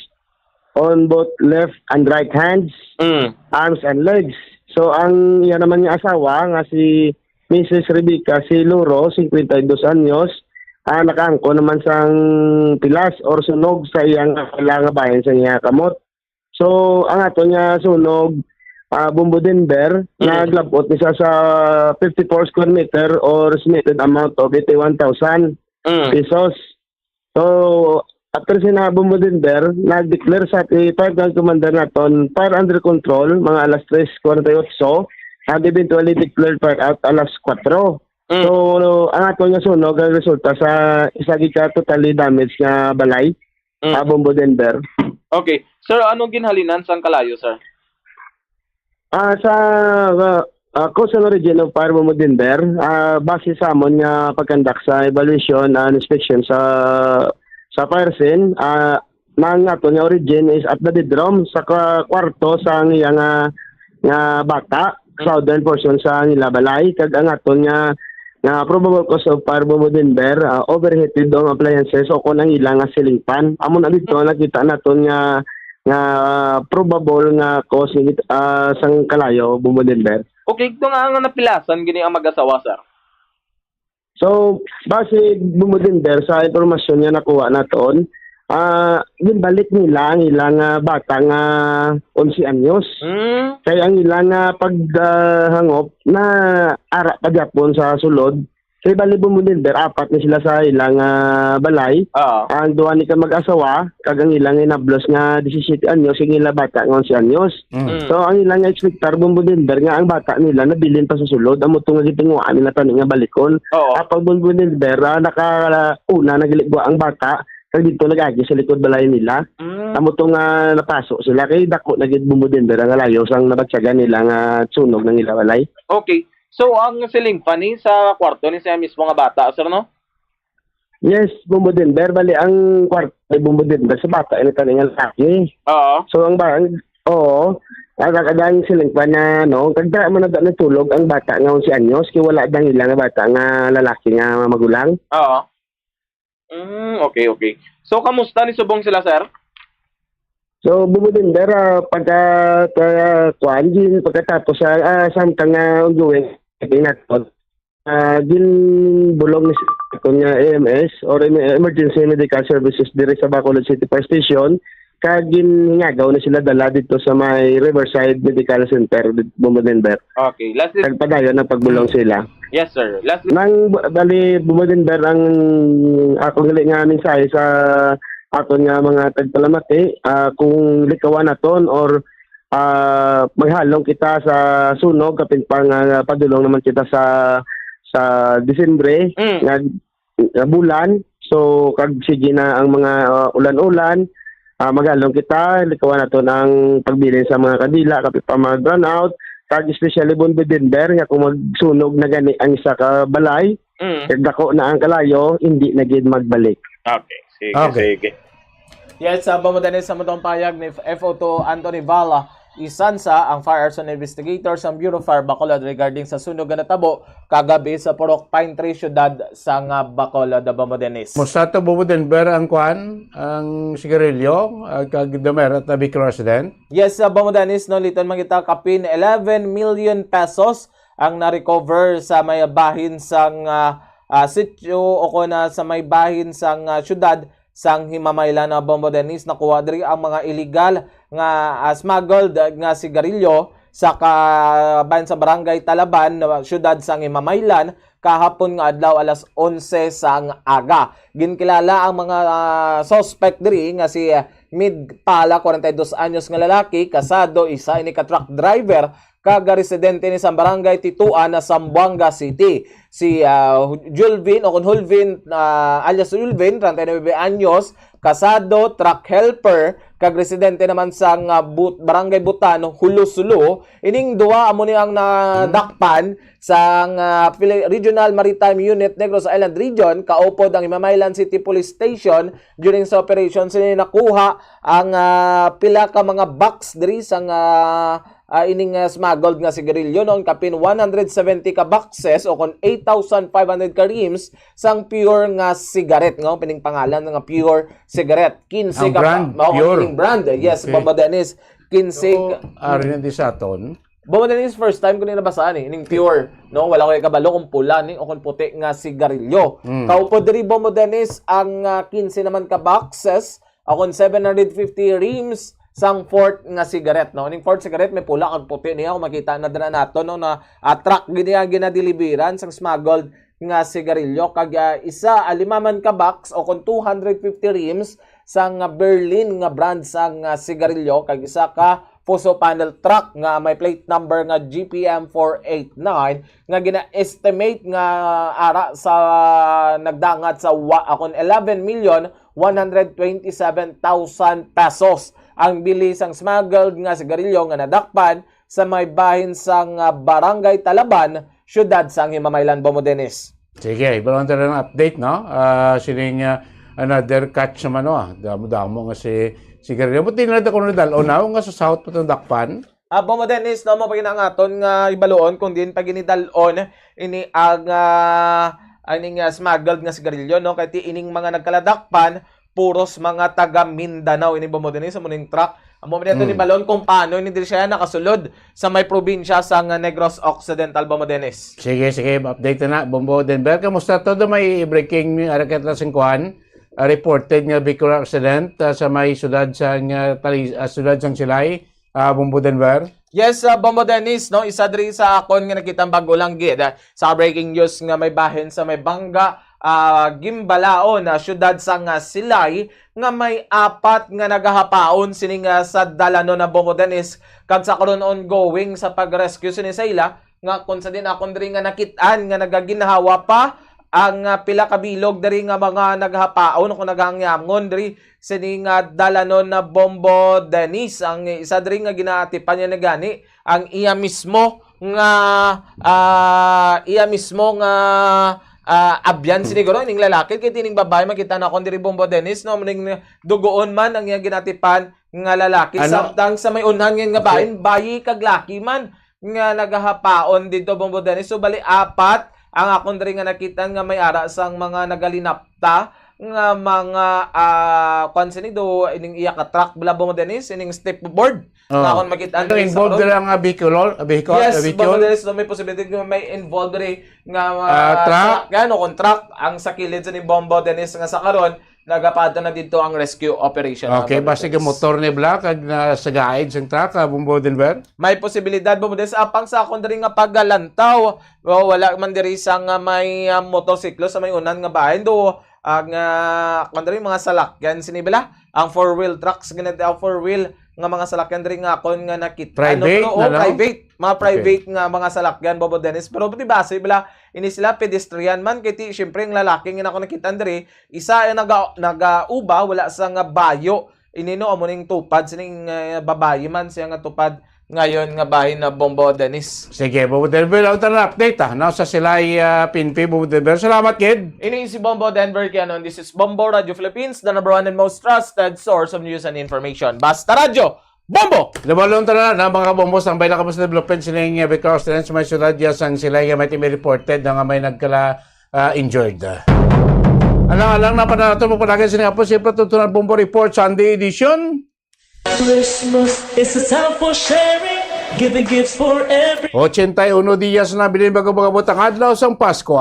on both left and right hands, Mm. arms and legs. So, ang iya naman nga asawa nga si Missus Rebecca C. Luro, fifty-two anyos, ah, nakaangkon naman sang pilas or sunog sa iyang wala nga bahin sa iya kamot. So, ang aton nga sunog, ah, Bombo Denver, Mm. naglabot ni siya sa fifty-four square meter or estimated amount of eighty-one thousand Mm. pesos. So, after sina Bombo Denver, nag-declare sa ti-, fire brigade commander naton, fire under control, mga alas tres forty-eight, and eventually declared fire out alas kwatro. Mm. So, ang aton nga sunog ang resulta sa isa gid ka totally damage nga balay, Mm. ah, Bombo Denver. Okay. Sir, anong ginhalinan sang kalayo, sir? Ah, sa, ah, ah, cause and origin of fire, Bombo Denver, ah, base sa amon nga pagkandak sa evaluation and inspection sa, sa fire scene, ah, ang aton nga origin is at the bedroom, sa ka-, kwarto sang iya nga, nga bata, southern portion sa nila balay, kag ang aton nga, nga probable cause of fire, Bombo Denver, ah, overheated ang appliances o kon ang ila nga ceiling fan. Amo na dito nakita naton nga, nga probable nga cause ni, ah, sang kalayo, Bombo Denver. Okay, ito nga nga napilasan gini ang mag-asawa, sir. So, base, Bombo Denver, sa impormasyon nga nakuha naton, ah, ginbalik nila ang ilang, ah, bata nga onse anyos. Mm. Kay ang ilang, ah, pag, ah, hangop na ara pa gyapon sa sulod. Kay bali, Bombo Denver, apat ni sila sa ilang, ah, balay. Oo. Ang duha ni ka mag-asawa, kag ang ilang inablos nga disisiete anyos, ang ila bata nga onse anyos. Mm. Mm. So, ang ilang expectar, Bombo Denver, nga ang bata nila nabilin pa sa sulod, amo to nga gitinguhaan nila tani nga balikon. Oo. Apang Bombo Denver, ah, nakauna na giligwa ang bata, kag dito nag-agi sa likod balay nila. Mm. Amo to nga napaso sila, kay dako na gid, Bombo Denver, ang layo sang nabatyagan nila nga sunog ng ila balay. Okay. So, ang ceiling fan ni sa kwarto ni siya mismo nga bata, sir, no? Yes, Bombo Denver. Bali, ang kwarto ni Bombo Denver sa bata, ini tani nga lalaki. Oo. So, ang ba-, ang, oo, ang, ang, ang ceiling fan na, no, kag dira man na natulog ang bata nga onse anyos, kay wala dang ila nga bata nga lalaki nga magulang. Oo. Mm, okay, okay. So, kamusta ni subong sila, sir? So, Bombo Denver, ah, pagka, ah, kuan, gin-, pagkatapos sa, ah, samtang, ah, ongoing, natin, ah, ginbulong ni sa aton nga E M S or em-, Emergency Medical Services diri sa Bacolod City Fire Station, kag ginhingagaw na sila dala dito sa may Riverside Medical Center, dit-, Bombo Denver. Okay, lastly. Kag padayon ang pagbulong Mm. sila. Yes, sir. Lastly. Nang bu-, bali, Bombo Denver, ang akong gali nga mensahe sa aton nga mga tagpalamati, ah, kung likawan naton or, ah, maghalong kita sa sunog, kapin pa nga padulong naman kita sa, sa Disyembre, Mm. nga, nga bulan. So, kag sige na ang mga, ah, ulan-ulan, ah, maghalong kita, likawan naton ang pagbilin sa mga kandila, kapin pa mag-brownout, kag especially, Bombo Denver, nga kung magsunog na gani ang isa ka balay, Mm. kag dako na ang kalayo, hindi na gid magbalik. Okay, sige, Okay. sige. Yes, sa Bombo Dennis, sa mutong payag ni F O two Anthony Vala Isansa, ang firearms investigator sa Bureau of Fire Bacolod regarding sa sunog nga natabo kagabi sa Purok Pine Tree, siyudad sang Bacolod, Bombo Dennis. Musta to, Bombo Denver, ang kwan, ang sigarilyo, ah, kag Damera Tabi Cross din? Yes, uh, Bombo Dennis, no, liton man kita, kapin eleven million pesos ang na-recover sa may bahin sang, ah, ah, sitio o kon, ah, sa may bahin sang, ah, siyudad sang Himamaylan, ah, Bombo Dennis. Nakuha diri ang mga illegal nga, ah, smuggled nga sigarilyo sa ka-, bahin sa Barangay Talaban, ah, siyudad sang Himamaylan, kahapon nga adlaw alas onse sang aga. Ginkilala ang mga, ah, suspect diri nga si, ah, Mid Pala, kwarenta y dos anyos nga lalaki, kasado, isa ini ka truck driver, kag residente ni sa barangay Tituan na Zamboanga City. Si, ah, Julvin o kon Hulvin, ah, alias Julvin, treinta y nueve anyos, kasado, truck helper, kag residente naman sang, ah, But-, Barangay Butan, Jolo-Solo. Ining duha amo ni ang nadakpan sang, ah, Pili-, Regional Maritime Unit Negros Island Region, kaupod ang Himamaylan City Police Station. During sa operation, sila nakuha ang, ah, pila ka mga box diri sang, ah, ah, ining, ah, smuggled nga sigarilyo, no? Kapin one hundred seventy ka boxes o kon eight thousand five hundred ka reams sang pure nga sigaret, no? Pining pangalan nga pure cigarette. Quince Ang ka brand, mao pure. Ining brand. Yes, Okay. Bombo Dennis. Quince So, ka- ah, rin di sa aton. Bombo Dennis, first time ko ni nabasaan eh, ining pure, no? Wala ko kabalo kung pula ni o kung puti nga sigarilyo. Mm. Kaupod diri, Bombo Dennis, ang, ah, quince naman ka boxes, akon seven hundred fifty reams sang fourth nga cigarette, no? Ning fourth cigarette may pula kag puti niya, kung makita na dira nato, no, na, ah, truck gid niya ginadeliveran sang smuggled nga sigarilyo, kag, ah, isa, ah, lima man ka box o kon two hundred fifty reams sang, ah, Berlin nga brand sang, ah, sigarilyo, kag isa ka Fuso panel truck nga may plate number nga G P M four eight nine nga gina-estimate nga ara sa nagdangat sa wa-, akon eleven million one hundred twenty-seven thousand pesos ang bili sang smuggled nga sigarilyo nga nadakpan sa may bahin sang, ah, Barangay Talaban, siyudad sang Himamaylan, Bombo Dennis. Sige, ibalon ta lang update, no? Ah, sining, ah, another catch naman, no? Ah, damo-damo nga si, si Guerrero. Buti na lang kung nadal-on na, nga sa South pa itong dakpan. Ah, Bombo Dennis, no, mo pa gina ang aton nga ibaluon kung diin pa ginidal-on ini ang, ah, ining, ah, smuggled nga sigarilyo, no? Kay ti ining mga nagkaladakpan, puros mga taga Mindanao ini, Bombo Dennis, sa muning truck. Amo man Hmm. ni balon kung paano ini diri siya nakasulod sa may probinsya sa nga Negros Occidental, Bombo Dennis. Sige, sige, update na, Bombo Denver. Kamusta todo? May breaking news, ara kita sing kuan, ah, reported nga vehicular accident, ah, sa may sudad sang, ah, Tali-, ah, sudad sang Silay, ah, Bombo Denver. Yes, ah, Bombo Dennis, no, isa diri sa akon nga nakita bago lang gid, ah, sa breaking news nga may bahin sa may bangga, ah, gimbalaon na siyudad sang, ah, Silay nga may apat nga nagahapaon sini nga sa dalanon na, Bombo Dennis, kag sa karon ongoing sa pag-rescue sini sa ila, nga kung sa din akon diri nga nakit-an nga nagaginhawa pa ang, ah, pila ka bilog diri nga mga nagahapaon o kung nagahangyangon diri sini nga dalanon na, Bombo Dennis. Ang isa diri nga ginaatipan niya na gani ang iya mismo nga, ah, iya mismo nga, ah, abyan sini guro, ining lalaki, kay tining babae, makita na akon diri, Bombo Dennis, no, ning dugoon man ang iya ginatipan nga lalaki. Ano? Samtang sa may unhan nga Okay. bahin, bayi kag laki man nga nagahapaon dito, Bombo Dennis. So, bali, apat ang akon diri nga nakita nga may ara sang mga nagalinapta nga mga, ah, kwan sini do, ining iya ka truck, bala, Bombo Dennis, ining step board. Oh. Nga akon makita Pero diri sa involved karon. diri ang, ah, vehicle, ah, vehicle, Yes, ah, vehicle? Bombo Dennis, no, may posibilidad nga may involved diri nga, Ah, ah, truck? salakyan o kung truck ang sa kilid sa ni Bombo Dennis nga sa karon, nagapato na dito ang rescue operation, Okay, mga basi Bombo Dennis. motor ni bala kag na sa guide sang truck, ah, Bombo Denver? May posibilidad, Bombo Dennis, apang sa akon diri nga paggalantaw, wa-, wala man diri sa nga may, ah, motorsiklo sa may unan nga bahin do, ang, ah, kung diri mga salakyan sini bala, ang four-wheel trucks, ganito ang four-wheel nga mga salakyan diri nga akon nga nakita. Private Ano, na, oh, no? private. Mga Okay. private nga mga salakyan, Bombo Dennis. Pero di ba, si bala, ini sila pedestrian man, kay ti, siyempre, ang lalaki nga ako nakita diri, isa ay naga-, nagauba, wala sa nga bayo. Ini, no, amo ning tupad, sining, eh, babayi man siya nga tupad ngayon nga bahin na, Bombo Dennis. Sige, Bombo Denver, ang tanang update, ah, no, sa Silay, ah, P N P, Bombo Denver. Salamat, kid. Ini si Bombo Denver Kianon. This is Bombo Radio Philippines, the number one and most trusted source of news and information. Basta Radyo, Bombo! Labalon ta na, na mga Bombo, sang bay na kamo sa development sining, eh, because sa may syudad ya sang Silay, may timi reported na nga may nagkala, ah, injured. Alang-alang na pa nato mo palagi sining hapon, siyempre, tutunan Bombo Report Sunday edition. Christmas is a time for sharing, giving gifts for every Ochenta y uno días na bilin bago mga butang adlaw sang Pasko.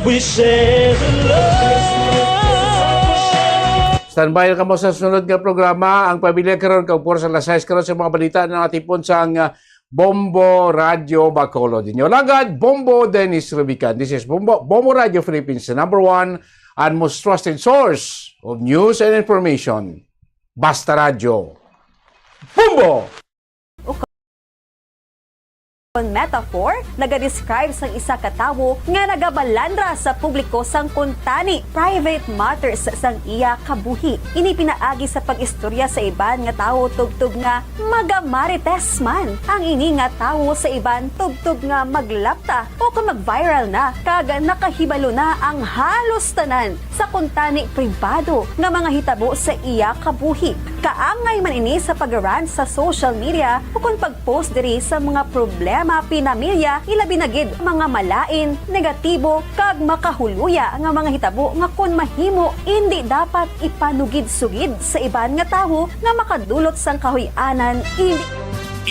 We share the love. Standby na kamo sa sunod nga programa, ang pamilya karon, kag por sa alas sais karon sa mga balita na natipon sa, ah, Bombo Radio Bacolod. Inyo lagad, Bombo Dennis Rubican. This is Bombo, Bombo Radio Philippines, the number one and most trusted source of news and information. Basta Radyo. Bombo! Kon metaphor, nagadescribe sang isa ka tawo nga nagabalandra sa publiko sang kuntani private matters sang iya kabuhi. Ini pinaagi sa pag-istorya sa iban nga tawo tubtob nga magamarites man ang ini nga tawo sa iban tubtob nga maglapta o kon mag-viral na kag nakahibalo na ang halos tanan sa kuntani pribado nga mga hitabo sa iya kabuhi. Kaangay man ini sa pag-rant sa social media ukon pag-post diri sa mga problema pinamilya, ilabi na gid mga malain, negatibo, kag makahuluya nga mga hitabo nga kon mahimo, indi dapat ipanugid-sugid sa iban nga tawo nga makadulot sang kahuy-anan, indi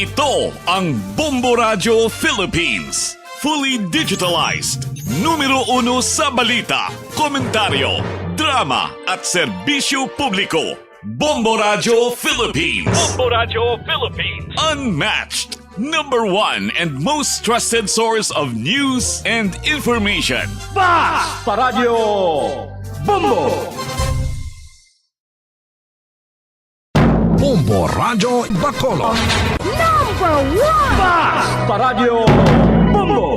Ito ang Bombo Radyo Philippines. Fully digitalized. Numero uno sa balita, komentaryo, drama, at serbisyo publiko. Bombo Radyo Philippines. Bombo Radyo Philippines. Unmatched. Number one and most trusted source of news and information. Basta Radyo Bombo! Bombo Radyo Bacolod. Number one! Basta Radyo Bombo!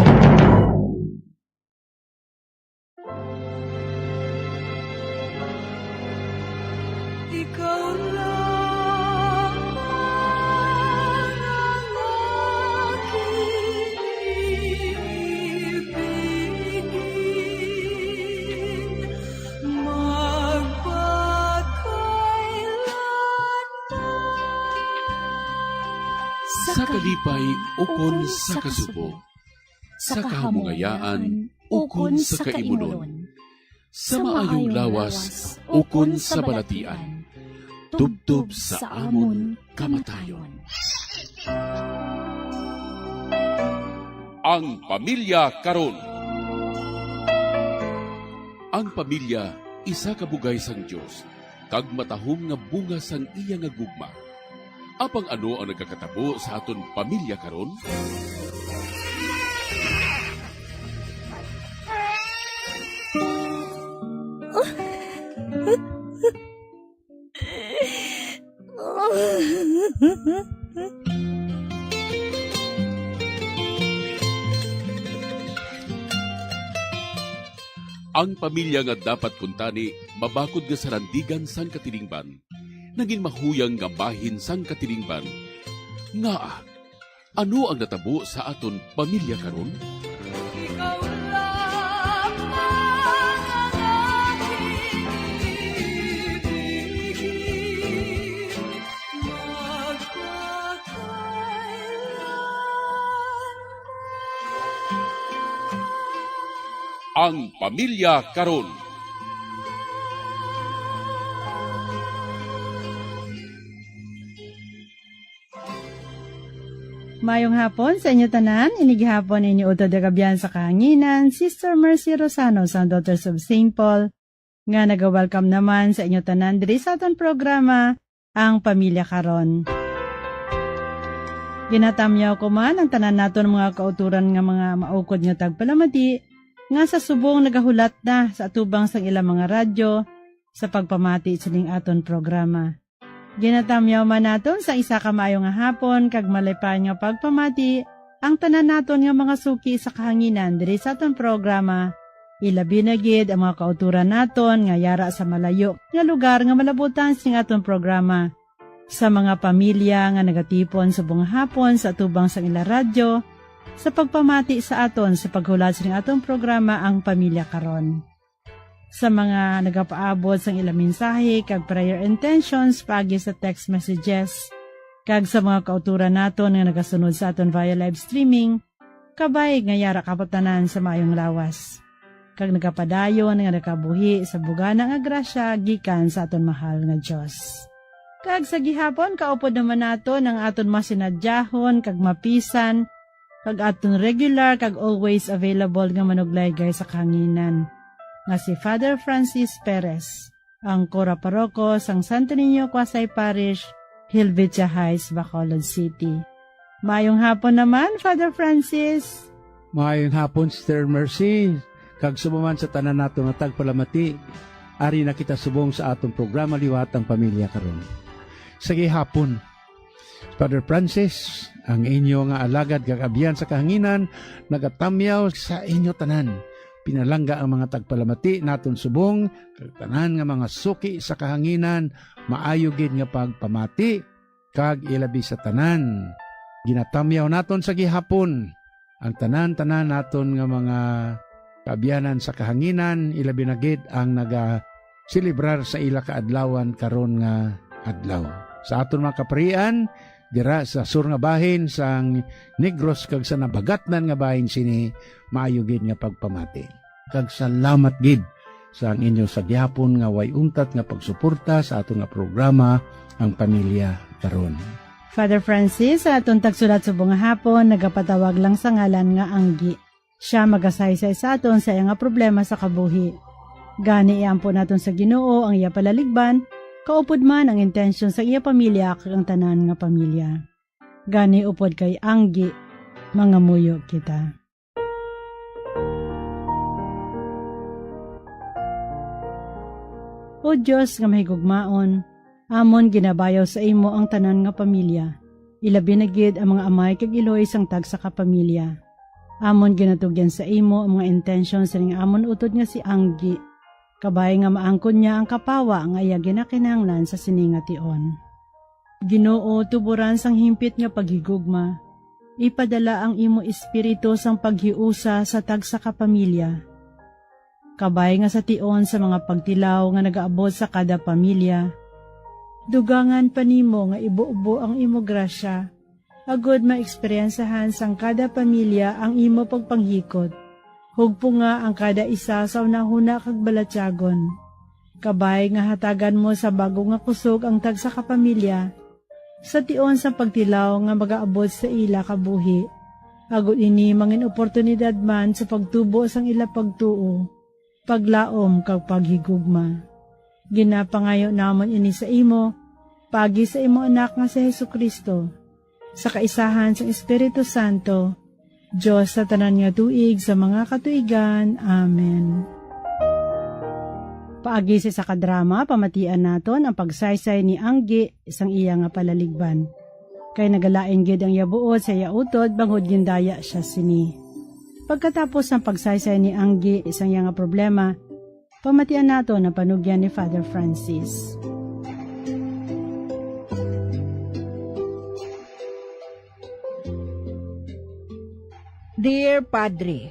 Ikaw lamang ang aking ibigin magpakailanman. Sa kalipay ukon sa kasubo, sa kahamungayaan ukon sa kaimunon, sa maayong lawas ukon sa balatian, tubtob sa amon kamatayon. Ang pamilya karon. Ang pamilya isa ka bugay sang Dios kag matahom nga bunga sang iya nga gugma. Apang ano ang nagakatabo sa aton pamilya karon? Ang pamilya nga dapat kuntani mabakod nga sarandigan sang katilingban, nangin mahuyang nga bahin sang katilingban. Ngaa, ano ang natabo sa aton pamilya karon? Ikaw lamang ang aking ibigin, magpakailanman. Ang pamilya karon. Mayong hapon sa inyo tanan. Ini gihapon inyo utod nga kaabyan sa kahanginan, Sister Mercy Rosano sang Daughters of Saint Paul, nga naga-welcome naman sa inyo tanan diri sa aton programa, Ang Pamilya Karon. Ginatamyaw ko man ang tanan naton mga kauturan nga mga maukod nga tagpalamati, nga sa subong nagahulat na sa atubang sang ilang mga radyo sa pagpamati sining aton programa. Ginatamyaw man naton sa isa ka maayo nga hapon kag malipay nga pagpamati ang tanan naton nga mga suki sa kahanginan diri sa aton programa, ilabi na gid ang mga kauturan naton nga yara sa malayo nga lugar nga malabutan sing aton programa, sa mga pamilya nga nagatipon subong nga hapon sa atubang sang ila radyo sa pagpamati sa aton sa paghulat sing aton programa, Ang Pamilya Karon. Sa mga nagapaabot sang ila mensahe kag prayer intentions paagi sa text messages, kag sa mga kauturan naton nga nagasunod sa aton via live streaming, kabay nga yara kamo tanan sa maayong lawas, kag nagapadayon nga nakabuhi sa bugana nga grasya gikan sa aton mahal nga Dios. Kag sa gihapon, kaupod naman naton ang aton masinadyahon kag mapisan kag aton regular kag always available nga manuglaygay sa kahanginan, nga si Father Francis Perez, ang Cura Paroko sang Santo Niño Quasay Parish, Helvetia Heights, Bacolod City. Maayong hapon naman, Father Francis. Maayong hapon, Sister Mercy, kag subong man sa tanan nato nga tagpalamati. Ari na kita subong sa aton programa liwat ang pamilya karon. Sa gihapon, Father Francis, Ang inyo nga alagad kag abyan sa kahanginan nagatamyaw sa inyo tanan. Pinalangga ang mga tagpalamati naton subong, kag tanan nga mga suki sa kahanginan, maayo gid nga pagpamati, kag ilabi sa tanan, ginatamyaw naton sa gihapon ang tanan-tanan naton nga mga kaabyanan sa kahanginan, ilabi na gid ang naga-selebrar sa ila kaadlawan karon nga adlaw. Sa aton mga kaparian, dira sa sur nga bahin sang Negros kag sa nabagatnan nga bahin sini, maayo gid nga pagpamati. Kag salamat gid sa ang inyo sa gihapon nga way untat nga pagsuporta sa aton nga programa, Ang Pamilya Karon. Father Francis, sa aton tagsulat subong nga hapon, nagapatawag lang sa ngalan nga Anggi. Siya magasaysay sa aton sa iya nga problema sa kabuhi. Gani, iampo naton sa Ginoo ang iya palaligban, kaupod man ang intensyon sa iya pamilya kag ang tanan nga pamilya. Gani, upod kay Anggi, mangamuyo kita. O Dios nga mahigugmaon, amon ginabayaw sa imo ang tanan nga pamilya, ilabi na gid ang mga amay kag iloy sang tagsa ka pamilya. Amon ginatugyan sa imo ang mga intensyon sining amon utod nga si Anggi, kabay nga maangkon niya ang kapawa nga iya ginakinahanglan sa sini nga tion. Ginoo, tuboran sang himpit nga paghigugma, ipadala ang imo Espiritu sang paghiusa sa tagsa ka pamilya. Kabay nga sa tion sa mga pagtilaw nga nagaabot sa kada pamilya, dugangan pa nimo nga ibubo ang imo grasya, agod maeksperiensahan sang kada pamilya ang imo pagpanghikot. Hugpo nga ang kada isa sa hunahuna kag balatyagon. Kabay nga hatagan mo sa bago nga kusog ang tagsa ka pamilya, sa tion sa pagtilaw nga magaabot sa ila kabuhi, agod ini mangin oportunidad man sa pagtubo sang ila pagtuo, paglaom, kag paghigugma. Ginapangayo namon ini sa imo, paagi sa imo Anak nga si Jesu-Cristo, sa kaisahan sang Espiritu Santo, Dios sa tanan nga tuig sa mga katuigan. Amen. Paagi sa isa ka drama, pamatian naton ang pagsaysay ni Anggi sang iya nga palaligban. Kay nagalain gid ang iya buot sa iya utod bangod gindaya sia sini. Pagkatapos sang pagsaysay ni Anggi sang iya nga problema, pamatian naton ang panugyan ni Father Francis. Dear Padre,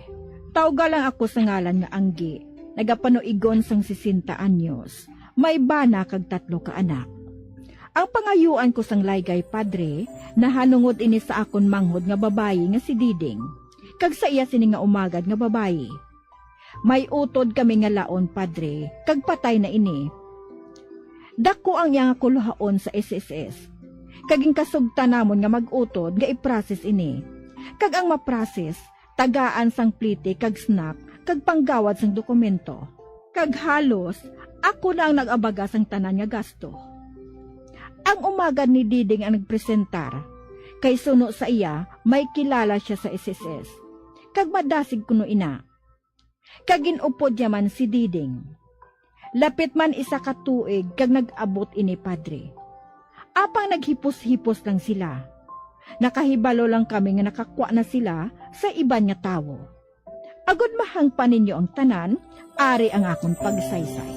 tawga lang ako sa ngalan nga Anggi, nagapanuigon sang sesenta anyos, may bana kag tatlo ka anak. Ang pangayuan ko sang laygay, Padre, nahanungod ini sa akon manghod nga babayi nga si Diding, kag sa iya sini nga umagad nga babayi. May utod kami nga laon, Padre, kag patay na ini. Daku ang iya nga kuluhaon sa S S S, kag ginkasugtan namon nga mag-utod nga i-process ini, kag ang ma-process, tagaan sang plete kag snap kag panggawad sang dokumento. Kag halos ako na ang nag-abaga sang tanan nga gasto. Ang umagad ni Diding ang nagpresentar, kay suno sa iya may kilala sia sa S S S, kag madasig kuno ina. Kag gin-upod niya man si Diding. Lapit man isa ka tuig kag nag-abot ini, Padre. Apang naghipos-hipos lang sila. Nakahibalo lang kami nga nakakwa na sila sa iban nga tawo. Agod mahangpan ninyo ang tanan, ari ang akon pagsaysay.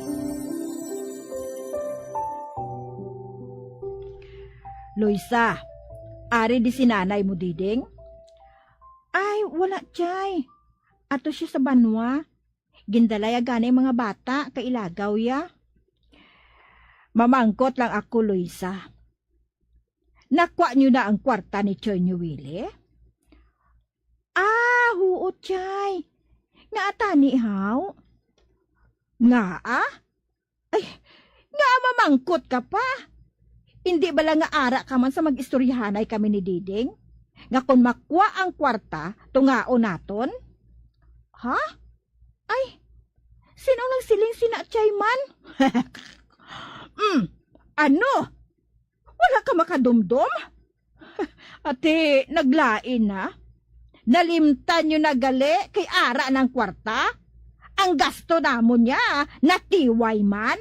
Luisa, ari di si nanay mo, Diding? Ay, wala, Chay. Ato siya sa banwa. Gindala ya gani ang mga bata kay ilagaw ya. Mamangkot lang ako, Luisa. Nakwa niyo na ang kwarta ni Choy ni Willie? Ah, huo, Chay. Ngaa tani, haw? Ngaa? Ay, ngaa mamangkot ka pa? Indi bala nga ara ka man sa mag-istoryahanay kami ni Diding? Nga kon makwa ang kwarta, tungaon naton? Ha? Ay, sino nagsiling sina, Chay man? Mm, ano? Wala ka makadumdom? Ati, naglain na. Nalimtan niyo na gali kay ara nang kwarta? Ang gasto namon niya, natiway man.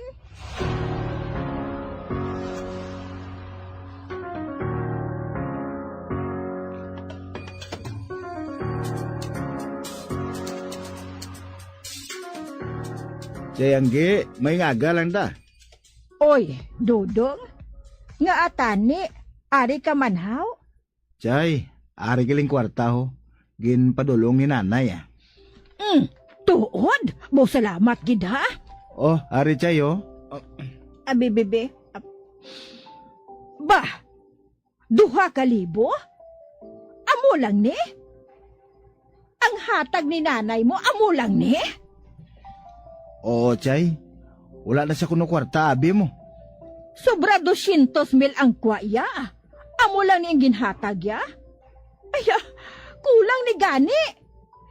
Chay Angge, may ngaga lang da. Oy, Dodong, nga atani, ari ka man haw? Chay, ari galing kwarta ho. Ginpadulong ni nanay, ah. Mm, tuod? Bo, salamat gid, ha? Oh, ari, Chay, oh. Abi, bibi. Bah, duha ka libo? Amo lang ni? Ang hatag ni nanay mo, amo lang ni? Oo, Chay. Wala na siya kuno kwarta, abi mo. Sobra dosyentos mil ang kwa iya. Amo lang ni ang ginhatag iya? Ay, ah, kulang ni gani.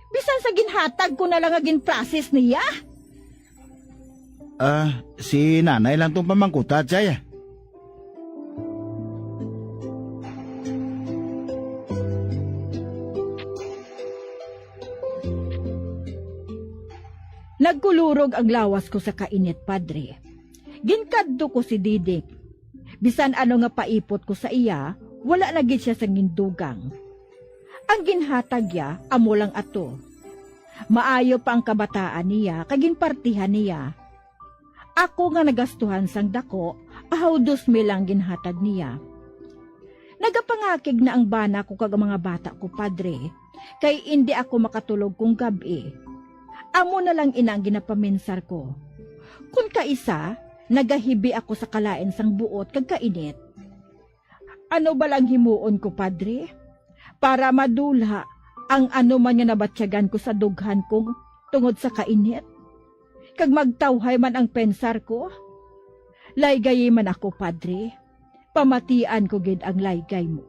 Bisan sa ginhatag ko na lang nga gin-process niya. Ah, si nanay lang tong pamangkuta, Chay, ah. Nagkulurog ang lawas ko sa kainit, Padre. Ginkadto ko si Diding. Bisan ano nga paipot ko sa iya, wala na gid siya sangin dugang. Ang ginhatag niya, amo lang ato. Maayo pa ang kabataan niya, kag ginpartihan niya. Ako nga nagastuhan sang dako, ahaw dos mil lang ginhatag niya. Nagapangakig na ang bana ko kag ang mga bata ko, Padre, kay indi ako makatulog kung gab-i. Amo na lang ina ang ginapaminsar ko. Kun kaisa, nagahibi ako sa kalain sang buot kag kainit. Ano bala ang himuon ko, Padre, para madula ang ano man nga nabatyagan ko sa dughan ko tungod sa kainit? Kag magtawhay man ang pensar ko? Laygayi man ako, Padre. Pamatian ko gid ang laygay mo.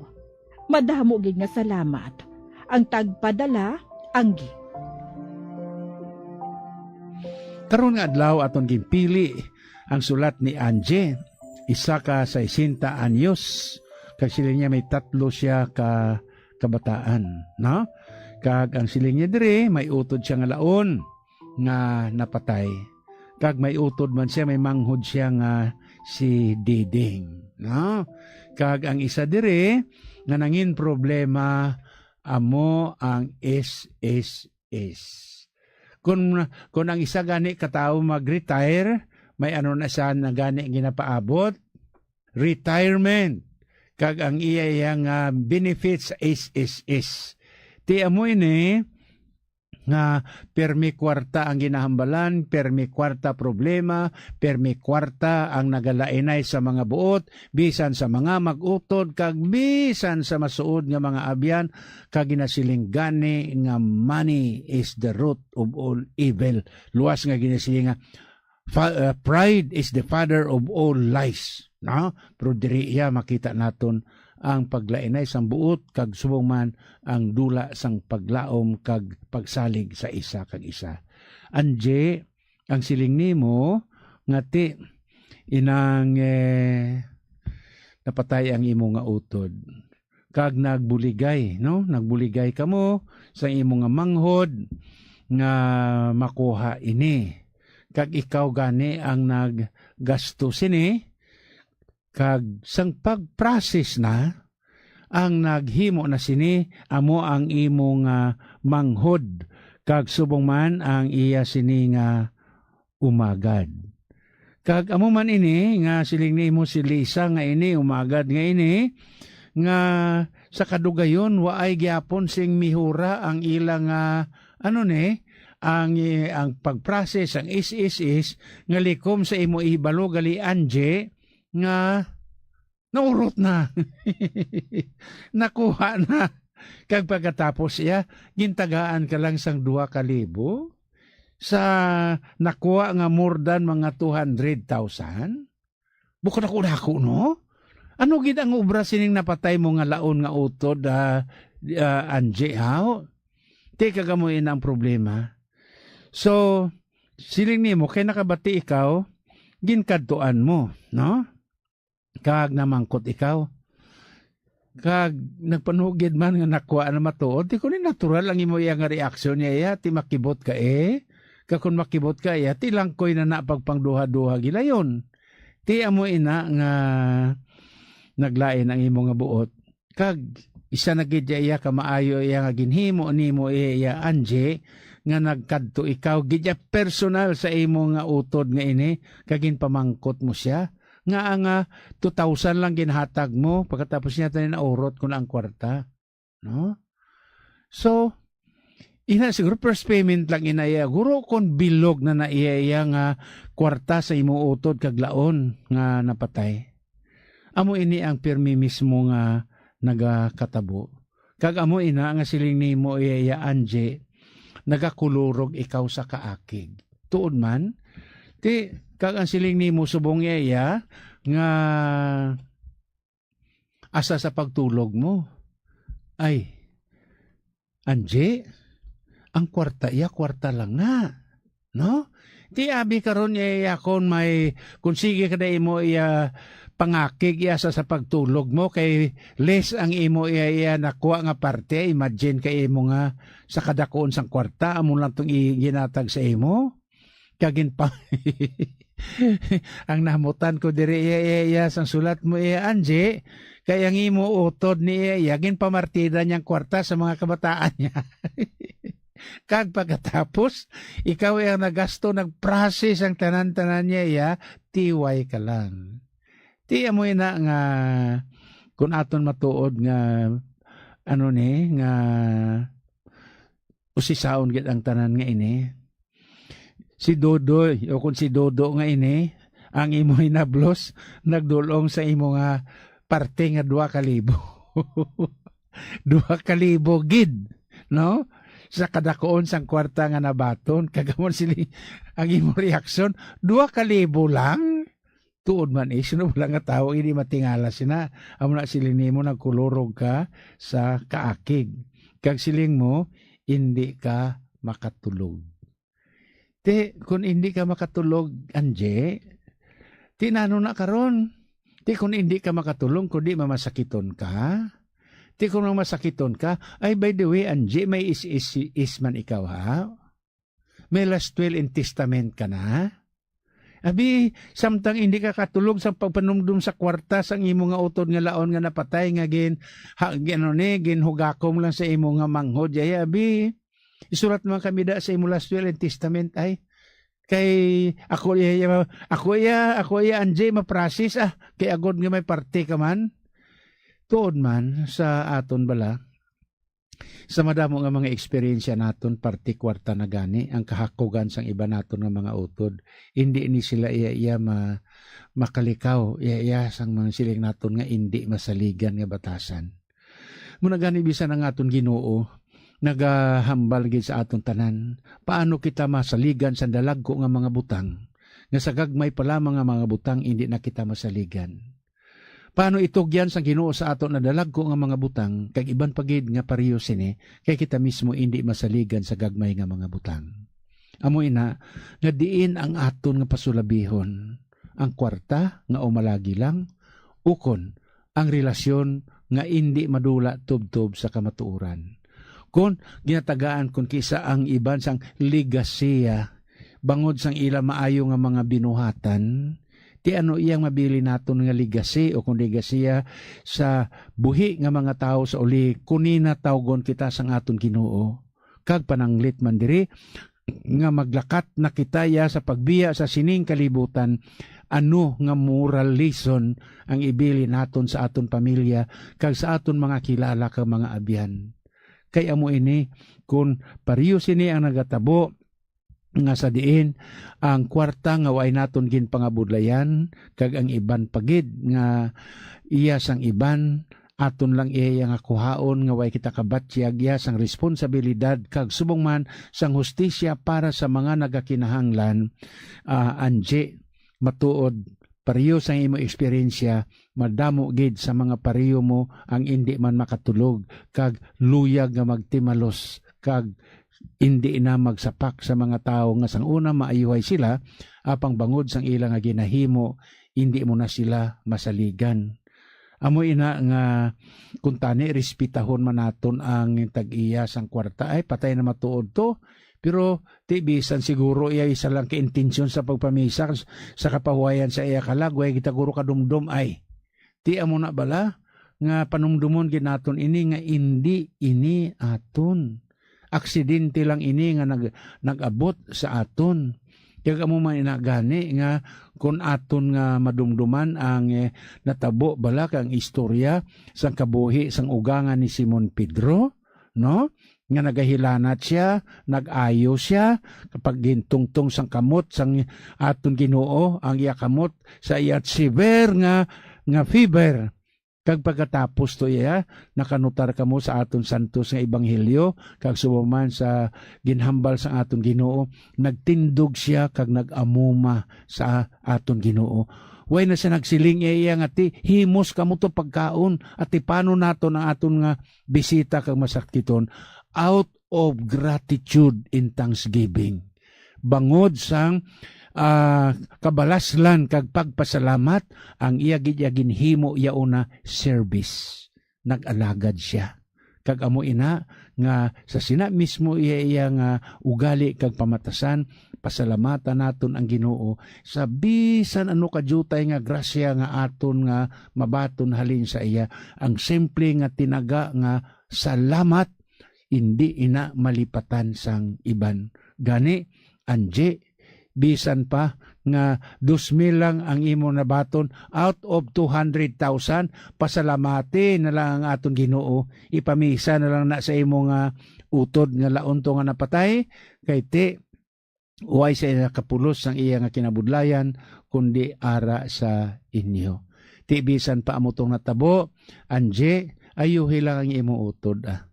Madamo gid nga salamat. Ang tagpadala, Angge. Karon nga adlaw aton ginpili ang sulat ni Angie, isa ka sesenta anyos, kag siling niya may tatlo siya ka kabataan, no? Kag ang siling niya diri, may utod siya nga laon nga napatay. Kag may utod man siya, may manghod siya nga si Diding, no? Kag ang isa diri nga nangin problema amo ang S S S. Kun, kun ang isa gani ka tawo mag-retire, may ano na siya na gani ginapaabot, retirement, kag ang iya, iya nga benefits sa S S S. Ti amo ini nga permi kwarta ang ginahambalan, permi kwarta problema, permi kwarta ang nagalainay sa mga buot, bisan sa mga mag-utod, kag bisan sa masuod nga mga abyan, kag ginasiling gani nga money is the root of all evil. Luwas nga ginasiling nga, fa-, uh, "Pride is the father of all lies," no? Pero diri iya makita naton ang paglainay sang buot kag subong man ang dula sang paglaom kag pagsalig sa isa kag isa. Anji, ang siling nimo nga ti inang, eh, napatay ang imo nga utod, kag nagbuligay, no? Nagbuligay kamo sa imo nga manghod nga makuha ini. Kag ikaw gani ang naggasto sini, kag sang pag-process na, ang naghimo na sini amo ang imo nga manghod, kag subong man ang iya sini nga umagad. Kag amo man ini nga siling nimo si Lisa nga ini umagad nga ini nga sa kadugayon waay gyapon sing mihura ang ila nga ano ni ang, ang pag-process ang S S S nga likom sa imo ihibalo gali Angie nga naurot na. Nakuha na. Kag pagkatapos iya, gintagaan ka lang sang duha ka libo sa nakuha nga more than mga two hundred thousand? Bukod ako nako, no? Ano gid ang obra sining napatay mo nga laon nga utod, ah, ah, Angie, haw? Teka ka mo ina ang problema. So, siling nimo, kay nakabati ikaw, ginkadtuan mo, no? Kag namangkot ikaw. Kag nagpanugid man nga nakuha na matuod, di ko ni natural ang imo iya nga reaksyon niya, iya, ti makibot ka, eh. Kag kun makibot ka, iya, ti langkoy na na pagpangduha-duha gilayon. Ti amo ina nga naglain ang imo nga buot. Kag isa na gid iya ka maayo iya nga ginhimo nimo iya, iya, Angie, nga nagkadto ikaw, gid niya personal sa imo nga utod nga ini, kag ginpamangkot mo siya, nga ang, ah, two thousand lang ginhatag mo, pagkatapos niya tayo naurot ko na ang kwarta, no? So, ina siguro first payment lang ina iya, guro kon bilog na na iya, iya nga kwarta sa imo utod kag laon nga napatay. Amo ini ang pirmi mismo nga nagakatabo. Kag amo ina nga siling nimo iya, iya Angie, nagakulurog ikaw sa kaakig. Tuod man, ti, kag ang siling nimo subong iya, iya nga asa sa pagtulog mo. Ay, Angie, ang kwarta iya, kwarta lang na. No? Ti abi karon iya, iya kon may, kung sige ka na imo iya pangakig iya sa, sa pagtulog mo, kay less ang imo iya, iya nakuha nga parte. Imagine kay imo nga sa kadakuon sang kwarta, amo lang tong i-, ginatag sa imo. Kag ginpa-, ang namutan ko diri, iya, iya, iya, sang sulat mo, iya, Angie, kay ang imo utod ni iya, iya, ginpamartida niyang kwarta sa mga kabataan niya. Kag pagkatapos, ikaw ang nagasto, nagprocess ang tanan-tanan niya, iya, tiway ka lang. Ti amo ina nga, kung aton matuod nga, ano ni, nga usisaon gid ang tanan nga ini. Si Dodoy, o kung si Dodo nga ini, ang imo hinablos, nagdulong sa imo nga parte nga dua ka libo. Dua ka libo gid, no? Sa kadakuon sang kwarta nga nabaton, kag amo sini ang imo reaksyon, "Dua ka libo lang?" Tuod man, eh, sino bala nga tawo hindi matingala sina? Amo na siling nimo, nagkulurog ka sa kaakig. Kag siling mo, hindi ka makatulog. Ti, kung hindi ka makatulog, Angie, ti nano na karon? Ti, kung hindi ka makatulog, kundi mamasakiton ka? Ti, kung mamasakiton ka, ay, by the way, Angie, may is, is, is man ikaw, ha? May last will and testament ka na? Abi, samtang hindi ka katulog sa pagpanumdum sa kwarta sang imo nga utod nga laon nga napatay nga gin-, ha, gin-, ano ni, ginhugakom lang sa imo nga manghod, yaya, abi. Isulat man kami da sa imo last will and testament, ay. Kay ako iya, iya, ako iya, ako iya, Angie, maprasis, ah, kay agod nga may parte ka man. Tuod man sa aton bala, sa madamo nga mga eksperyensya naton, parte kwarta na gani ang kahakugan sang iban naton nga mga utod. Indi ni sila iya, iya ma-, makalikaw, iya, iya sang mga siling naton nga indi masaligan nga batasan. Muna gani, bisan ang aton Ginoo nagahambal gid sa aton tanan, paano kita masaligan sa dalagko nga mga butang, nga sa gagmay pa lamang nga mga butang indi na kita masaligan? Paano itugyan sang Ginoo sa aton ang dalagko nga mga butang, kag iban pa gid nga pareho sini, kay kita mismo indi masaligan sa gagmay nga mga butang? Amo ina nga diin ang aton nga pasulabihon, ang kwarta nga umalagi lang, ukon ang relasyon nga indi madula tubtob sa kamatuoran. Kon ginatagaan kon kisa ang iban sang legasiya bangod sang ila maayo nga mga binuhatan, ti ano iyang mabili naton nga legasi o kon legasiya sa buhi nga mga tawo sa uli, kunina tawgon kita sang aton Ginoo? Kag pananglit man diri, nga maglakat na kita ya sa pagbiya sa sining kalibutan, ano nga moral lesson ang ibili naton sa aton pamilya kag sa aton mga kilala kag mga abyan? Kay amo ini, kun pareho sini ang nagatabo, nga sa diin ang kwarta nga way naton ginpangabudlayan, kag ang iban pa gid nga iya sang iban, aton lang iya nga kuhaon nga way kita kabatyag iya sang responsabilidad kag subong man sang hustisya para sa mga nagakinahanglan. Ah, anji, matuod, pareho sang imo eksperyensya, madamo gid sa mga pareho mo ang indi man makatulog kag luyag nga magtimalos kag indi na magsapak sa mga tawo nga sang una maayuhay sila, apang bangod sang ila nga ginahimo, indi mo na sila masaligan. Amo ina nga kuntani, respetahon man naton ang tag-iya sang kwarta. Ay, patay na matuod to. Pero ti bisan siguro iya isa lang ka intensyon sa pagpamisa, sa kapahuwayan sa iya kalag, way kita guro kadumdom ay. Ti amo na bala nga panumdumon gid naton ini nga indi ini aton. Aksidente lang ini nga nag-, nag-abot sa aton. Kag amo man ina gani nga kun aton nga madumduman ang, eh, natabo bala kag ang istorya sang kabuhi sang ugangan ni Simon Pedro, no? Nga nagahilanat sia, nag-ayo sia, kapag gintungtong sang kamot sang aton Ginoo, ang iya kamot sa iya severe nga, nga fever. Kag pagkatapos to iya, nakanutar kamo sa aton santos nga ebanghelyo, kag subong man sa ginhambal sang aton Ginoo, nagtindog sia kag nag-amuma sa aton Ginoo. Way na sia nagsiling iya, iya nga, "Ti, himos kamo to pagkaon, at tipano naton ang aton nga bisita kag masaktiton." Out of gratitude and thanksgiving. Bangod sang, ah, kabalaslan kag pagpasalamat, ang iya gid iya ginhimo yaon na service. Nag-alagad sia. Kag amo ina nga sa sina mismo iya, iya nga ugali kag pamatasan, pasalamatan naton ang Ginoo sa bisan ano ka diutay nga grasya nga aton nga mabaton halin sa iya. Ang simple nga tinaga nga salamat, indi ina malipatan sang iban. Gani, Angie, bisan pa nga dos mil lang ang imo nabaton out of two hundred thousand, pasalamati na lang ang aton Ginoo. Ipamisa na lang na sa imo nga utod nga laon to nga napatay, kay ti, way sa iya nakapulos sang iya nga kinabudlayan, kundi ara sa inyo. Ti bisan pa amo tong natabo, Angie, ayuhi lang ang imo utod, ah.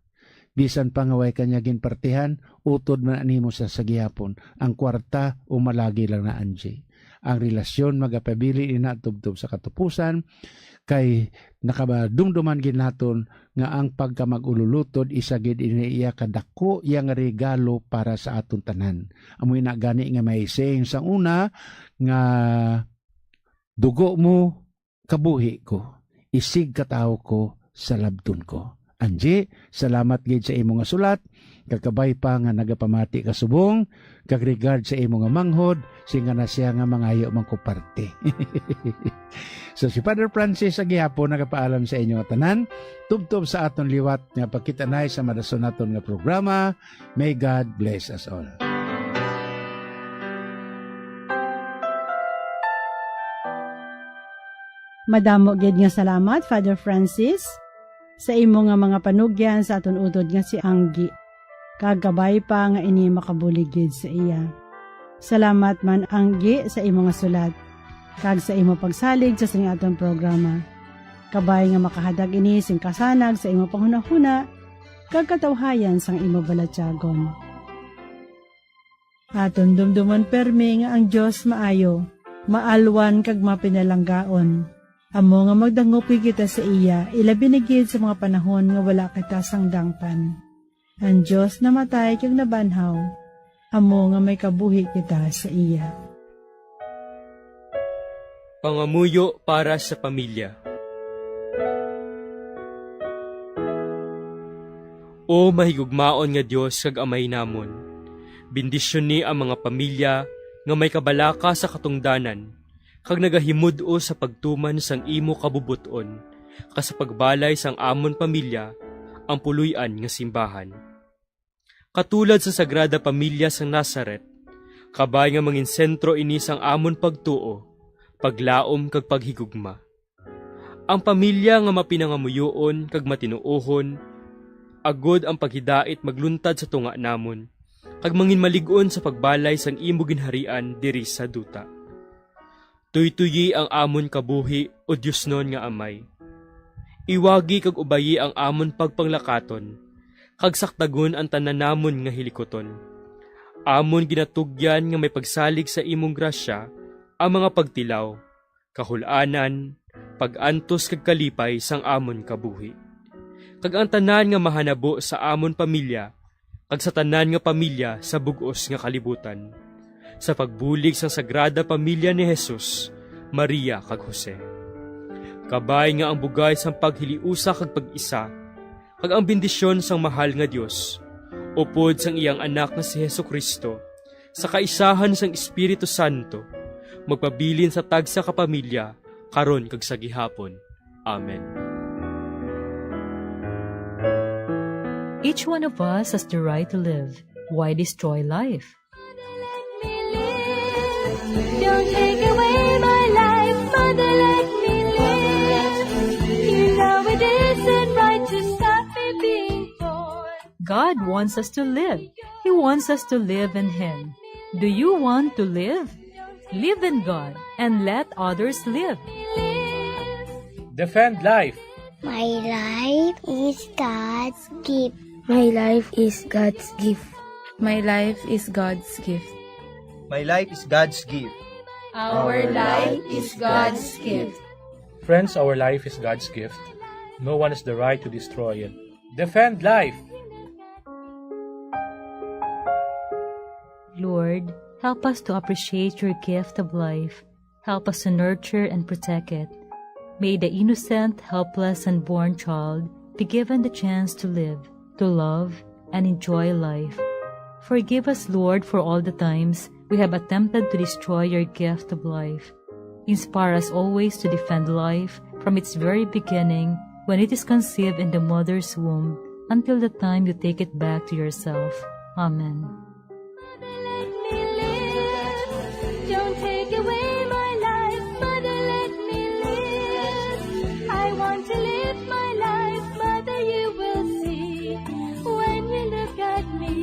Bisan pa nga way ka niya ginpartihan, utod man nimo sa, sa gihapon. Ang kwarta, umalagi lang na, Angie. Ang relasyon magapabilin ina tubtob sa katupusan, kay nakadumduman gid naton nga ang pagkamag-ululutod isa gid ini iya kadako, iya nga regalo para sa aton tanan. Amo ina gani nga may saying sang una nga, "Dugo mo, kabuhi ko, isig katawo ko sa labton ko." Angie, salamat gid sa imo nga sulat, kag kabay pa nga nagapamati ka subong, kag regard sa imo nga manghod, singa na siya nga mangayo man ko parte. So, si Father Francis sa gihapon nagapaalam sa inyo nga tanan, tubtob sa aton liwat nga pagkita-nay sa madason naton nga programa. May God bless us all. Madamo gid nga salamat, Father Francis, sa imo nga mga panugyan sa aton utod nga si Anggi, kag kabay pa nga ini makabulig gid sa iya. Salamat man, Anggi, sa imo nga sulat, kag sa imo pagsalig sa sini aton programa. Kabay nga makahatag ini sing kasanag sa imo panghunahuna kag katawhayan sang imo balatyagon. Aton dumdomon permi nga ang Dios maayo, maalwan kag mapinalanggaon. Amo nga magdangop gid kita sa iya, ilabi na gid sa mga panahon nga wala kita sang dangpan. Ang Dios namatay kag nabanhaw, amo nga may kabuhi kita sa iya. Pangamuyo para sa pamilya. O mahigugmaon nga Dios kag Amay namon, bendisyoni ang mga pamilya nga may kabalaka sa katungdanan kag nagahimud-os sa pagtuman sang imo kabubot-on, kag sa pagbalay sang amon pamilya ang puloy-an nga simbahan. Katulad sa Sagrada Pamilya sang Nazaret, kabay nga mangin sentro ini sang amon pagtuo, paglaom kag paghigugma. Ang pamilya nga mapinangamuyoon kag matinuohon, agod ang paghidait magluntad sa tunga namon, kag mangin malig-on sa pagbalay sang imo ginharian diri sa duta. Tuytoyi ang amon kabuhi, O Diosnon nga Amay. Iwagi kag ubayi ang amon pagpanglakaton, kag saktagon ang tanan namon nga hilikuton. Amon ginatugyan nga may pagsalig sa imong grasya ang mga pagtilaw, kahul-anan, pag-antos kag kalipay sang amon kabuhi, kag ang tanan nga mahanabo sa amon pamilya kag sa tanan nga pamilya sa bug-os nga kalibutan, sa pagbulig sang Sagrada Pamilya ni Jesus, Maria, kag Jose. Kabay nga ang bugay sang paghiliusa kag pag-isa, kag ang bendisyon sang mahal nga Dios, upod sang iyang Anak nga si Jesu-Cristo, sa kaisahan sang Espiritu Santo, magpabilin sa tagsa ka pamilya, karon kag sa gihapon. Amen. Each one of us has the right to live. Why destroy life? Mother, let me live. Don't take away my life. Mother, let me live. You know it isn't right to stop me being born. God wants us to live. He wants us to live in Him. Do you want to live? Live in God and let others live. Defend life. My life is God's gift. My life is God's gift. My life is God's gift. My life is God's gift. Our life is God's gift. Friends, our life is God's gift. No one has the right to destroy it. Defend life. Lord, help us to appreciate your gift of life. Help us to nurture and protect it. May the innocent, helpless, unborn child be given the chance to live, to love, and enjoy life. Forgive us, Lord, for all the times we have attempted to destroy your gift of life. Inspire us always to defend life from its very beginning, when it is conceived in the mother's womb, until the time you take it back to yourself. Amen. Mother, let me live. Don't take away my life. Mother, let me live. I want to live my life. Mother, you will see when you look at me.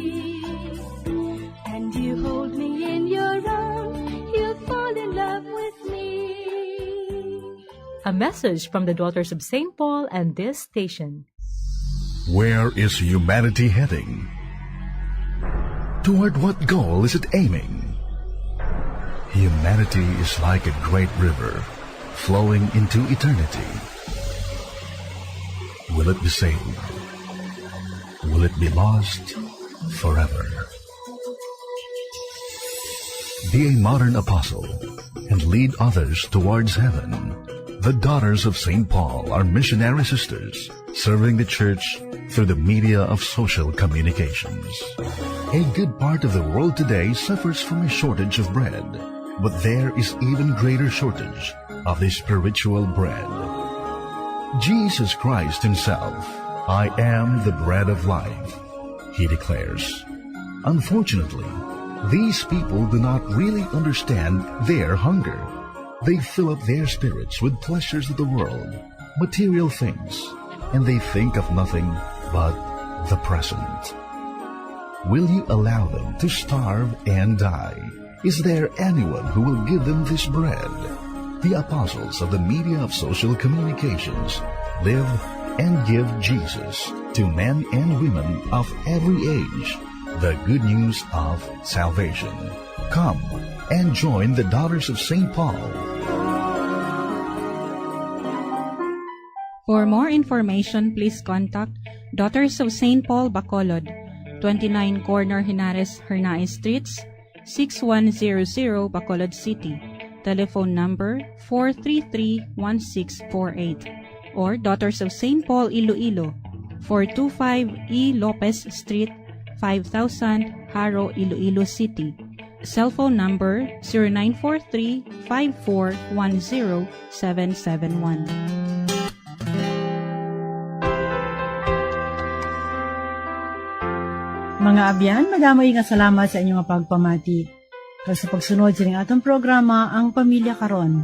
And you hold me in your arms. You'll fall in love with me. A message from the Daughters of Saint Paul and this station. Where is humanity heading? Toward what goal is it aiming? Humanity is like a great river flowing into eternity. Will it be saved? Will it be lost forever? Be a modern apostle and lead others towards heaven. The Daughters of Saint Paul are missionary sisters serving the church through the media of social communications. A good part of the world today suffers from a shortage of bread, but there is even greater shortage of the spiritual bread. Jesus Christ himself, "I am the bread of life," he declares. Unfortunately, these people do not really understand their hunger. They fill up their spirits with pleasures of the world, material things, and they think of nothing but the present. Will you allow them to starve and die? Is there anyone who will give them this bread? The apostles of the media of social communications live and give Jesus to men and women of every age the good news of salvation. Come and join the Daughters of Saint Paul. For more information, please contact Daughters of Saint Paul Bacolod, twenty-nine Corner Henares Hernaez Streets, six one zero zero, Bacolod City. Telephone number four three three one six four eight. Or Daughters of Saint Paul Iloilo, four two five E Lopez Street, five thousand, Jaro, Iloilo City. Cellphone number zero nine four three five four one zero seven seven one. Mga abyan, madamo nga salamat sa inyo nga pagpamati. Kag sa pagsunod sining atong programa, Ang Pamilya Karon.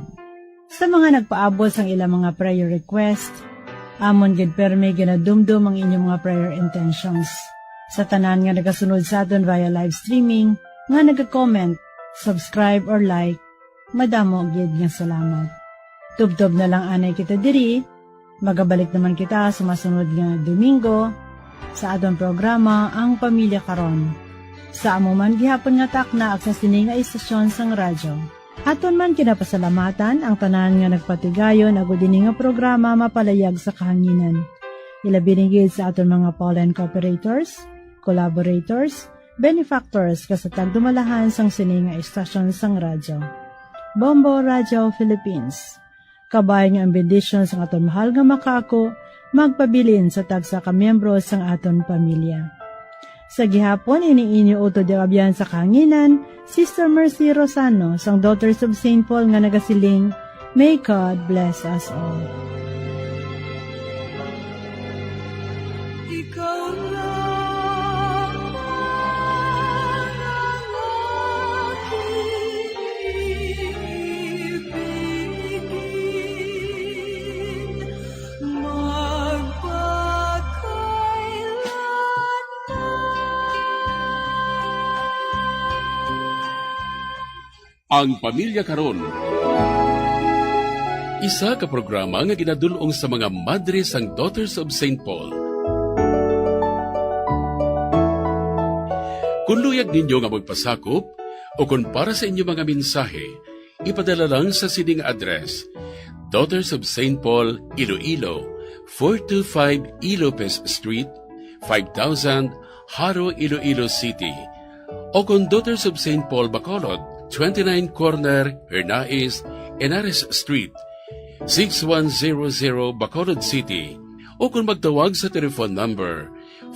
Sa mga nagpaabot sang ilang mga prayer request, amon gid permi ginadumdom ang inyong mga prayer intentions. Sa tanan nga nagasunod sa aton via live streaming, nga naga-comment, subscribe, or like, madamo gid nga salamat. Tubtob na lang anay kita diri. Magabalik naman kita sa masunod nga Domingo sa aton programa, Ang Pamilya Karon, sa amo man gihapon nga takna, ag sa sini nga istasyon sang radyo. Aton man ginapasalamatan ang tanan nga nagpatigayon agud ini nga programa mapalayag sa kahanginan, ilabi na gid sa aton mga Pauline cooperators, collaborators, benefactors, kag sa tagdumalahan sang sini nga istasyon sang radyo, Bombo Radio Philippines. Kabay nga ang bendisyon sang aton mahal nga makaako magpabilin sa tagsa ka miyembro sang aton pamilya. Sa gihapon, ini inyo utod nga abyan sa kahanginan, Sister Mercy Rosano sang Daughters of Saint Paul nga nagasiling, "May God bless us all." Ikaw lang Ang Pamilya Karon, isa ka programa nga ginadul-ong sa mga madre sang Daughters of Saint Paul. Kung luyag ninyo nga magpasakop o kung para sa inyo mga mensahe, ipadala lang sa sining address: Daughters of Saint Paul, Iloilo, four two five Ilopez Street, five thousand, Jaro, Iloilo City. O kon Daughters of Saint Paul Bacolod, twenty-nine Corner Hernais, Henares Street, six one zero zero, Bacolod City. O kon magtawag sa telephone number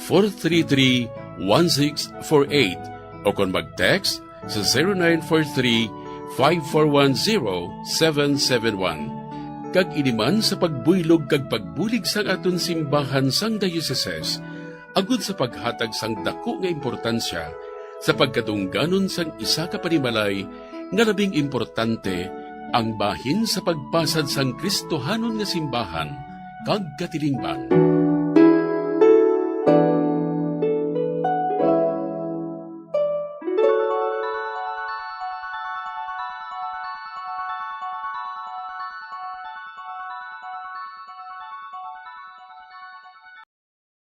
four three three, one six four eight, o kon mag-text sa zero nine four three, five four one, zero seven seven one. Kag ini man sa pagbuylog kag pagbulig sang aton simbahan sang diocese, agud sa paghatag sang daku nga importansya sa pagkadungganon sang isa ka panimalay nga labing importante, ang bahin sa pagpasad sang Kristohanon nga simbahan kag katilingban.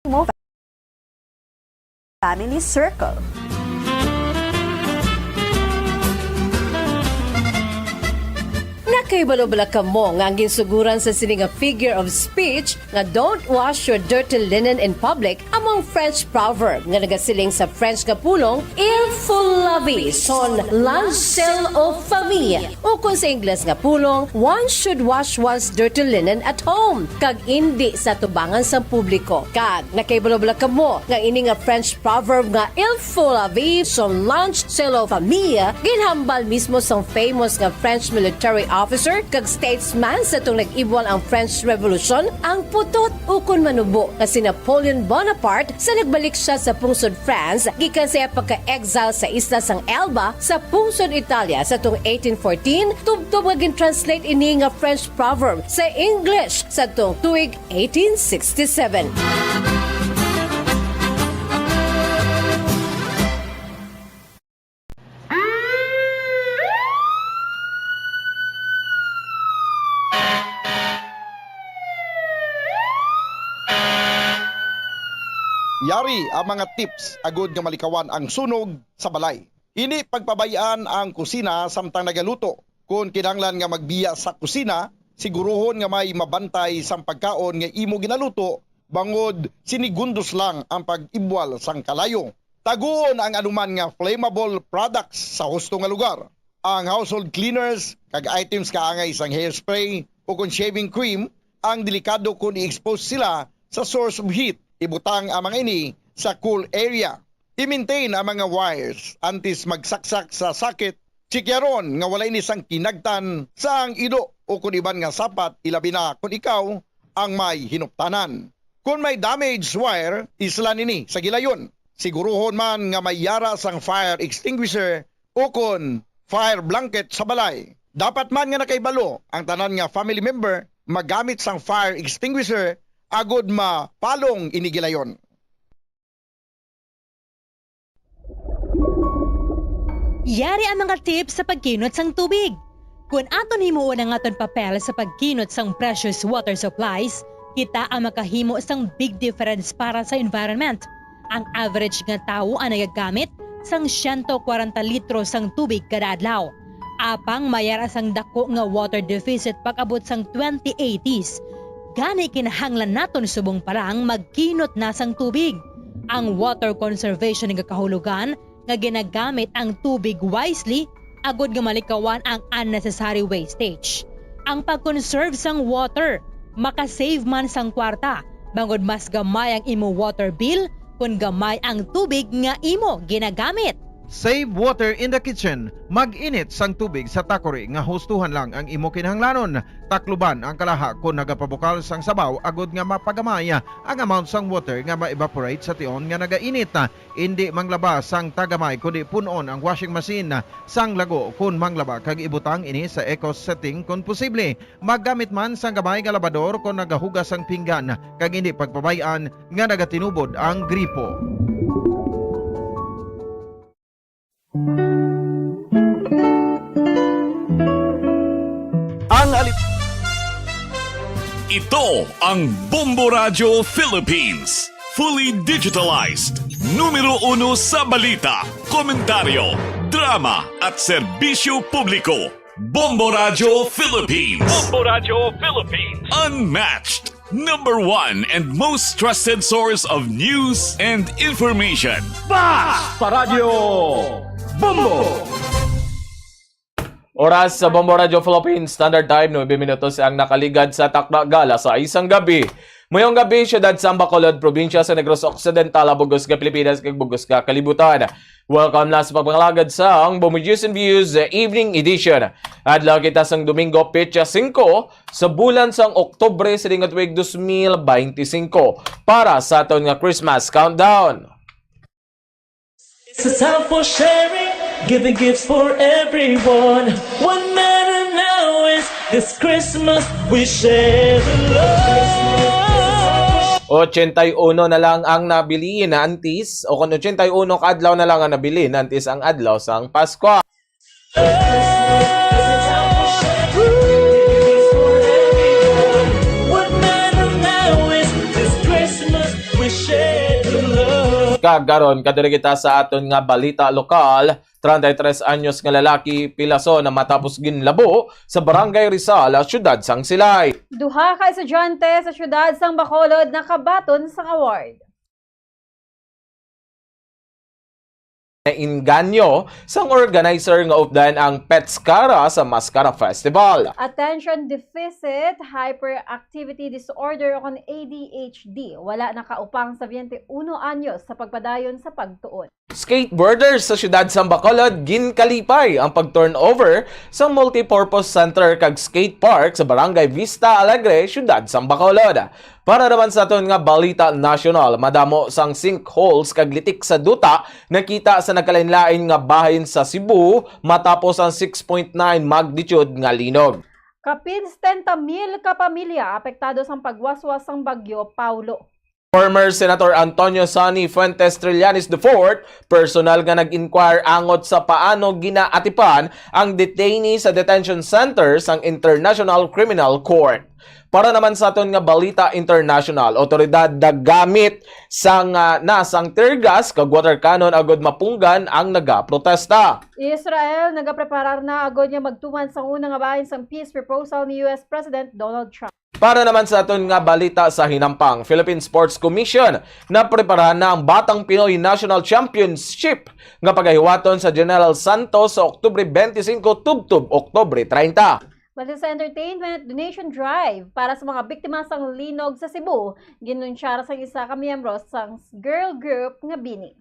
Mo Family Circle. Nakahibalo bala kamo nga ang ginsuguran sa sini nga figure of speech nga "Don't wash your dirty linen in public" amo ang French proverb nga nagasiling sa French nga pulong, "Il faut laver son linge sale aux femmes," ukon sa Ingles nga pulong, "One should wash one's dirty linen at home," kag indi sa tubangan sang publiko. Kag nakahibalo bala kamo nga ini nga French proverb nga "Il faut laver son linge sale aux femmes" ginhambal mismo sang famous nga French military officer kag statesman sa atong nag-ibwal ang French Revolution, ang putot ukon manubo nga si Napoleon Bonaparte, sa nagbalik siya sa pungsod France gikan sa iya pagka-exile sa isla sang Elba sa pungsod Italia sa atong eighteen fourteen, tubtob nga gin-translate ini nga French proverb sa English sa atong tuig eighteen sixty-seven. Yari ang mga tips agud nga malikawan ang sunog sa balay. Indi pagpabay-an ang kusina samtang nagaluto. Kon kinahanglan nga magbiya sa kusina, siguruhon nga may mabantay sang pagkaon nga imo ginaluto, bangod sinigundos lang ang pag-ibwal sang kalayo. Taguon ang anuman nga flammable products sa husto nga lugar. Ang household cleaners kag items kaangay sang hairspray ukon shaving cream ang delikado kon i-expose sila sa source of heat. Ibutang ang mga ini sa cool area. I-maintain ang mga wires antes magsaksak sa socket. Tsikyaron nga wala ini sang kinagtan sang ido ukon iban nga sapat, ilabi na kon ikaw ang may hinuptanan. Kon may damaged wire, islan ini sa gilayon. Siguruhon man nga may yara sang fire extinguisher ukon fire blanket sa balay. Dapat man nga nakahibalo ang tanan nga family member magamit sang fire extinguisher agud mapalong ini gilayon. Yari ang mga tips sa pagkinot sang tubig. Kon aton himuon ang aton papel sa pagkinot sang precious water supplies, kita ang makahimo sang big difference para sa environment. Ang average nga tawo ang nagagamit sang siyento kwarenta litro sang tubig kada adlaw. Apang may ara sang dako nga water deficit pag-abot sang twenty eighties. Gani kinahanglan naton subong pa lang magkinot na sang tubig. Ang water conservation nagakahulugan nga ginagamit ang tubig wisely agud nga malikawan ang unnecessary wastage. Ang pag-conserve sang water maka-save man sang kwarta, bangod mas gamay ang imo water bill kon gamay ang tubig nga imo ginagamit. Save water in the kitchen. Mag-init sang tubig sa takori nga hustuhan lang ang imo kinahanglanon. Takluban ang kalaha kon nagapabukal sang sabaw agud nga mapagamay ang amount sang water nga ma-evaporate sa tion nga nagainit. Indi manglaba sang tagamay kundi pun-on ang washing machine sang lago kon manglaba kag ibutang ini sa eco setting kon posible. Maggamit man sang gamay nga labador kon nagahugas sang pinggan kag indi pagpabay-an nga nagatinubod ang gripo. Ito ang Bombo Radyo Philippines. Fully digitalized. Numero uno sa balita, komentaryo, drama, at serbisyo publiko. Bombo Radyo Philippines. Bombo Radyo Philippines. Unmatched. Number one and most trusted source of news and information. Basta Radyo Bombo! Oras sa Bombo Radyo Philippines Standard Time, nuebe minutos ang nakaligad sa takna gala sa isang gabi. Mayong gabi, siyudad sa Bacolod, probinsya sa Negros Occidental, bugos nga Pilipinas, kag bugos nga kalibutan. Welcome na sa pagpangalagad sang Bombo News and Views Evening Edition. Adlaw kita sang Domingo, petsa singko sa bulan sang Oktubre sa tuig dos mil benti singko para sa aton nga Christmas countdown. It's a time for sharing, giving gifts for everyone. What matter now is this Christmas we share the love. Ochenta y uno na lang ang nabilin antes, o kon ochenta y uno ka adlaw na lang ang nabilin antes ang adlaw sang Paskwa. What matter now is this Christmas we share the love. Kag karon, kadiri kita sa aton nga balita lokal. Treinta y tres anyos nga lalaki pilason na matapos ginlabo sa Barangay Rizal, siyudad sang Silay. Duha ka estudyante sa siyudad sang Bacolod nakabaton sang award. Nainganyo sang organizer nga updan ang Pets Kara sa Mascara Festival. Attention Deficit Hyperactivity Disorder o kon A D H D. Wala nakaupang sa biyente uno anyos sa pagpadayon sa pagtuon. Skateboarders sa siyudad sang Bacolod ginkalipay ang pag-turnover sa multipurpose center kag skate park sa Barangay Vista Alegre, siyudad sang Bacolod. Para naman sa aton nga balita nasyonal, madamo sang sinkholes kag litik sa duta nakita sa nagkalainlain nga bahin sa Cebu matapos ang six point nine magnitude nga linog. Kapin setenta mil ka pamilya apektado sang pagwaswas sang Bagyo Paulo. Former Senator Antonio Sonny Fuentes Trillanes the fourth, personal nga nag-inquire angot sa paano ginaatipan ang detainee sa detention center sang International Criminal Court. Para naman sa aton nga balita international, otoridad nagamit sang, ah, na sang tear gas kag water cannon agud mapunggan ang nagaprotesta. Israel nagapreparar na agud nga magtuman sang una nga bahin sang peace proposal ni U S President Donald Trump. Para naman sa aton nga balita sa hinampang, Philippine Sports Commission, naprepara na ang Batang Pinoy National Championship nga pagahiwaton sa General Santos sa Oktubre twenty-five tubtob Oktubre treinta. Balik sa entertainment, donation drive para sa mga biktima sang linog sa Cebu, ginunsyar sang isa ka miyembro sang girl group nga BINI.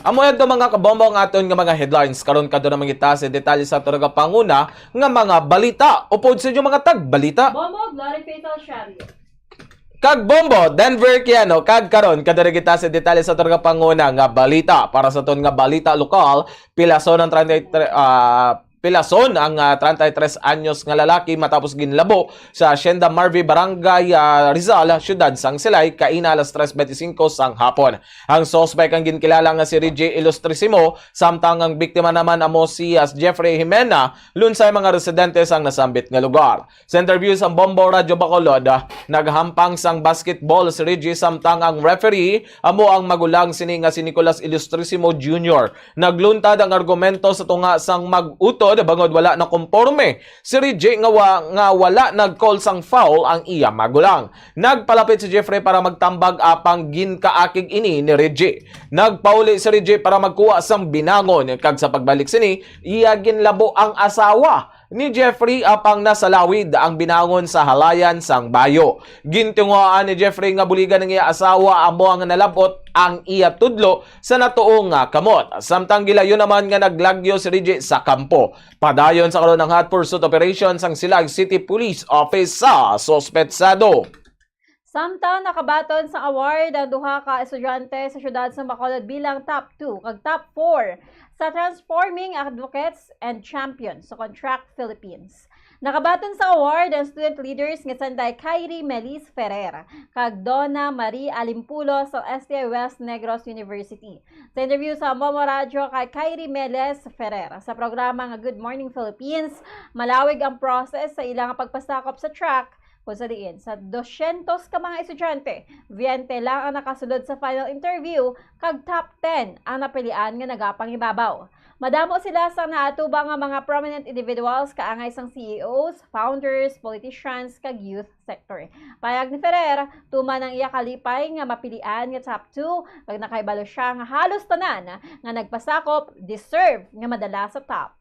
Amo yadto, mga kabombo, ang aton nga mga headlines. Karon kadto na man kita sa detalye sa aton nga panguna nga mga balita. Upod sa inyo, mga tagbalita. Bombo, Glory Fatal Chariot. Kag Bombo, Denver Kiano, kag karon kadto na kita sa detalye sa aton nga panguna nga balita. Para sa aton nga balita lokal, pilason ang treinta y tres, ah, pilason ang, ah, treinta y tres anyos nga lalaki matapos ginlabo sa Hacienda Marvi, Barangay, ah, Rizal, siyudad sang Silay, kaina alas tres benti singko sang hapon. Ang suspek ang ginkilala nga si Reggie Ilustrisimo, samtang ang biktima naman amo si, ah, Jeffrey Jimena, lunsay mga residente sang nasambit nga lugar. Sa interview sa Bombo Radyo Bacolod, ah, naghampang sang basketball si Reggie, samtang ang referee amo ang magulang sini nga si Nicolas Ilustrisimo Junior. Nagluntad ang argumento sa tunga sang mag-utod bangod wala nakomporme si Reggie nga wa-, nga wala nag-call sang foul ang iya magulang. Nagpalapit si Jeffrey para magtambag, apang ginkaakig ini ni Reggie. Nagpauli si Reggie para magkuha sang binangon, kag sa pagbalik sini, iya ginlabo ang asawa ni Jeffrey, apang nasalawid ang binangon sa halayan sang bayo. Gintinguhaan ni Jeffrey nga buligan ang iya asawa amo ang nalab-ot ang iya tudlo sa natuo nga kamot. Samtang gilayon naman nga naglagyo si Reggie sa kampo. Padayon sa karon ang hot pursuit operation sang Silay City Police Office sa suspetsado. Samtang nakabaton sang award ang duha ka estudyante sa siyudad sang Bacolod bilang top two kag top four sa Transforming Advocates and Champions sa Contract Philippines. Nakabaton sa award ang student leaders nga sanday Kyrie Melis Ferrer kag Donna Marie Alimpulo sa S T I West Negros University. Sa interview sa Momo Radyo kay Kyrie Melis Ferrer sa programa nga Good Morning Philippines, malawig ang process sa ila nga pagpasakop sa track Kung sa diin, sa dosyentos ka mga estudyante, biyente lang ang nakasulod sa final interview, kag top ten ang napilian nga nagapangibabaw. Madamo sila sa naatubang nga mga prominent individuals, kaangay sang C E Os, founders, politicians, kag youth sector. Payag ni Ferrer, tuman ang iya kalipay nga mapilian nga top two, kag nakahibalo siya nga halos tanan nga nagpasakop deserve nga madala sa top.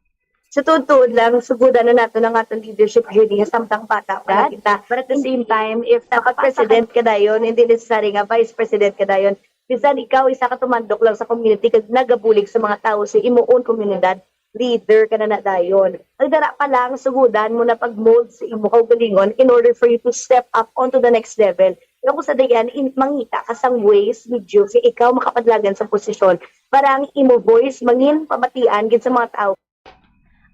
Sa tuod-tuod lang, sugudan na nato ang aton leadership journey nga samtang bata pa lang kita. But at the same time, if dapat president ka dayon, hindi necessary nga vice president ka dayon. Bisan ikaw isa ka tumandok lang sa community kag nagabulig sa mga tawo sa imo own komunidad, leader ka na na dayon. Ang dara pa lang, sugudan mo na pag-mold sa imo kaugalingon in order for you to step up onto the next level. Pero kung sa dayan, in, mangita ka sang ways, medyo, kay ikaw makapadlagan sa posisyon para ang imo voice mangin pamatian gid sa mga tawo.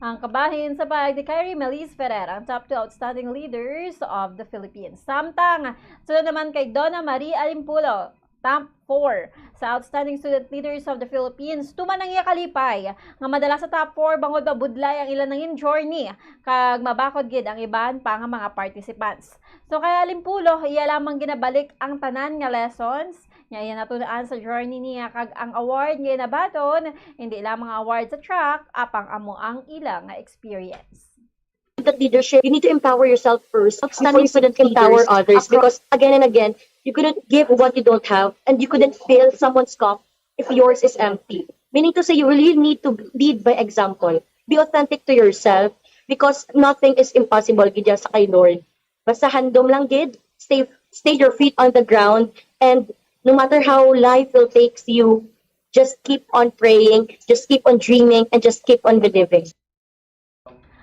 Ang kabahin sa payag ni Kyrie Melise Ferrer, ang top two outstanding leaders of the Philippines. Samtang, sunod naman kay Donna Marie Alimpulo, top four sa outstanding student leaders of the Philippines. Tuman ang iya kalipay nga madala sa top four bangod mabudlay ang ila nangin journey, kag mabakod gid ang iban pa nga mga participants. So kay Alimpulo, iya lamang ginabalik ang tanan nga lessons nga iya natun-an sa journey niya, kag ang award nga iya nabaton, hindi lamang award sa track, apang amo ang ila nga experience. That leadership, you need to empower yourself first before you could empower others. Because again and again, you couldn't give what you don't have, and you couldn't fill someone's cup if yours is empty. Meaning to say, you really need to lead by example. Be authentic to yourself, because nothing is impossible gid sa kay Lord. Basta handom lang gid, stay, stay your feet on the ground, and no matter how life will takes you, just keep on praying, just keep on dreaming, and just keep on believing.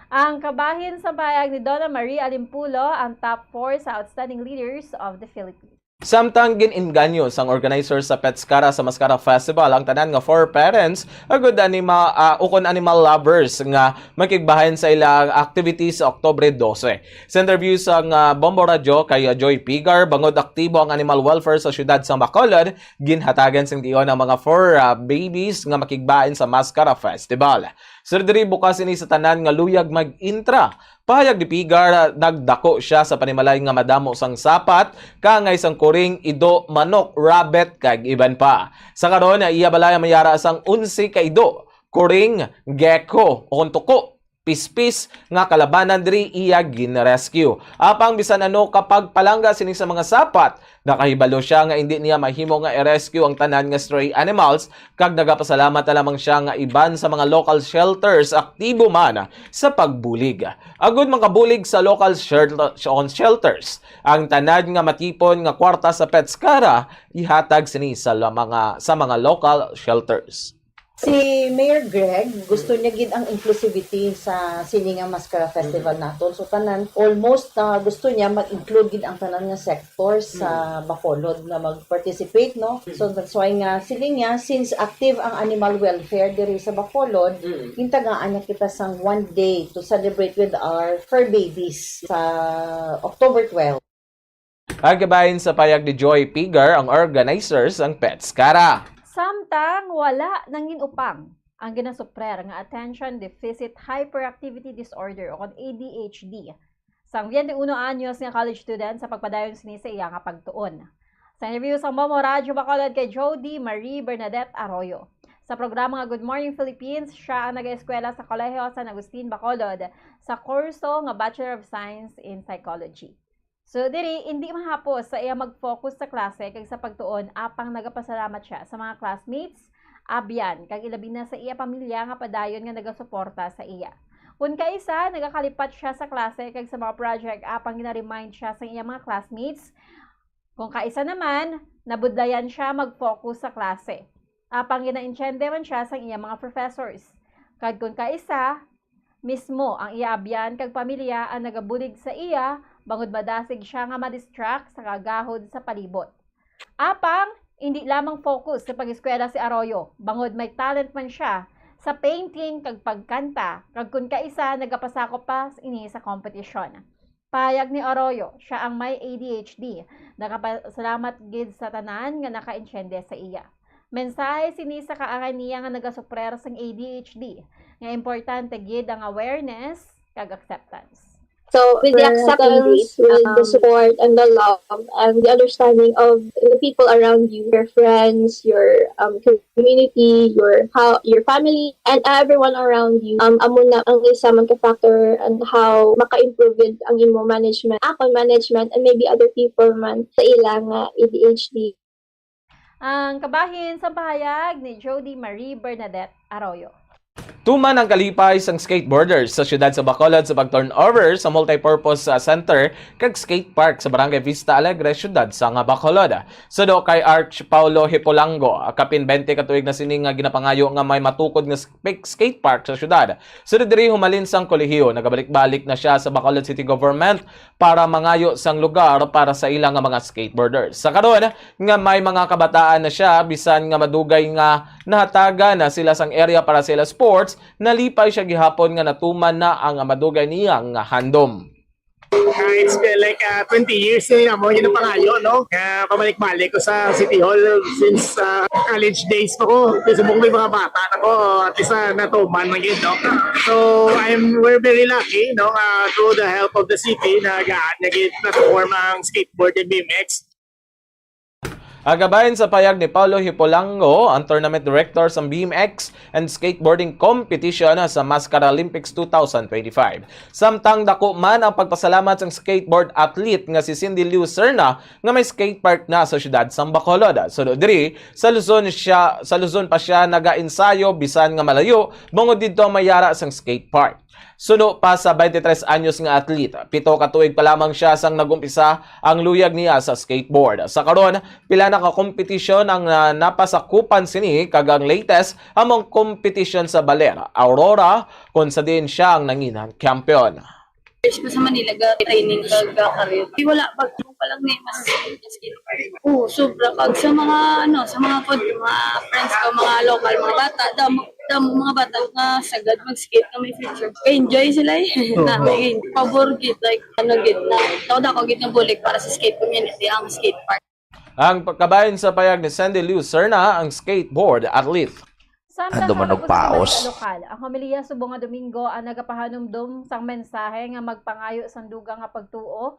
Ang kabahin sa payag ni Donna Marie Alimpulo, ang top four sa outstanding leaders of the Philippines. Samtang gin-inganyo sang organizer sa Petscara sa Mascara Festival ang tanan nga fur parents, agud anima, ah, ukon animal lovers nga makigbahin sa ilang activities sa Oktubre dose. Sa interview sang, ah, Bombo Radyo kay, ah, Joy Pigar, bangod aktibo ang animal welfare sa siyudad sa Bacolod, ginhatagan sing tion ang mga fur, ah, babies nga makigbahin sa Mascara Festival. Sir, diri bukas ini sa tanan nga luyag mag-intra. Pahayag ni Pigar, nagdako siya sa panimalay nga madamo sang sapat, kaangay sang kuring, ido, manok, rabbit, kag iban pa. Sa karon, iya balay ang mayara sang onse ka ido, kuring, gecko, o kon tuko, pispis, nga kalabanan diri iya gin-rescue. Apang bisan ano ka pagpalangga sini sa mga sapat, nakahibalo sia nga indi niya mahimo nga i-rescue ang tanan nga stray animals, kag nagapasalamat na lamang sia nga iban sa mga local shelters aktibo man sa pagbulig. Agud makabulig sa local shelter, shelters, ang tanan nga matipon nga kwarta sa Petscara ihatag sini sa la-, mga, sa mga local shelters. Si Mayor Greg, gusto niya gid ang inclusivity sa sini nga Mascara Festival naton. So, tanan, almost, ah, gusto niya mag-include gid ang tanan nga sector sa Bacolod nga mag-participate, no? So, that's why nga, siling niya, since active ang animal welfare diri sa Bacolod, gintagaan niya kita sang one day to celebrate with our fur babies sa October twelve. Ang kabahin sa payag ni Joy Pigar, ang organizers ang Petscara. Samtang wala nangin upang ang ginasuprer nga attention deficit hyperactivity disorder o kon A D H D sang twenty-one anyos nga college student sa pagpadayon sini sa iya nga pagtuon. Sa interview sa Momo Radyo Bacolod kay Jody Marie Bernadette Arroyo, sa programa nga Good Morning Philippines, siya ang nag-eskwela sa Kolehiyo San Agustin, Bacolod, sa kurso nga Bachelor of Science in Psychology. So, diri, indi mahapos sa iya mag-focus sa klase kag sa pagtuon, apang nagapasalamat siya sa mga classmates, abyan, kag ilabi na sa iya pamilya nga padayon nga nagasuporta sa iya. Kun kaisa, nagakalipat siya sa klase kag sa mga project, apang gina-remind siya sa iya mga classmates. Kun kaisa naman, nabudlayan siya mag-focus sa klase, apang ginaintiende man siya sang iya mga professors. Kag kun kaisa, mismo ang iya abyan kag pamilya ang nagabulig sa iya, bangod madasig siya nga ma-distract sa kagahod sa palibot. Apang, indi lamang focus sa pag-eskwela si Arroyo, bangod may talent man siya sa painting kag pagkanta, kag kun kaisa, nagapasakop pa ini sa kompetisyon. Pahayag ni Arroyo, siya ang may A D H D. Nagapasalamat gid sa tanan nga nakaintiende sa iya. Mensahe sini sa kaangay niya nga nagasuprer sang A D H D, nga importante gid ang awareness kag acceptance. So, with the acceptance, with the support and the love and the understanding of the people around you, your friends, your um, community, your how your family, and everyone around you, um, amo na ang isa man ka factor and how maka-improve yun ang imo management, akon management, and maybe other people man sa ila nga A D H D. Ang kabahin sa pahayag ni Jody Marie Bernadette Arroyo. Tuman ang kalipay sang skateboarders sa siyudad sa Bacolod sa pag-turnover sa multipurpose ah, center kag skate park sa Barangay Vista Alegre, siyudad sa nga Bacolod. Suno kay Arch Paulo Hipolango, kapin twenty ka tuig na sini nga ginapangayo nga may matukod nga sp- skate park sa siyudad. Suno diri humalin sang kolehiyo, nagabalik-balik na siya sa Bacolod City Government para mangayo sang lugar para sa ila nga mga skateboarders. Sa karon nga may mga kabataan na siya, bisan nga madugay nga nahatagan na sila sang area para sa ila sports, nalipay siya gihapon nga natuman na ang madugay niya nga handom. Uh, it's been like uh, twenty years na yun, amo yun ang pangayo, no? Nga pamalik-balik ko sa City Hall since uh, college days pa ko. Kasi subong may mga bata na ko, at least uh, natuman na yun, no? So, I'm, we're very lucky, no? Uh, through the help of the city, na gaan na yun, na-form ang skateboard and B M X. Agabahin sa payag ni Paulo Hipolango, ang tournament director sa B M X and skateboarding competition sa Mascara Olympics two thousand twenty-five. Samtang dako man ang pagpasalamat sang skateboard athlete nga si Cindy Liu Serna nga may skate park na sa siyudad sang Bacolod. Suno diri, sa Luzon siya, sa Luzon pa siya nagaensayo bisan nga malayo, bangod didto ang may yara sang skate park. Suno pa sa twenty-three anyos nga athlete, pito ka tuig pa lamang siya sang nag-umpisa ang luyag niya sa skateboard. Sa karon, pila na ka kompetisyon ang ah, napasakupan sini kag ang latest amo ang kompetisyon sa Baler, Aurora, kung sa diin siya ang nanginang kampiyon. Sa Manila, ga training ka, ga career. Di wala pag mo pa lang ni mas skate park. Oo, sobra. Pag sa mga, ano, sa mga kod, mga friends ko, mga local, mga bata, damo, damo mga bata nga sagad mag-skate na may future. Kay enjoy sila eh. Na, may pabor gid, like, ano gid na. Tawag ako gid nga bulig para sa skate community, ang skate park. Ang pagkabahin sa payag ni Sandy Liu Serna, ang skateboard athlete. Samtang sa pagpaos sa lokal, ang homilya subong nga Domingo ang nagapahanumdom sang mensahe nga magpangayo sang dugang nga pagtuo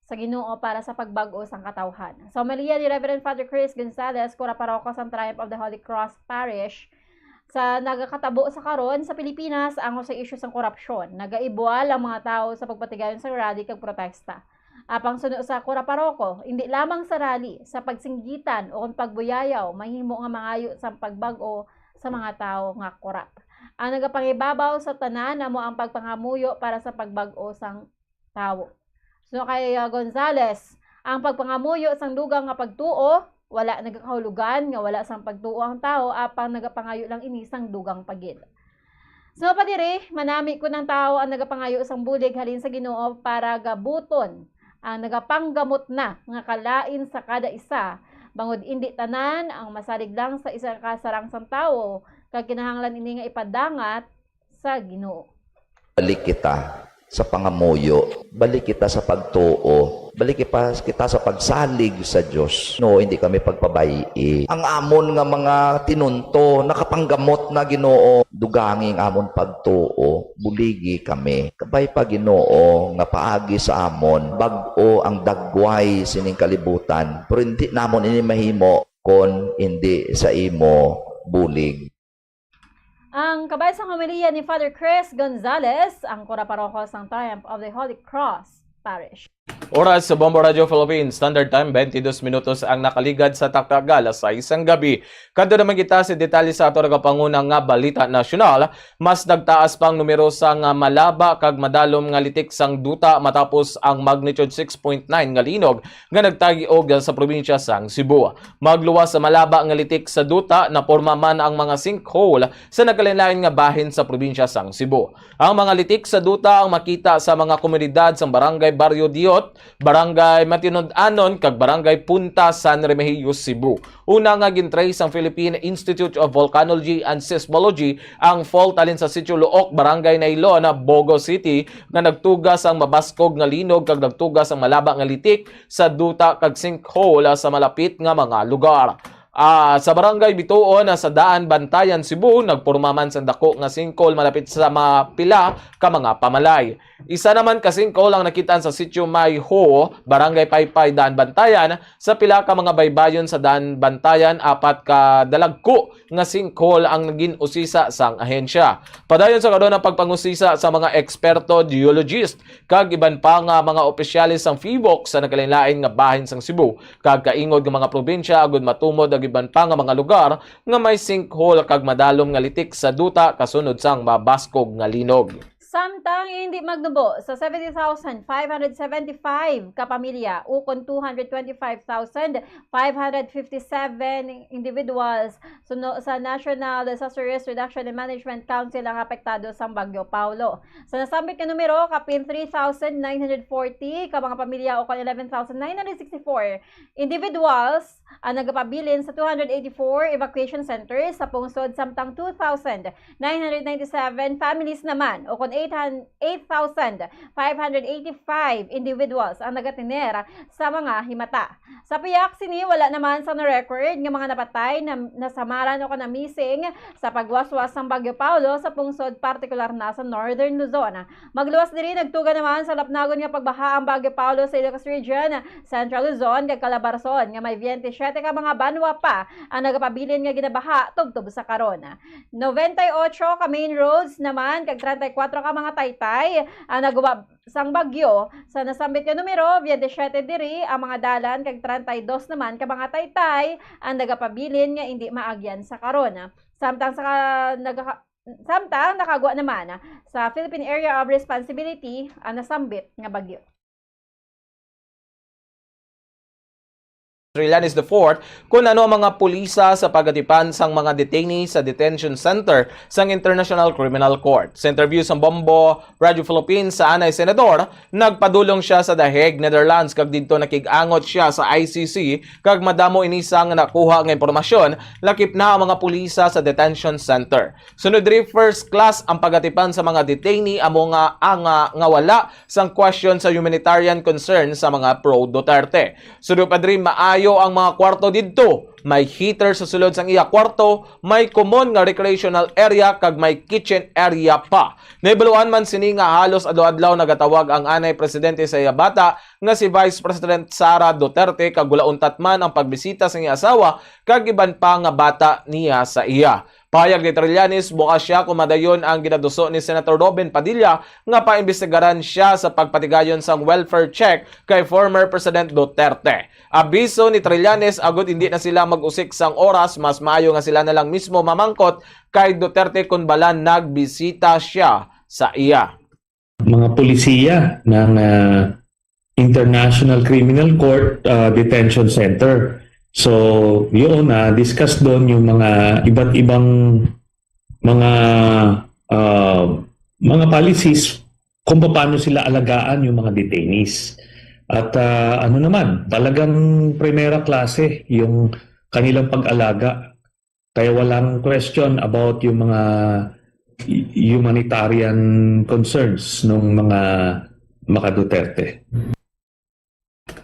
sa Ginoo para sa pagbag-o sang katawhan. Sa homilya ni Reverend Father Chris Gonzalez, kura paroko sang Triumph of the Holy Cross Parish, sa nagakatabo sa karon sa Pilipinas ang sa isyu sang korupsyon, nagaibwal ang mga tawo sa pagpatigayon sa rally kag protesta. Apang suno sa kura paroko, indi lamang sa rally, sa pagsinggitan o kon pagbuyayaw mahimo nga mangayo sang pagbag-o sa mga tawo nga korap. Ang nagapangibabaw sa tanan amo ang pagpangamuyo para sa pagbag-o sang tawo. So kay uh, Gonzales, ang pagpangamuyo sang dugang nga pagtuo wala nagakahulugan nga wala sang pagtuo ang tawo, apang nagapangayo lang ini sang dugang pa gid. So pa diri, manami kun ang tawo ang nagapangayo sang bulig halin sa Ginoo para gabuton ang nagapanggamot na nga kalain sa kada isa, bangod indi tanan ang masalig lang sa isa ka sarang sang tawo, kag kinahanglan ini nga ipadangat sa Ginoo. Balik kita sa pangamuyo, balik kita sa pagtuo, balik kita, kita sa pagsalig sa Dios. No, hindi kami pagpabay-i. Ang amon nga mga tinunto, nakapanggamot na, Ginoo. Dugangi ang amon pagtuo, buligi kami. Kabay pa, Ginoo, nga paagi sa amon bag-o ang dagway sining kalibutan, pero hindi namon ini mahimo kon hindi sa imo bulig. Ang kabay sang homilya ni Father Chris Gonzalez, ang kura paroko sang Triumph of the Holy Cross Parish. Oras sa Bombo Radio Philippines Standard Time, twenty-two minutos ang nakaligad sa taktak alas sais sang gabi. Kadto naman kita sa detalye sa ato nagapanguna nga balita nasyonal. Mas nagtaas pa ang numero sang malaba kag madalom nga litik sang duta matapos ang magnitude six point nine nga linog nga nagtag-og sa probinsya sang Cebu. Magluwas sa malaba nga litik sa duta, naporma man ang mga sinkhole sa nagkalain-lain nga bahin sa probinsya sang Cebu. Ang mga litik sa duta ang makita sa mga komunidad sang Barangay Barrio Diot, Barangay Matinud-anon, kag Barangay Punta San Remigio, Cebu. Una nga gin-trace sang Philippine Institute of Volcanology and Seismology ang fault halin sa Sitio Luok, Barangay Nailon, Bogo City, nga nagtuga sang mabaskog nga linog kag nagtuga sang malaba nga litik sa duta kag sinkhole sa malapit nga mga lugar. Ah, sa Barangay Bituon na sa Daan Bantayan, Cebu, nagporma man sang dako nga sinkhole malapit sa mga pila ka mga pamalay. Isa naman ka sinkhole ang nakitaan sa Sitio Mayho, Barangay Paypay, Daan Bantayan. Sa pila ka mga baybayon sa Daan Bantayan, apat ka dalagko nga sinkhole ang nagin usisa sang ahensya. Padayon sa karon ang pagpangusisa sa mga eksperto, geologist, kag iban pa nga mga opisyales sang PHIVOLCS sa nagkalainlain nga bahin sang Cebu kag kaingod nga mga probinsya agud matumod ang iban pa nga mga lugar nga may sinkhole kag madalom nga litik sa duta kasunod sang mabaskog nga linog. Samtang hindi magnubo sa seventy thousand five hundred seventy-five ka pamilya ukon two hundred twenty-five thousand five hundred fifty-seven individuals suno sa National Disaster Risk Reduction and Management Council ang apektado sang Bagyo Paolo. Sa nasambit nga numero, kapin three thousand nine hundred forty ka mga pamilya ukon eleven thousand nine hundred sixty-four individuals ang nagapabilin sa two hundred eighty-four evacuation centers sa pungsod, samtang two thousand nine hundred ninety-seven families naman ukon eight thousand five hundred eighty-five individuals ang nagatener sa mga himata. Sa pihak sini, wala naman sa na-record nga mga napatay na nasamaran o na-missing sa pagwaswas sang Bagyo Paolo sa pungsod, partikular na sa Northern Luzon. Magluwas diri, nagtuga naman sa lapnagon nga pagbaha ang Bagyo Paolo sa Ilocos Region, Central Luzon, kag Calabarzon, nga may twenty-seven ka mga banwa pa ang nagapabilin nga ginabaha tubtob sa karon. Noventa y ocho ka main roads naman kag treinta y cuatro ka mga taytay ang naguba sang bagyo. Sa nasambit nga numero, twenty-seven diri ang mga dalan kag treinta y dos naman ka mga taytay ang nagapabilin nga indi maagyan sa karon. Samtang sa ka-, nagaka-, samtang nakagwa naman sa Philippine Area of Responsibility ang nasambit nga bagyo. Trillanes the fourth, kung ano ang mga pulisa sa pagatipan sang mga detainee sa detention center sang International Criminal Court. Sa interview sang Bombo Radio Philippines sa anay senador, nagpadulong siya sa The Hague, Netherlands, kag didto nakig-angot siya sa I C C, kag madamo ini sang nakuha nga impormasyon, lakip na ang mga pulisa sa detention center. Sunod diri, first class ang pagatipan sa mga detainee amo nga anga nga wala sang question sa humanitarian concern sa mga pro Duterte. Suno pa diri, maayo ang mga kwarto didto. May heater sa sulod sang iya kwarto, may common nga recreational area, kag may kitchen area pa. Nahibaluan man sini nga halos adlaw-adlaw nagatawag ang anay presidente sa iya bata nga si Vice President Sara Duterte, kag wala untat man ang pagbisita sang iya asawa kag iban pa nga bata niya sa iya. Pahayag ni Trillanes, bukas siya kung madayon ang ginaduso ni Senator Robin Padilla nga paimbestigaran siya sa pagpatigayon sang welfare check kay former President Duterte. Abiso ni Trillanes, agud hindi na sila mag-usik sang oras, mas maayo nga sila na lang mismo mamangkot kay Duterte kon bala nagbisita siya sa iya. Mga pulisiya ng, ah, International Criminal Court, ah, Detention Center. So, yun, na-discuss doon yung mga iba't ibang mga, ah, mga policies kung paano sila alagaan yung mga detainees. At, ah, ano naman, talagang primera klase yung kanilang pag-alaga. Kaya walang question about yung mga humanitarian concerns ng mga maka-Duterte.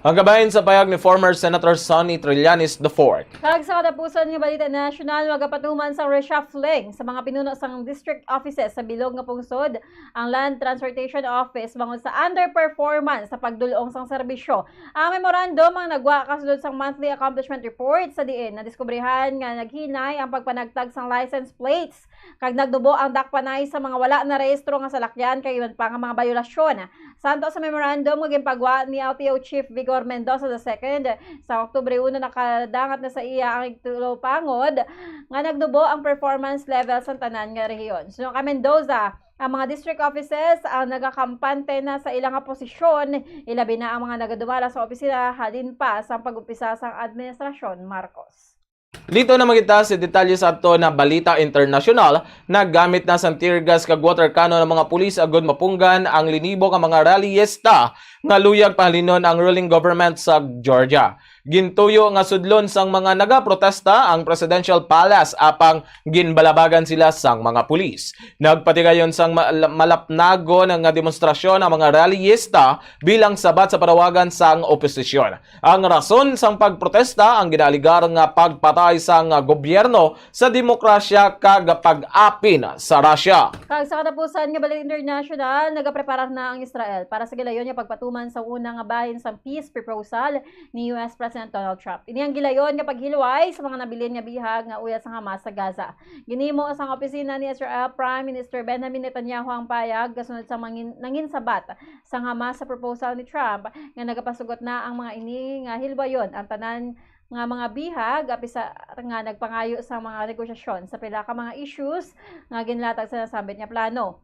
Ang kabahin sa payag ni former Senator Sonny Trillanes the fourth. Kag sa katapusan nga balita nasyonal, magapatuman sa reshuffling sa mga pinuno sang district offices sa bilog nga pungsod ang Land Transportation Office bangod sa underperformance sa pagdul-ong sang serbisyo. Ang memorandum ang nagwa kasunod sang monthly accomplishment report, sa diin nadiskubrihan nga naghinay ang pagpanagtag sang license plates kag nagnubo ang dakpanay sa mga wala narehistro nga salakyan kag iban pa nga mga bayolasyon. Santo sa memorandum nga ginpagwa ni L T O Chief Vigor Mendoza the second, sa Oktubre uno nakadangat na sa iya ang itulo pangod nga nagnubo ang performance level sa tanan nga rehiyon. Suno kay Mendoza, ang mga district offices ang nagakampante na sa ila nga posisyon, ilabi na ang mga nagadumala sa opisina halin pa sang pag-umpisa sang Administrasyon Marcos. Dito na makita si detalye sa ato na balita internasyonal. Naggamit na sang tear gas kag water cannon ang mga pulis agud mapunggan ang linibo ka mga rallyista nga luyag pahalinon ang ruling government sa Georgia. Gintuyo nga sudlon sang mga nagaprotesta ang Presidential Palace apang ginbalabagan sila sang mga pulis. Nagpatigayon sang ma-, malapnagon nga demonstrasyon ang mga rallyista bilang sabat sa panawagan sang oposisyon. Ang rason sang pagprotesta ang ginaaligar nga pagpatay sang gobyerno sa demokrasya kag pag-apin sa Russia. Kag sa katapusan nga balita international, nagapreparar na ang Israel para sa gilayon nga pagpatuman sa una nga bahin sang peace proposal ni U S President Donald Trump. Ini ang gilayon nga paghilway sa mga nabilin nga bihag nga uyas sang Hamas sa Gaza. Ginhimo sang opisina ni Israel Prime Minister Benjamin Netanyahu ang payag kasunod sa mangin-, nanginsabat sang Hamas sa proposal ni Trump nga nagapasugot na ang mga ini nga hilwayon ang tanan nga mga bihag, apisa nga nagpangayo sang mga negosasyon sa pila ka mga issues nga ginlatag sa nasambit nga plano.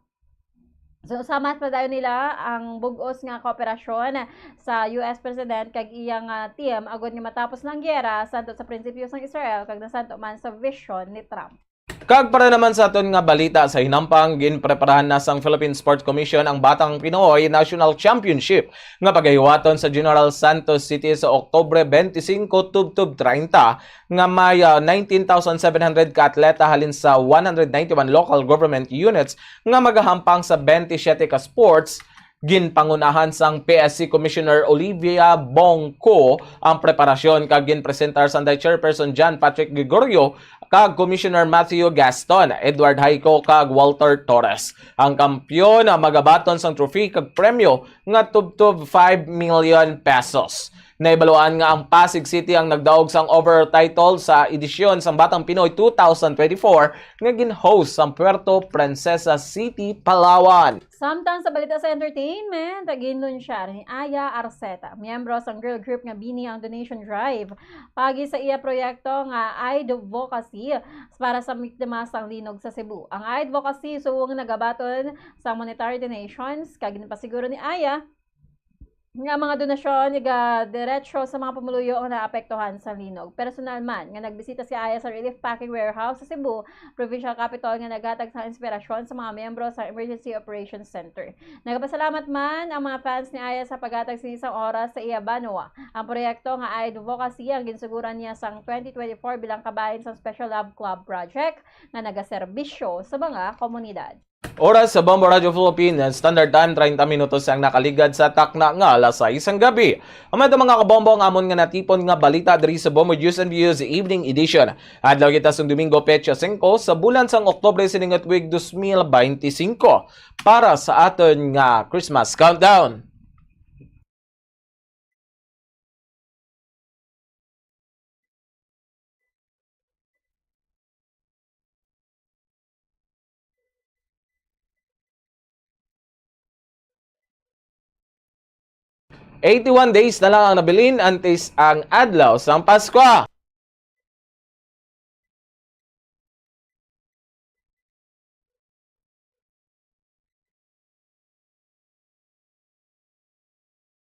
So, sama pa dayon nila ang bug-os nga kooperasyon sa U S President kag iya nga team agod nga matapos na ang giyera santo sa prinsipyo sang Israel kag nasanto man sa vision ni Trump. Kag para naman sa aton nga balita sa hinampang, ginpreparahan na sang Philippine Sports Commission ang Batang Pinoy National Championship nga pagahiwaton sa General Santos City sa Oktubre twenty-five tubtob treinta, nga may, ah, nineteen thousand seven hundred ka atleta halin sa one hundred ninety-one local government units nga magahampang sa twenty-siyete ka sports. Ginpangunahan sang P S C Commissioner Olivia Bong Co ang preparasyon kag ginpresentar sang Chairperson John Patrick Gregorio kag Commissioner Matthew Gaston, Edward Jaico kag Walter Torres. Ang kampiyon ang magabaton sang trophy kag premyo nga tubtob five million pesos. Nahibaluan nga ang Pasig City ang nagdaog sang overall title sa edisyon sang Batang Pinoy two thousand twenty-four nga gin-host sang Puerto Princesa City, Palawan. Samtang sa balita sa entertainment, ginunsya ni Aya Arceta, miyembro sang girl group nga Bini, ang donation drive paagi sa iya proyekto nga Advocacy para sa biktima sang linog sa Cebu. Ang Advocacy subong nagabaton sa monetary donations, kag ginapasiguro ni Aya nga ang mga donasyon igadiretso sa mga pumuluyo nga naapektuhan sa linog. Personal man nga nagbisita si Aya sa relief packing warehouse sa Cebu Provincial Capitol nga naghatag sa inspirasyon sa mga miyembro sa Emergency Operations Center. Nagapasalamat man ang mga fans ni Aya sa paghatag sini sang oras sa iya banwa. Ang proyekto nga Advocacy ang ginsuguran niya sang twenty twenty-four bilang kabahin sang Special Love Club Project nga nagaserbisyo sa mga komunidad. Oras sa Bombo Radio Philippines, Standard Time, treinta minutos ang nakaligad sa takna nga alas sais sang gabi. Amo na, mga kabombo, ang amon nga natipon nga balita diri sa Bombo News and Views Evening Edition. Adlaw kita sang Domingo, petsa singko sa bulan sang Oktubre sining tuig dos mil beintisinko para sa aton nga Christmas countdown. Eighty-one days na lang ang nabilin antes ang adlaw sang Paskwa.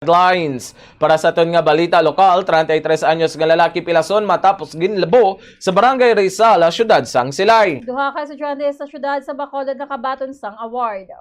Headlines. Para sa aton nga balita lokal, treinta y tres anyos nga lalaki pilason matapos ginlabo sa Barangay Rizal, siyudad sang Silay. Duha ka estudyante sa siyudad sa Bacolod nakabaton sang award.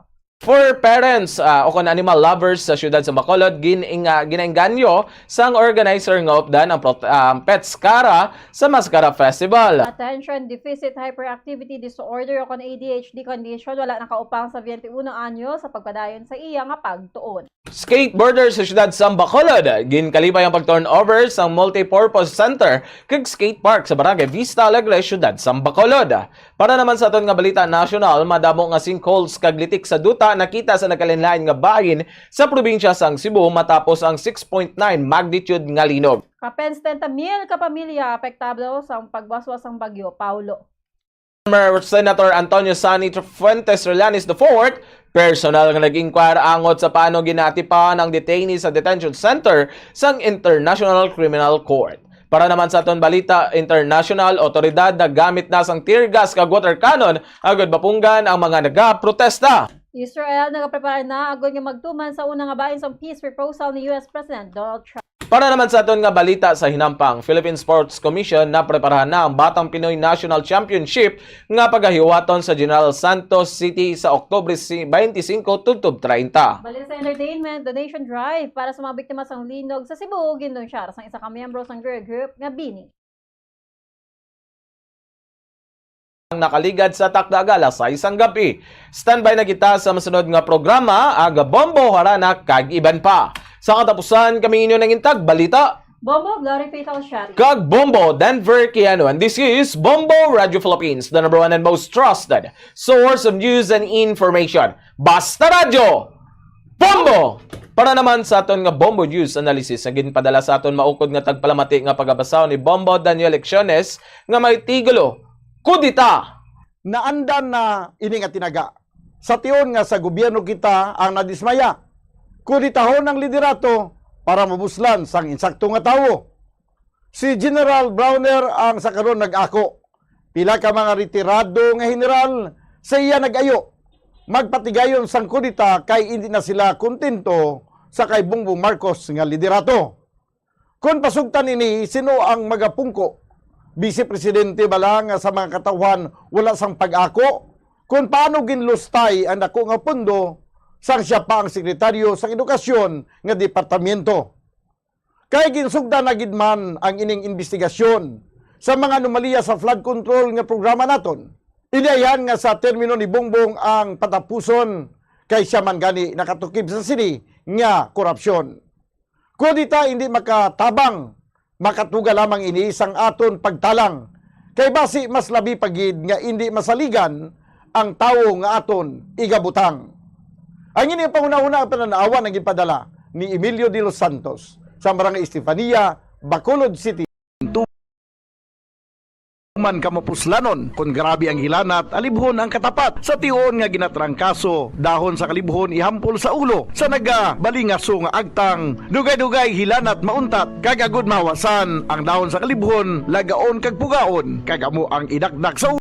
For parents, ah, o kon animal lovers sa siyudad sa Bacolod, gin-, ah, ginaengganyo sang organizer nga updan ang prot-, ah, Pets Kara sa Maskara Festival. Attention Deficit Hyperactivity Disorder o kon A D H D condition wala nakaupang sa twenty-uno anyo sa pagpadayon sa iya nga pagtuon. Skateboarder sa siyudad sang Bacolod, ginkalipay ang pag-turnover sang multipurpose center kag skate park sa Barangay Vista Alegre, siyudad sang Bacolod. Para naman sa aton nga balita nasyonal, madamo nga sinkholes kag litik sa duta nakita sa nagkalainlain nga bahin sa probinsya sang Cebu matapos ang six point nine magnitude nga linog. Kapin setenta mil ka pamilya apektado sa pagbaswas sang Bagyo Paolo. Former Senator Antonio Sonny Fuentes Trillanes the fourth, personal nga nag-inquire angot sa paano ginaatipan ang detainee sa detention center sang International Criminal Court. Para naman sa aton balita international, otoridad naggamit na sang tear gas kag water cannon agud mapunggan ang mga nagaprotesta. Israel nagapreparar na agud nga magtuman sa una nga bahin sang peace proposal ni U S President Donald Trump. Para naman sa aton nga balita sa hinampang, Philippine Sports Commission napreparahan na ang Batang Pinoy National Championship nga pagahiwaton sa General Santos City sa Oktubre si-, twenty-five tubtob treinta. Bali sa entertainment, donation drive para sa mga biktima sang linog sa Cebu, gindonsyar sang isa ka miyembro sang girl group nga Bini. Ang nakaligad sa takda gala sa isang gabi. Standby na kita sa masunod nga programa, Aga Bombo, Harana, kag iban pa. Sa katapusan, kami inyo nangintag balita. Bombo, Glory Fatal Shari. Kag Bombo, Denver Kiano. And this is Bombo Radio Philippines, the number one and most trusted source of news and information. Basta Radyo, Bombo! Para naman sa aton nga Bombo News Analysis nga ginpadala sa aton maukod nga tagpalamati nga pagabasahon ni Bombo Daniel Lecciones nga may titulo, Kudita! Naandan na ini nga tinaga. Sa tion nga sa gobyerno kita ang nadismaya, kuditahon ang liderato para mabuslan sang insakto nga tawo. Si General Browner ang sa karon nag-ako. Pila ka mga retirado nga general sa iya nag-ayo magpatigayon sang kudita kay indi na sila kontento sa kay Bongbong Marcos nga liderato. Kon pasugtan ini, sino ang magapungko? Vice Presidente bala nga sa mga katawhan wala sang pag-ako? Kon paano ginlustay ang dako nga pondo sang siya pa ang sekretaryo sang edukasyon nga departamento? Kay ginsugdan na gid man ang ining imbestigasyon sa mga anomalya sa flood control nga programa naton. Inayhan nga sa termino ni Bongbong ang patapuson, kay siya man gani nakatukib sa sini nga korupsyon. Kudita hindi makatabang, makatuga lamang ini sang aton pagtalang, kay basi mas labi pa gid nga indi masaligan ang tawo nga aton igabutang. Ang ini panghunahuna ang panan-awan ang gipadala ni Emilio de los Santos sa Barangay Estefania, Bacolod City. Tuman ka mapuslanon, kon grabe ang hilanat, alibhon ang katapat. Sa tion nga ginatrangkaso, dahon sa kalibhon ihampol sa ulo, sa nagabalingaso nga agtang, dugay-dugay hilanat mauntat, kag agud mahawasan ang dahon sa kalibhon, lagaon kag pugaon, kag amo ang idakdak sa